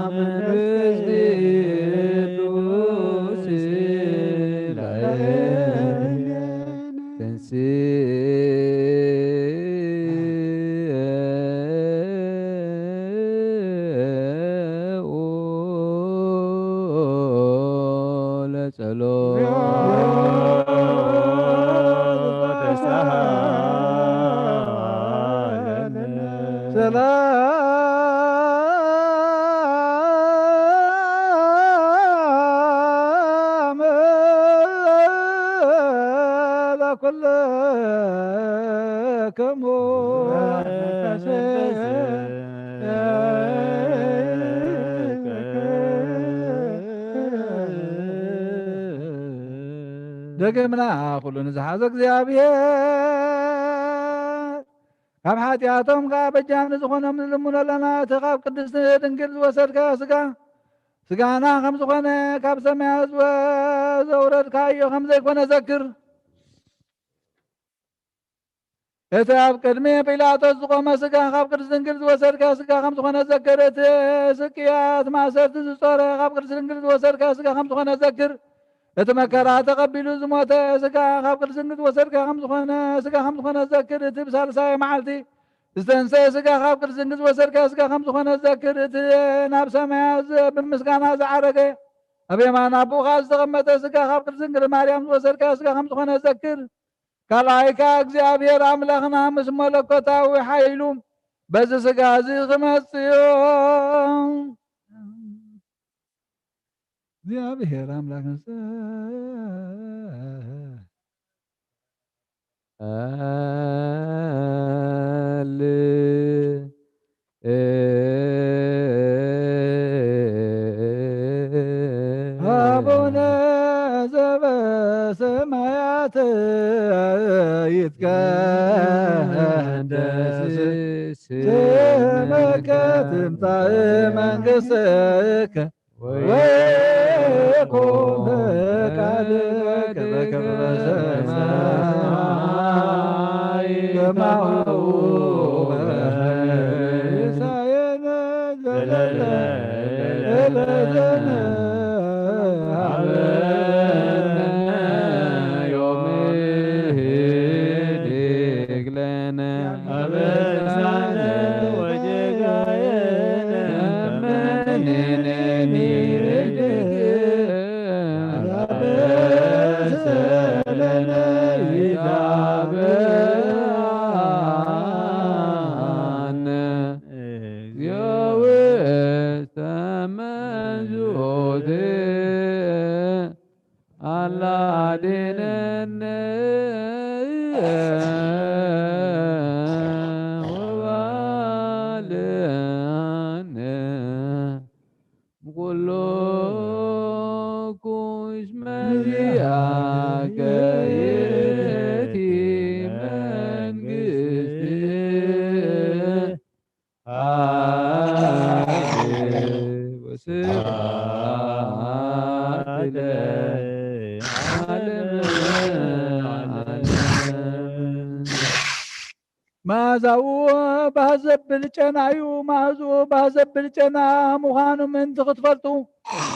መንፈስ ቅዱስ ሰላም ለኩልክሙ። ደገምና ኩሉ ንዝሓዞ እግዚኣብሔር ካብ ሓጢኣቶም ከኣ በጃ ንዝኾኖም ንልምኖ ኣለና። እቲ ካብ ቅድስቲ ድንግል ዝወሰድካዮ ስጋ፣ ስጋና ከም ዝኾነ፣ ካብ ሰማያት ዝወ-፣ ዘውረድካዮ ከም ዘይኮነ ዘክር። እቲ ኣብ ቅድሚ ጲላጦስ ዝቖመ ስጋ፣ ካብ ቅድስቲ ድንግል ዝወሰድካዮ ስጋ ከም ዝኾነ ዘክር። እቲ ስቅያት ማእሰርቲ ዝጾረ፣ ካብ ቅድስቲ ድንግል ዝወሰድካዮ ስጋ ከም ዝኾነ ዘክር። እቲ መከራ ተቐቢሉ ዝሞተ ስጋ፣ ካብ ቅድስቲ ድንግል ዝወሰድካዮ ከም ዝኾነ፣ ስጋ ከም ዝኾነ ዘክር። እቲ ብሳልሳይ መዓልቲ ዝተንሰየ ስጋ፣ ካብ ቅድስቲ ድንግል ዝወሰድካዮ ስጋ ከም ዝኾነ ዘክር። እቲ ናብ ሰማያት ዝ-፣ ብምስጋና ዝዓረገ፣ ኣብ የማን ኣቦኻ ዝተቐመጠ ስጋ፣ ካብ ቅድስቲ ድንግል ማርያም ዝወሰድካዮ ስጋ ከም ዝኾነ ዘክር። ካልኣይ ከኣ እግዚኣብሔር ኣምላኽና ምስ መለኮታዊ ሓይሉ በዚ ስጋ እዚ ክመጽእ እዩ። እግዚኣብሔር ኣምላኽ ንስ-፣ ኣል ኣቡነ ዘበሰማያት ይትቀደስ ስምከ ትምጻእ መንግሥትከ ወይኩን ፈቃድከ በከመ በሰማይ ከማሁ በምድር። ዘለለ ዘለለ ሀበነ ዮም ህድግ ለነ አበሳነ ወጌጋየነ ከመ ንሕነኒ ንህድግ አበሰ ለነ ኢታብአነ እግዚኦ ውስተ መንሱት አላ አድነነ ወባልዓነ እምኩሉ ኩሽ መዚአከ ይእቲ መንግስት ኃይል ወስብሐት ለዓለመ ዓለም። መኣዛኡ ባህ ዘብል ጨና እዩ። መኣዝኡ ባህ ዘብል ጨና ምዃኑ ምእንቲ ክትፈልጡ፣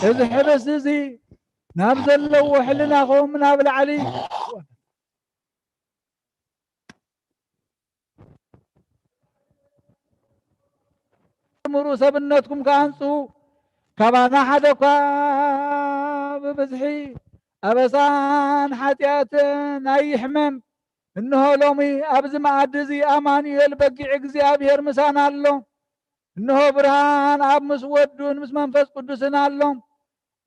እዚ ሕብስቲ እዚ ናብ ዘለዎ ሕልናኹም ናብ ላዕሊ ምሩ ሰብነትኩም ከኣንጹ፣ ካባና ሓደ እኳ ብብዝሒ ኣበሳን ሓጢኣትን ኣይሕመም። እንሆ ሎሚ ኣብዚ መኣዲ እዚ ኣማኑኤል በጊዕ እግዚኣብሔር ምሳና ኣሎ። እንሆ ብርሃን ኣብ ምስ ወዱን ምስ መንፈስ ቅዱስን ኣሎ።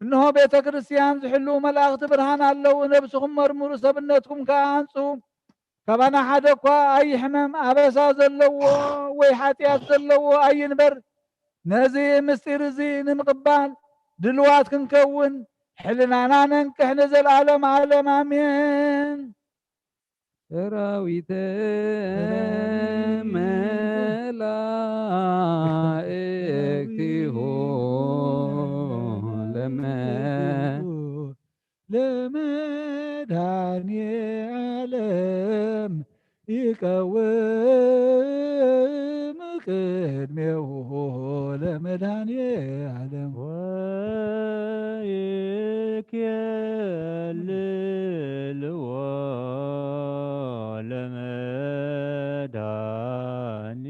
እንሆ ቤተ ክርስቲያን ዝሕልዉ መላእኽቲ ብርሃን ኣለዉ። ነብስኹም መርምሩ፣ ሰብነትኩም ከኣ ኣንጹ። ካባና ሓደ እኳ ኣይሕመም፣ ኣበሳ ዘለዎ ወይ ሓጢኣት ዘለዎ ኣይንበር። ነዚ ምስጢር እዚ ንምቕባል ድልዋት ክንከውን ሕልናና ነንቅሕ ንዘለዓለም ዓለም ኣሜን። ሰራዊተ መላእክቲሁ ለመ ለመድኃኔ ዓለም ይቀውም ቅድሜሁ ለመድኃኔ ዓለም። ወይኬልልዎ ለመድኃኔ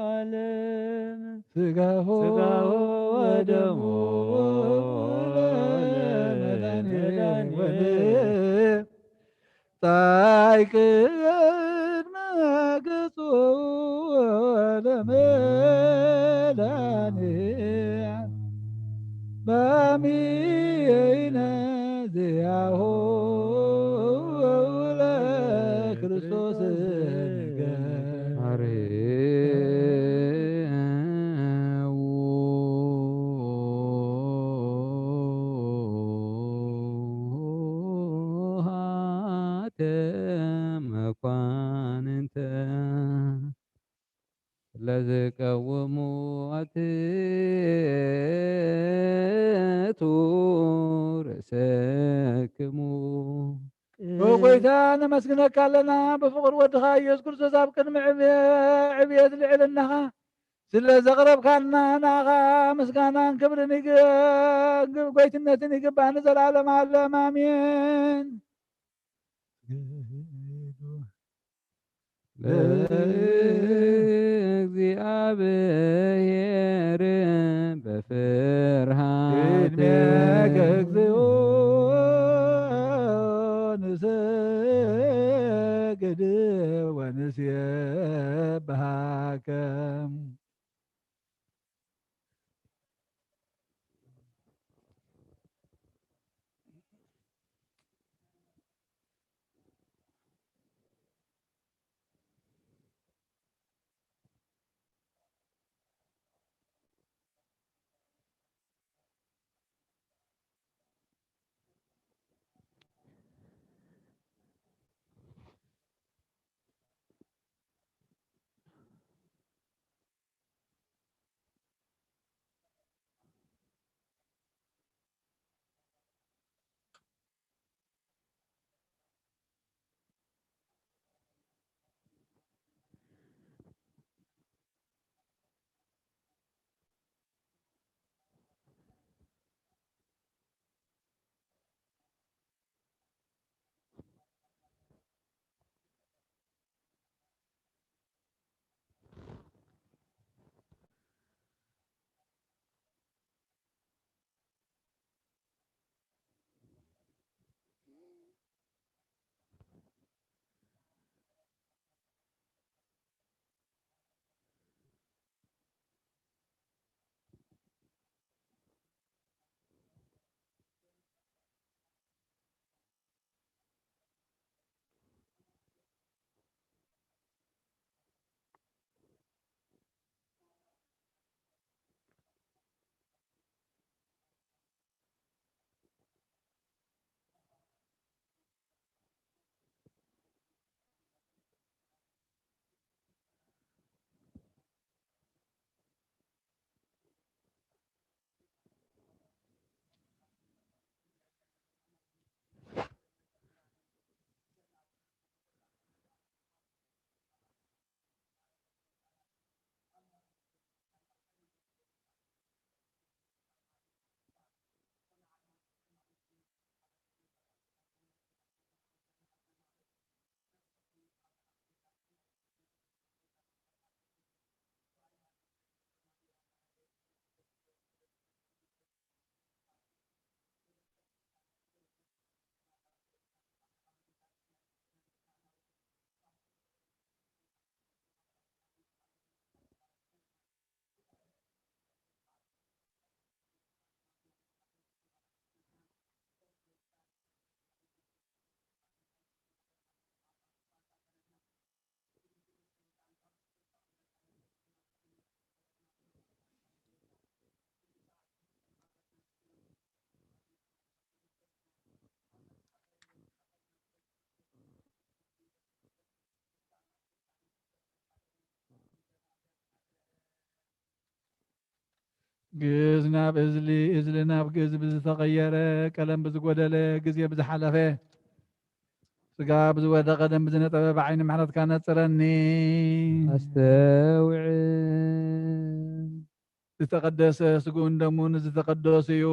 ዓለም። ሥጋሁ ሥጋሁ ወደሙ ለመድኃኔ ለመድኃኔ ወለ ጻይ ቅድመ ገጹ ለመድኃኒዓለም ማሚየይነ ዚያሁ ለክርስቶስ ንገር። መኳንንተ ለዝቀውሙ ኣትቱ ርእሰክሙ። ኦ ጎይታ፣ ነመስግነካ ኣለና፣ ብፍቕሪ ወድኻ ኢየሱስ ክርስቶስ ኣብ ቅድሚ ዕብ-፣ ዕብየት ልዕልናኻ ስለ ዘቕረብካና፣ ንኣኻ ምስጋናን ክብርን ይግ-፣ ጎይትነትን ይግባእ ንዘለዓለም ዓለም። ኣሜን። ለእግዚኣብሔር በፍርሃት ቅድሜከ እግዚኦ ንሰግድ ወንሴብሐከ። ግእዝ ናብ እዝሊ፣ እዝሊ ናብ ግእዝ ብዝተቐየረ፣ ቀለም ብዝጎደለ፣ ግዜ ብዝሓለፈ፣ ስጋ ብዝወደቐ፣ ደም ብዝነጠበ፣ ብዓይኒ ምሕረትካ ነጽረኒ። ኣስተውዕል። ዝተቐደሰ ስግኡን ደሙን ዝተቐደሱ እዩ።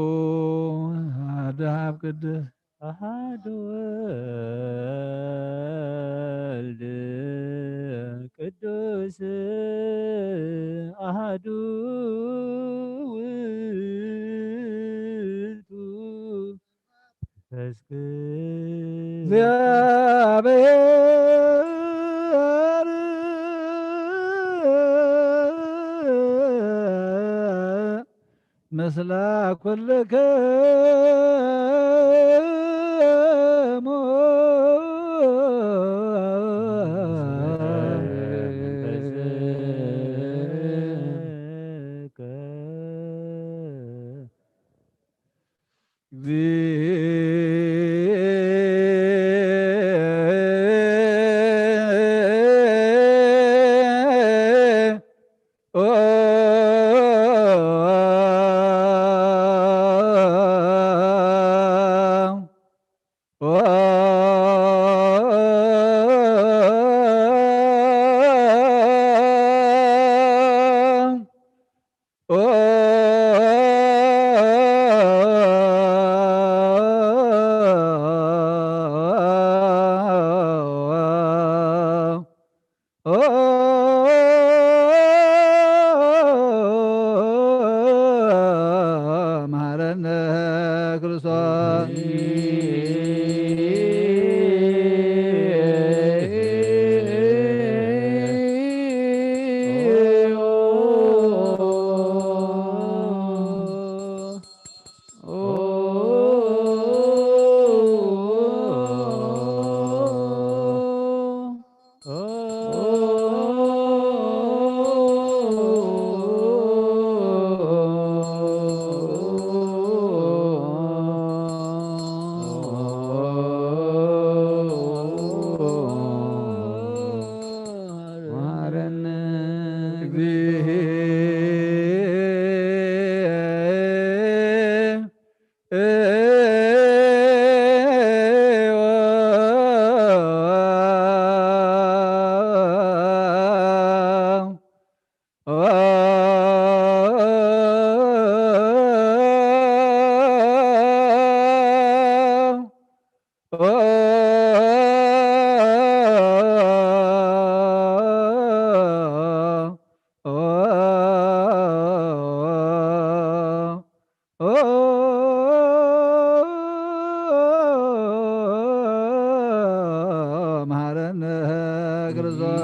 ኣደ ኣብ ቅድስ ኣሃዱ ወልድ ቅዱስ ኣሃዱ ውእቱ መንፈስ ቅዱስ። እግዚኣብሔር ምስለ ኩልክሙ መሐረነ ክርስቶስ። መሐረነ ክርስቶስ።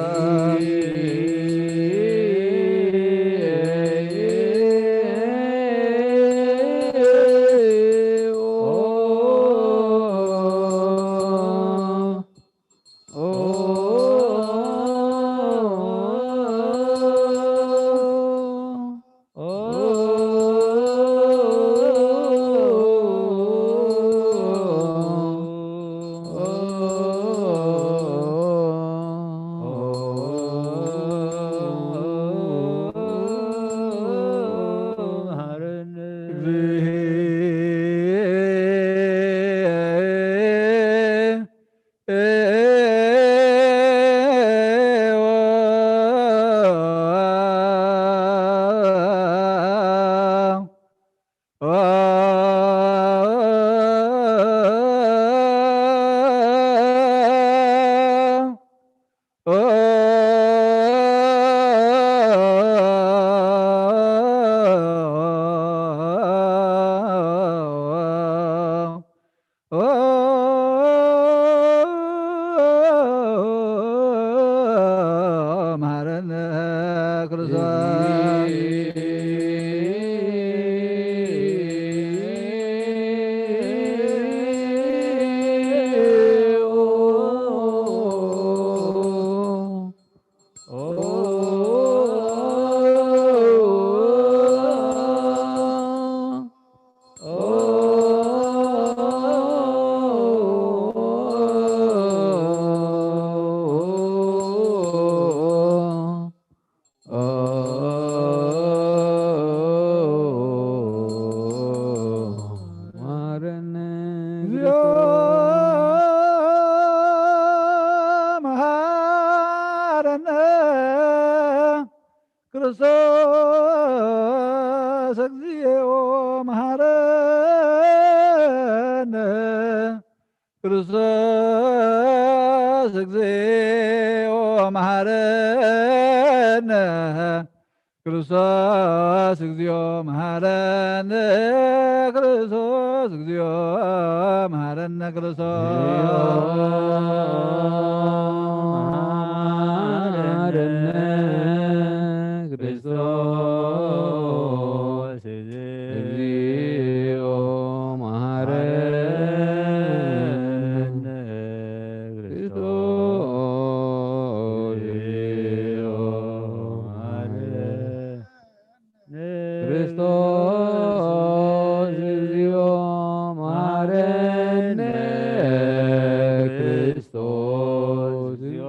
መሐረነ ክርስቶስ። መሐረነ ክርስቶስ እግዚኦ መሐረነ። ክርስቶስ እግዚኦ መሐረነ። ክርስቶስ እግዚኦ መሐረነ። ክርስቶስ እግዚኦ መሐረነ። ክርስቶስ መሐረነ። ክርስቶስ ክርስቶስ እግዚኦ መሐረነ። ክርስቶስ እግዚኦ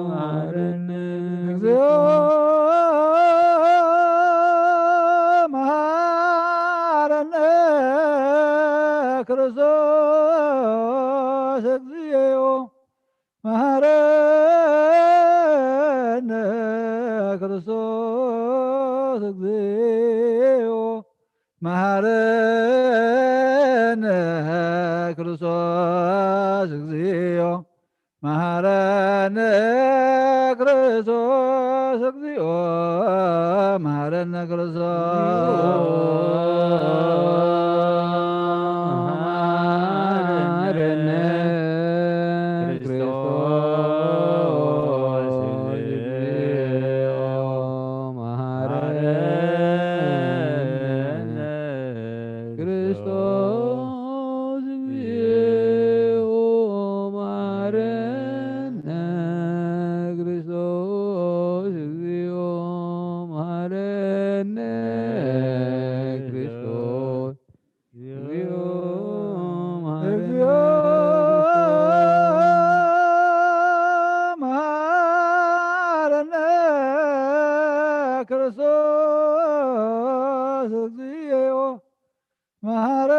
መሐረነ። እግዚኦ መሐረነ። ክርስቶስ እግዚኦ መሐረነ። ክርስቶስ እግዚኦ መሐረነ። ክርስቶስ እግዚኦ መሐረነ። ክርስቶስ እግዚኦ መሐረነ። ክርስቶስ መሐረነ። ክርስቶስ እግዚኦ መሐረነ። ክርስቶስ እግዚኦ መሐረነ። ክርስቶስ እግዚኦ መሐረነ። ክርስቶስ እግዚኦ መሐረነ። እግዚኦ መሐረነ። ክርስቶስ እግዚኦ መሐረነ።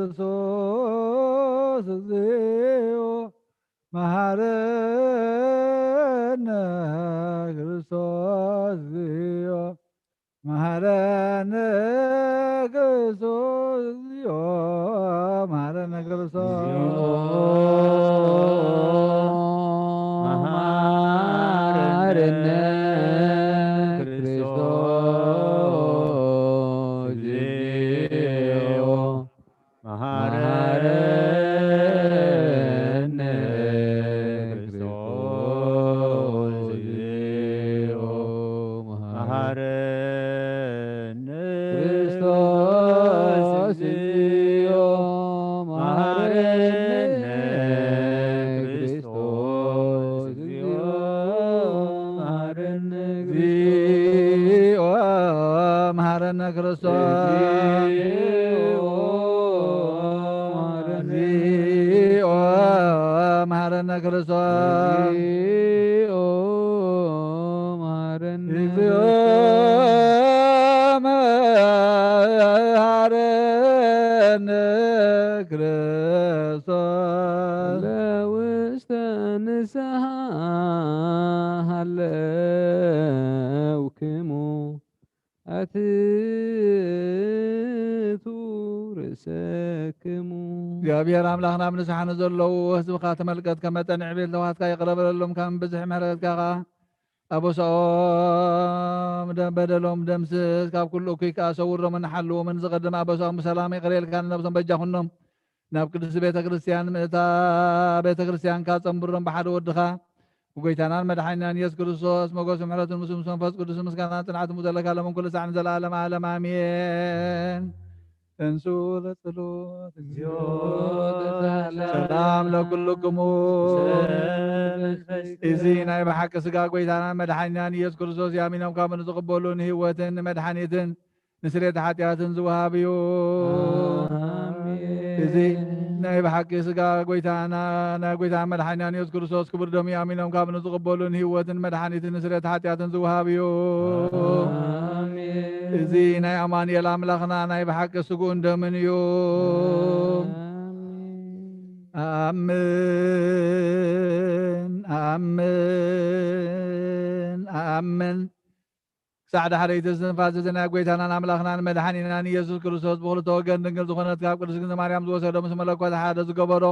ክርስቶስ እግዚኦ መሐረነ። ክርስቶስ እግዚኦ መሐረነ። ክርስቶስ እግዚኦ መሐረነ። ክርስቶስ መሐረነ። ክርስቶስ እግዚኦ መሐረነ። ክርስቶስ እግዚኦ መሐረነ። ክርስቶስ እግዚኦ መሐረነ። ክርስቶስ እግዚኦ መሐረነ። እግዚኦ መሐረነ። ክርስቶስ እግዚኦ መሐረነ። እግዚኦ መሐረነ። ክርስቶስ እግዚኦ መሐረነ። እግዚኦ መሐረነ። ክርስቶስ ለውስተ ንስሐ ሃለውክሙ ኣትቱ ርእሰክሙ። እግዚኣብሔር ኣምላኽና፣ ኣብ ንስሓ ንዘለዉ ህዝብኻ ተመልከት፣ ከም መጠን ዕቤት ለውሃትካ ይቕረ በለሎም፣ ካብ ብዝሒ ምሕረትካ ኸዓ ኣበሳኦም ደ-፣ በደሎም ደምስስ፣ ካብ ኩሉ እኩይ ከኣ ሰውሮምን ሓልዎምን፣ ዝቐደመ ኣበሳኦም ብሰላም ይቕረ ኢልካ ንነብሶም በጃ ኩኖም። ናብ ቅድስቲ ቤተ ክርስቲያን ምእታ፣ ቤተ ክርስቲያንካ ጸንብሮም ብሓደ ወድኻ ብጎይታናን መድሓኒናን ኢየሱስ ክርስቶስ ሞገስ ምሕረቱን ምስ መንፈስ ቅዱስ ምስጋናን ጽንዓትን ዘለካ ለመን ኩሉ ሳዕ ንዘለዓለም ዓለም ኣሜን። ተንሱ ለጸሎት። ሰላም ለኩልክሙ። እዚ ናይ ብሓቂ ስጋ ጎይታናን መድሓኒናን ኢየሱስ ክርስቶስ ያሚኖም ካብ ንዝቕበሉ ንህይወትን ንመድሓኒትን ንስርየት ሓጢኣትን ዝወሃብ እዩ። ኣሜን። እዚ ናይ ብሓቂ ስጋ ጎይታና፣ ናይ ጎይታ መድሓኒና ኢየሱስ ክርስቶስ ክቡር ደሙ ኣሚኖም ካብ ንዝቕበሉ ንህይወትን መድሓኒትን ንስርየት ሓጢኣትን ዝወሃብ እዩ። ኣሜን። እዚ ናይ ኣማኑኤል ኣምላኽና ናይ ብሓቂ ስግኡን ደምን እዩ። ኣሜን። ኣምን፣ ኣምን፣ ኣምን። ክሳዕ ዳሕረይቲ እስትንፋስ እዚ ናይ ጐይታናን ኣምላኽናን መድሓኒናን ኢየሱስ ክርስቶስ ብኽልተ ወገን ድንግል ዝኾነት ካብ ቅድስት ድንግል ማርያም ዝወሰዶ፣ ምስ መለኮት ሓደ ዝገበሮ፣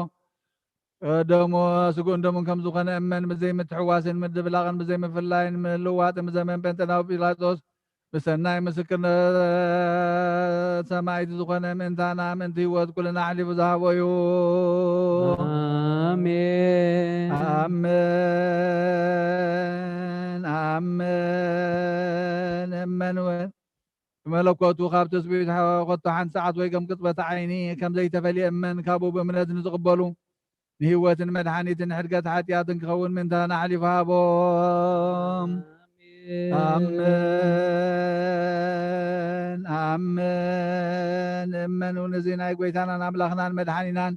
ደሙ፣ ስግኡን ደሙን ከም ዝኾነ እመን። ብዘይ ምትሕዋስን ምድብላቕን ብዘይ ምፍላይን ምልዋጥን ብዘመን ጴንጤናዊ ጲላጦስ ብሰናይ ምስክርነት ሰማዕቲ ዝኾነ ምእንታና ምእንቲ ህይወት ኩልና ኣሕሊፉ ዝሃቦ እዩ። ኣሜን። ኣምን፣ ኣምን፣ እመን እውን ብመለኮቱ ካብ ትስብእቱ ከቶ ሓንቲ ሰዓት ወይ ከም ቅጽበት ዓይኒ ከም ዘይተፈልየ እመን። ካብኡ ብእምነት ንዝቕበሉ ንህይወትን መድሓኒትን ሕድገት ሓጢኣትን ክኸውን ምእንታና ኣሕሊፉ ሃቦም። ኣሜን፣ ኣሜን። እመኑ፣ ነዚ ናይ ጐይታናን ኣምላኽናን መድሓኒናን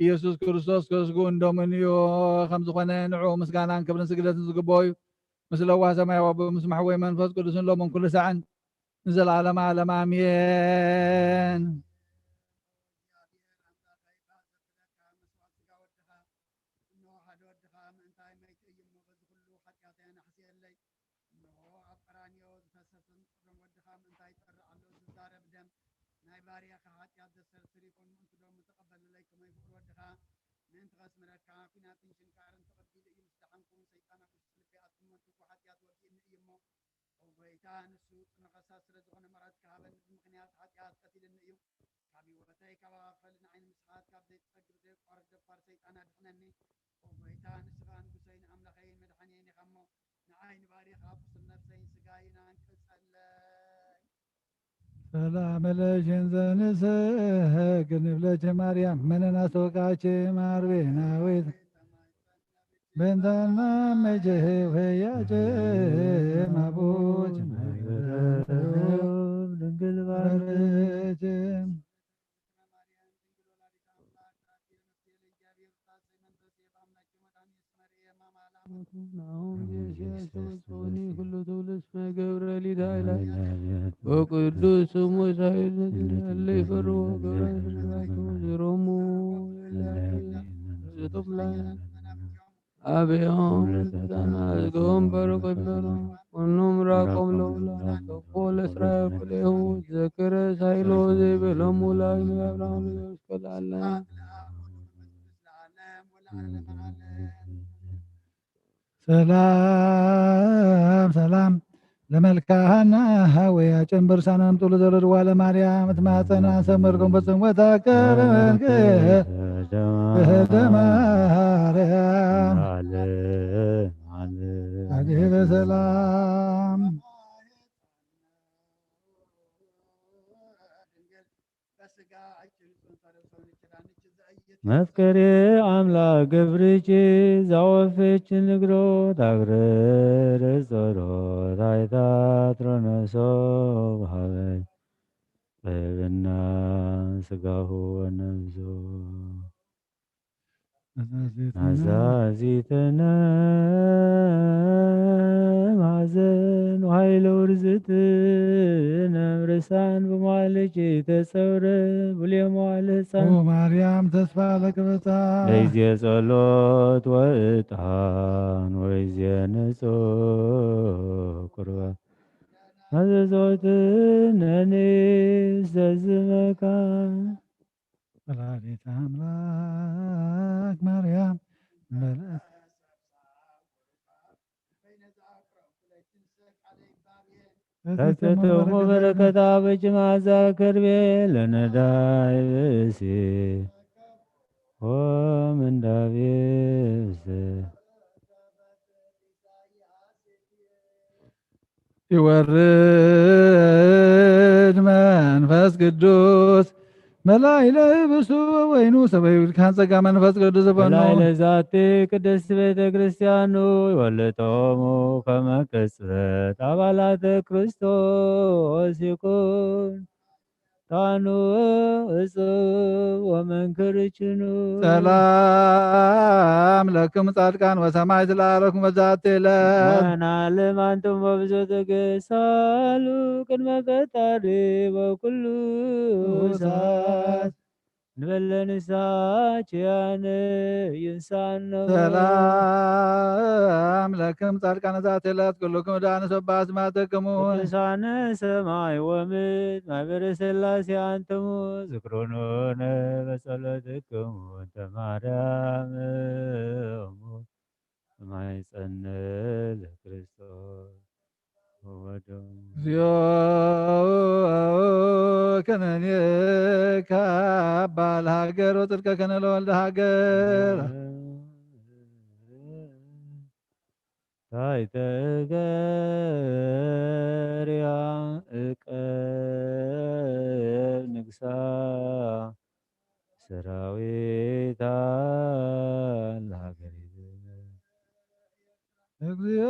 ኢየሱስ ክርስቶስ ከስግኡን ደሙን እዩ። ከም ዝኾነ ንዕኡ ምስጋናን ክብርን ስግደትን ዝግብኦ እዩ። ምስ ለዋህ ሰማያዊ ኣቦ፣ ምስ መሕወይ መንፈስ ቅዱስን ሎምን ኩሉ ሳዕን ንዘለዓለመ ዓለም ኣሜን። እንሆ ሓደ ወድኻ ምእንታይ መይቱ እዩ እሞ፣ በዚ ኩሉ ሓጢኣተይ ኣናሕስየለይ። እንሆ ኣብ ቀራንዮ ዝፈሰሰ ዝጽረም ወድኻ ምእንታይ ይጸሪ ኣሎ። ዝዛረብ ደም ናይ ባርያኻ ሓጢኣት ዘስተስሪ ይኹን። ምእንቲ ደሙ ተቐበለለይ፣ ከመይ ፍቕሪ ወድኻ ምእንቲ ከስምረካ። ኲናትን ሽንካርን ተቐቢሉ እዩ ምስ ደሓንኩ፣ ሰይጣን ኣብ ውሽጢ ልበይ ኣትዩ እሞ፣ ንትኩ ሓጢኣት ወጊእኒ እዩ እሞ፣ ኦ ጐይታ፣ ንሱ ንኸሳስ ስለ ዝኾነ ምሕረት ክሃበኒ፣ ብምኽንያት ሓጢኣት ቀቲልኒ እዩ። ካብ ህይወተይ፣ ካብ ኣኻኽል ንዓይ ንምስሓት፣ ካብ ዘይትጸግብ ዘየቋርጽ ደፋር ሰይጣን ኣድሕነኒ። ኦ ጐይታ፣ ንስኻ ንጉሰይን ኣምላኸይን መድሓኒየይን ኢኻ እሞ፣ ንዓይ ንባርያኻ ቁስል ነፍሰይን ስጋይን ኣንቅጸለይ። ሰላም ለኪ እንዘ ንሰግድ ንብለኪ ማርያም፣ መነናስ ወቃኪ ማርቤናዊት። በንታና መጀ ወያጀ ማቦች ድንግል ባርች። ናሆም የሽያስ ቶኒ ኩሉ ትውልድ እስመ ገብረ ሊዳ ኢላ ወቅዱስ ስሙ ሳይል ለለ ይፈርዎ ገብረ ስራቱ ዝሮሙ ዝጡም ላይ አብዮም ለስልጣና ዝገወም በረከት በሮ ሁሉም ራቆም ለውላ ተቆ ለእስራኤል ኩሌሁ ዘክረ ሳይሎ ዘይበሎሙ ላግለ አብርሃም ለዘውስከ ለዓለም። ሰላም ሰላም ለመልካሃና ሃወያ ጨንበር ሳናም ጡሉ ዘለድ ዋለ ማርያም ትማጸና ሰመርኩም በጽም ወታከረንከ እህደ ማርያም አለ አለ አዲህ በሰላም መፍቀሬ አምላክ ገብርኪ ዛወፈች ንግሮ ታግረረ ጸሎት አይታ ትሮነሶ ሀበ ጥበብና ስጋሁ ወነፍሶ። ናዛዚተነ ማዘን ዋይለ ውርዝትነ ርሳን ብማልኪ ተጸውረ ብልየ መዋለ ህፃን ኦ ማርያም ተስፋ ለክበታ ለይዜ ጸሎት ወእጣን ወይዜ ንጹ ቁርባን ናዘዞትነኒ ዘዝመካ ወላዲተ አምላክ ማርያም መልአክ ተክትሙ በረከታ በእጅ መዓዛ ከርቤ ለነዳይ ብእሲ ወምንዳቤ ብእሲ ይወርድ መንፈስ ቅዱስ መላይለ ብሱ ወይኑ ሰበይ ብልካን ጸጋ መንፈስ ቅዱስ በኖ ለዛቲ ቅድስት ቤተ ክርስቲያኑ ይወልጦሙ ከመ ቅጽበት አባላተ ክርስቶስ ይኩን ጣኑ እጹብ ወመንክር ችኑ። ሰላም ለክሙ ጻድቃን ወሰማዕት ለአረኩም በዛቲ ዕለት። ወናለም አንቱም በብዙ ትዕግስት ሳሉ ቅድመ ፈጣሪ በኩሉ ሰዓት ንበለ ንስሐ ኪያነ ይንሳነ። ሰላም ለክም ጻድቃነ ዛቲ ዕለት ኩልኩም ዳን ሰባ አስማተክሙ። ቅዱሳነ ሰማይ ወምድር ማህበረ ሥላሴ አንትሙ ዝክሩኑነ በጸሎትክሙ እንተ ማርያም እሙ ማይጸነ ለክርስቶስ ወወደሙ። እግዚኦ ከነኔ ካባ ለሃገር ወጽድቀ ከነ ለወልደ ሃገር። ታይተ እገርያ እቀብ ንግሳ ሰራዊታ ለሃገሪት። እግዚኦ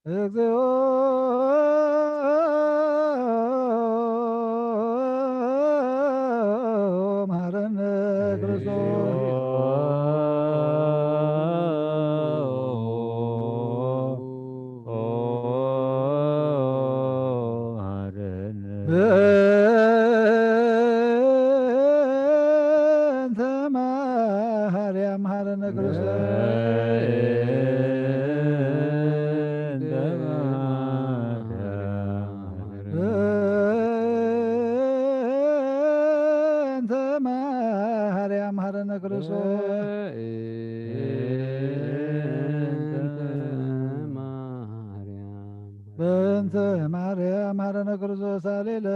እግዚኦ መሐረነ ክርስቶስ። በእንተ ማርያም መሐረነ ክርስቶስ። በእንተ ማርያም መሐረነ ክርስቶስ። በእንተ ማርያም መሐረነ ክርስቶስ። ሃሌሉያ።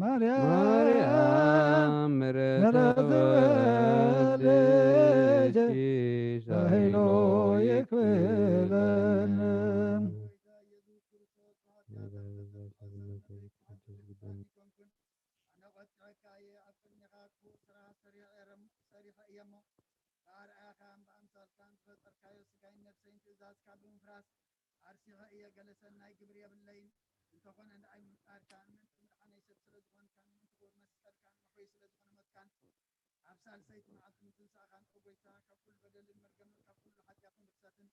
ማርያም ምሕረት ተወልድኪ ኃይሎ ይክብለነ። ኣነ ቆጥዐካ እየ፣ ኣብ ቅድሜኻ ክፉእ ስራሕ ሰሪሐ እየ እሞ፣ ሰሪሐ እየ እሞ፣ ብኣርኣያኻን ብኣምሳልካን ዝፈጠርካዮ ስጋይን ነፍሰይን ትእዛዝካ ብምፍራስ ኣርሲኸ እየ፣ ገለ ሰናይ ግብሪ የብለይን። እንተኾነ፣ ንኣይ ምፍጣርካ፣ ምእንቲ ምድሓነይ ሰብ ስለ ዝኾንካን፣ ምእንቲ ክቡር መስቀልካን፣ ምሕወይ ስለ ዝኾነ ሞትካን፣ ኣብ ሳልሰይቲ መዓልቲ ምትንሳእኻን፣ ኦ ጐይታ፣ ካብ ኩሉ በደልን መርገምን፣ ካብ ኩሉ ሓጢኣትን ርኽሰትን፣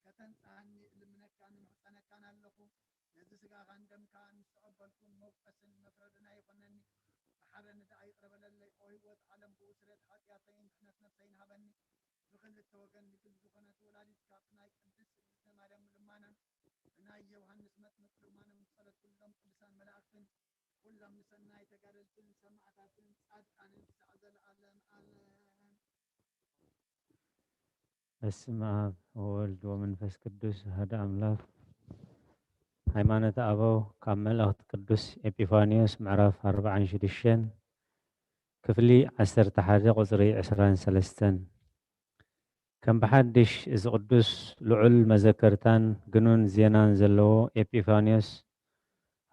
ከተንጽሃኒ እልምነካን እምሕጸነካን ኣለኹ። ነዚ ስጋኻን ደምካን ምስ ተቐበልኩ፣ መውቀስን መፍረድን ኣይኾነኒ። መሓረኒ ደኣ ይቕረ በለለይ። ኦ ህይወት ዓለም፣ ብኡ ስርየት ሓጢኣተይን ድሕነት ነፍሰይን ሃበኒ። ብኽልተ ወገን ድንግል ዝኾነት ወላዲትካ፣ ብናይ ቅድስት እግዝእትነ ማርያም ልማናን፣ ብናይ ዮሃንስ መጥምቅ ልማኖም፣ ብጸሎት ኩሎም ቅዱሳን መላእኽትን፣ ኩሎም ንሰናይ ተጋደልትን ሰማዕታትን ጻድቃንን ክሳዕ ዘለዓለም ኣሜን። በስመ አብ ወወልድ ወመንፈስ ቅዱስ አሐዱ አምላክ። ሃይማኖተ አበው ካብ መልእኽቲ ቅዱስ ኤጲፋንዮስ ምዕራፍ ኣርባዓን ሽዱሽተን ክፍሊ ዓሰርተ ሓደ ቁጽሪ ዕስራን ሰለስተን። ከም ብሓድሽ እዚ ቅዱስ ልዑል መዘከርታን ግኑን ዜናን ዘለዎ ኤጲፋንዮስ፣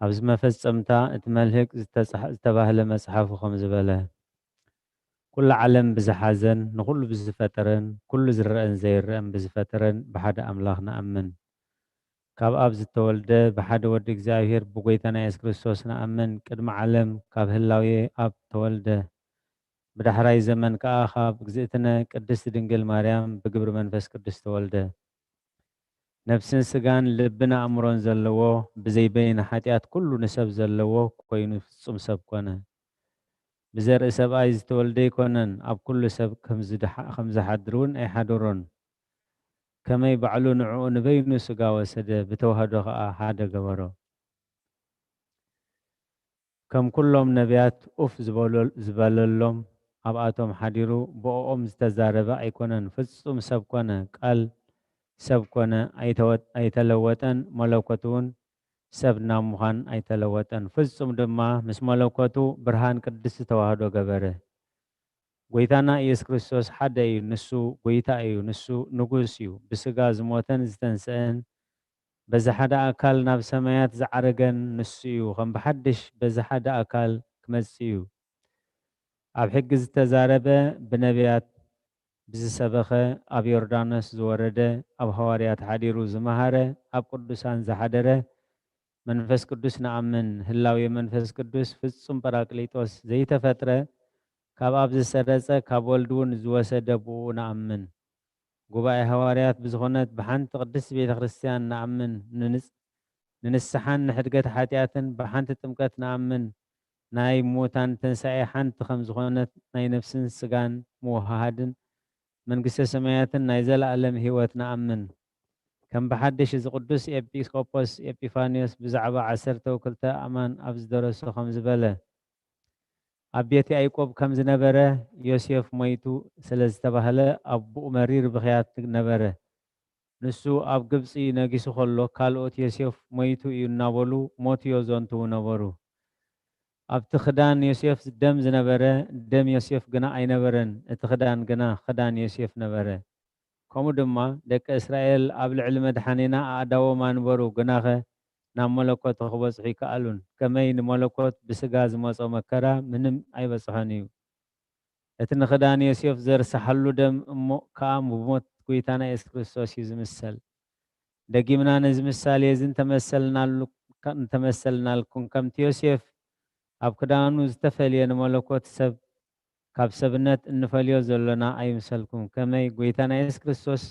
ኣብዚ መፈጸምታ እቲ መልህቅ ዝተጻሕ-፣ ዝተባህለ መጽሓፉ ከምዚ በለ፣ ኩሉ ዓለም ብዝሓዘን ንኹሉ ብዝፈጠረን ኩሉ ዝረአን ዘይረአን ብዝፈጠረን ብሓደ ኣምላኽ ንኣምን። ካብ ኣብ ዝተወልደ ብሓደ ወዲ እግዚኣብሔር ብጎይታና የሱስ ክርስቶስ ንኣምን። ቅድሚ ዓለም ካብ ህላዌ ኣብ ተወልደ። ብዳሕራይ ዘመን ከኣ ካብ እግዝእትነ ቅድስት ድንግል ማርያም ብግብሪ መንፈስ ቅዱስ ተወልደ። ነፍስን ስጋን ልብን ኣእምሮን ዘለዎ፣ ብዘይ በይነ ሓጢኣት ኩሉ ንሰብ ዘለዎ ኮይኑ ፍጹም ሰብ ኮነ። ብዘርኢ ሰብኣይ ዝተወልደ ኣይኮነን፣ ኣብ ኩሉ ሰብ ከም ዝድሓ-፣ ከም ዝሓድር እውን ኣይሓደሮን። ከመይ ባዕሉ ንዕኡ ንበይኑ ስጋ ወሰደ፣ ብተዋህዶ ከኣ ሓደ ገበሮ። ከም ኩሎም ነቢያት ኡፍ ዝበሎ-፣ ዝበለሎም፣ ኣብኣቶም ሓዲሩ ብእኦም ዝተዛረበ ኣይኮነን፣ ፍጹም ሰብ ኮነ፣ ቃል ሰብ ኮነ፣ ኣይተወ-፣ ኣይተለወጠን፣ መለኮት እውን ሰብ ናብ ምዃን ኣይተለወጠን። ፍጹም ድማ ምስ መለኮቱ ብርሃን ቅድስቲ ተዋህዶ ገበረ። ጎይታና ኢየሱስ ክርስቶስ ሓደ እዩ። ንሱ ጎይታ እዩ። ንሱ ንጉስ እዩ። ብስጋ ዝሞተን ዝተንስአን፣ በዚ ሓደ ኣካል ናብ ሰማያት ዝዓረገን ንሱ እዩ። ከም ብሓድሽ በዚ ሓደ ኣካል ክመጽእ እዩ። ኣብ ሕጊ ዝተዛረበ፣ ብነቢያት ብዝሰበኸ፣ ኣብ ዮርዳኖስ ዝወረደ፣ ኣብ ሃዋርያት ሓዲሩ ዝመሃረ፣ ኣብ ቅዱሳን ዝሓደረ፣ መንፈስ ቅዱስ ንኣምን። ህላዌ መንፈስ ቅዱስ ፍጹም ጳራቅሊጦስ ዘይተፈጥረ፣ ካብ ኣብ ዝሰረጸ፣ ካብ ወልድ እውን ዝወሰደ ብኡ ንኣምን። ጉባኤ ሃዋርያት ብዝኾነት ብሓንቲ ቅድስት ቤተ ክርስቲያን ንኣምን። ንንጽ-፣ ንንስሓን ንሕድገት ሓጢኣትን ብሓንቲ ጥምቀት ንኣምን። ናይ ሙታን ትንሳኤ ሓንቲ ከም ዝኾነት ናይ ነፍስን ስጋን ምውሃሃድን መንግስተ ሰማያትን ናይ ዘለኣለም ህይወት ንኣምን። ከም ብሓድሽ እዚ ቅዱስ ኤጲስቆጶስ ኤጲፋንዮስ ብዛዕባ ዓሰርተ ወክልተ ኣእማን ኣብ ዝደረሶ ከምዚ በለ፣ ኣብ ቤት ያዕቆብ ከም ዝነበረ ዮሴፍ ሞይቱ ስለ ዝተባህለ ኣቦኡ መሪር ብኽያት ነበረ። ንሱ ኣብ ግብጺ ነጊሱ ከሎ ካልኦት ዮሴፍ ሞይቱ እዩ እናበሉ ሞቱ ዮዘንትዉ ነበሩ። ኣብቲ ክዳን ዮሴፍ ደም ዝነበረ ደም ዮሴፍ ግና ኣይነበረን፣ እቲ ክዳን ግና ክዳን ዮሴፍ ነበረ። ከምኡ ድማ ደቂ እስራኤል ኣብ ልዕሊ መድሓኒና ኣእዳዎም ኣንበሩ፣ ግናኸ ናብ መለኮት ክበጽሑ ኣይከኣሉን። ከመይ ንመለኮት ብስጋ ዝመጾ መከራ ምንም ኣይበጽሖን እዩ። እቲ ንኽዳን ዮሴፍ ዘርሰሓሉ ደም እሞ ከኣ ብሞት ጎይታና የሱስ ክርስቶስ እዩ ዝምሰል። ደጊምና ነዚ ምሳሌ እዚ እንተመሰልናሉ-፣ እንተመሰልናልኩም፣ ከምቲ ዮሴፍ ኣብ ክዳኑ ዝተፈልየ ንመለኮት ሰብ ካብ ሰብነት እንፈልዮ ዘሎና ኣይምሰልኩም። ከመይ ጎይታና የሱስ ክርስቶስ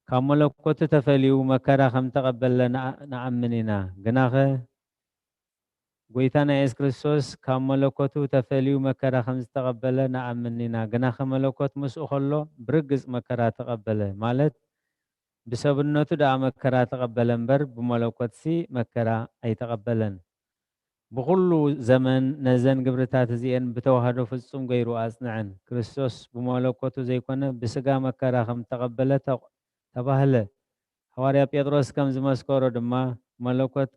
ካብ መለኮቱ ተፈልዩ መከራ ከም ተቐበለ ንኣ-፣ ንኣምን ኢና። ግናኸ ጎይታና የሱስ ክርስቶስ ካብ መለኮቱ ተፈልዩ መከራ ከም ዝተቐበለ ንኣምን ኢና። ግናኸ መለኮት ምስኡ ከሎ ብርግጽ መከራ ተቐበለ፣ ማለት ብሰብነቱ ደኣ መከራ ተቐበለ እምበር፣ ብመለኮትሲ መከራ ኣይተቐበለን። ብኹሉ ዘመን ነዘን ግብርታት እዚኤን ብተዋህዶ ፍጹም ገይሩ ኣጽንዐን። ክርስቶስ ብመለኮቱ ዘይኮነ ብስጋ መከራ ከም ተቐበለ ተ-፣ ተባህለ። ሃዋርያ ጴጥሮስ ከም ዝመስከሮ ድማ፣ መለኮት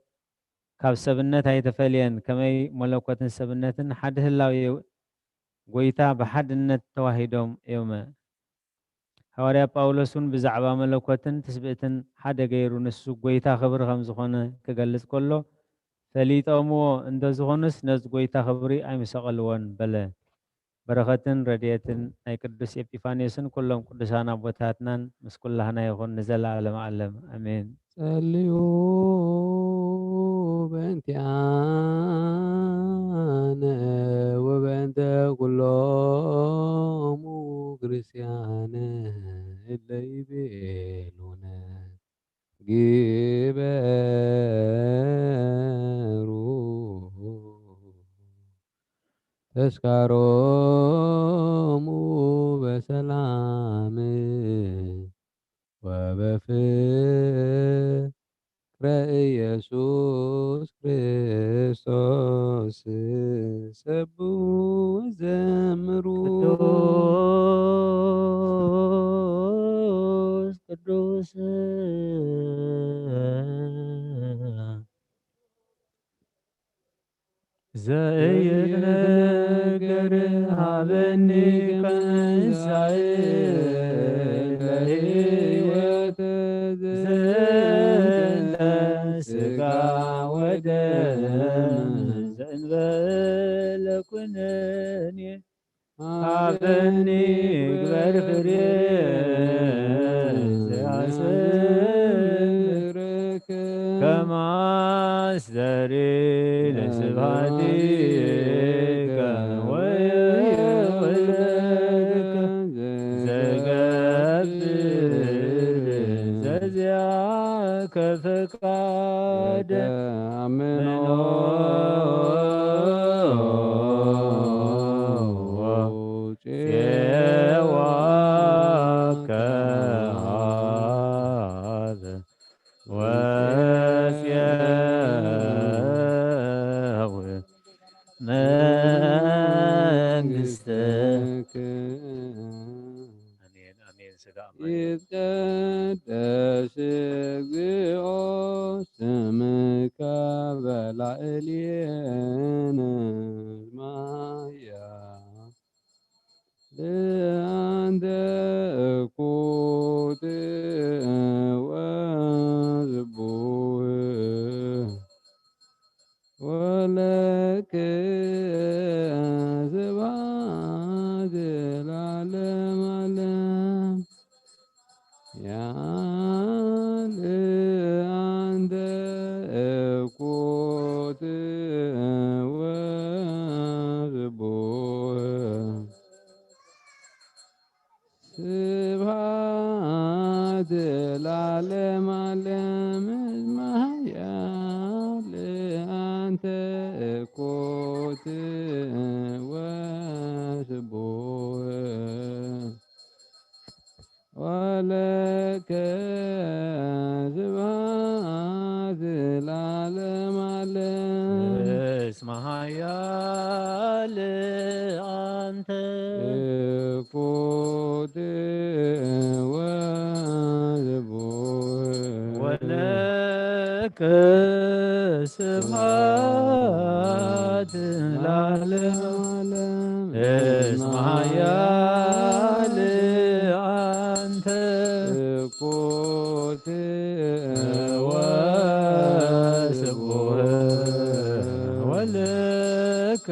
ካብ ሰብነት ኣይተፈልየን፣ ከመይ መለኮትን ሰብነትን ሓደ ህላዌ ጎይታ ብሓድነት ተዋሂዶም እዮመ። ሃዋርያ ጳውሎስ እውን ብዛዕባ መለኮትን ትስብእትን ሓደ ገይሩ፣ ንሱ ጎይታ ክብሪ ከም ዝኾነ ክገልጽ ከሎ፣ ፈሊጦምዎ እንተ ዝኾኑስ፣ ነዚ ጎይታ ክብሪ ኣይምሰቐልዎን በለ። በረኸትን ረድኤትን ናይ ቅዱስ ኤጲፋንዮስን ኩሎም ቅዱሳን ኣቦታትናን ምስ ኩላህና ይኹን ንዘለዓለመ ዓለም። ኣሜን። ጸልዩ በእንቲኣነ ወበእንተ ኩሎሙ ክርስቲያን እለ ይቤሉነ ግበሩ ተስካሮሙ በሰላም ወበፍቅረ ኢየሱስ ክርስቶስ ሰቡ ወዘምሩ። ቅዱስ ቅዱስ ዘይትነገር ሃበኒ ከንሳይ ለህይወት ዘንተ ስጋ ወደም ዘእንበለ ኩነኔ ሃበኒ ግበር ፍሬ ዘያስምረከ ከማስተሪ ለስብሐቲከ ወየውህበከ ዘገብር ዘዚአከ ፈቃደ አምኖ ጼዋከ ሀበ ወጽየው መንግሥትከ። አሜን፣ አሜን። ስጋ አማን። ይትቀደስ እግዚኦ ስምከ በላዕሌነ ማያ ለአንተ እኩት ወስቡህ ወለከ ስብሐት ለዓለመ ዓለም። ያለ አንተ እኩት ወስቡህ ስብሐት ለዓለመ ዓለም። እስመ ኃያል አንተ እኩት ወስቡህ ወለከ ስብሐት ለዓለመ ዓለም። እስመ ኃያል አንተ እኩት ወስቡህ ወለከ ስብሐት ለዓለመ ዓለም። እስመ ኃያል አንተ እኩት ወስቡህ ወለከ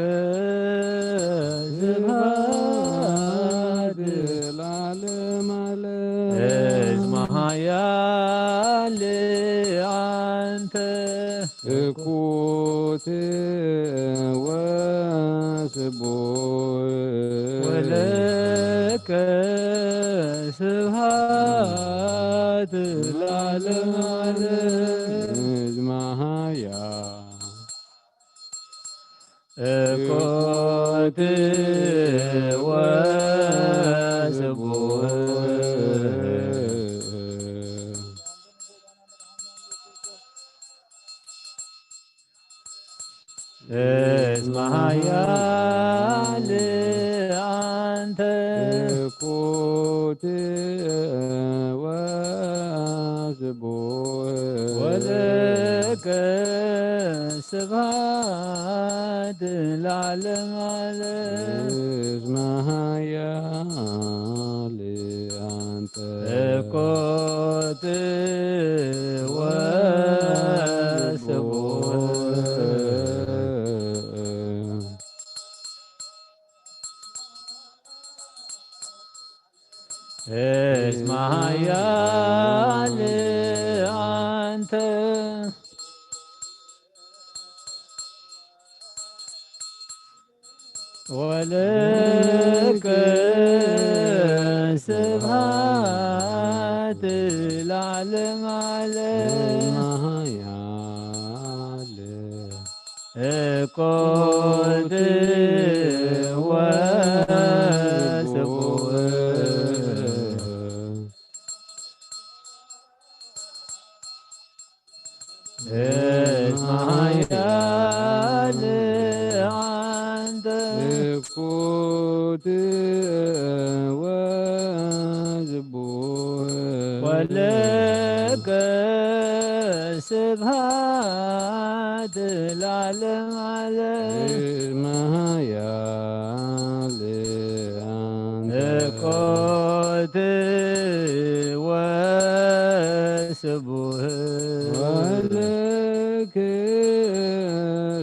ስብሐት ለዓለመ ዓለም። እስመ ኃያል ወስቡሕ ወለከ ስብሐት ለዓለመ ዓለም። መሃያ እኮት ወስቡሕ እስመ ኃያል አንተ። እኩት ወስቡሕ ወለከ ስብሐት ለዓለመ ዓለም። እስመ ኃያል አንተ። እኮት ወስቡሕ እስመ ኃያል አንተ። ወለከ ስብሐት ለዓለመ ዓለም። ኃያል እኮት ወስቡሕ እስመ ኃያል አንተ። እኩት ወስቡሕ ወለከ ስብሐት ለዓለመ ዓለም። እስመ ኃያል አንተ። እኮት ወስቡሕ ወለከ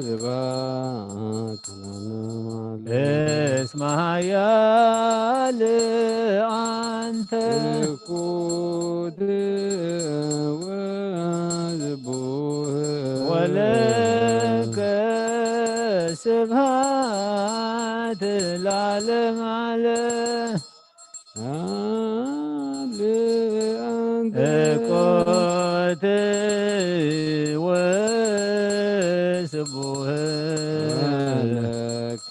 ስብሐት ለዓለመ ዓለም። እስመ ኃያል አንተ። እኩት ወስቡሕ ወለከ ስብሐት ለዓለመ ዓለም። ኃያል አንተ። እኮት ወስቡሕ ወለከ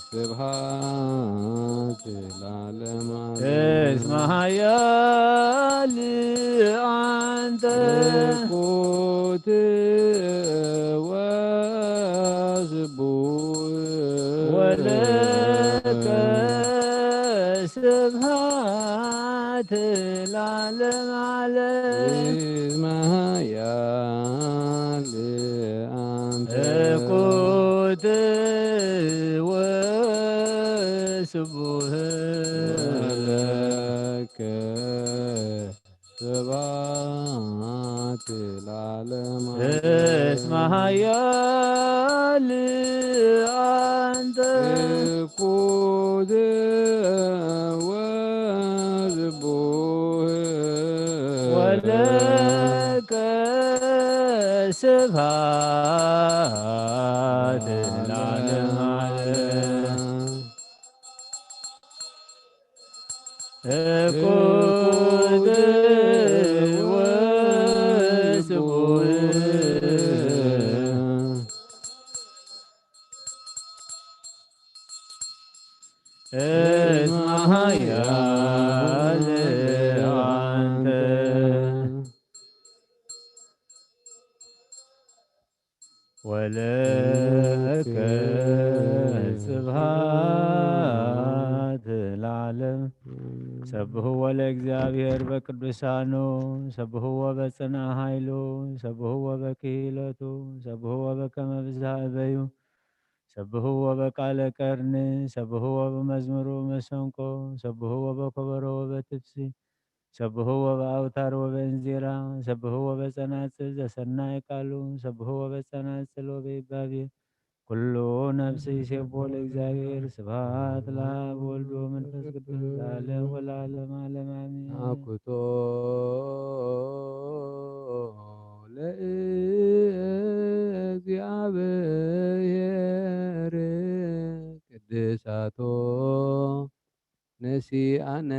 ስብሐት ለዓለመ ዓለም። እስመ ኃያል አንተ። እኩት ወስቡሕ ወለከ ስብሐት ለዓለመ ዓለም። እስመ ኃያል አንተ። እኩት ወስቡሕ ወለከ ስብሐት ለዓለመ ዓለም። እስመ ኃያል አንተ። እኩት ወስቡሕ ወለከ ስብሐት ለዓለመ ዓለም። እኩት ወስቡሕ እስመ ኃያል አንተ። ወለከ ስብሐት ለዓለም። ሰብሕዎ ለእግዚኣብሔር በቅዱሳኑ፣ ሰብሕዎ በጽንዓ ኃይሉ፣ ሰብሕዎ በክሂለቱ፣ ሰብሕዎ በከመ ብዝሃ እበዩ፣ ሰብሕዎ በቃለ ቀርኒ፣ ሰብሕዎ በመዝሙሩ መሰንቆ፣ ሰብሕዎ በኮበሮ ወበትፍሲ፣ ሰብሕዎ በአውታር ወበእንዚራ፣ ሰብሕዎ በጸናጽል ዘሰናይ ቃሉ፣ ሰብሕዎ በጸናጽል ወበይባቤ። ኩሉ ነፍስ ይሴብሖ ለእግዚኣብሔር። ስብሐት ለአብ ወልድ ወመንፈስ ቅዱስ ለዓለም ወለዓለም ዓለም አሜን። አኩቶ ለእግዚአ እሳቶ ነሲኣነ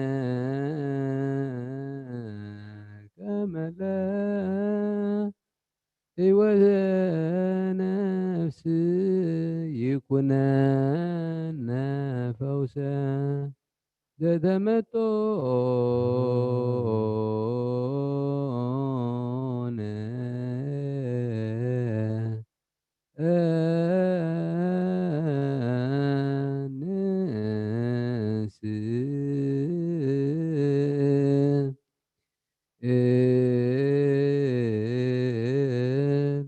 ከመለ ሕይወተ ነፍስ ይኩነነ ፈውሰ ዘተመጦነ ንስ እል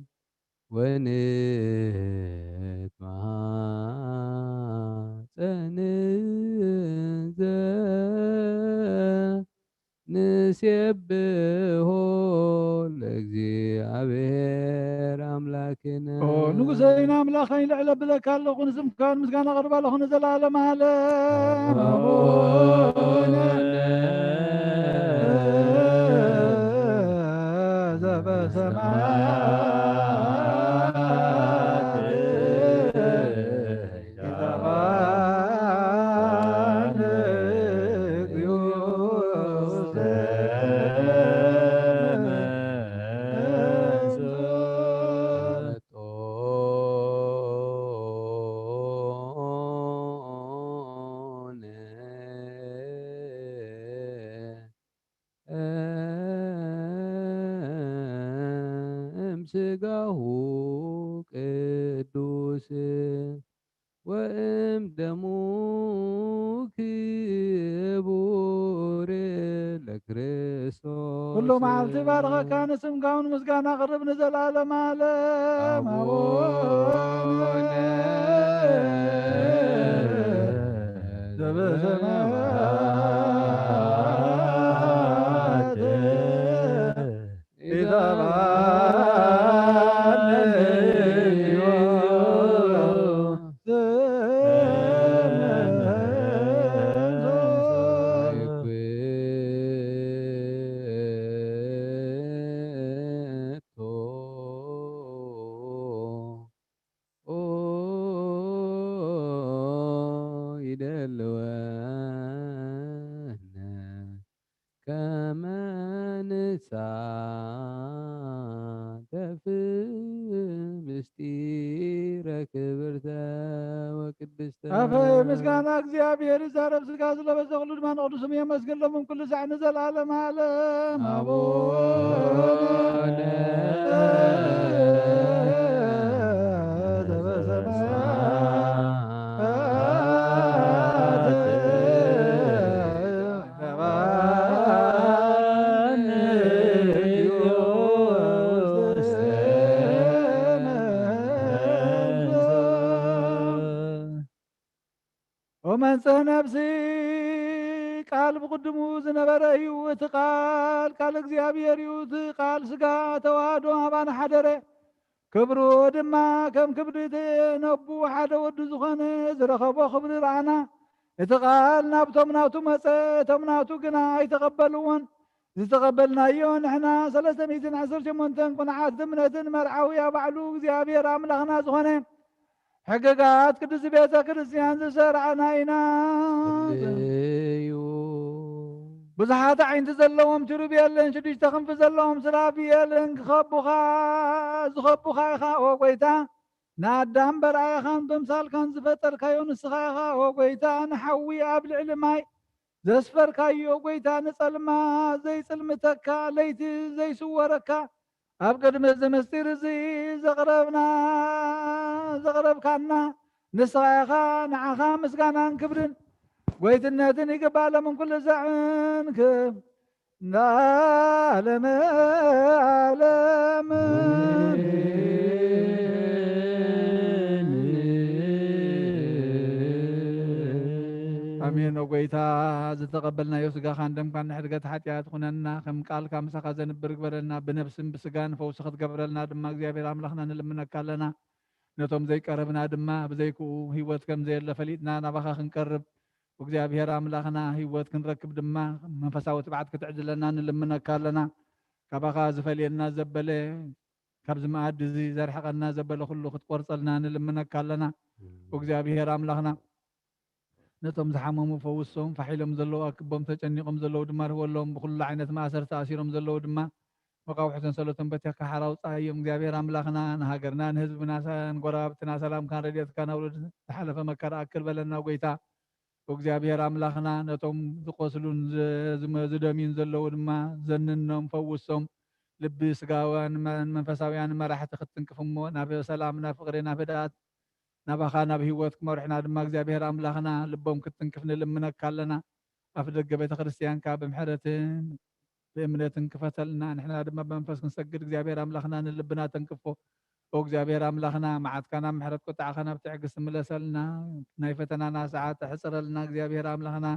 ወንትማጸን ዘንሴብሖ ለእግዚኣብሔር ኣምላክነ። ኦ፣ ንጉሰይን ኣምላኸይን ልዕል ኣብለካ ኣለኹ፣ ንስምካን ምስጋና ኣቕርብ ኣለኹ ንዘለዓለም ዓለም። ኣቡነ ዘበሰማያት ይትባረክ እምስጋሁ ቅዱስ ወእም ደሙ ክቡር ለክርስቶስ። ኩሉ መዓልቲ ባርኸካ፣ ንስምካ እውን ምስጋና ኣቕርብ ንዘለዓለም ዓለም። ኣቡነ ዘበሰማያት ይደልወነ ከመ ንሳተፍ ምስጢረ ክብርተ ወቅድስተ። ኣፈ ምስጋና እግዚኣብሔር ይዛረብ፣ ስጋ ዝለበሰ ኩሉ ድማ ንቅዱስ ስሙ የመስግን፣ ሎምን ኩሉ ሳዕ ንዘለዓለም ዓለም። ኣቡነ ወመንጽህ ነፍሲ ቃል ብቅድሙ ዝነበረ እዩ። እቲ ቃል ቃል እግዚኣብሔር እዩ። እቲ ቃል ስጋ ተዋህዶ ኣባና ሓደረ። ክብሩ ድማ ከም ክብሪ እቲ ነቡ ሓደ ወዱ ዝኾነ ዝረኸቦ ክብሪ ረኣና። እቲ ቃል ናብቶም ናቱ መጸ፣ እቶም ናቱ ግና ኣይተቐበልዎን። ዝተቐበልናዮ ንሕና ሰለስተ ሚእትን ዓሰርተ ሸሞንተን ቅኑዓት እምነትን መርዓውያ ባዕሉ እግዚኣብሔር ኣምላኽና ዝኾነ ሕግጋት ቅድስቲ ቤተ ክርስቲያን ዝሰርዓና ኢና። እዩ። ብዙሓት ኣዒንቲ ዘለዎም ኪሩቤልን ሽዱሽተ ክንፊ ዘለዎም ሱራፌልን ክኸቡኻ፣ ዝኸቡኻ ኢኻ፣ ኦ ጐይታ። ንኣዳም በርኣያኻን በምሳልካን ዝፈጠርካዮ ንስኻ ኢኻ፣ ኦ ጐይታ። ንሓዊ ኣብ ልዕሊ ማይ ዘስፈርካዮ ጐይታ፣ ንጸልማት ዘይጽልምተካ፣ ለይቲ ዘይስወረካ፣ ኣብ ቅድሚ እዚ ምስጢር እዚ ዘቕረብና፣ ዘቕረብካና ንስኻ ኢኻ። ንዓኻ ምስጋናን ክብርን ጐይትነትን ይግባእ፣ ሎምን ኩሉ ሳዕን ክብ ንዓለመ ዓለም። ኣሜን። ኦ ጐይታ፣ ዝተቐበልናዮ ስጋኻን ደምካን ንሕድገት ሓጢኣት ኩነና፣ ከም ቃልካ ምሳኻ ዘንብር ግበረልና፣ ብነብስን ብስጋን ፈውሲ ክትገብረልና ድማ እግዚኣብሔር ኣምላኽና ንልምነካ ኣለና። ነቶም ዘይቀረብና ድማ ብዘይክኡ ህይወት ከም ዘየለ ፈሊጥና ናባኻ ክንቀርብ፣ እግዚኣብሔር ኣምላኽና ህይወት ክንረክብ ድማ መንፈሳዊ ትብዓት ክትዕድለና ንልምነካ ኣለና። ካባኻ ዝፈልየና ዘበለ፣ ካብዚ መኣዲ እዚ ዘርሕቐና ዘበለ ኩሉ ክትቆርጸልና ንልምነካ ኣለና። እግዚኣብሔር ኣምላኽና፣ ነቶም ዝሓመሙ ፈውሶም፣ ፋሕ ኢሎም ዘለዉ ኣክቦም፣ ተጨኒቖም ዘለዉ ድማ ርህወሎም፣ ብኹሉ ዓይነት ማእሰርቲ ተኣሲሮም ዘለዉ ድማ መቓውሕቶም ሰለቶም በቲኽካ ሓራ ኣውጽኣዮም። እግዚኣብሔር ኣምላኽና ንሃገርና ንህዝብና ሰ-፣ ንጎረባብትና ሰላምካን ረድኤትካን ኣብ ርኡድ ዝሓለፈ መከራ ኣክል በለና ጎይታ። እግዚኣብሔር ኣምላኽና ነቶም ዝቖስሉን ዝ-፣ ዝመ-፣ ዝደምዩን ዘለዉ ድማ ዘንኖም፣ ፈውሶም። ልቢ ስጋውያን መ-፣ መንፈሳውያን መራሕቲ ክትትንክፍ እሞ ናብ ሰላም፣ ናብ ፍቕሪ፣ ናብ ህድኣት ናባኻ ናብ ህይወት ክመርሑና ድማ እግዚኣብሔር ኣምላኽና ልቦም ክትትንክፍ ንልምነካ ኣለና። ኣፍ ደገ ቤተ ክርስቲያንካ ብምሕረትን ብእምነትን ክፈተልና። ንሕና ድማ ብመንፈስ ክንሰግድ እግዚኣብሔር ኣምላኽና ንልብና ተንክፎ። ኦ እግዚኣብሔር ኣምላኽና መዓትካ ናብ ምሕረት ቁጣዕኻ ናብ ትዕግስቲ ምለሰልና። ናይ ፈተናና ሰዓት ተሕፅረልና እግዚኣብሔር ኣምላኽና።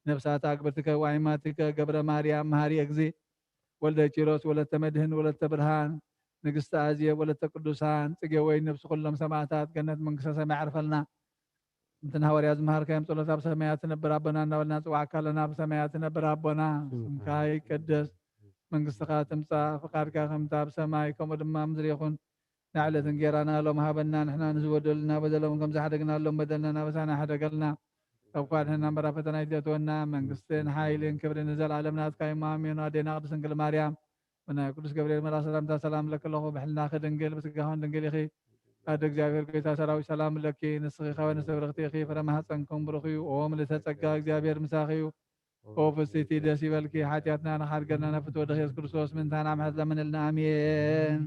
ነፍሳት ኣግብርትከ ዋይማትከ ገብረ ማርያም መሃሪ እግዚእ ወልደ ኪሮስ ወለተ መድህን ወለተ ብርሃን ንግስቲ ኣዝየ ወለተ ቅዱሳን ጽጌ ወይ ነብሲ ኩሎም ሰማዕታት ገነት መንግስተ ሰማይ ዓርፈልና። እንትን ሃዋርያ ዝመሃርካዮም ጸሎት ኣብ ሰማያት ትነብር ኣቦና እናበልና ንጽዋዕካ ኣለና። ኣብ ሰማያት ትነብር ኣቦና ስምካ ይቀደስ፣ መንግስትኻ ትምጻእ፣ ፍቃድካ ከምታ ኣብ ሰማይ ከምኡ ድማ ኣብ ምድሪ ይኹን። ንዕለት እንጌራና ሎም ሃበና፣ ንሕና ንዝበደሉና በደሎም ከም ዝሓደግናሎም በደልና ናበሳና ሕደገልና። ካብ ክፉእ ኣድሕነና እምበር ኣብ ፈተና ኣይትእትወና፣ መንግስትን ሓይልን ክብርን ንዘለኣለም ናትካ እዩ። ኣሜን። ኣዴና ቅድስት ድንግል ማርያም ብናይ ቅዱስ ገብርኤል መልኣኽ ሰላምታ ሰላም እለኪ ኣለኹ። ብሕልናኺ ድንግል ብስጋኽን ድንግል ኢኺ። ኣደ እግዚኣብሔር ጎይታ ሰራዊት ሰላም እለኪ። ንስኺ ከበ ንስብርኽቲ ኢኺ፣ ፍረ ማህፀንኩም ብሩኽ እዩ። ኦ ምልዕተ ጸጋ እግዚኣብሔር ምሳኺ እዩ። ኦ ፍስቲ ደስ ይበልኪ። ሓጢኣትና ንኻድገና ናብ ፍትወ ድኺ የሱስ ክርስቶስ ምንታና ምሕረት ለምንልና። ኣሜን።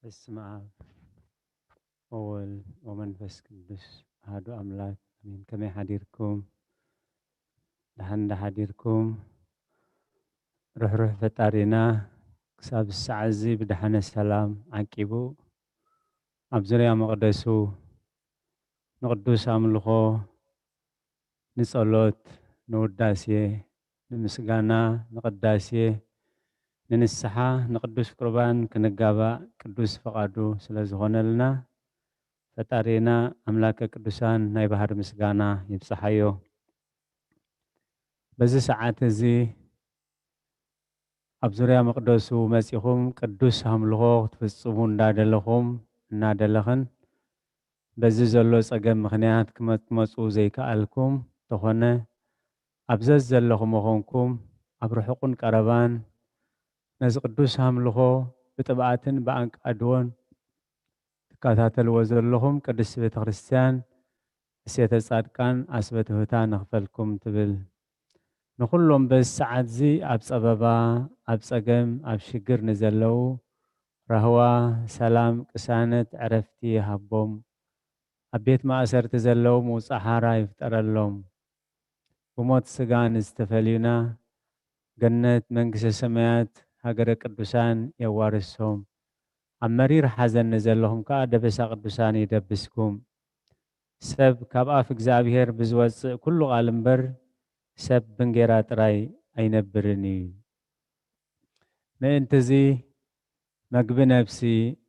በስመ አብ ወወልድ ወመንፈስ ቅዱስ አሐዱ አምላክ አሜን። ከመይ ሓዲርኩም? ደሓን ዶ ሓዲርኩም? ርሕሩሕ ፈጣሪና ክሳብ ሰዓት እዚ ብደሓነ ሰላም ዓቂቡ ኣብ ዙርያ መቕደሱ ንቅዱስ ኣምልኾ፣ ንጸሎት፣ ንውዳሴ፣ ንምስጋና፣ ንቅዳሴ፣ ንንስሓ፣ ንቅዱስ ቁርባን ክንጋባእ ቅዱስ ፈቓዱ ስለ ዝኾነልና ፈጣሪና ኣምላከ ቅዱሳን ናይ ባህሪ ምስጋና ይብጽሓዮ። በዚ ሰዓት እዚ ኣብ ዙርያ መቕደሱ መጺኹም ቅዱስ ኣምልኾ ክትፍጽሙ እንዳደለኹም፣ እናደለኽን፣ በዚ ዘሎ ጸገም ምኽንያት ክመ-፣ ክትመጹ ዘይከኣልኩም ተኾነ፣ ኣብ ዘዘለኹም ኮንኩም፣ ኣብ ርሑቕን ቀረባን፣ ነዚ ቅዱስ ኣምልኾ ብጥብኣትን ብኣንቃድዎን ትከታተልዎ ዘለኹም ቅድስቲ ቤተ ክርስቲያን፣ እሴተ ጻድቃን ኣስበ ትሑታን ንኽፈልኩም ትብል። ንኹሎም በዚ ሰዓት እዚ ኣብ ጸበባ፣ ኣብ ጸገም፣ ኣብ ሽግር ንዘለዉ ራህዋ፣ ሰላም፣ ቅሳነት፣ ዕረፍቲ ይሃቦም። ኣብ ቤት ማእሰርቲ ዘለዉ ምውጻእ ሓራ ይፍጠረሎም። ብሞት ስጋ ንዝተፈልዩና ገነት መንግስተ ሰማያት ሃገረ ቅዱሳን የዋርሶም። ኣብ መሪር ሓዘን ንዘለኹም ከኣ ደበሳ ቅዱሳን ይደብስኩም። ሰብ ካብ ኣፍ እግዚኣብሔር ብዝወጽእ ኩሉ ቃል እምበር ሰብ ብእንጌራ ጥራይ ኣይነብርን እዩ። ምእንትዚ መግቢ ነፍሲ፣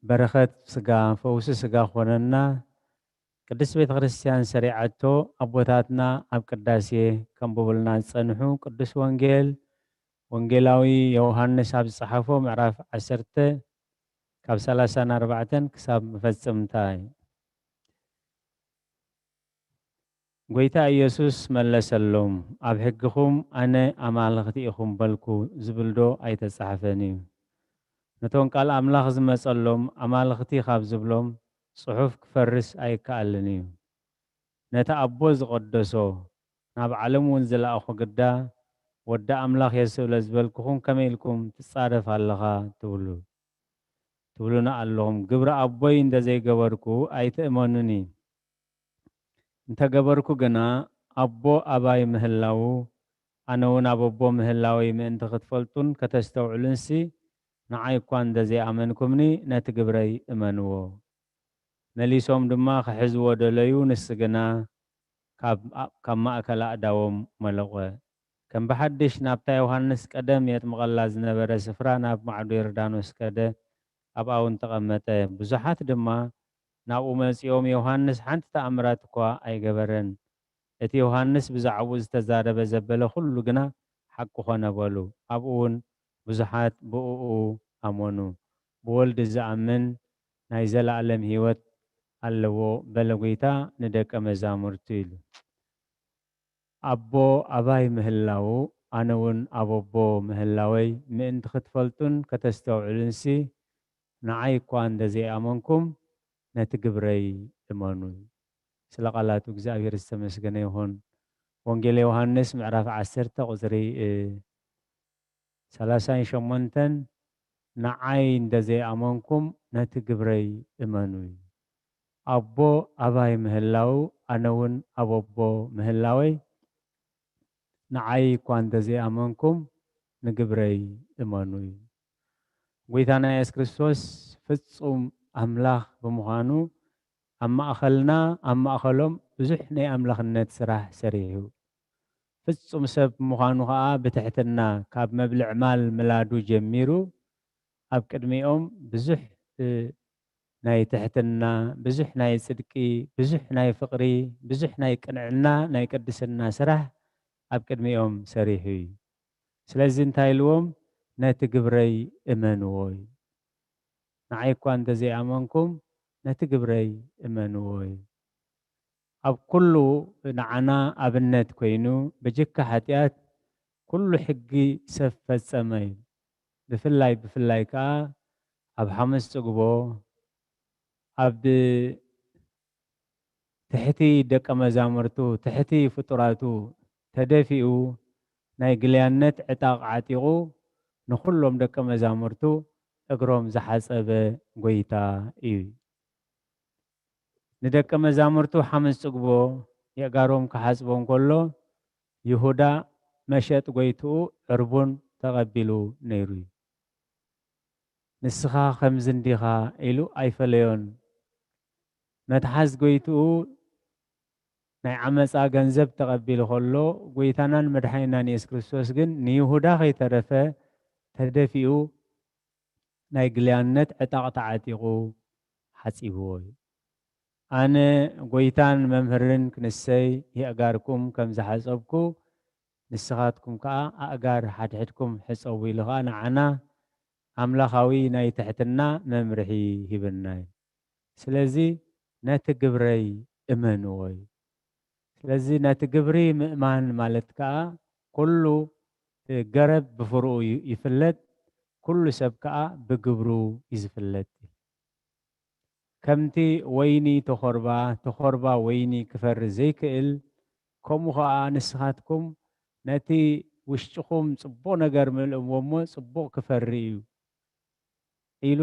በረኸት ስጋ፣ ፈውሲ ስጋ ኾነና ቅድስት ቤተ ክርስቲያን ሰሪዓቶ ኣቦታትና ኣብ ቅዳሴ ከንብቡልና ዝጸንሑ ቅዱስ ወንጌል ወንጌላዊ ዮሃንስ ኣብ ዝጸሓፎ ምዕራፍ ዓሰርተ ካብ ሰላሳ ኣርባዕተ ክሳብ መፈጸምታ እዩ። ጐይታ ኢየሱስ መለሰሎም፣ ኣብ ሕግኹም ኣነ ኣማልኽቲ ኢኹም በልኩ ዝብል ዶ ኣይተጻሕፈን እዩ? ነቶም ቃል ኣምላኽ ዝመጸሎም ኣማልኽቲ ካብ ዝብሎም ጽሑፍ ክፈርስ ኣይከኣልን እዩ። ነቲ ኣቦ ዝቐደሶ፣ ናብ ዓለም እውን ዝለኣኾ ግዳ፣ ወዲ ኣምላኽ እየ ስለ ዝበልኩኹም ከመይ ኢልኩም ትጻረፍ ኣለኻ? ትብሉ ትብሉና ኣለኹም። ግብሪ ኣቦይ እንተዘይገበርኩ ኣይትእመኑኒ። እንተገበርኩ ግና ኣቦ ኣባይ ምህላዉ ኣነ እውን ኣብ ኣቦ ምህላወይ ምእንቲ ክትፈልጡን ከተስተውዕሉንሲ ንዓይ እኳ እንተዘይኣመንኩምኒ ነቲ ግብረይ እመንዎ። መሊሶም ድማ ክሕዝዎ ደለዩ፣ ንሱ ግና ካብ ማእከል ኣእዳዎም መለቖ። ከም ብሓድሽ ናብታ ዮሃንስ ቀደም የጥምቐላ ዝነበረ ስፍራ ናብ ማዕዶ ዮርዳኖስ ከደ፣ ኣብኣ እውን ተቐመጠ። ብዙሓት ድማ ናብኡ መጺኦም ዮሃንስ ሓንቲ ተኣምራት እኳ ኣይገበረን። እቲ ዮሃንስ ብዛዕባኡ ዝተዛረበ ዘበለ ኩሉ ግና ሓቂ ኾነ በሉ። ኣብኡ እውን ብዙሓት ብእኡ ኣመኑ። ብወልድ ዝኣምን ናይ ዘለኣለም ህይወት ኣለዎ በለ ጐይታ ንደቀ መዛሙርቱ ኢሉ። ኣቦ ኣባይ ምህላዉ ኣነ እውን ኣብ ኣቦ ምህላወይ ምእንቲ ክትፈልጡን ከተስተውዕሉንሲ ንዓይ እኳ እንተዘይኣመንኩም ነቲ ግብረይ እመኑ። ስለ ቃላቱ እግዚኣብሔር ዝተመስገነ ይኹን። ወንጌል ዮሃንስ ምዕራፍ ዓሰርተ ቁፅሪ ሰላሳን ሸሞንተን ንዓይ እንተዘይኣመንኩም ነቲ ግብረይ እመኑ እዩ። ኣቦ ኣባይ ምህላው ኣነ እውን ኣብ ኣቦ ምህላወይ ንዓይ እኳ እንተዘይኣመንኩም ንግብረይ እመኑ እዩ። ጎይታና የሱስ ክርስቶስ ፍጹም ኣምላኽ ብምዃኑ ኣብ ማእኸልና ኣብ ማእኸሎም ብዙሕ ናይ ኣምላኽነት ስራሕ ሰሪሑ። ፍጹም ሰብ ምዃኑ ኸኣ ብትሕትና ካብ መብልዕ ማል ምላዱ ጀሚሩ ኣብ ቅድሚኦም ብዙሕ ናይ ትሕትና፣ ብዙሕ ናይ ጽድቂ፣ ብዙሕ ናይ ፍቕሪ፣ ብዙሕ ናይ ቅንዕና፣ ናይ ቅድስና ስራሕ ኣብ ቅድሚኦም ሰሪሑ እዩ። ስለዚ እንታይ ኢልዎም? ነቲ ግብረይ እመንዎ እዩ። ንዓይ እኳ እንተዘይኣመንኩም ነቲ ግብረይ እመንዎ እዩ። ኣብ ኩሉ ንዓና ኣብነት ኮይኑ ብጀካ ሓጢኣት ኩሉ ሕጊ ሰብ ፈጸመ እዩ። ብፍላይ ብፍላይ ከኣ ኣብ ሓሙስ ጽግቦ ኣብ ትሕቲ ደቀ መዛሙርቱ ትሕቲ ፍጡራቱ ተደፊኡ ናይ ግልያነት ዕጣቕ ዓጢቑ ንኹሎም ደቀ መዛሙርቱ እግሮም ዝሓጸበ ጎይታ እዩ። ንደቀ መዛሙርቱ ሓሙስ ጽግቦ የእጋሮም ክሓጽቦም ከሎ ይሁዳ መሸጥ ጎይትኡ ዕርቡን ተቐቢሉ ነይሩ እዩ። ንስኻ ከምዚ እንዲኻ ኢሉ ኣይፈለዮን። መትሓዝ ጎይትኡ ናይ ዓመፃ ገንዘብ ተቐቢሉ ከሎ ጎይታናን መድሓኒናን የሱስ ክርስቶስ ግን ንይሁዳ ከይተረፈ ተደፊኡ ናይ ግልያነት ዕጣቕ ተዓጢቑ ሓጺብዎ እዩ። ኣነ ጎይታን መምህርን ክንሰይ የእጋርኩም ከም ዝሓጸብኩ ንስኻትኩም ከኣ ኣእጋር ሓድሕድኩም ሕጸቡ ኢሉ ኸኣ ንዓና ኣምላኻዊ ናይ ትሕትና መምርሒ ሂብና እዩ። ስለዚ ነቲ ግብረይ እመንዎ እዩ። ስለዚ ነቲ ግብሪ ምእማን ማለት ከኣ ኩሉ ገረብ ብፍርኡ ይፍለጥ፣ ኩሉ ሰብ ከኣ ብግብሩ እዩ ዝፍለጥ። ከምቲ ወይኒ ተኾርባ፣ ተኾርባ ወይኒ ክፈሪ ዘይክእል፣ ከምኡ ኸኣ ንስኻትኩም ነቲ ውሽጥኹም ጽቡቕ ነገር ምልእዎ እሞ ጽቡቕ ክፈሪ እዩ ኢሉ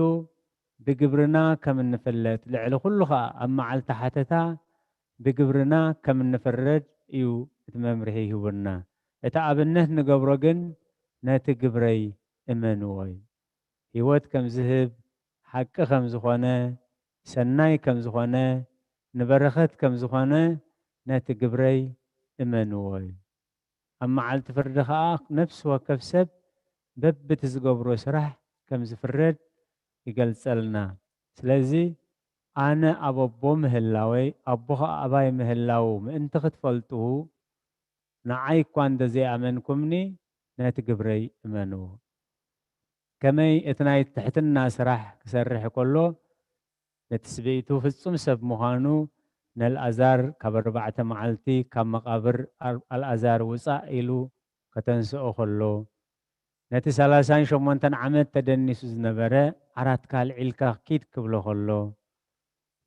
ብግብርና ከም እንፍለጥ፣ ልዕሊ ኩሉ ኸኣ ኣብ መዓልቲ ሓተታ ብግብርና ከም እንፍረድ እዩ እቲ መምርሒ ይህቡና። እቲ ኣብነት ንገብሮ ግን ነቲ ግብረይ እመንዎ እዩ። ህይወት ከም ዝህብ፣ ሓቂ ከም ዝኾነ፣ ሰናይ ከም ዝኾነ፣ ንበረኸት ከም ዝኾነ ነቲ ግብረይ እመንዎ እዩ። ኣብ መዓልቲ ፍርዲ ኸኣ ነፍሲ ወከፍ ሰብ በብቲ ዝገብሮ ስራሕ ከም ዝፍረድ ይገልጸልና። ስለዚ ኣነ ኣብ ኣቦ ምህላወይ ኣቦ ኸኣ ኣባይ ምህላዉ ምእንቲ ክትፈልጡ ንዓይ እኳ እንተ ዘይኣመንኩምኒ ነቲ ግብረይ እመንዎ። ከመይ እቲ ናይ ትሕትና ስራሕ ክሰርሕ ከሎ ነቲ ስብእቱ ፍጹም ሰብ ምዃኑ ነልኣዛር ካብ ኣርባዕተ መዓልቲ ካብ መቓብር ኣልኣዛር ውጻእ ኢሉ ከተንስኦ ከሎ ነቲ ሰላሳን ሸሞንተን ዓመት ተደኒሱ ዝነበረ ዓራትካ ኣልዒልካ ኪድ ክብሎ ከሎ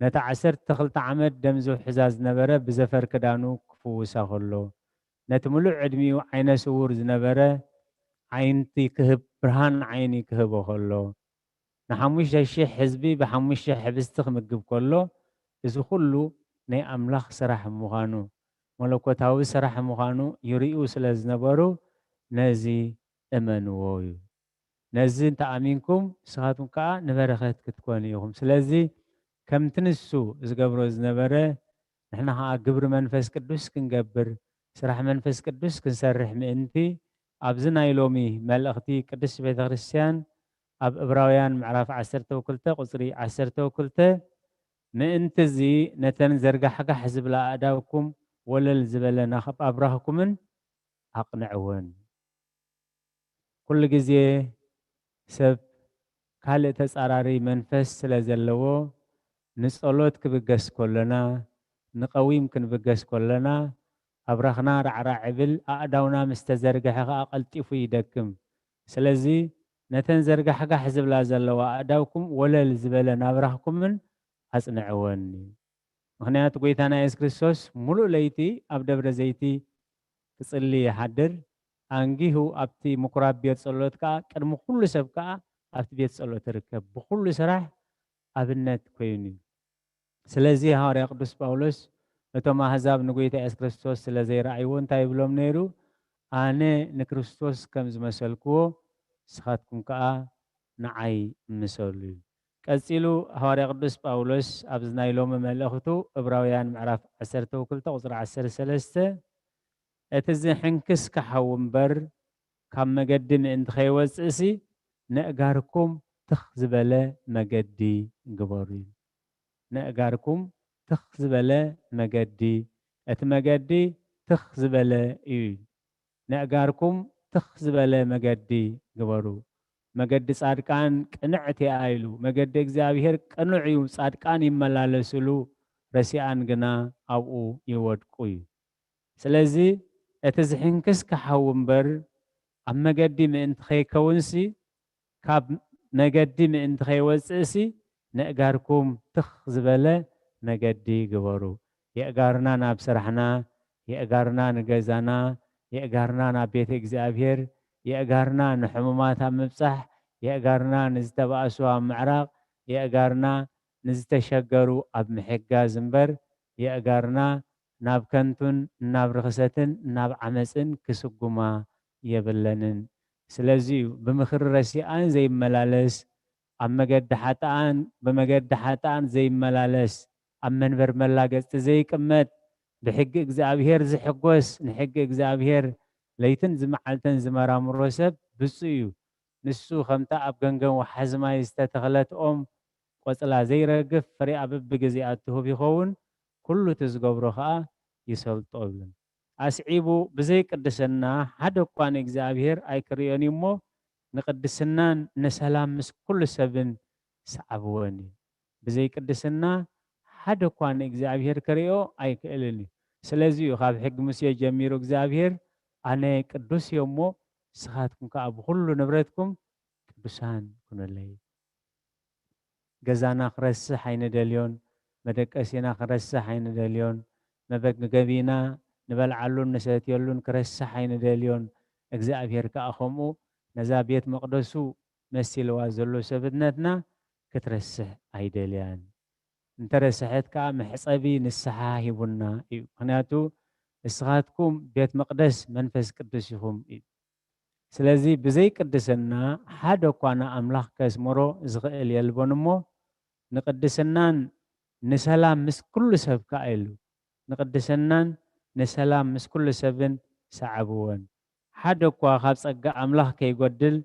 ነታ ዓሰርተ ክልተ ዓመት ደም ዝውሕዛ ዝነበረ ብዘፈር ክዳኑ ክፍውሳ ከሎ ነቲ ምሉእ ዕድሚኡ ዓይነ ስውር ዝነበረ ዓይንቲ ክህብ፣ ብርሃን ዓይኒ ክህቦ ከሎ፣ ንሓሙሽተ ሽሕ ህዝቢ ብሓሙሽተ ሽሕ ሕብስቲ ክምግብ ከሎ፣ እዚ ኩሉ ናይ ኣምላኽ ስራሕ ምዃኑ፣ መለኮታዊ ስራሕ ምዃኑ ይርእዩ ስለ ዝነበሩ፣ ነዚ እመንዎ እዩ። ነዚ እንተ ኣሚንኩም፣ ንስኻትኩም ከኣ ንበረኸት ክትኮኑ ኢኹም። ስለዚ ከምቲ ንሱ ዝገብሮ ዝነበረ፣ ንሕና ኸኣ ግብሪ መንፈስ ቅዱስ ክንገብር፣ ስራሕ መንፈስ ቅዱስ ክንሰርሕ ምእንቲ፣ ኣብዚ ናይ ሎሚ መልእኽቲ ቅድስት ቤተ ክርስቲያን ኣብ ዕብራውያን ምዕራፍ ዓሰርተ ክልተ ቁጽሪ ዓሰርተ ክልተ፣ ምእንቲ እዚ ነተን ዘርጋሕጋሕ ዝብላ ኣእዳውኩም ወለል ዝበለ ናኽብ ኣብራኽኩምን ኣቕንዕወን። ኩሉ ግዜ ሰብ ካልእ ተጻራሪ መንፈስ ስለ ዘለዎ፣ ንጸሎት ክብገስ ከሎና፣ ንቀዊም ክንብገስ ከሎና፣ ኣብራኽና ራዕራዕ ይብል፣ ኣእዳውና ምስ ተዘርግሐ ኸኣ ቀልጢፉ ይደክም። ስለዚ ነተን ዘርጋሕጋሕ ዝብላ ዘለዋ ኣእዳውኩም ወለል ዝበለ ናብራኽኩምን ኣጽንዕወን። ምኽንያቱ ጎይታና የሱስ ክርስቶስ ምሉእ ለይቲ ኣብ ደብረ ዘይቲ ክጽሊ ይሓድር። ኣንጊሁ ኣብቲ ምኩራብ ቤት ጸሎት ከኣ ቅድሚ ኩሉ ሰብ ከኣ ኣብቲ ቤት ጸሎት ይርከብ። ብኹሉ ስራሕ ኣብነት ኮይኑ እዩ። ስለዚ ሃዋርያ ቅዱስ ጳውሎስ እቶም ኣህዛብ ንጎይታ የሱስ ክርስቶስ ስለ ዘይረኣይዎ እንታይ ይብሎም ነይሩ? ኣነ ንክርስቶስ ከም ዝመሰልክዎ ንስኻትኩም ከኣ ንዓይ ምሰሉ እዩ። ቀጺሉ ሃዋርያ ቅዱስ ጳውሎስ ኣብዚ ናይ ሎሚ መልእኽቱ ዕብራውያን ምዕራፍ ዓሰርተ ክልተ ቁጽሪ ዓሰርተ ሰለስተ፣ እቲ ዝሕንክስ ክሓዊ እምበር ካብ መገዲ ምእንቲ ከይወጽእሲ ነእጋርኩም ትኽ ዝበለ መገዲ ግበሩ እዩ። ነእጋርኩም ትኽ ዝበለ መገዲ፣ እቲ መገዲ ትኽ ዝበለ እዩ። ነእጋርኩም ትኽ ዝበለ መገዲ ግበሩ። መገዲ ጻድቃን ቅንዕቲ እያ ኢሉ። መገዲ እግዚኣብሔር ቅኑዕ እዩ፣ ጻድቃን ይመላለስሉ፣ ረሲኣን ግና ኣብኡ ይወድቁ እዩ። ስለዚ እቲ ዝሕንክስ ክሓዊ እምበር ኣብ መገዲ ምእንቲ ከይከውንሲ፣ ካብ መገዲ ምእንቲ ከይወጽእሲ፣ ነእጋርኩም ትኽ ዝበለ መገዲ ግበሩ። የእጋርና ናብ ስራሕና፣ የእጋርና ንገዛና፣ የእጋርና ናብ ቤተ እግዚኣብሔር፣ የእጋርና ንሕሙማት ኣብ ምብጻሕ፣ የእጋርና ንዝተባእሱ ኣብ ምዕራቕ፣ የእጋርና ንዝተሸገሩ ኣብ ምሕጋዝ እምበር፣ የእጋርና ናብ ከንቱን ናብ ርኽሰትን ናብ ዓመጽን ክስጉማ የብለንን። ስለዚ እዩ ብምኽሪ ረሲኣን ዘይመላለስ፣ ኣብ መገዲ ሓጥኣን፣ ብመገዲ ሓጥኣን ዘይመላለስ፣ ኣብ መንበር መላገጽቲ ዘይቅመጥ፣ ብሕጊ እግዚኣብሔር ዝሕጎስ፣ ንሕጊ እግዚኣብሔር ለይትን ዝመዓልትን ዝመራምሮ ሰብ ብፁዕ እዩ። ንሱ ከምታ ኣብ ገንገን ወሓዚ ማይ ዝተተኽለት ኦም ቆጽላ ዘይረግፍ፣ ፍሬኣ በብግዜኣ እትህብ ይኸውን፣ ኩሉ እቲ ዝገብሮ ኸኣ ይሰልጦ ይብልን። ኣስዒቡ፣ ብዘይ ቅድስና ሓደ እኳ ንእግዚኣብሔር ኣይክርእዮን እዩ እሞ፣ ንቅድስናን ንሰላም ምስ ኩሉ ሰብን ሰዓብወን እዩ። ብዘይ ቅድስና ሓደ እኳ ንእግዚኣብሔር ክርእዮ ኣይክእልን እዩ። ስለዚ እዩ ካብ ሕጊ ሙሴ ጀሚሩ እግዚኣብሔር፣ ኣነ ቅዱስ እየ እሞ፣ ንስኻትኩም ከኣ ብኹሉ ንብረትኩም ቅዱሳን ኩኑለይ። ገዛና ክረስሕ ኣይንደልዮን፣ መደቀሲና ክረስሕ ኣይንደልዮን፣ መበገቢና ንበልዓሉን ንሰትየሉን ክረስሕ ኣይንደልዮን። እግዚኣብሔር ከኣ ከምኡ ነዛ ቤት መቕደሱ መሲልዋ ዘሎ ሰብነትና ክትረስሕ ኣይደልያን። እንተረስሐት ከኣ መሕጸቢ ንስሓ ሂቡና እዩ። ምኽንያቱ ንስኻትኩም ቤት መቕደስ መንፈስ ቅዱስ ኢኹም እዩ። ስለዚ ብዘይ ቅድስና ሓደ እኳ ንኣምላኽ ከስምሮ ዝኽእል የልቦን እሞ፣ ንቅድስናን ንሰላም ምስ ኩሉ ሰብ ከኣ ኢሉ፣ ንቅድስናን ንሰላም ምስ ኩሉ ሰብን ሰዓብወን። ሓደ እኳ ካብ ጸጋ ኣምላኽ ከይጎድል፣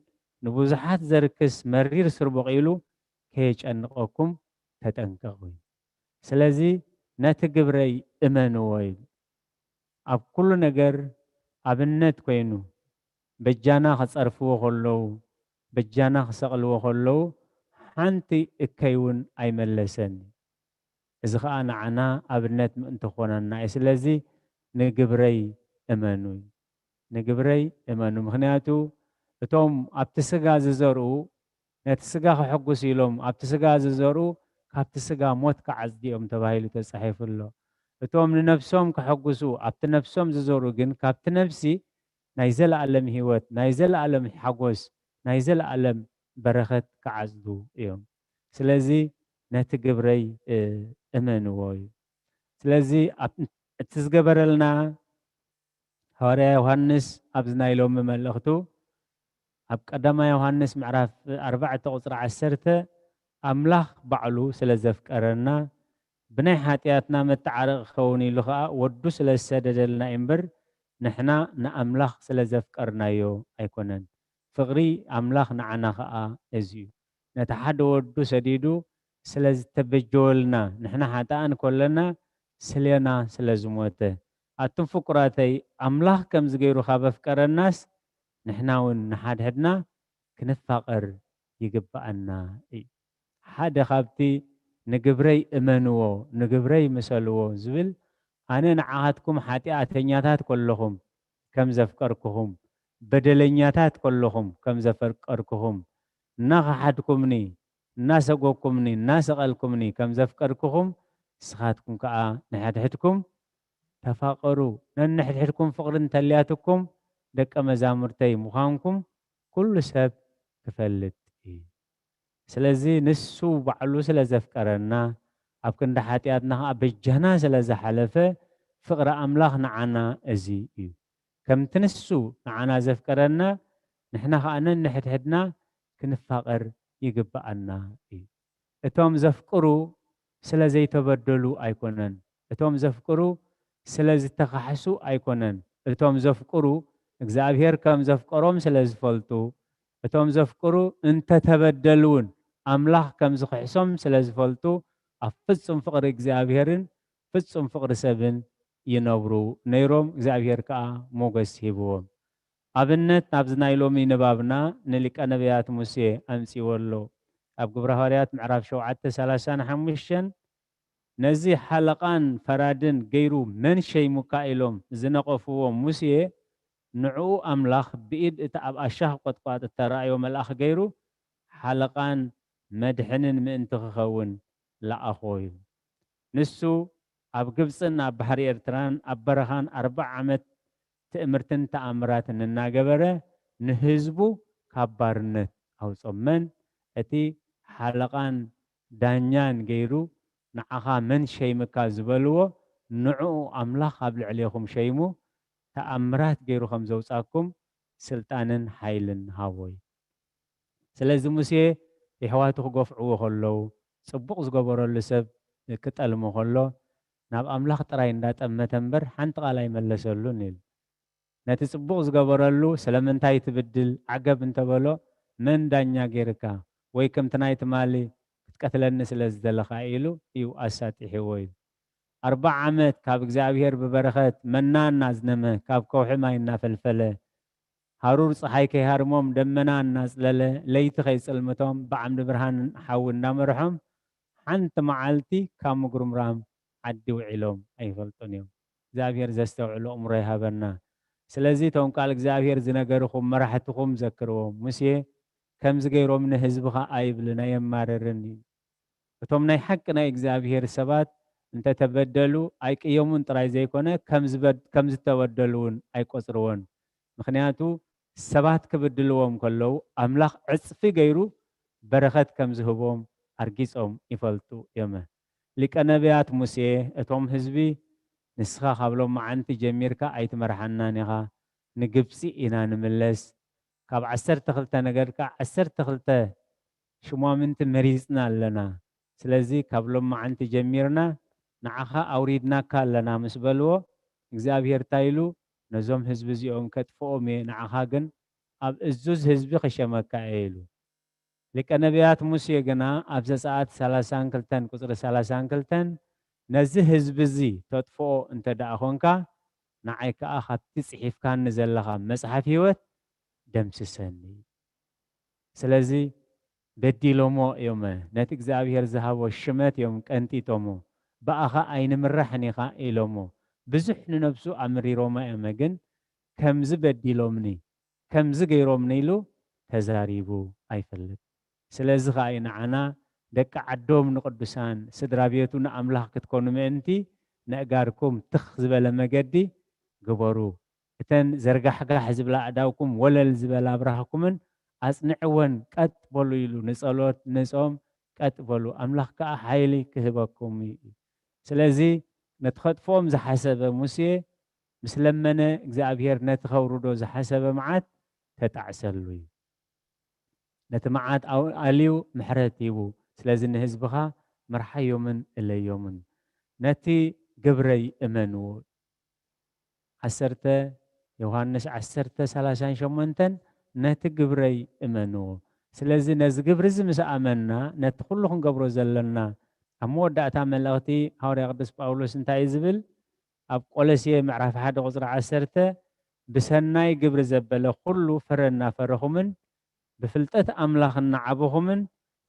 ንብዙሓት ዘርክስ መሪር ስርቡቕ ኢሉ ከየጨንቐኩም ተጠንቀቑ። ስለዚ ነቲ ግብረይ እመንዎ ኢሉ። ኣብ ኩሉ ነገር ኣብነት ኮይኑ፣ በጃና ክጸርፍዎ ከለዉ፣ በጃና ክሰቕልዎ ከለዉ፣ ሓንቲ እከይ እውን ኣይመለሰን። እዚ ኸኣ ንዓና ኣብነት ምእንቲ ክኾነና እዩ። ስለዚ ንግብረይ እመኑ፣ ንግብረይ እመኑ። ምኽንያቱ እቶም ኣብቲ ስጋ ዝዘርኡ፣ ነቲ ስጋ ከሐጉሱ ኢሎም ኣብቲ ስጋ ዝዘርኡ፣ ካብቲ ስጋ ሞት ክዓጽዱ እዮም ተባሂሉ ተጻሒፉ ኣሎ። እቶም ንነፍሶም ከሐጉሱ ኣብቲ ነፍሶም ዝዘሩ ግን ካብቲ ነፍሲ ናይ ዘለኣለም ህይወት፣ ናይ ዘለኣለም ሓጎስ፣ ናይ ዘለኣለም በረኸት ክዓጽዱ እዮም። ስለዚ ነቲ ግብረይ እመንዎ እዩ። ስለዚ እቲ ዝገበረልና ሃዋርያ ዮሃንስ ኣብዚ ናይ ሎሚ መልእኽቱ ኣብ ቀዳማይ ዮሃንስ ምዕራፍ ኣርባዕተ ቁጽሪ ዓሰርተ ኣምላኽ ባዕሉ ስለ ዘፍቀረና ብናይ ሓጢኣትና መተዓረቒ ክኸውን ኢሉ ኸኣ ወዱ ስለ ዝሰደደልና እዩ እምበር ንሕና ንኣምላኽ ስለ ዘፍቀርናዮ ኣይኮነን። ፍቕሪ ኣምላኽ ንዓና ኸኣ እዚ እዩ። ነቲ ሓደ ወዱ ሰዲዱ ስለ ዝተበጀወልና ንሕና ሓጥኣን ከለና ስሌና ስለ ዝሞተ ኣቱም ፍቁራተይ ኣምላኽ ከምዚ ገይሩ ካብ ኣፍቀረናስ ንሕና እውን ንሓድሕድና ክንፋቐር ይግብኣና እዩ። ሓደ ካብቲ ንግብረይ እመንዎ ንግብረይ ምሰልዎ ዝብል ኣነ ንዓኻትኩም ሓጢኣተኛታት ከለኹም ከም ዘፍቀርኩኹም በደለኛታት ከለኹም ከም ዘፈቀርኩኹም እናኸሓድኩምኒ እናሰጎኩምኒ እናሰቐልኩምኒ ከም ዘፍቀርኩኹም ንስኻትኩም ከኣ ንሕድሕድኩም ተፋቐሩ። ነንሕድሕድኩም ፍቕሪ እንተልያትኩም ደቀ መዛሙርተይ ምዃንኩም ኩሉ ሰብ ክፈልጥ እዩ። ስለዚ ንሱ ባዕሉ ስለ ዘፍቀረና ኣብ ክንዲ ሓጢኣትና ኸዓ በጃና ስለ ዝሓለፈ ፍቕሪ ኣምላኽ ንዓና እዚ እዩ። ከምቲ ንሱ ንዓና ዘፍቀረና ንሕና ኸዓ ነንሕድሕድና ክንፋቐር ይግብኣና እዩ። እቶም ዘፍቅሩ ስለ ዘይተበደሉ ኣይኮነን። እቶም ዘፍቅሩ ስለ ዝተኻሕሱ ኣይኮነን። እቶም ዘፍቅሩ እግዚኣብሔር ከም ዘፍቀሮም ስለ ዝፈልጡ፣ እቶም ዘፍቅሩ እንተተበደሉ እውን ኣምላኽ ከም ዝኽሕሶም ስለ ዝፈልጡ ኣብ ፍጹም ፍቕሪ እግዚኣብሔርን ፍጹም ፍቕሪ ሰብን ይነብሩ ነይሮም። እግዚኣብሔር ከኣ ሞገስ ሂብዎም። ኣብነት ናብዚ ናይ ሎሚ ንባብና ንሊቀ ነቢያት ሙሴ ኣምጺዎ ኣሎ። ኣብ ግብረ ሃዋርያት ምዕራፍ ሸውዓተ ሰላሳን ሓሙሽተን ነዚ ሓለቓን ፈራድን ገይሩ መን ሸይሙካ ኢሎም ዝነቐፍዎ ሙሴ ንዕኡ ኣምላኽ ብኢድ እቲ ኣብ ኣሻኽ ቆጥቋጥ እተራእዮ መልኣኽ ገይሩ ሓለቓን መድሕንን ምእንቲ ክኸውን ለኣኾ እዩ። ንሱ ኣብ ግብጽን ኣብ ባሕሪ ኤርትራን ኣብ በረኻን ኣርብዓ ዓመት ትእምርትን ተኣምራትን እናገበረ ንህዝቡ ካብ ባርነት ኣውጾም። መን እቲ ሓለቓን ዳኛን ገይሩ ንዓኻ መን ሸይምካ ዝበልዎ ንዕኡ ኣምላኽ ኣብ ልዕሌኹም ሸይሙ ተኣምራት ገይሩ ከም ዘውጻኩም ስልጣንን ሓይልን ሃቦ እዩ። ስለዚ ሙሴ የሕዋቱ ክገፍዕዎ ከለዉ ጽቡቕ ዝገበረሉ ሰብ ክጠልሞ ከሎ ናብ ኣምላኽ ጥራይ እንዳጠመተ እምበር ሓንቲ ቃል ኣይመለሰሉን ኢሉ። ነቲ ጽቡቕ ዝገበረሉ ስለምንታይ ትብድል ዓገብ እንተበሎ መን ዳኛ ገይርካ ወይ ከምቲ ናይ ትማሊ ክትቀትለኒ ስለ ዝደለኻ ኢሉ እዩ ኣሳጢሕዎ ኢሉ። ኣርባዓ ዓመት ካብ እግዚኣብሔር ብበረኸት መና እናዝነመ ካብ ከውሒ ማይ እናፈልፈለ ሃሩር ፀሓይ ከይሃርሞም ደመና እናፅለለ ለይቲ ከይፅልምቶም ብዓምዲ ብርሃን ሓዊ እናመርሖም ሓንቲ መዓልቲ ካብ ምጉርምራም ዓዲ ውዒሎም ኣይፈልጡን እዮም። እግዚኣብሔር ዘስተውዕሉ እምሮ ይሃበና። ስለዚ እቶም ቃል እግዚኣብሔር ዝነገርኹም መራሕትኹም ዘክርዎም። ሙሴ ከምዚ ገይሮም ንህዝብኻ ኣይብልን ኣየማርርን እዩ። እቶም ናይ ሓቂ ናይ እግዚኣብሔር ሰባት እንተተበደሉ ኣይቅየሙን ጥራይ ዘይኮነ ከም ዝተበደሉ እውን ኣይቆፅርዎን። ምኽንያቱ ሰባት ክብድልዎም ከለዉ ኣምላኽ ዕፅፊ ገይሩ በረኸት ከም ዝህቦም ኣርጊጾም ይፈልጡ እዮመ። ሊቀ ነቢያት ሙሴ እቶም ህዝቢ ንስኻ ካብ ሎመዓንቲ ጀሚርካ ኣይትመርሓናን ኢኻ፣ ንግብፂ ኢና ንምለስ፣ ካብ ዓሰርተ ክልተ ነገድካ ዓሰርተ ክልተ ሽሟምንቲ መሪፅና ኣለና። ስለዚ ካብ ሎመዓንቲ ጀሚርና ንዓኻ ኣውሪድናካ ኣለና ምስ በልዎ እግዚኣብሔር እንታይ ኢሉ ነዞም ህዝቢ እዚኦም ከጥፍኦም እየ ንዓኻ ግን ኣብ እዙዝ ህዝቢ ክሸመካ እየ ኢሉ። ሊቀ ነቢያት ሙሴ ግና ኣብ ዘጸኣት ሰላሳን ክልተን ቁጽሪ ሰላሳን ክልተን ነዚ ህዝቢ እዚ ተጥፍኦ እንተ ደኣ ኾንካ ንዓይ ከኣ ካብቲ ጽሒፍካኒ ዘለኻ መጽሓፍ ህይወት ደምስሰኒ። ስለዚ በዲሎሞ እዮመ፣ ነቲ እግዚኣብሔር ዝሃቦ ሽመት እዮም ቀንጢጦሞ፣ ብኣኻ ኣይንምራሕን ኢኻ ኢሎሞ። ብዙሕ ንነብሱ ኣምሪሮማ እዮመ፣ ግን ከምዚ በዲሎምኒ፣ ከምዚ ገይሮምኒ ኢሉ ተዛሪቡ ኣይፈልጥ። ስለዚ ኸኣ እዩ ንዓና ደቂ ዓዶም ንቅዱሳን ስድራ ቤቱ ንኣምላኽ ክትኮኑ ምእንቲ ነእጋርኩም ትኽ ዝበለ መገዲ ግበሩ። እተን ዘርጋሕጋሕ ዝብላ ኣእዳውኩም ወለል ዝበላ ብራኽኩምን ኣጽንዕወን፣ ቀጥ በሉ ኢሉ ንጸሎት ንጾም ቀጥ በሉ፣ ኣምላኽ ከኣ ሓይሊ ክህበኩም እዩ። ስለዚ ነቲ ከጥፍኦም ዝሓሰበ ሙሴ ምስ ለመነ እግዚኣብሔር ነቲ ከውርዶ ዝሓሰበ መዓት ተጣዕሰሉ እዩ። ነቲ መዓት ኣው-፣ ኣልዩ ምሕረት ሂቡ። ስለዚ ንህዝብኻ ምርሓዮምን እለዮምን። ነቲ ግብረይ እመንዎ። ዓሰርተ ዮሃንስ ዓሰርተ ሰላሳን ሸሞንተን ነቲ ግብረይ እመንዎ። ስለዚ ነዚ ግብሪ እዚ ምስ ኣመንና ነቲ ኩሉ ክንገብሮ ዘለና ኣብ መወዳእታ መልእኽቲ ሃዋርያ ቅዱስ ጳውሎስ እንታይ እዩ ዝብል? ኣብ ቆሎሴ ምዕራፍ ሓደ ቁጽሪ ዓሰርተ ብሰናይ ግብሪ ዘበለ ኩሉ ፍረ እናፈረኹምን ብፍልጠት ኣምላኽ እናዓበኹምን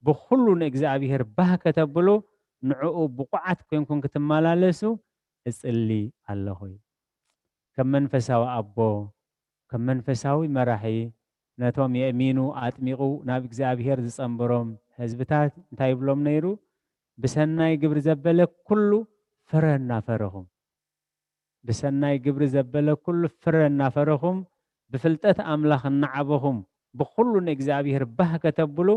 ብኹሉ ንእግዚኣብሔር ባህ ከተብሉ ንዕኡ ብቑዓት ኮይንኩም ክትመላለሱ እጽሊ ኣለኹ። ከም መንፈሳዊ ኣቦ፣ ከም መንፈሳዊ መራሒ ነቶም የእሚኑ ኣጥሚቑ ናብ እግዚኣብሔር ዝጸንበሮም ህዝብታት እንታይ ይብሎም ነይሩ? ብሰናይ ግብሪ ዘበለ ኩሉ ፍረ እናፈረኹም፣ ብሰናይ ግብሪ ዘበለ ኩሉ ፍረ እናፈረኹም ብፍልጠት ኣምላኽ እናዓበኹም ብኹሉ ንእግዚኣብሔር ባህ ከተብሉ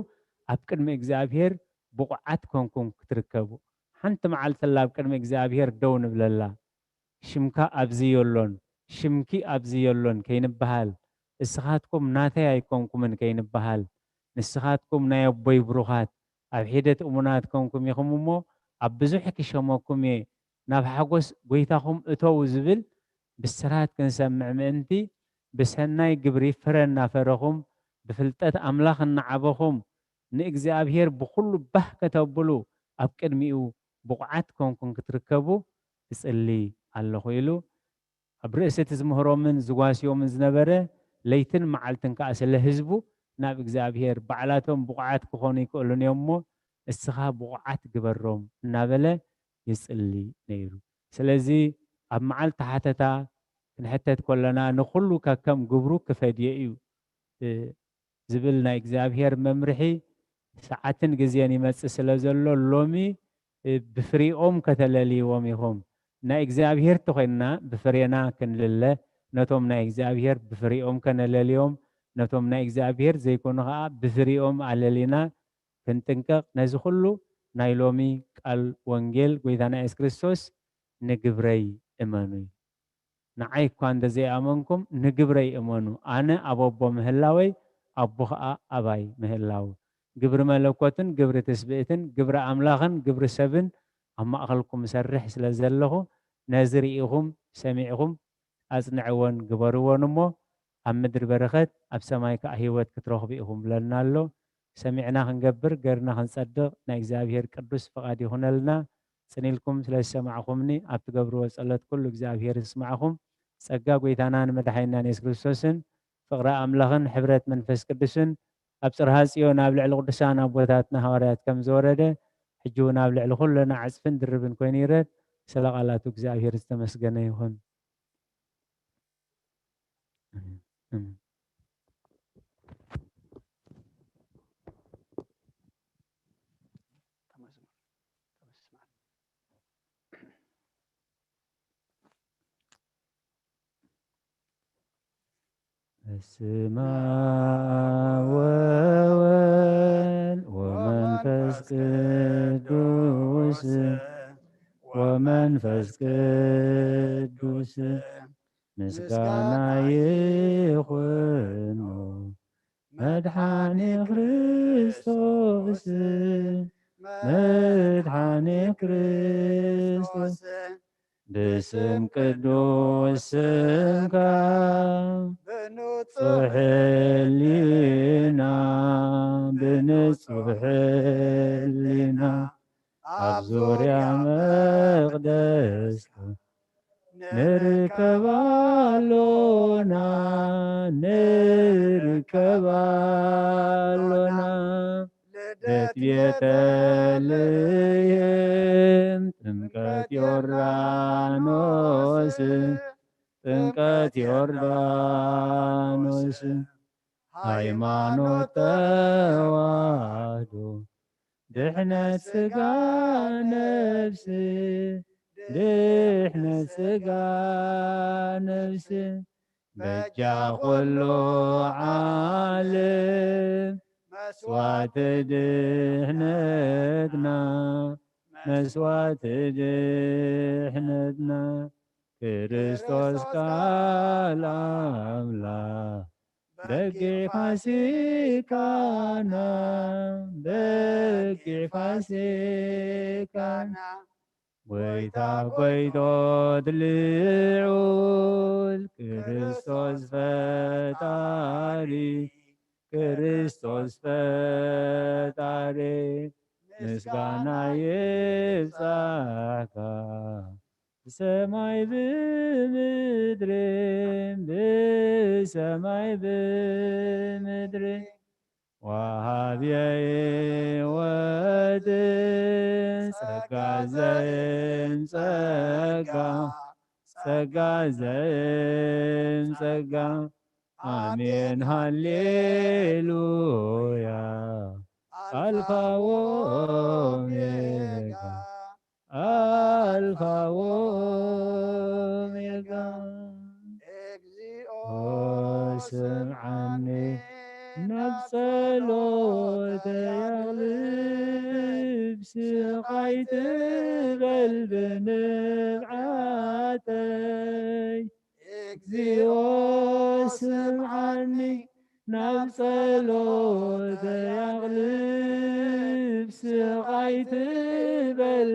ኣብ ቅድሚ እግዚኣብሔር ብቑዓት ኮንኩም ክትርከቡ። ሓንቲ መዓልቲ ላ ኣብ ቅድሚ እግዚኣብሔር ደው ንብለላ። ሽምካ ኣብዚ የሎን፣ ሽምኪ ኣብዚ የሎን ከይንበሃል፣ እስኻትኩም ናተይ ኣይኮንኩምን ከይንበሃል፣ ንስኻትኩም ናይ ኣቦይ ብሩኻት ኣብ ሒደት እሙናት ኮንኩም ኢኹም እሞ ኣብ ብዙሕ ክሸመኩም እየ፣ ናብ ሓጎስ ጐይታኹም እተዉ ዝብል ብስራት ክንሰምዕ ምእንቲ ብሰናይ ግብሪ ፍረ እናፈረኹም ብፍልጠት ኣምላኽ እናዓበኹም ንእግዚኣብሔር ብኹሉ ባህ ከተብሉ ኣብ ቅድሚኡ ብቑዓት ኮንኩም ክትርከቡ እጽሊ ኣለኹ ኢሉ ኣብ ርእሲ እቲ ዝምህሮምን ዝጓስዮምን ዝነበረ ለይትን መዓልትን ከኣ ስለ ህዝቡ ናብ እግዚኣብሔር ባዕላቶም ብቑዓት ክኾኑ ይክእሉን እዮም እሞ እስኻ ብቑዓት ግበሮም እናበለ ይጽሊ ነይሩ። ስለዚ ኣብ መዓልቲ ሓተታ ክንሕተት ከለና ንኹሉ ከከም ግብሩ ክፈድዮ እዩ ዝብል ናይ እግዚኣብሔር መምርሒ ሰዓትን ግዜን ይመጽእ ስለ ዘሎ ሎሚ ብፍሪኦም ከተለልይዎም ኢኹም። ናይ እግዚኣብሔር ተኾይንና ብፍሬና ክንልለ ነቶም ናይ እግዚኣብሔር ብፍሪኦም ከነለልዮም ነቶም ናይ እግዚኣብሔር ዘይኮኑ ኸዓ ብፍሪኦም ኣለሊና ክንጥንቀቕ ነዚ ኩሉ ናይ ሎሚ ቃል ወንጌል ጎይታና የሱስ ክርስቶስ ንግብረይ እመኑ እዩ። ንዓይ እኳ እንተ ዘይኣመንኩም ንግብረይ እመኑ፣ ኣነ ኣብ ኣቦ ምህላወይ ኣቦ ኸኣ ኣባይ ምህላዉ። ግብሪ መለኮትን ግብሪ ትስብእትን ግብሪ ኣምላኽን ግብሪ ሰብን ኣብ ማእኸልኩም እሰርሕ ስለ ዘለኹ ነዚ ርኢኹም ሰሚዕኹም ኣጽንዕዎን ግበርዎን እሞ ኣብ ምድሪ በረኸት ኣብ ሰማይ ከኣ ህይወት ክትረኽቡ ኢኹም ብለና ኣሎ። ሰሚዕና ክንገብር ገርና ክንጸድቕ ናይ እግዚኣብሔር ቅዱስ ፍቓድ ይኹነልና። ጽን ኢልኩም ስለ ዝሰማዕኹምኒ ኣብ ትገብርዎ ጸሎት ኩሉ እግዚኣብሔር ይስማዕኹም። ጸጋ ጐይታናን መድሓኒናን የሱስ ክርስቶስን ፍቕሪ ኣምላኽን ሕብረት መንፈስ ቅዱስን ኣብ ጽርሃ ጽዮን ኣብ ልዕሊ ቅዱሳን ኣቦታትና ሃዋርያት ከም ዝወረደ ሕጂ እውን ኣብ ልዕሊ ኩልና ዕጽፍን ድርብን ኮይኑ ይረድ። ስለ ቃላቱ እግዚኣብሔር ዝተመስገነ ይኹን። በስመ አብ ወወልድ ወመንፈስ ቅዱስ ወመንፈስ ቅዱስ ምስጋና ይኹኖ መድሓኒ ክርስቶስ መድሓኒ ክርስቶስ ብስም ቅዱስ ስምካ ብንጹሕ ሕሊና ብንጹሕ ሕሊና ኣብ ዙርያ መቕደስካ ንርከብ ኣሎና ንርከብ ኣሎና። ልደት ቤተልሔም ጥምቀት ዮርዳኖስ ጥምቀት ዮርዳኖስ ሃይማኖት ተዋህዶ ድሕነት ስጋ ነፍሲ ድሕነት ስጋ ነፍሲ በጃ ኩሉ ዓለም መስዋዕቲ ድሕነትና፣ መስዋዕቲ ድሕነትና ክርስቶስ ቃል ኣምላኽ በጊዕ ፋሲካና፣ በጊዕ ፋሲካና ጎይታ ጎይቶት ልዑል ክርስቶስ ፈጣሪ፣ ክርስቶስ ፈጣሪ ምስጋና ይብጻሕካ ብሰማይ ብምድሪ፣ ብሰማይ ብምድሪ። ወሃብየ ሕይወት ጸጋ ዘእም ጸጋ፣ ጸጋ ዘእም ጸጋ። ኣሜን ሃሌሉያ። ኣልፋ ወኦሜጋ፣ ኣልፋ ወኦሜጋ። እግዚኦ ስምዓኒ፣ ናብ ጸሎተይ ኣቕልብ፣ ስቓይ ትበል ብንብዓተይ። እግዚኦ ስምዓኒ፣ ናብ ጸሎተይ ኣቕልብ፣ ስቓይ ትበል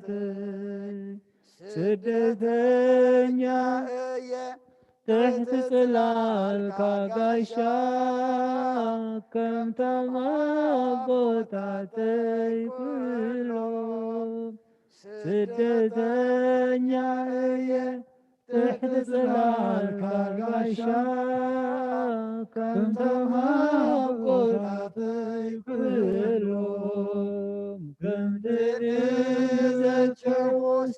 ብንብዓተይ። ስደተኛ እየ ትሕቲ ጽላልካ ጋሻ፣ ከምቶም ኣቦታተይ ኩሎም። ስደተኛ እየ ትሕቲ ጽላልካ ጋሻ፣ ከምቶም ኣቦታተይ ኩሎም። ከምቲ ንዘኬዎስ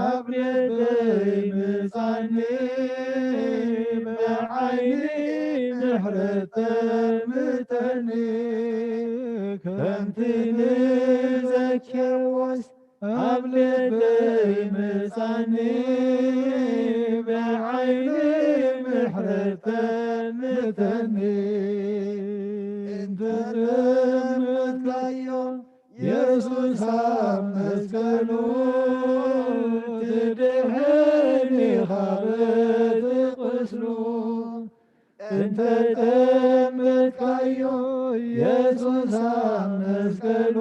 ኣብ ልበይ ምጻኒ፣ ብዓይኒ ምሕረት ጠምተኒ። ከምቲ ንዘኬዎስ ኣብ ልበይ ምጻኒ፣ ብዓይኒ ምሕረት ጠምተኒ። እንተ ጠመትካዮ የሱስ ኣብ መስቀሉ፣ ትድሕን ኢኻ በቲ ቁስሉ። እንተ ጠመትካዮ የሱስ ኣብ መስቀሉ፣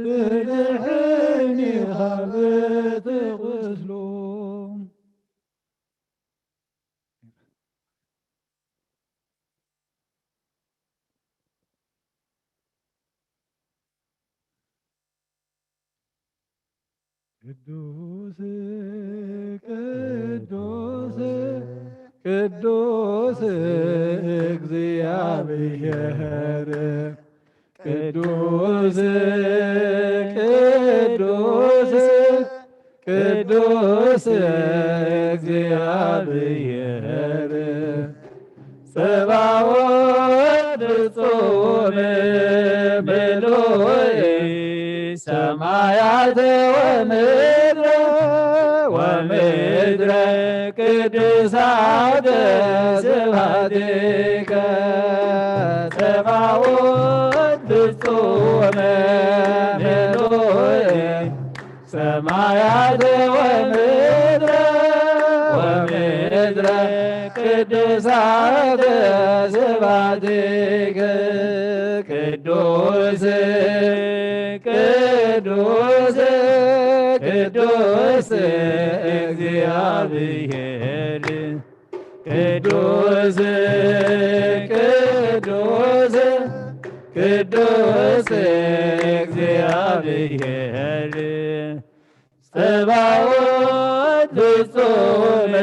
ትድሕን ኢኻ በቲ ቁስሉ። ቅዱስ፣ ቅዱስ፣ ቅዱስ እግዚኣብሔር፣ ቅዱስ፣ ቅዱስ፣ ቅዱስ እግዚኣብሔር፣ ጸባኦት ፍጹም ምሉእ ሰማያት ወምድረ ወምድረ ቅዱሳት ስብሐቲከ። ጸባኦት ፍጹም ምሉእ ሰማያት ወምድረ ወምድረ ቅዱሳት ስብሐቲከ። ቅዱስ፣ ቅዱስ፣ ቅዱስ እግዚኣብሔር፣ ቅዱስ፣ ቅዱስ፣ ቅዱስ እግዚኣብሔር፣ ጸባኦት ፍጹም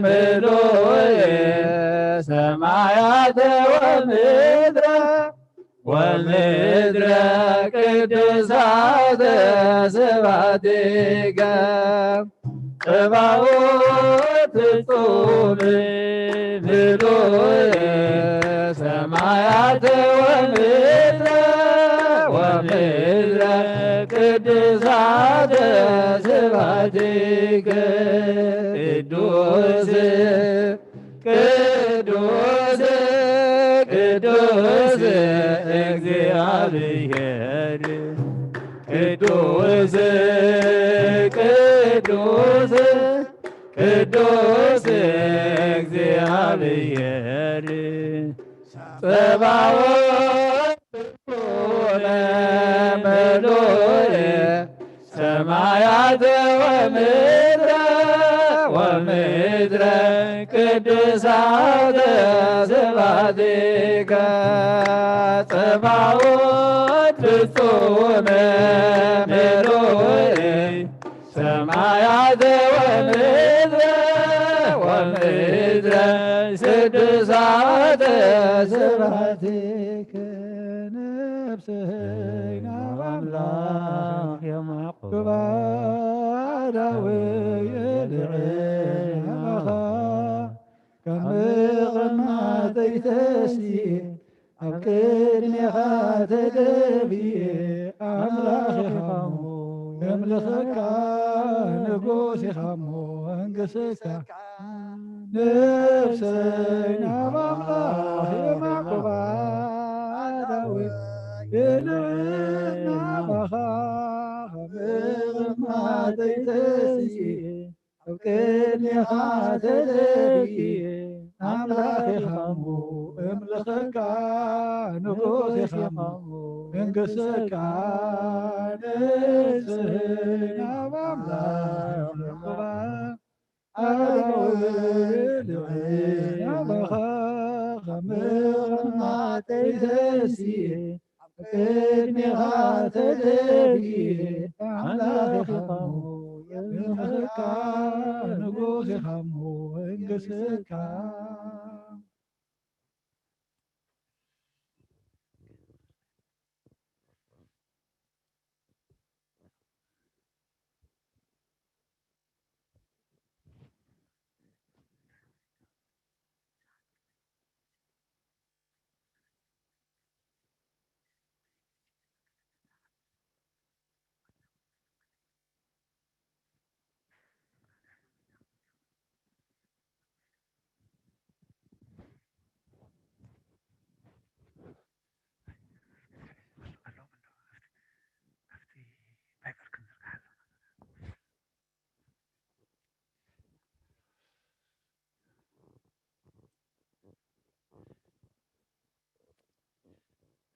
ምሉእ ሰማያት ወምድረ ወምድረ ቅዱሳት ስብሐቲከ። ጸባኦት ፍጹም ምሉእ ሰማያት ወምድረ ወምድረ ቅዱሳተ ስብሐቲከ ቅዱስ ቅዱስ ቅዱስ እግዚአብሔር ቅዱስ ቅዱስ ቅዱስ እግዚአብሔር ጸባኦት ምሉእ ሰማያት ወምድረ ወምድረ ቅዱሳተ ስብሐቲከ ጸባኦት ፍጹም ምሉእ ሰማያት ወምድረ ወምድረ ቅዱሳተ ስብሐቲከ ነፍሰይ ናብ ኣምላኽ የማዕቁባ ዳዊት ልዕል ናባኻ ካብ ምቕማጠይ ተስየ ኣብ ቅድሜኻ ተደብየ ኣምላኽ ኢኻ እሞ የምልኸካ ንጉስ ኢኻ እሞ መንግስካ ነፍሰይ ናብ ኣምላኽ የማዕቁባ ዳዊት የልዕል ናባኻ ካብ ምቕማጠይ ተስየ ኣብ ቅድሜኻ ተደብየ ኣምላኽ ኢኻ እሞ እምልኸካ ንጉስ ኢኻ እሞ መንግስተካ ነፍሰይ ናብ ኣምላኽ የማዕቁባ ኣዳውድ ልዕል ናባኻ ካብ ምቕማጠይ ተስየ ኣብ ቅድሜኻ ተደብየ ኣምላኽ ኢኻ እሞ የምልኸካ ንጉስ ኢኻ እሞ መንግስተካ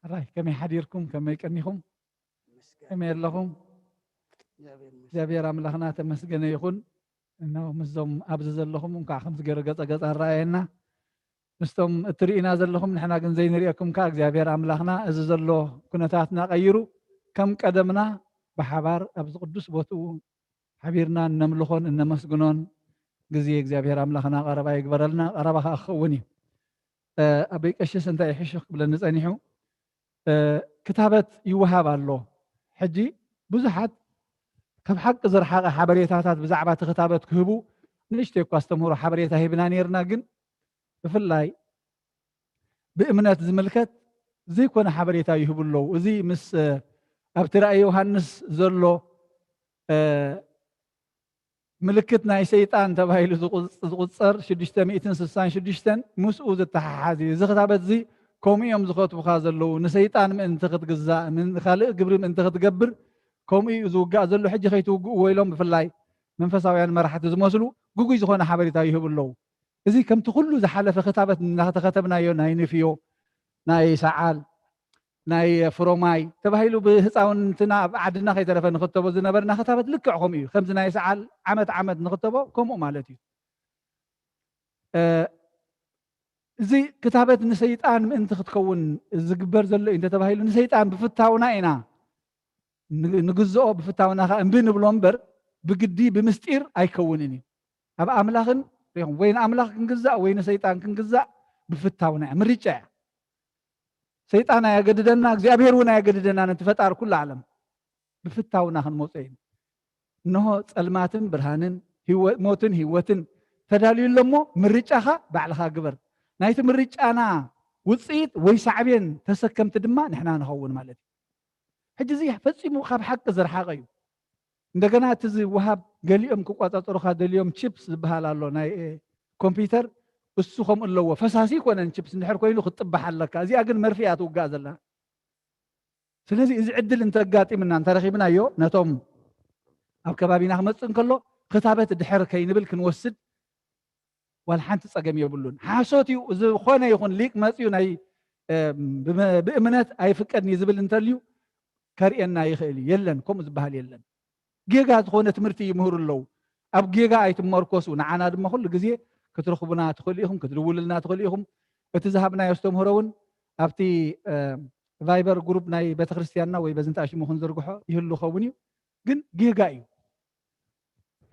ሕራይ ከመይ ሓዲርኩም? ከመይ ቀኒኹም? ከመይ ኣለኹም? እግዚኣብሔር ኣምላኽና ተመስገነ ይኹን። እነሆ ምስዞም ኣብዚ ዘለኹም እንኳዕ ከምዚ ገይሩ ገጸ ገጸ ኣረኣየና። ምስቶም እትርእዩና ዘለኹም ንሕና ግን ዘይንርእየኩም ከኣ እግዚኣብሔር ኣምላኽና እዚ ዘሎ ኩነታትና ቀይሩ ከም ቀደምና ብሓባር ኣብዚ ቅዱስ ቦትኡ ሓቢርና እነምልኾን እነመስግኖን ግዜ እግዚኣብሔር ኣምላኽና ቀረባ ይግበረልና። ቀረባ ከኣ ክኸውን እዩ። ኣበይ ቀሽስ እንታይ ይሕሹ ክብለኒ ጸኒሑ። ክታበት ይወሃብ ኣሎ። ሕጂ ብዙሓት ካብ ሓቂ ዝረሓቐ ሓበሬታታት ብዛዕባ እቲ ክታበት ክህቡ ንእሽተይ እኳ ኣስተምህሮ ሓበሬታ ሂብና ነይርና፣ ግን ብፍላይ ብእምነት ዝምልከት ዘይኮነ ሓበሬታ ይህቡ ኣለዉ። እዚ ምስ ኣብቲ ራእይ ዮሃንስ ዘሎ ምልክት ናይ ሰይጣን ተባሂሉ ዝቑጸር ሽዱሽተ ሚእትን ስሳን ሽዱሽተን ምስኡ ዝተሓሓዝ እዩ። እዚ ክታበት እዚ ከምኡ እዮም ዝኸትቡኻ ዘለዉ። ንሰይጣን ምእንቲ ክትግዛእ፣ ንኻልእ ግብሪ ምእንቲ ክትገብር ከምኡ እዩ ዝውጋእ ዘሎ። ሕጂ ከይትውግእዎ ኢሎም ብፍላይ መንፈሳውያን መራሕቲ ዝመስሉ ግጉይ ዝኾነ ሓበሬታ ይህቡ ኣለዉ። እዚ ከምቲ ኩሉ ዝሓለፈ ክታበት እናተኸተብናዮ ናይ ንፍዮ፣ ናይ ሰዓል፣ ናይ ፍሮማይ ተባሂሉ ብህፃውንትና ኣብ ዓድና ከይተረፈ ንኽተቦ ዝነበርና ክታበት ልክዕ ከምኡ እዩ። ከምዚ ናይ ሰዓል ዓመት ዓመት ንኽተቦ ከምኡ ማለት እዩ። እዚ ክታበት ንሰይጣን ምእንቲ ክትከውን ዝግበር ዘሎ እዩ እንተተባሂሉ ንሰይጣን ብፍታውና ኢና ንግዝኦ፣ ብፍታውና ከዓ እምቢ ንብሎ እምበር ብግዲ ብምስጢር ኣይከውንን እዩ። ኣብ ኣምላኽን ሪኹም ወይ ንኣምላኽ ክንግዛእ ወይ ንሰይጣን ክንግዛእ ብፍታውና እያ፣ ምርጫ እያ። ሰይጣን ኣየገድደና፣ እግዚኣብሔር እውን ኣየገድደና። ነቲ ፈጣሪ ኩሉ ዓለም ብፍታውና ክንመጾ እዩ። እንሆ ጸልማትን ብርሃንን፣ ህይወ-፣ ሞትን ህይወትን ተዳልዩ ኣሎ እሞ ምርጫኻ ባዕልኻ ግበር። ናይቲ ምርጫና ውጽኢት ወይ ሳዕቤን ተሰከምቲ ድማ ንሕና ንኸውን ማለት እዩ። ሕጂ እዚ ፈጺሙ ካብ ሓቂ ዝረሓቐ እዩ። እንደገና እቲ ዝወሃብ ገሊኦም ክቆጻጸሩኻ ደልዮም ቺፕስ ዝበሃል ኣሎ ናይ ኮምፒውተር፣ እሱ ከምኡ ኣለዎ። ፈሳሲ ይኮነን ቺፕስ እንድሕር ኮይኑ ክትጥባሕ ኣለካ። እዚኣ ግን መርፍእ እያ ትውጋእ ዘላ። ስለዚ እዚ ዕድል እንተጋጢምና እንተረኺብናዮ ነቶም ኣብ ከባቢና ክመጽእ እንከሎ ክታበት ድሕር ከይንብል ክንወስድ ዋላ ሓንቲ ጸገም የብሉን። ሓሶት እዩ፣ ዝኾነ ይኹን ሊቅ መጽዩ ናይ ብእምነት ኣይፍቀድን እዩ ዝብል እንተልዩ ከርእየና ይኽእል እዩ። የለን፣ ከምኡ ዝበሃል የለን። ጌጋ ዝኾነ ትምህርቲ ይምህሩ ኣለዉ። ኣብ ጌጋ ኣይትመርኮሱ። ንዓና ድማ ኩሉ ግዜ ክትረኽቡና ትኽእሉ ኢኹም፣ ክትድውሉልና ትኽእሉ ኢኹም። እቲ ዝሃብናዮ ኣስተምህሮ እውን ኣብቲ ቫይበር ግሩፕ ናይ ቤተክርስትያንና ወይ በዚ እንታይ ሽሙ ክንዝርግሖ ይህሉ ኸውን እዩ። ግን ጌጋ እዩ።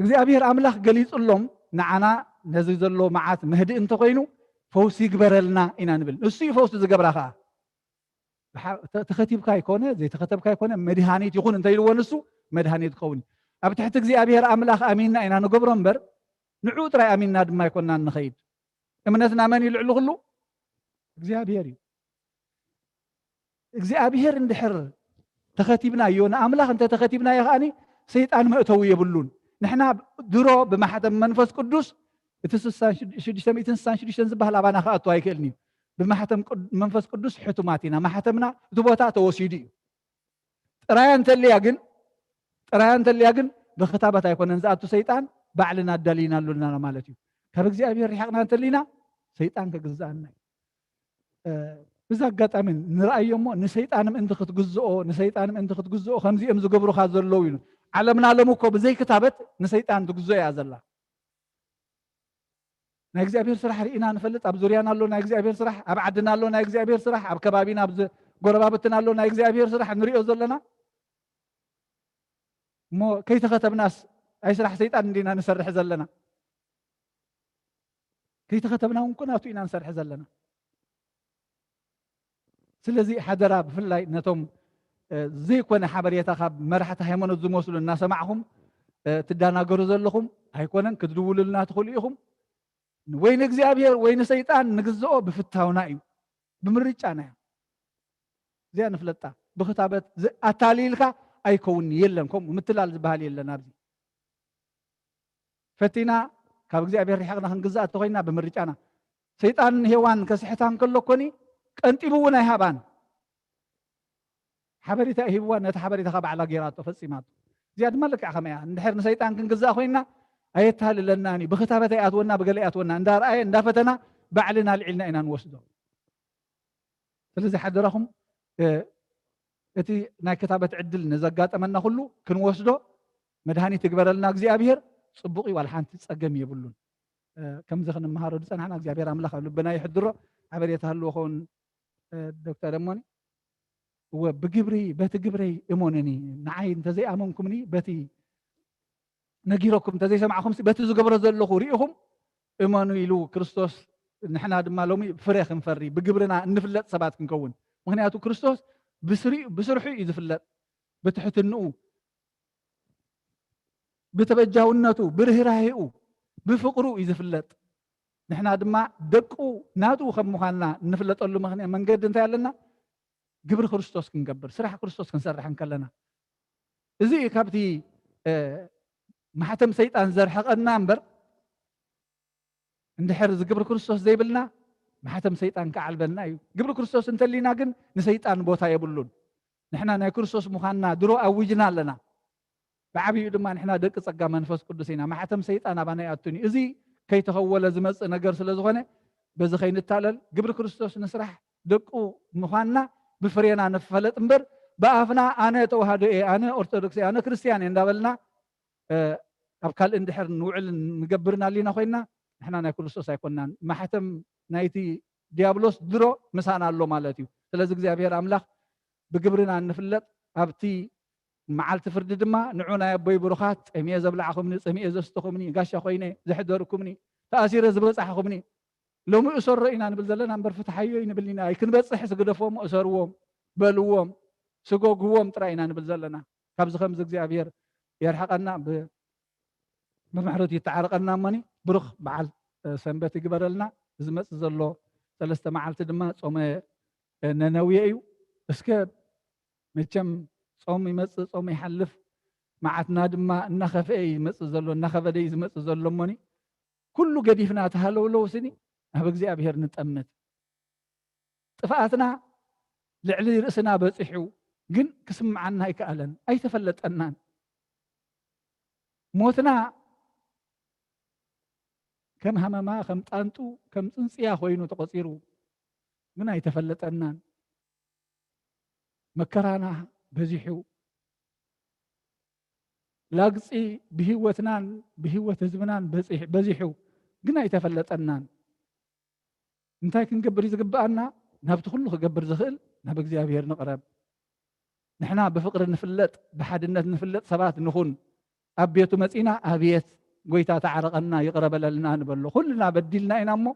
እግዚኣብሔር ኣምላኽ ገሊጹሎም ንዓና ነዚ ዘሎ መዓት መህድእ እንተኾይኑ ፈውሲ ይግበረልና ኢና ንብል። ንሱ እዩ ፈውሲ ዝገብራ ኸዓ። ተኸቲብካ ኣይኮነ፣ ዘይተኸተብካ ኣይኮነ፣ መድሃኒት ይኹን እንተኢልዎ ንሱ መድሃኒት ክኸውን እዩ። ኣብ ትሕቲ እግዚኣብሔር ኣምላኽ ኣሚንና ኢና ንገብሮ እምበር ንዕኡ ጥራይ ኣሚንና ድማ ኣይኮንና ንኸይድ። እምነትና መን እዩ ልዕሊ ኩሉ? እግዚኣብሔር እዩ። እግዚኣብሔር እንድሕር ተኸቲብናዮ፣ ንኣምላኽ እንተ ተኸቲብናዮ ከኣኒ ሰይጣን መእተዊ የብሉን። ንሕና ድሮ ብማሕተም መንፈስ ቅዱስ እቲ ስሳን ሽዱሽተ ሚእትን ስሳን ሽዱሽተን ዝበሃል ኣባና ክኣቱ ኣይክእልን እዩ። ብማሕተም ቅድ-፣ መንፈስ ቅዱስ ሕቱማት ኢና። ማሕተምና እቲ ቦታ ተወሲዱ እዩ። ጥራያ እንተልያ ግን፣ ጥራያ እንተልያ ግን ብክታበት ኣይኮነን ዝኣቱ ሰይጣን፣ ባዕልና ኣዳሊና ኣሉና ማለት እዩ። ካብ እግዚኣብሔር ሪሓቕና እንተሊና ሰይጣን ከግዝኣና እዩ። ብዛ ኣጋጣሚ ንርኣዮ እሞ ንሰይጣን ምእንቲ ክትግዝኦ፣ ንሰይጣን ምእንቲ ክትግዝኦ ከምዚኦም ዝገብሩኻ ዘለዉ ኢሉ። ዓለምና ሎም እኮ ብዘይ ክታበት ንሰይጣን ትግዝኦ እያ ዘላ። ናይ እግዚኣብሔር ስራሕ ርኢና ንፈልጥ። ኣብ ዙርያና ኣሎ ናይ እግዚኣብሔር ስራሕ፣ ኣብ ዓድና ኣሎ ናይ እግዚኣብሔር ስራሕ፣ ኣብ ከባቢና፣ ኣብ ጎረባብትና ኣሎ ናይ እግዚኣብሔር ስራሕ ንሪኦ ዘለና። እሞ ከይተኸተብናስ ኣይ ስራሕ ሰይጣን እንዲና ንሰርሕ ዘለና? ከይተኸተብና እውን ኩናቱ ኢና ንሰርሕ ዘለና። ስለዚ ሓደራ ብፍላይ ነቶም ዘይኮነ ሓበሬታ ካብ መራሕቲ ሃይማኖት ዝመስሉ እናሰማዕኹም ትዳናገሩ ዘለኹም ኣይኮነን ክትድውሉልና ትኽእሉ ኢኹም። ወይ ንእግዚኣብሔር ወይ ንሰይጣን ንግዝኦ ብፍታውና እዩ፣ ብምርጫና እዩ። እዚኣ ንፍለጣ። ብክታበት ኣታሊልካ ኣይከውን የለን፣ ከምኡ ምትላል ዝበሃል የለን ኣብዚ። ፈቲና ካብ እግዚኣብሔር ርሕቕና ክንግዛእ እተኾይና ብምርጫና። ሰይጣን ንሄዋን ከስሕታ እንከሎ ኮኒ ቀንጢቡ እውን ኣይሃባን። ሓበሬታ ይሂብዋ፣ ነቲ ሓበሬታ ካብ ባዕላ ገይራቶ ፈጺማቶ። እዚኣ ድማ ልክዕ ከመይ እያ። እንድሕር ንሰይጣን ክንግዛእ ኮይና ኣየታልለናን እዩ። ብክታበት ኣይኣትወና፣ ብገለ ኣይኣትወና። እንዳረኣየ እንዳፈተና ባዕልና ኣልዒልና ኢና ንወስዶ። ስለዚ ሓደራኹም እቲ ናይ ክታበት ዕድል ንዘጋጠመና ኩሉ ክንወስዶ መድሃኒት ይግበረልና እግዚኣብሔር። ጽቡቕ እዩ፣ ዋላ ሓንቲ ጸገም የብሉን። ከምዚ ክንመሃሮ ዝጸናሕና እግዚኣብሔር ኣምላኽ ኣብ ልብና ይሕድሮ። ሓበሬታ ህልዎ ኸውን ዶክተር እሞኒ። እወ ብግብሪ በቲ ግብረይ እሞንኒ፣ ንዓይ እንተዘይኣመንኩምኒ በቲ ነጊረኩም እንተዘይሰማዕኹምሲ በቲ ዝገብሮ ዘለኹ ርኢኹም እመኑ ኢሉ ክርስቶስ። ንሕና ድማ ሎሚ ፍረ ክንፈሪ ብግብርና እንፍለጥ ሰባት ክንከውን። ምኽንያቱ ክርስቶስ ብስሪ-፣ ብስርሑ እዩ ዝፍለጥ። ብትሕትንኡ፣ ብተበጃውነቱ፣ ብርህራሄኡ፣ ብፍቕሩ እዩ ዝፍለጥ። ንሕና ድማ ደቁ ናቱ ከም ምዃንና እንፍለጠሉ ምኽንያት መንገዲ እንታይ ኣለና? ግብሪ ክርስቶስ ክንገብር፣ ስራሕ ክርስቶስ ክንሰርሕ እንከለና። እዚ እዩ ካብቲ ማሕተም ሰይጣን ዘርሕቐና እምበር እንድሕር እዚ ግብሪ ክርስቶስ ዘይብልና ማሕተም ሰይጣን ክዓልበና እዩ። ግብሪ ክርስቶስ እንተሊና ግን ንሰይጣን ቦታ የብሉን። ንሕና ናይ ክርስቶስ ምዃንና ድሮ ኣዊጅና ኣለና። ብዓብዩ ድማ ንሕና ደቂ ጸጋ መንፈስ ቅዱስ ኢና። ማሕተም ሰይጣን ኣባና ይኣቱን እዩ። እዚ ከይተኸወለ ዝመጽእ ነገር ስለ ዝኾነ በዚ ከይንታለል ግብሪ ክርስቶስ ንስራሕ፣ ደቁ ምዃንና ብፍሬና ንፈለጥ እምበር ብኣፍና ኣነ ተዋህዶ እየ፣ ኣነ ኦርቶዶክስ እየ፣ ኣነ ክርስትያን እየ እንዳበልና ኣብ ካልእ እንድሕር ንውዕል ንገብርን ኣሊና ኮይንና ንሕና ናይ ክርስቶስ ኣይኮንናን። ማሕተም ናይቲ ዲያብሎስ ድሮ ምሳና ኣሎ ማለት እዩ። ስለዚ እግዚኣብሔር ኣምላኽ ብግብርና እንፍለጥ፣ ኣብቲ መዓልቲ ፍርዲ ድማ ንዑ ናይ ኣቦይ ብሩኻት፣ ጠምየ ዘብላዕኹምኒ፣ ጸሚኤ ዘስተኹምኒ፣ ጋሻ ኮይነ ዘሕደርኩምኒ፣ ተኣሲረ ዝበጻሕኹምኒ፣ ሎሚ እሰሮ ኢና ንብል ዘለና እምበር ፍትሓዮ ኣይንብል ኢና። ኣይክንበጽሕ ስግደፎም፣ እሰርዎም፣ በልዎም፣ ስጎግዎም ጥራይ ኢና ንብል ዘለና። ካብዚ ከምዚ እግዚኣብሔር የርሕቐና፣ ብ-፣ ብምሕረቱ ይተዓረቐና እሞኒ ብሩኽ በዓል ሰንበት ይግበረልና። ዝመጽእ ዘሎ ሰለስተ መዓልቲ ድማ ጾመ ነነውየ እዩ። እስከ መቸም ጾም ይመጽእ፣ ጾም ይሓልፍ፣ መዓትና ድማ እናኸፍአ እዩ ዝመጽእ ዘሎ፣ እናኸበደ እዩ ዝመጽእ ዘሎ። እሞኒ ኩሉ ገዲፍና ተሃለውለው ስኒ ናብ እግዚኣብሔር ንጠምት። ጥፍኣትና ልዕሊ ርእስና በጺሑ፣ ግን ክስምዓና ኣይከኣለን፣ ኣይተፈለጠናን። ሞትና ከም ሃመማ፣ ከም ጣንጡ፣ ከም ጽንጽያ ኮይኑ ተቖጺሩ፣ ግን ኣይተፈለጠናን። መከራና በዚሑ፣ ላግጺ ብህይወትናን ብህይወት ህዝብናን በጺሕ-፣ በዚሑ፣ ግን ኣይተፈለጠናን። እንታይ ክንገብር እዩ ዝግብኣና? ናብቲ ኩሉ ክገብር ዝኽእል ናብ እግዚኣብሔር ንቕረብ። ንሕና ብፍቕሪ ንፍለጥ፣ ብሓድነት ንፍለጥ ሰባት ንኹን። ኣብ ቤቱ መጺና፣ "ኣቤት ጎይታ ተዓረቐና፣ ይቕረ በለልና" ንበሎ። ኩልና በዲልና ኢና እሞ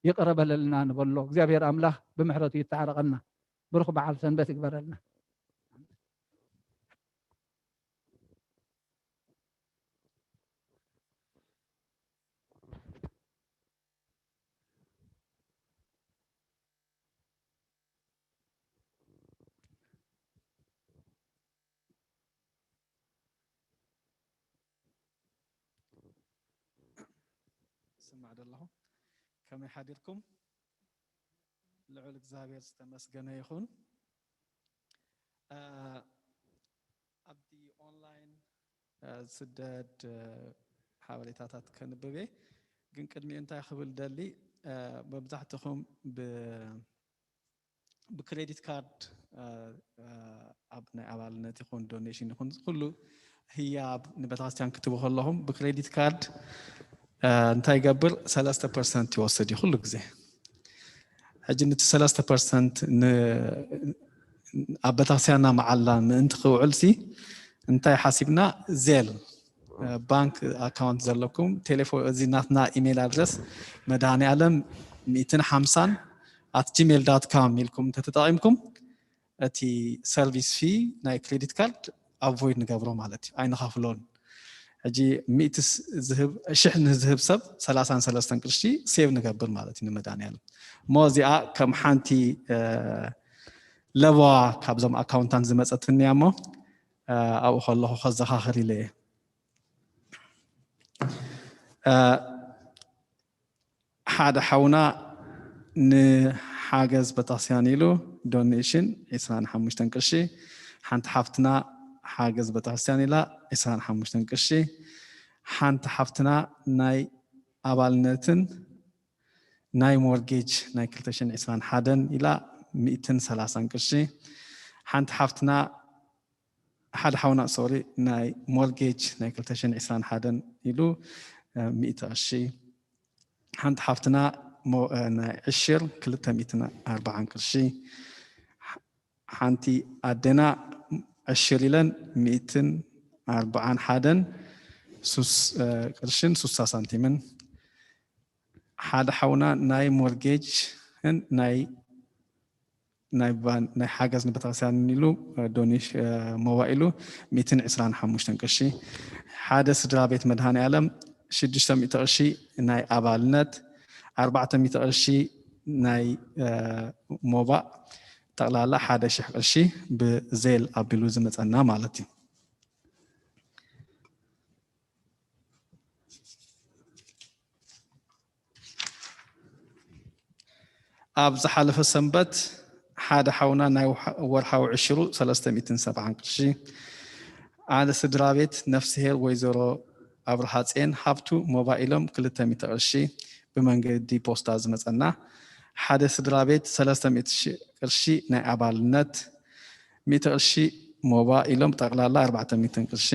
ይቕረ በለልና ንበሎ። እግዚኣብሔር ኣምላኽ ብምሕረቱ ይተዓረቐና። ብሩኽ በዓል ሰንበት ይግበረልና። ስማዕ ደለኹ። ከመይ ሓዲርኩም? ልዑል እግዚኣብሔር ዝተመስገነ ይኹን። እ፣ ኣብቲ ኦንላይን፣ እ፣ ዝስደድ፣ እ፣ ሓበሬታታት ከንብብ እየ። ግን ቅድሚኡ እንታይ ክብል ደሊ፣ እ፣ መብዛሕትኹም ብ-፣ ብክሬዲት ካርድ፣ እ፣ እ፣ ኣብ ናይ ኣባልነት ይኹን ዶኔሽን ይኹን ኩሉ ህያብ ንቤተክርስትያን ክትቡ ከለኹም ብክሬዲት ካርድ፣ እ፣ እንታይ ይገብር? ሰለስተ ፐርሰንት ይወስድ እዩ ኩሉ ግዜ። ሕጂ ነቲ ሰለስተ ፐርሰንት ን-፣ ኣብ ቤተክርስትያንና መዓላ ምእንቲ ክውዕል ሲ እንታይ ሓሲብና? ዜል፣ እ፣ ባንክ ኣካውንት ዘለኩም ቴሌፎን፣ እዚ ናትና ኢሜይል ኣድረስ መድኃኔዓለም ሚእትን ሓምሳን ኣት ጂሜል ዳት ካም ኢልኩም እንተተጠቒምኩም እቲ ሰርቪስ ፊ ናይ ክሬዲት ካርድ ኣቮይድ ንገብሮ ማለት እዩ፣ ኣይንኸፍሎን። ሕጂ ሚእቲ ስ-፣ ዝህብ፣ ሽሕ ንዝህብ ሰብ ሰላሳን ሰለስተን ቅርሺ ሴቭ ንገብር ማለት እዩ ንመድኃኔዓለም። እሞ እዚኣ ከም ሓንቲ፣ እ፣ ለበዋ ካብዞም ኣካውንታንት ዝመጸትኒ እያ እሞ፣ እ፣ ኣብኡ ከለኹ ከዘኻኽር ኢለ እየ። እ፣ ሓደ ሓውና ንሓገዝ ቤተክርስትያን ኢሉ ዶኔሽን ዕስራን ሓሙሽተን ቅርሺ፣ ሓንቲ ሓፍትና ሓገዝ ቤተክርስትያን ኢላ ዕስራን ሓሙሽተን ቅርሺ፣ ሓንቲ ሓፍትና ናይ ኣባልነትን ናይ ሞርጌጅ ናይ ክልተ ሽሕን ዕስራን ሓደን ኢላ ሚእትን ሰላሳን ቅርሺ፣ ሓንቲ ሓፍትና ሓደ ሓውና፣ ሶሪ፣ ናይ ሞርጌጅ ናይ ክልተ ሽሕን ዕስራን ሓደን ኢሉ፣ እ፣ ሚእቲ ቅርሺ። ሓንቲ ሓፍትና ሞ-፣ እ፣ ናይ ዕሽር ክልተ ሚእትን ኣርባዓን ቅርሺ። ሓ-፣ ሓንቲ ኣደና ዕሽር ኢለን ሚእትን ኣርባዓን ሓደን ሱስ-፣ እ፣ ቅርሽን ሱሳ ሳንቲምን። ሓደ ሓውና ናይ ሞርጌጅን ናይ ናይ ባን-፣ ናይ ሓገዝ ንቤተክርስትያን ኢሉ፣ እ፣ ዶኔሽ-፣ እ፣ ሞባእ ኢሉ ሚእትን ዕስራን ሓሙሽተን ቅርሺ። ሓደ ስድራ ቤት መድኃኔዓለም ሽዱሽተ ሚእቲ ቅርሺ ናይ ኣባልነት፣ ኣርባዕተ ሚእቲ ቅርሺ ናይ፣ እ፣ ሞባእ፣ ጠቕላላ ሓደ ሽሕ ቅርሺ ብዜል ኣቢሉ ዝመጸና ማለት እዩ። ኣብ ዝሓለፈ ሰንበት ሓደ ሓውና ናይ ወርሓ-፣ ወርሓዊ ዕሽሩ ሰለስተ ሚእትን ሰብዓን ቅርሺ፣ ሓደ ስድራ ቤት ነፍስሄር ወይዘሮ ኣብርሃጼን ሃብቱ ሞባእ ኢሎም ክልተ ሚእቲ ቅርሺ ብመንገዲ ፖስታ ዝመጸና፣ ሓደ ስድራ ቤት ሰለስተ ሚእቲ ቅርሺ ናይ ኣባልነት፣ ሚእቲ ቅርሺ ሞባእ ኢሎም ጠቕላላ ኣርባዕተ ሚእትን ቅርሺ።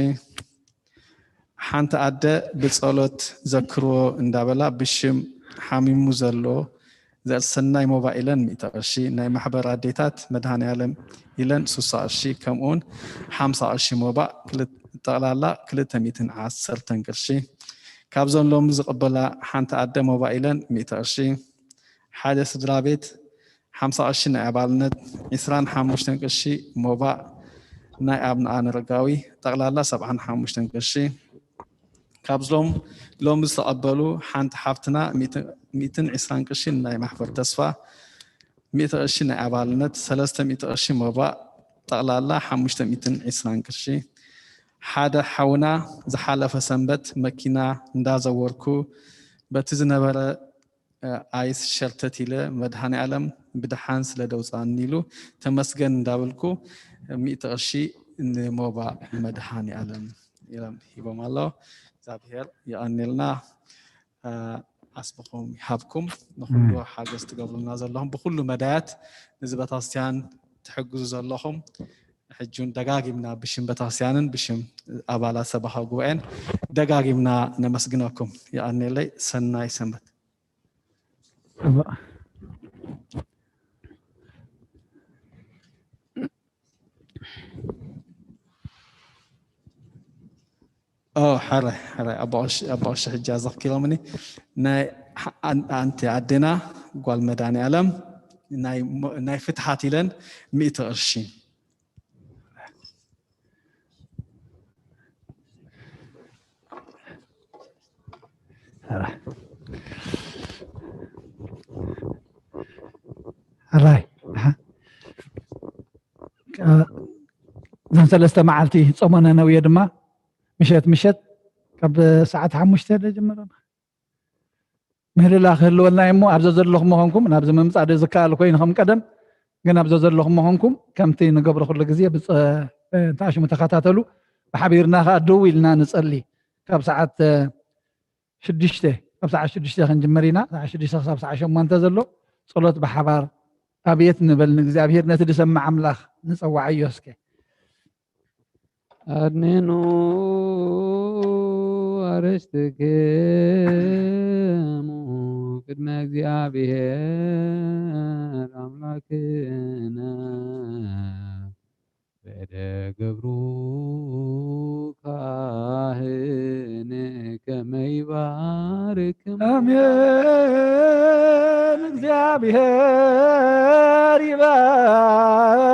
ሓንቲ ኣደ ብጸሎት ዘክርዎ እንዳበላ ብሽም ሓሚሙ ዘሎ ዘርእሰናይ ሞባእ ኢለን ሚእቲ ቅርሺ፣ ናይ ማሕበር ኣዴታት መድኃኔዓለም ኢለን ሱሳ ቅርሺ፣ ከምኡውን ሓምሳ ቅርሺ ሞባእ፣ ክል-፣ ጠቕላላ ክልተ ሚእትን ዓሰርተን ቅርሺ። ካብዞም ሎሚ ዝቕበላ ሓንቲ ኣደ ሞባእ ኢለን ሚእቲ ቅርሺ፣ ሓደ ስድራ ቤት ሓምሳ ቅርሺ ናይ ኣባልነት፣ ዕስራን ሓሙሽተን ቅርሺ ሞባእ ናይ ኣብነ ኣረጋዊ፣ ጠቕላላ ሰብዓን ሓሙሽተን ቅርሺ። ካብዞም ሎሚ ዝተቐበሉ ሓንቲ ሓፍትና ሚእቲ፣ ሚእትን ዕስራን ቅርሺ ናይ ማሕበር ተስፋ፣ ሚእቲ ቅርሺ ናይ ኣባልነት፣ ሰለስተ ሚእቲ ቅርሺ ሞባእ፣ ጠቕላላ ሓሙሽተ ሚእትን ዕስራን ቅርሺ። ሓደ ሓውና ዝሓለፈ ሰንበት መኪና እንዳዘወርኩ በቲ ዝነበረ ኣይስ ሸርተት ኢለ መድሃኔ ኣለም ብድሓን ስለ ደውፃኒ ኢሉ ተመስገን እንዳበልኩ ሚእቲ ቅርሺ ንሞባ መድሃኔ ኣለም ኢሎም ሂቦም ኣሎ። እግዚኣብሔር ይቐንልና። ዓስብኹም ይሃብኩም። ንኩሉ ሓገዝ ትገብሩና ዘለኹም ብኩሉ መዳያት ንዚ ቤተክርስትያን ትሕግዙ ዘለኹም ሕጂ እውን ደጋጊምና ብሽም ቤተክርስትያንን ብሽም ኣባላት ሰበኻ ጉባኤን ደጋጊምና ነመስግነኩም። ይቐንየለይ። ሰናይ ሰንበት። ሕረ ሕረ ኣባቆሽ ሕጂ ኣዘኽኪሮምኒ። ናይ ኣንቲ ኣዴና ጓል መድሃኔ ኣለም ናይ ፍትሓት ኢለን ሚእቲ ቅርሺ። ሕራይ እዘን ሰለስተ መዓልቲ ጾመ ነነውየ ድማ ምሸት ምሸት ካብ ሰዓት ሓሙሽተ ዶ ጀመረና ምህልላ ክህልወልና እዩ እሞ፣ ኣብ ዘዘለኹም ምዃንኩም፣ ናብዚ ምምጻእ ዶ ዝከኣል ኮይኑ ከም ቀደም፣ ግን ኣብ ዘዘለኹም ምዃንኩም፣ ከምቲ ንገብሮ ኩሉ ግዜ ብጸ-፣ እንተ ሽሙ ተኸታተሉ፣ ብሓቢርና ከኣ ደው ኢልና ንጸሊ። ካብ ሰዓት ሽዱሽተ፣ ካብ ሰዓት ሽዱሽተ ክንጅምር ኢና። ሰዓት ሽዱሽተ ክሳብ ሰዓት ሸሞንተ ዘሎ ጸሎት ብሓባር ኣብየት ንበል ንእግዚኣብሔር፣ ነቲ ዝሰምዕ ኣምላኽ ንጸዋዓዮ እስከ። ኣድንኑ ኣርእስትክሙ ቅድመ እግዚኣብሔር ኣምላክነ በደ ገብሩ ካህን ከመ ይባርክሙ። ኣሜን። እግዚኣብሔር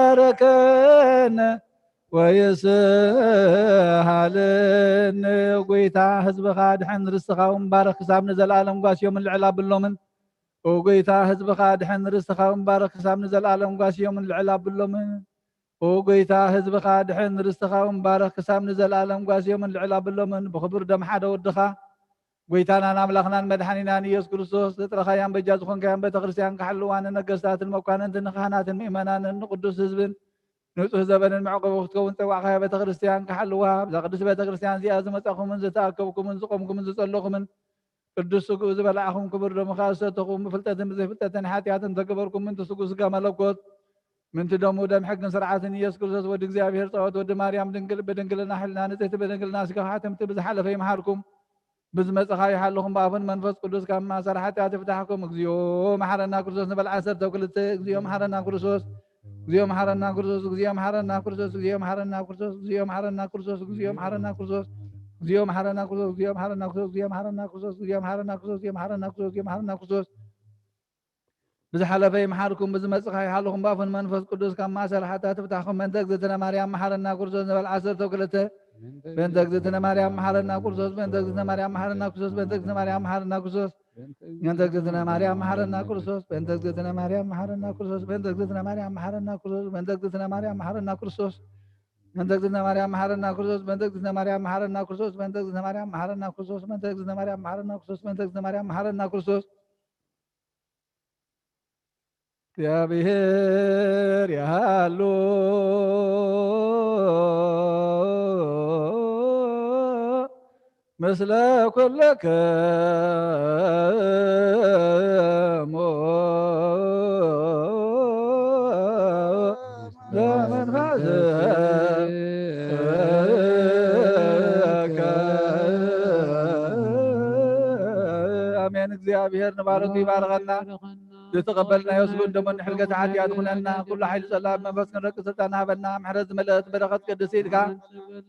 ይባርከን። ወይስሃልን ጎይታ ህዝብኻ ድሕን ርስትኻ እውን ባርኽ ክሳብ ንዘለኣለም ጓስዮምን ልዕል ኣብሎምን። ኦ ጎይታ ህዝብኻ ድሕን ርስትኻ እውን ባርኽ ክሳብ ንዘለኣለም ጓስዮምን ልዕል ኣብሎምን። ኦ ጎይታ ህዝብኻ ድሕን ርስትኻ እውን ባርኽ ክሳብ ንዘለኣለም ጓስዮምን ልዕል ኣብሎምን። ብኽቡር ደም ሓደ ወድኻ ጎይታናን ኣምላኽናን መድሓኒናን ኢየሱስ ክርስቶስ ዘጥረኻያን በጃ ዝኾንካያን ቤተ ክርስቲያን ክሓልዋ ንነገስታትን መኳንንትን ንካህናትን ምእመናንን ንቅዱስ ህዝብን ንጹህ ዘበንን መዕቆቢ ክትከውን ጸዋዕኻያ ቤተ ክርስቲያን ክሓልዋ። ብዛ ቅድስቲ ቤተ ክርስቲያን እዚኣ ዝመጻኹምን ዝተኣከብኩምን ዝቆምኩምን ዝጸለኹምን ቅዱስ ስግኡ ዝበላዕኹም ክቡር ደሙ ከኣ ዝሰተኹም ብፍልጠትን ብዘይፍልጠትን ሓጢኣትን ተገበርኩም ምንቲ ስግኡ ስጋ መለኮት ምንቲ ደሙ ደም ሕግን ስርዓትን ኢየሱስ ክርስቶስ ወዲ እግዚኣብሔር ጸወት ወዲ ማርያም ድንግል ብድንግልና ሕልና ንጽሕቲ ብድንግልና ስጋ ሓተምቲ ብዝሓለፈ ይምሓርኩም። ብዝመጽኻ ይሓለኹም ብኣፍን መንፈስ ቅዱስ ካብ ማእሰር ሓጢኣት ይፍታሕኩም። እግዚኦ መሓረና ክርስቶስ ንበል ዓሰርተ ክልተ። እግዚኦ መሓረና ክርስቶስ። እግዚኦ መሓረና ክርስቶስ። እግዚኦ መሓረና ክርስቶስ። እግዚኦ መሓረና ክርስቶስ። እግዚኦ መሓረና ክርስቶስ። እግዚኦ መሓረና ክርስቶስ። እግዚኦ መሓረና ክርስቶስ። እግዚኦ መሓረና ክርስቶስ። ብዝሓለፈ ይምሓርኩም ብዝመጽኻ ይሓልኹም ብኣፍን መንፈስ ቅዱስ ካብ ማእሰር ሓጢኣት ይፍታሕኩም። በእንተ እግዝእትነ ማርያም መሓረና ክርስቶስ ንበል ዓሰርተ ክልተ። በእንተ እግዝእትነ ማርያም መሓረና ክርስቶስ። በእንተ እግዝእትነ ማርያም መሓረና ክርስቶስ። በእንተ እግዝእትነ ማርያም መሓረና ክርስቶስ። በእንተ እግዝእትነ ማርያም መሓረና ክርስቶስ። በእንተ እግዝእትነ ማርያም መሓረና ክርስቶስ። በእንተ እግዝእትነ ማርያም መሓረና ክርስቶስ። በእንተ እግዝእትነ ማርያም መሓረና ክርስቶስ። በእንተ እግዝእትነ ማርያም መሓረና ክርስቶስ። በእንተ እግዝእትነ ማርያም መሓረና ክርስቶስ። በእንተ እግዝእትነ ማርያም መሓረና ክርስቶስ። በእንተ እግዝእትነ ማርያም መሓረና ክርስቶስ። በእንተ እግዝእትነ ማርያም መሓረና ክርስቶስ። እግዚኣብሔር ያሉ ምስለ ኩልክሙ በመንፈስከ። ኣሜን። እግዚኣብሔር ንባረኩ ይባርኸና። ዝተቐበልናዮ ስግኡን ደሙን ንሕልገት ሓጢኣት ኩነና። ኩሉ ሓይሊ ጸላም መንፈስ ክንረቂ ስልጣን ሃበና። ምሕረት ዝመልአት በረኸት ቅድስቲ ኢድካ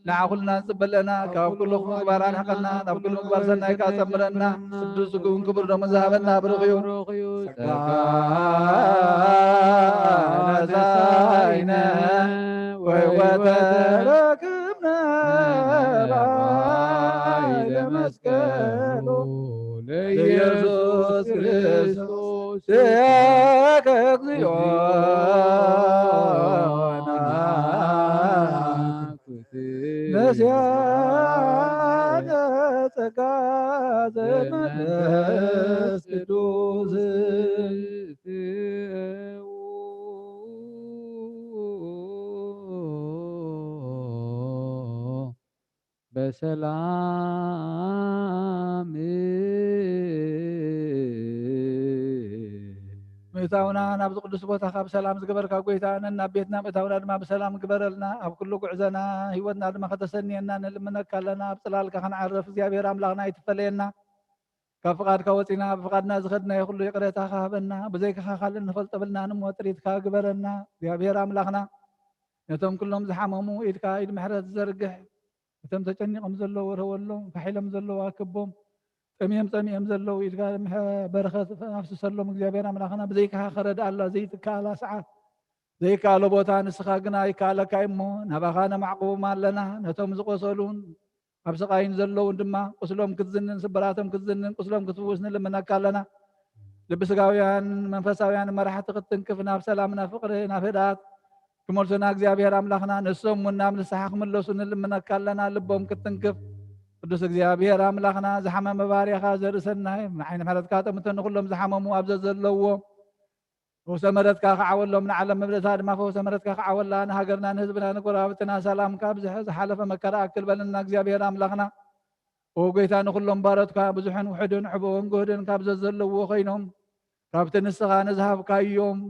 ንዓ ኩልና ንጽበለና። ካብ ኩሉ ክፉእ ምግባር ኣርሕቐና። ናብ ኩሉ ምግባር ሰናይ ከኣ ጸምረና። ቅዱስ ስግኡን ክቡር ደሙን ዝሃበና ብሩኽ እዩ። ጸጋ ነሳይነ ወሕይወተ ረክብነ በኃይለ መስቀሉ ለኢየሱስ ክርስቶስ። ሴከ እግዚኦ ስያነ ጸጋ ዘመንፈስ ቅዱስ በሰላም ምእታውና ናብዚ ቅዱስ ቦታኻ ብሰላም ዝገበርካ ጎይታ፣ ነናብ ቤትና ምእታውና ድማ ብሰላም ግበረልና። ኣብ ኩሉ ጉዕዘና ህይወትና ድማ ከተሰንየና ንልምነካ ኣለና። ኣብ ጽላልካ ክንዓርፍ እግዚኣብሔር ኣምላኽና ኣይትፈለየና። ካብ ፍቓድካ ወጺና ብፍቓድና ዝኸድናዮ ኩሉ ይቕሬታኻ ሃበና። ብዘይካኻ ካልእ እንፈልጦ የብልናን እሞ ጥሪትካ ግበረና። እግዚኣብሔር ኣምላኽና ነቶም ኩሎም ዝሓመሙ ኢድካ ኢድ ምሕረት ዝዘርግሕ፣ እቶም ተጨኒቖም ዘለዉ ርህወሎም፣ ካሒሎም ዘለዉ ኣክቦም፣ ጠምዮም ጸሚኦም ዘለዉ ኢድካ ምሕ-፣ በረኸት ኣፍስሰሎም። እግዚኣብሔር ኣምላኽና ብዘይካኻ ከረድኣላ ዘይትከኣላ ሰዓት፣ ዘይከኣሎ ቦታ ንስኻ ግና ይከኣለካ እዩ እሞ ናባኻ ነማዕቁቦም ኣለና። ነቶም ዝቆሰሉን ኣብ ስቓይን ዘለውን ድማ ቁስሎም ክትዝንን ስብራቶም ክትዝንን ቁስሎም ክትፍውስ ንልምነካ ኣለና። ልቢ ስጋውያን መንፈሳውያን መራሕቲ ክትትንክፍ ናብ ሰላም ናብ ፍቕሪ ናብ ህድኣት ክመልሱና እግዚኣብሔር ኣምላኽና ንሶም እውን ናብ ንስሓ ክምለሱ ንልምነካ ኣለና። ልቦም ክትትንክፍ ቅዱስ እግዚኣብሔር ኣምላኽና ዝሓመመ ባርያኻ ዘርኢ ሰናይ ዓይኒ ምሕረትካ ጠምቶ ንኩሎም ዝሓመሙ ኣብ ዘዘለውዎ ፈውሰ ምሕረትካ ክዓወሎም ንዓለም መብለታ ድማ ፈውሰ ምሕረትካ ክዓወላ ንሃገርና ንህዝብና ንጎረባብትና ሰላምካ ኣብዝሐ ዝሓለፈ መከራ ኣክል በለና እግዚኣብሔር ኣምላኽና። ኦ ጎይታ ንኩሎም ባሮትካ ብዙሕን ውሑድን ዕቡቕን ግሁድን ካብ ዘዘለውዎ ኮይኖም ካብቲ ንስኻ ንዝሃብካዮም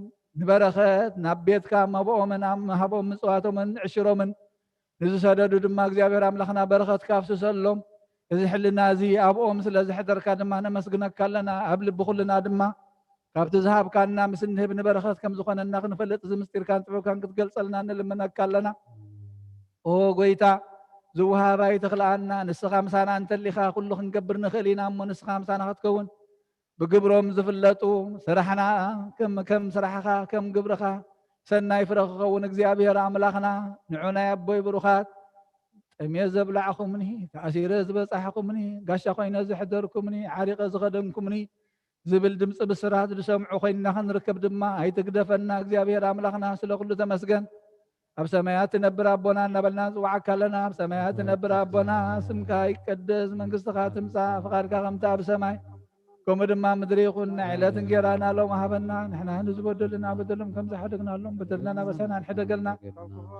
ንበረኸት ናብ ቤትካ መብኦምን ኣብ ምሃቦም ምጽዋቶምን ዕሽሮምን ንዝሰደዱ ድማ እግዚኣብሔር ኣምላኽና በረኸትካ ኣፍስሰሎም። እዚ ሕልና እዚ ኣብኦም ስለ ዘሕደርካ ድማ ነመስግነካ ኣለና። ኣብ ልቢ ኩልና ድማ ካብቲ ዝሃብካና ምስ እንህብ ንበረኸት ከም ዝኾነና ክንፈልጥ እዚ ምስጢርካን ጥበብካን ክትገልጸልና ንልምነካ ኣለና። ኦ ጎይታ ዝወሃብ ኣይትኽልኣና። ንስኻ ምሳና እንተሊኻ ኩሉ ክንገብር ንኽእል ኢና እሞ ንስኻ ምሳና ክትከውን ብግብሮም ዝፍለጡ ስራሕና ከም ከም ስራሕኻ ከም ግብርኻ ሰናይ ፍረ ክኸውን እግዚኣብሔር ኣምላኽና ንዑ ናይ ኣቦይ ብሩኻት ጠምየ ዘብላዕኹምኒ ተኣሲረ ዝበጻሕኹምኒ ጋሻ ኮይነ ዘሕደርኩምኒ ዓሪቐ ዝኸደንኩምኒ ዝብል ድምፂ ብስራት ዝሰምዑ ኮይንና ክንርከብ ድማ ኣይትግደፈና እግዚኣብሔር ኣምላኽና ስለ ኩሉ ተመስገን። ኣብ ሰማያት ትነብር ኣቦና እናበልና ንፅዋዓካ ኣለና። ኣብ ሰማያት ትነብር ኣቦና ስምካ ይቀደስ መንግስትኻ ትምፃእ ፍቓድካ ከምቲ ኣብ ሰማይ ከምኡ ድማ ምድሪ ይኹን ናይ ዕለት እንጌራና ሎም ሃበና ንሕና ንዝበደሉና በደሎም ከም ዝሓደግናሎም በደልና ናበሳና ንሕደገልና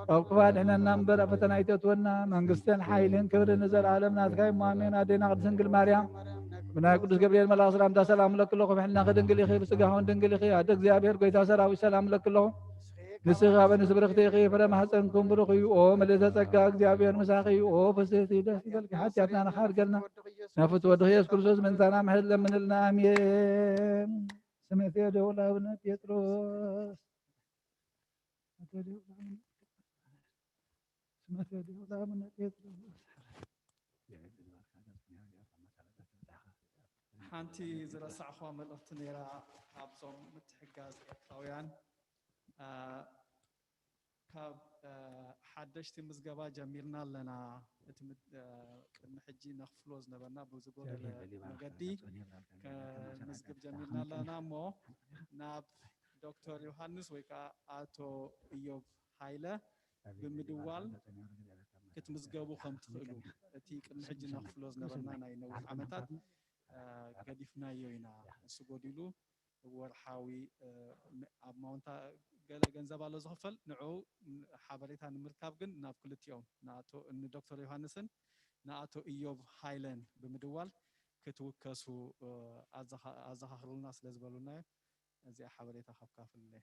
ካብ ክፋ ድሕነና እምበር ኣብ ፈተና ኣይተእትወና መንግስትን ሓይልን ክብርን ንዘለኣለም ናትካ እሞ ኣሜን ኣዴና ቅድስት ድንግል ማርያም ብናይ ቅዱስ ገብርኤል መልኣክ ሰላምታ ሰላም ለክለኹ ብሕልና ክድንግል ኢኺ ብስጋኹን ድንግል ኢኺ ኣደ እግዚኣብሔር ጎይታ ሰራዊት ሰላም ለክለኹ ንስኺ ኣብ ኣንስቲ ብርኽቲ ኢኺ ፍረ ማህፀንኩም ብሩኽ እዩ ኦ ምልእተ ጸጋ እግዚኣብሔር ምሳኺ እዩ ኦ ፍስህቲ ደስ ይበልኪ ሓጢኣትና ንኻርገልና ናብ ፍትወ ወድኺ የሱስ ክርስቶስ ምእንታና ምሕረት ለምንልና ኣሜን ስሜት የደውል ኣብነ ጴጥሮስ ስሜት የደውል ኣብነ ጴጥሮስ ሓንቲ ዝረሳዕኹዋ መልእኽቲ ነይራ ካብዞም ምትሕጋዝ ኤርትራውያን ካብ ሓደሽቲ ምዝገባ ጀሚርና ኣለና። እቲ ቅድሚ ሕጂ ነኽፍሎ ዝነበርና ብዝጎደለ መገዲ ምዝግብ ጀሚርና ኣለና እሞ ናብ ዶክተር ዮሃንስ ወይ ከዓ ኣቶ እዮብ ሃይለ ብምድዋል ክትምዝገቡ ከም ትኽእሉ እቲ ቅድሚ ሕጂ ነኽፍሎ ዝነበርና ናይ ነዊሕ ዓመታት ገዲፍናዮ ኢና። እሱ ጎዲሉ ወርሓዊ ኣብ ማውንታ ገለ ገንዘብ ኣሎ ዝኽፈል ንዑ ሓበሬታ ንምርካብ ግን ናብ ክልቲኦም ንዶክተር ዮሃንስን ንኣቶ እዮብ ሃይለን ብምድዋል ክትውከሱ ኣዘኻኽሩልና ስለ ዝበሉና እዮም። እዚኣ ሓበሬታ ከካፍልለ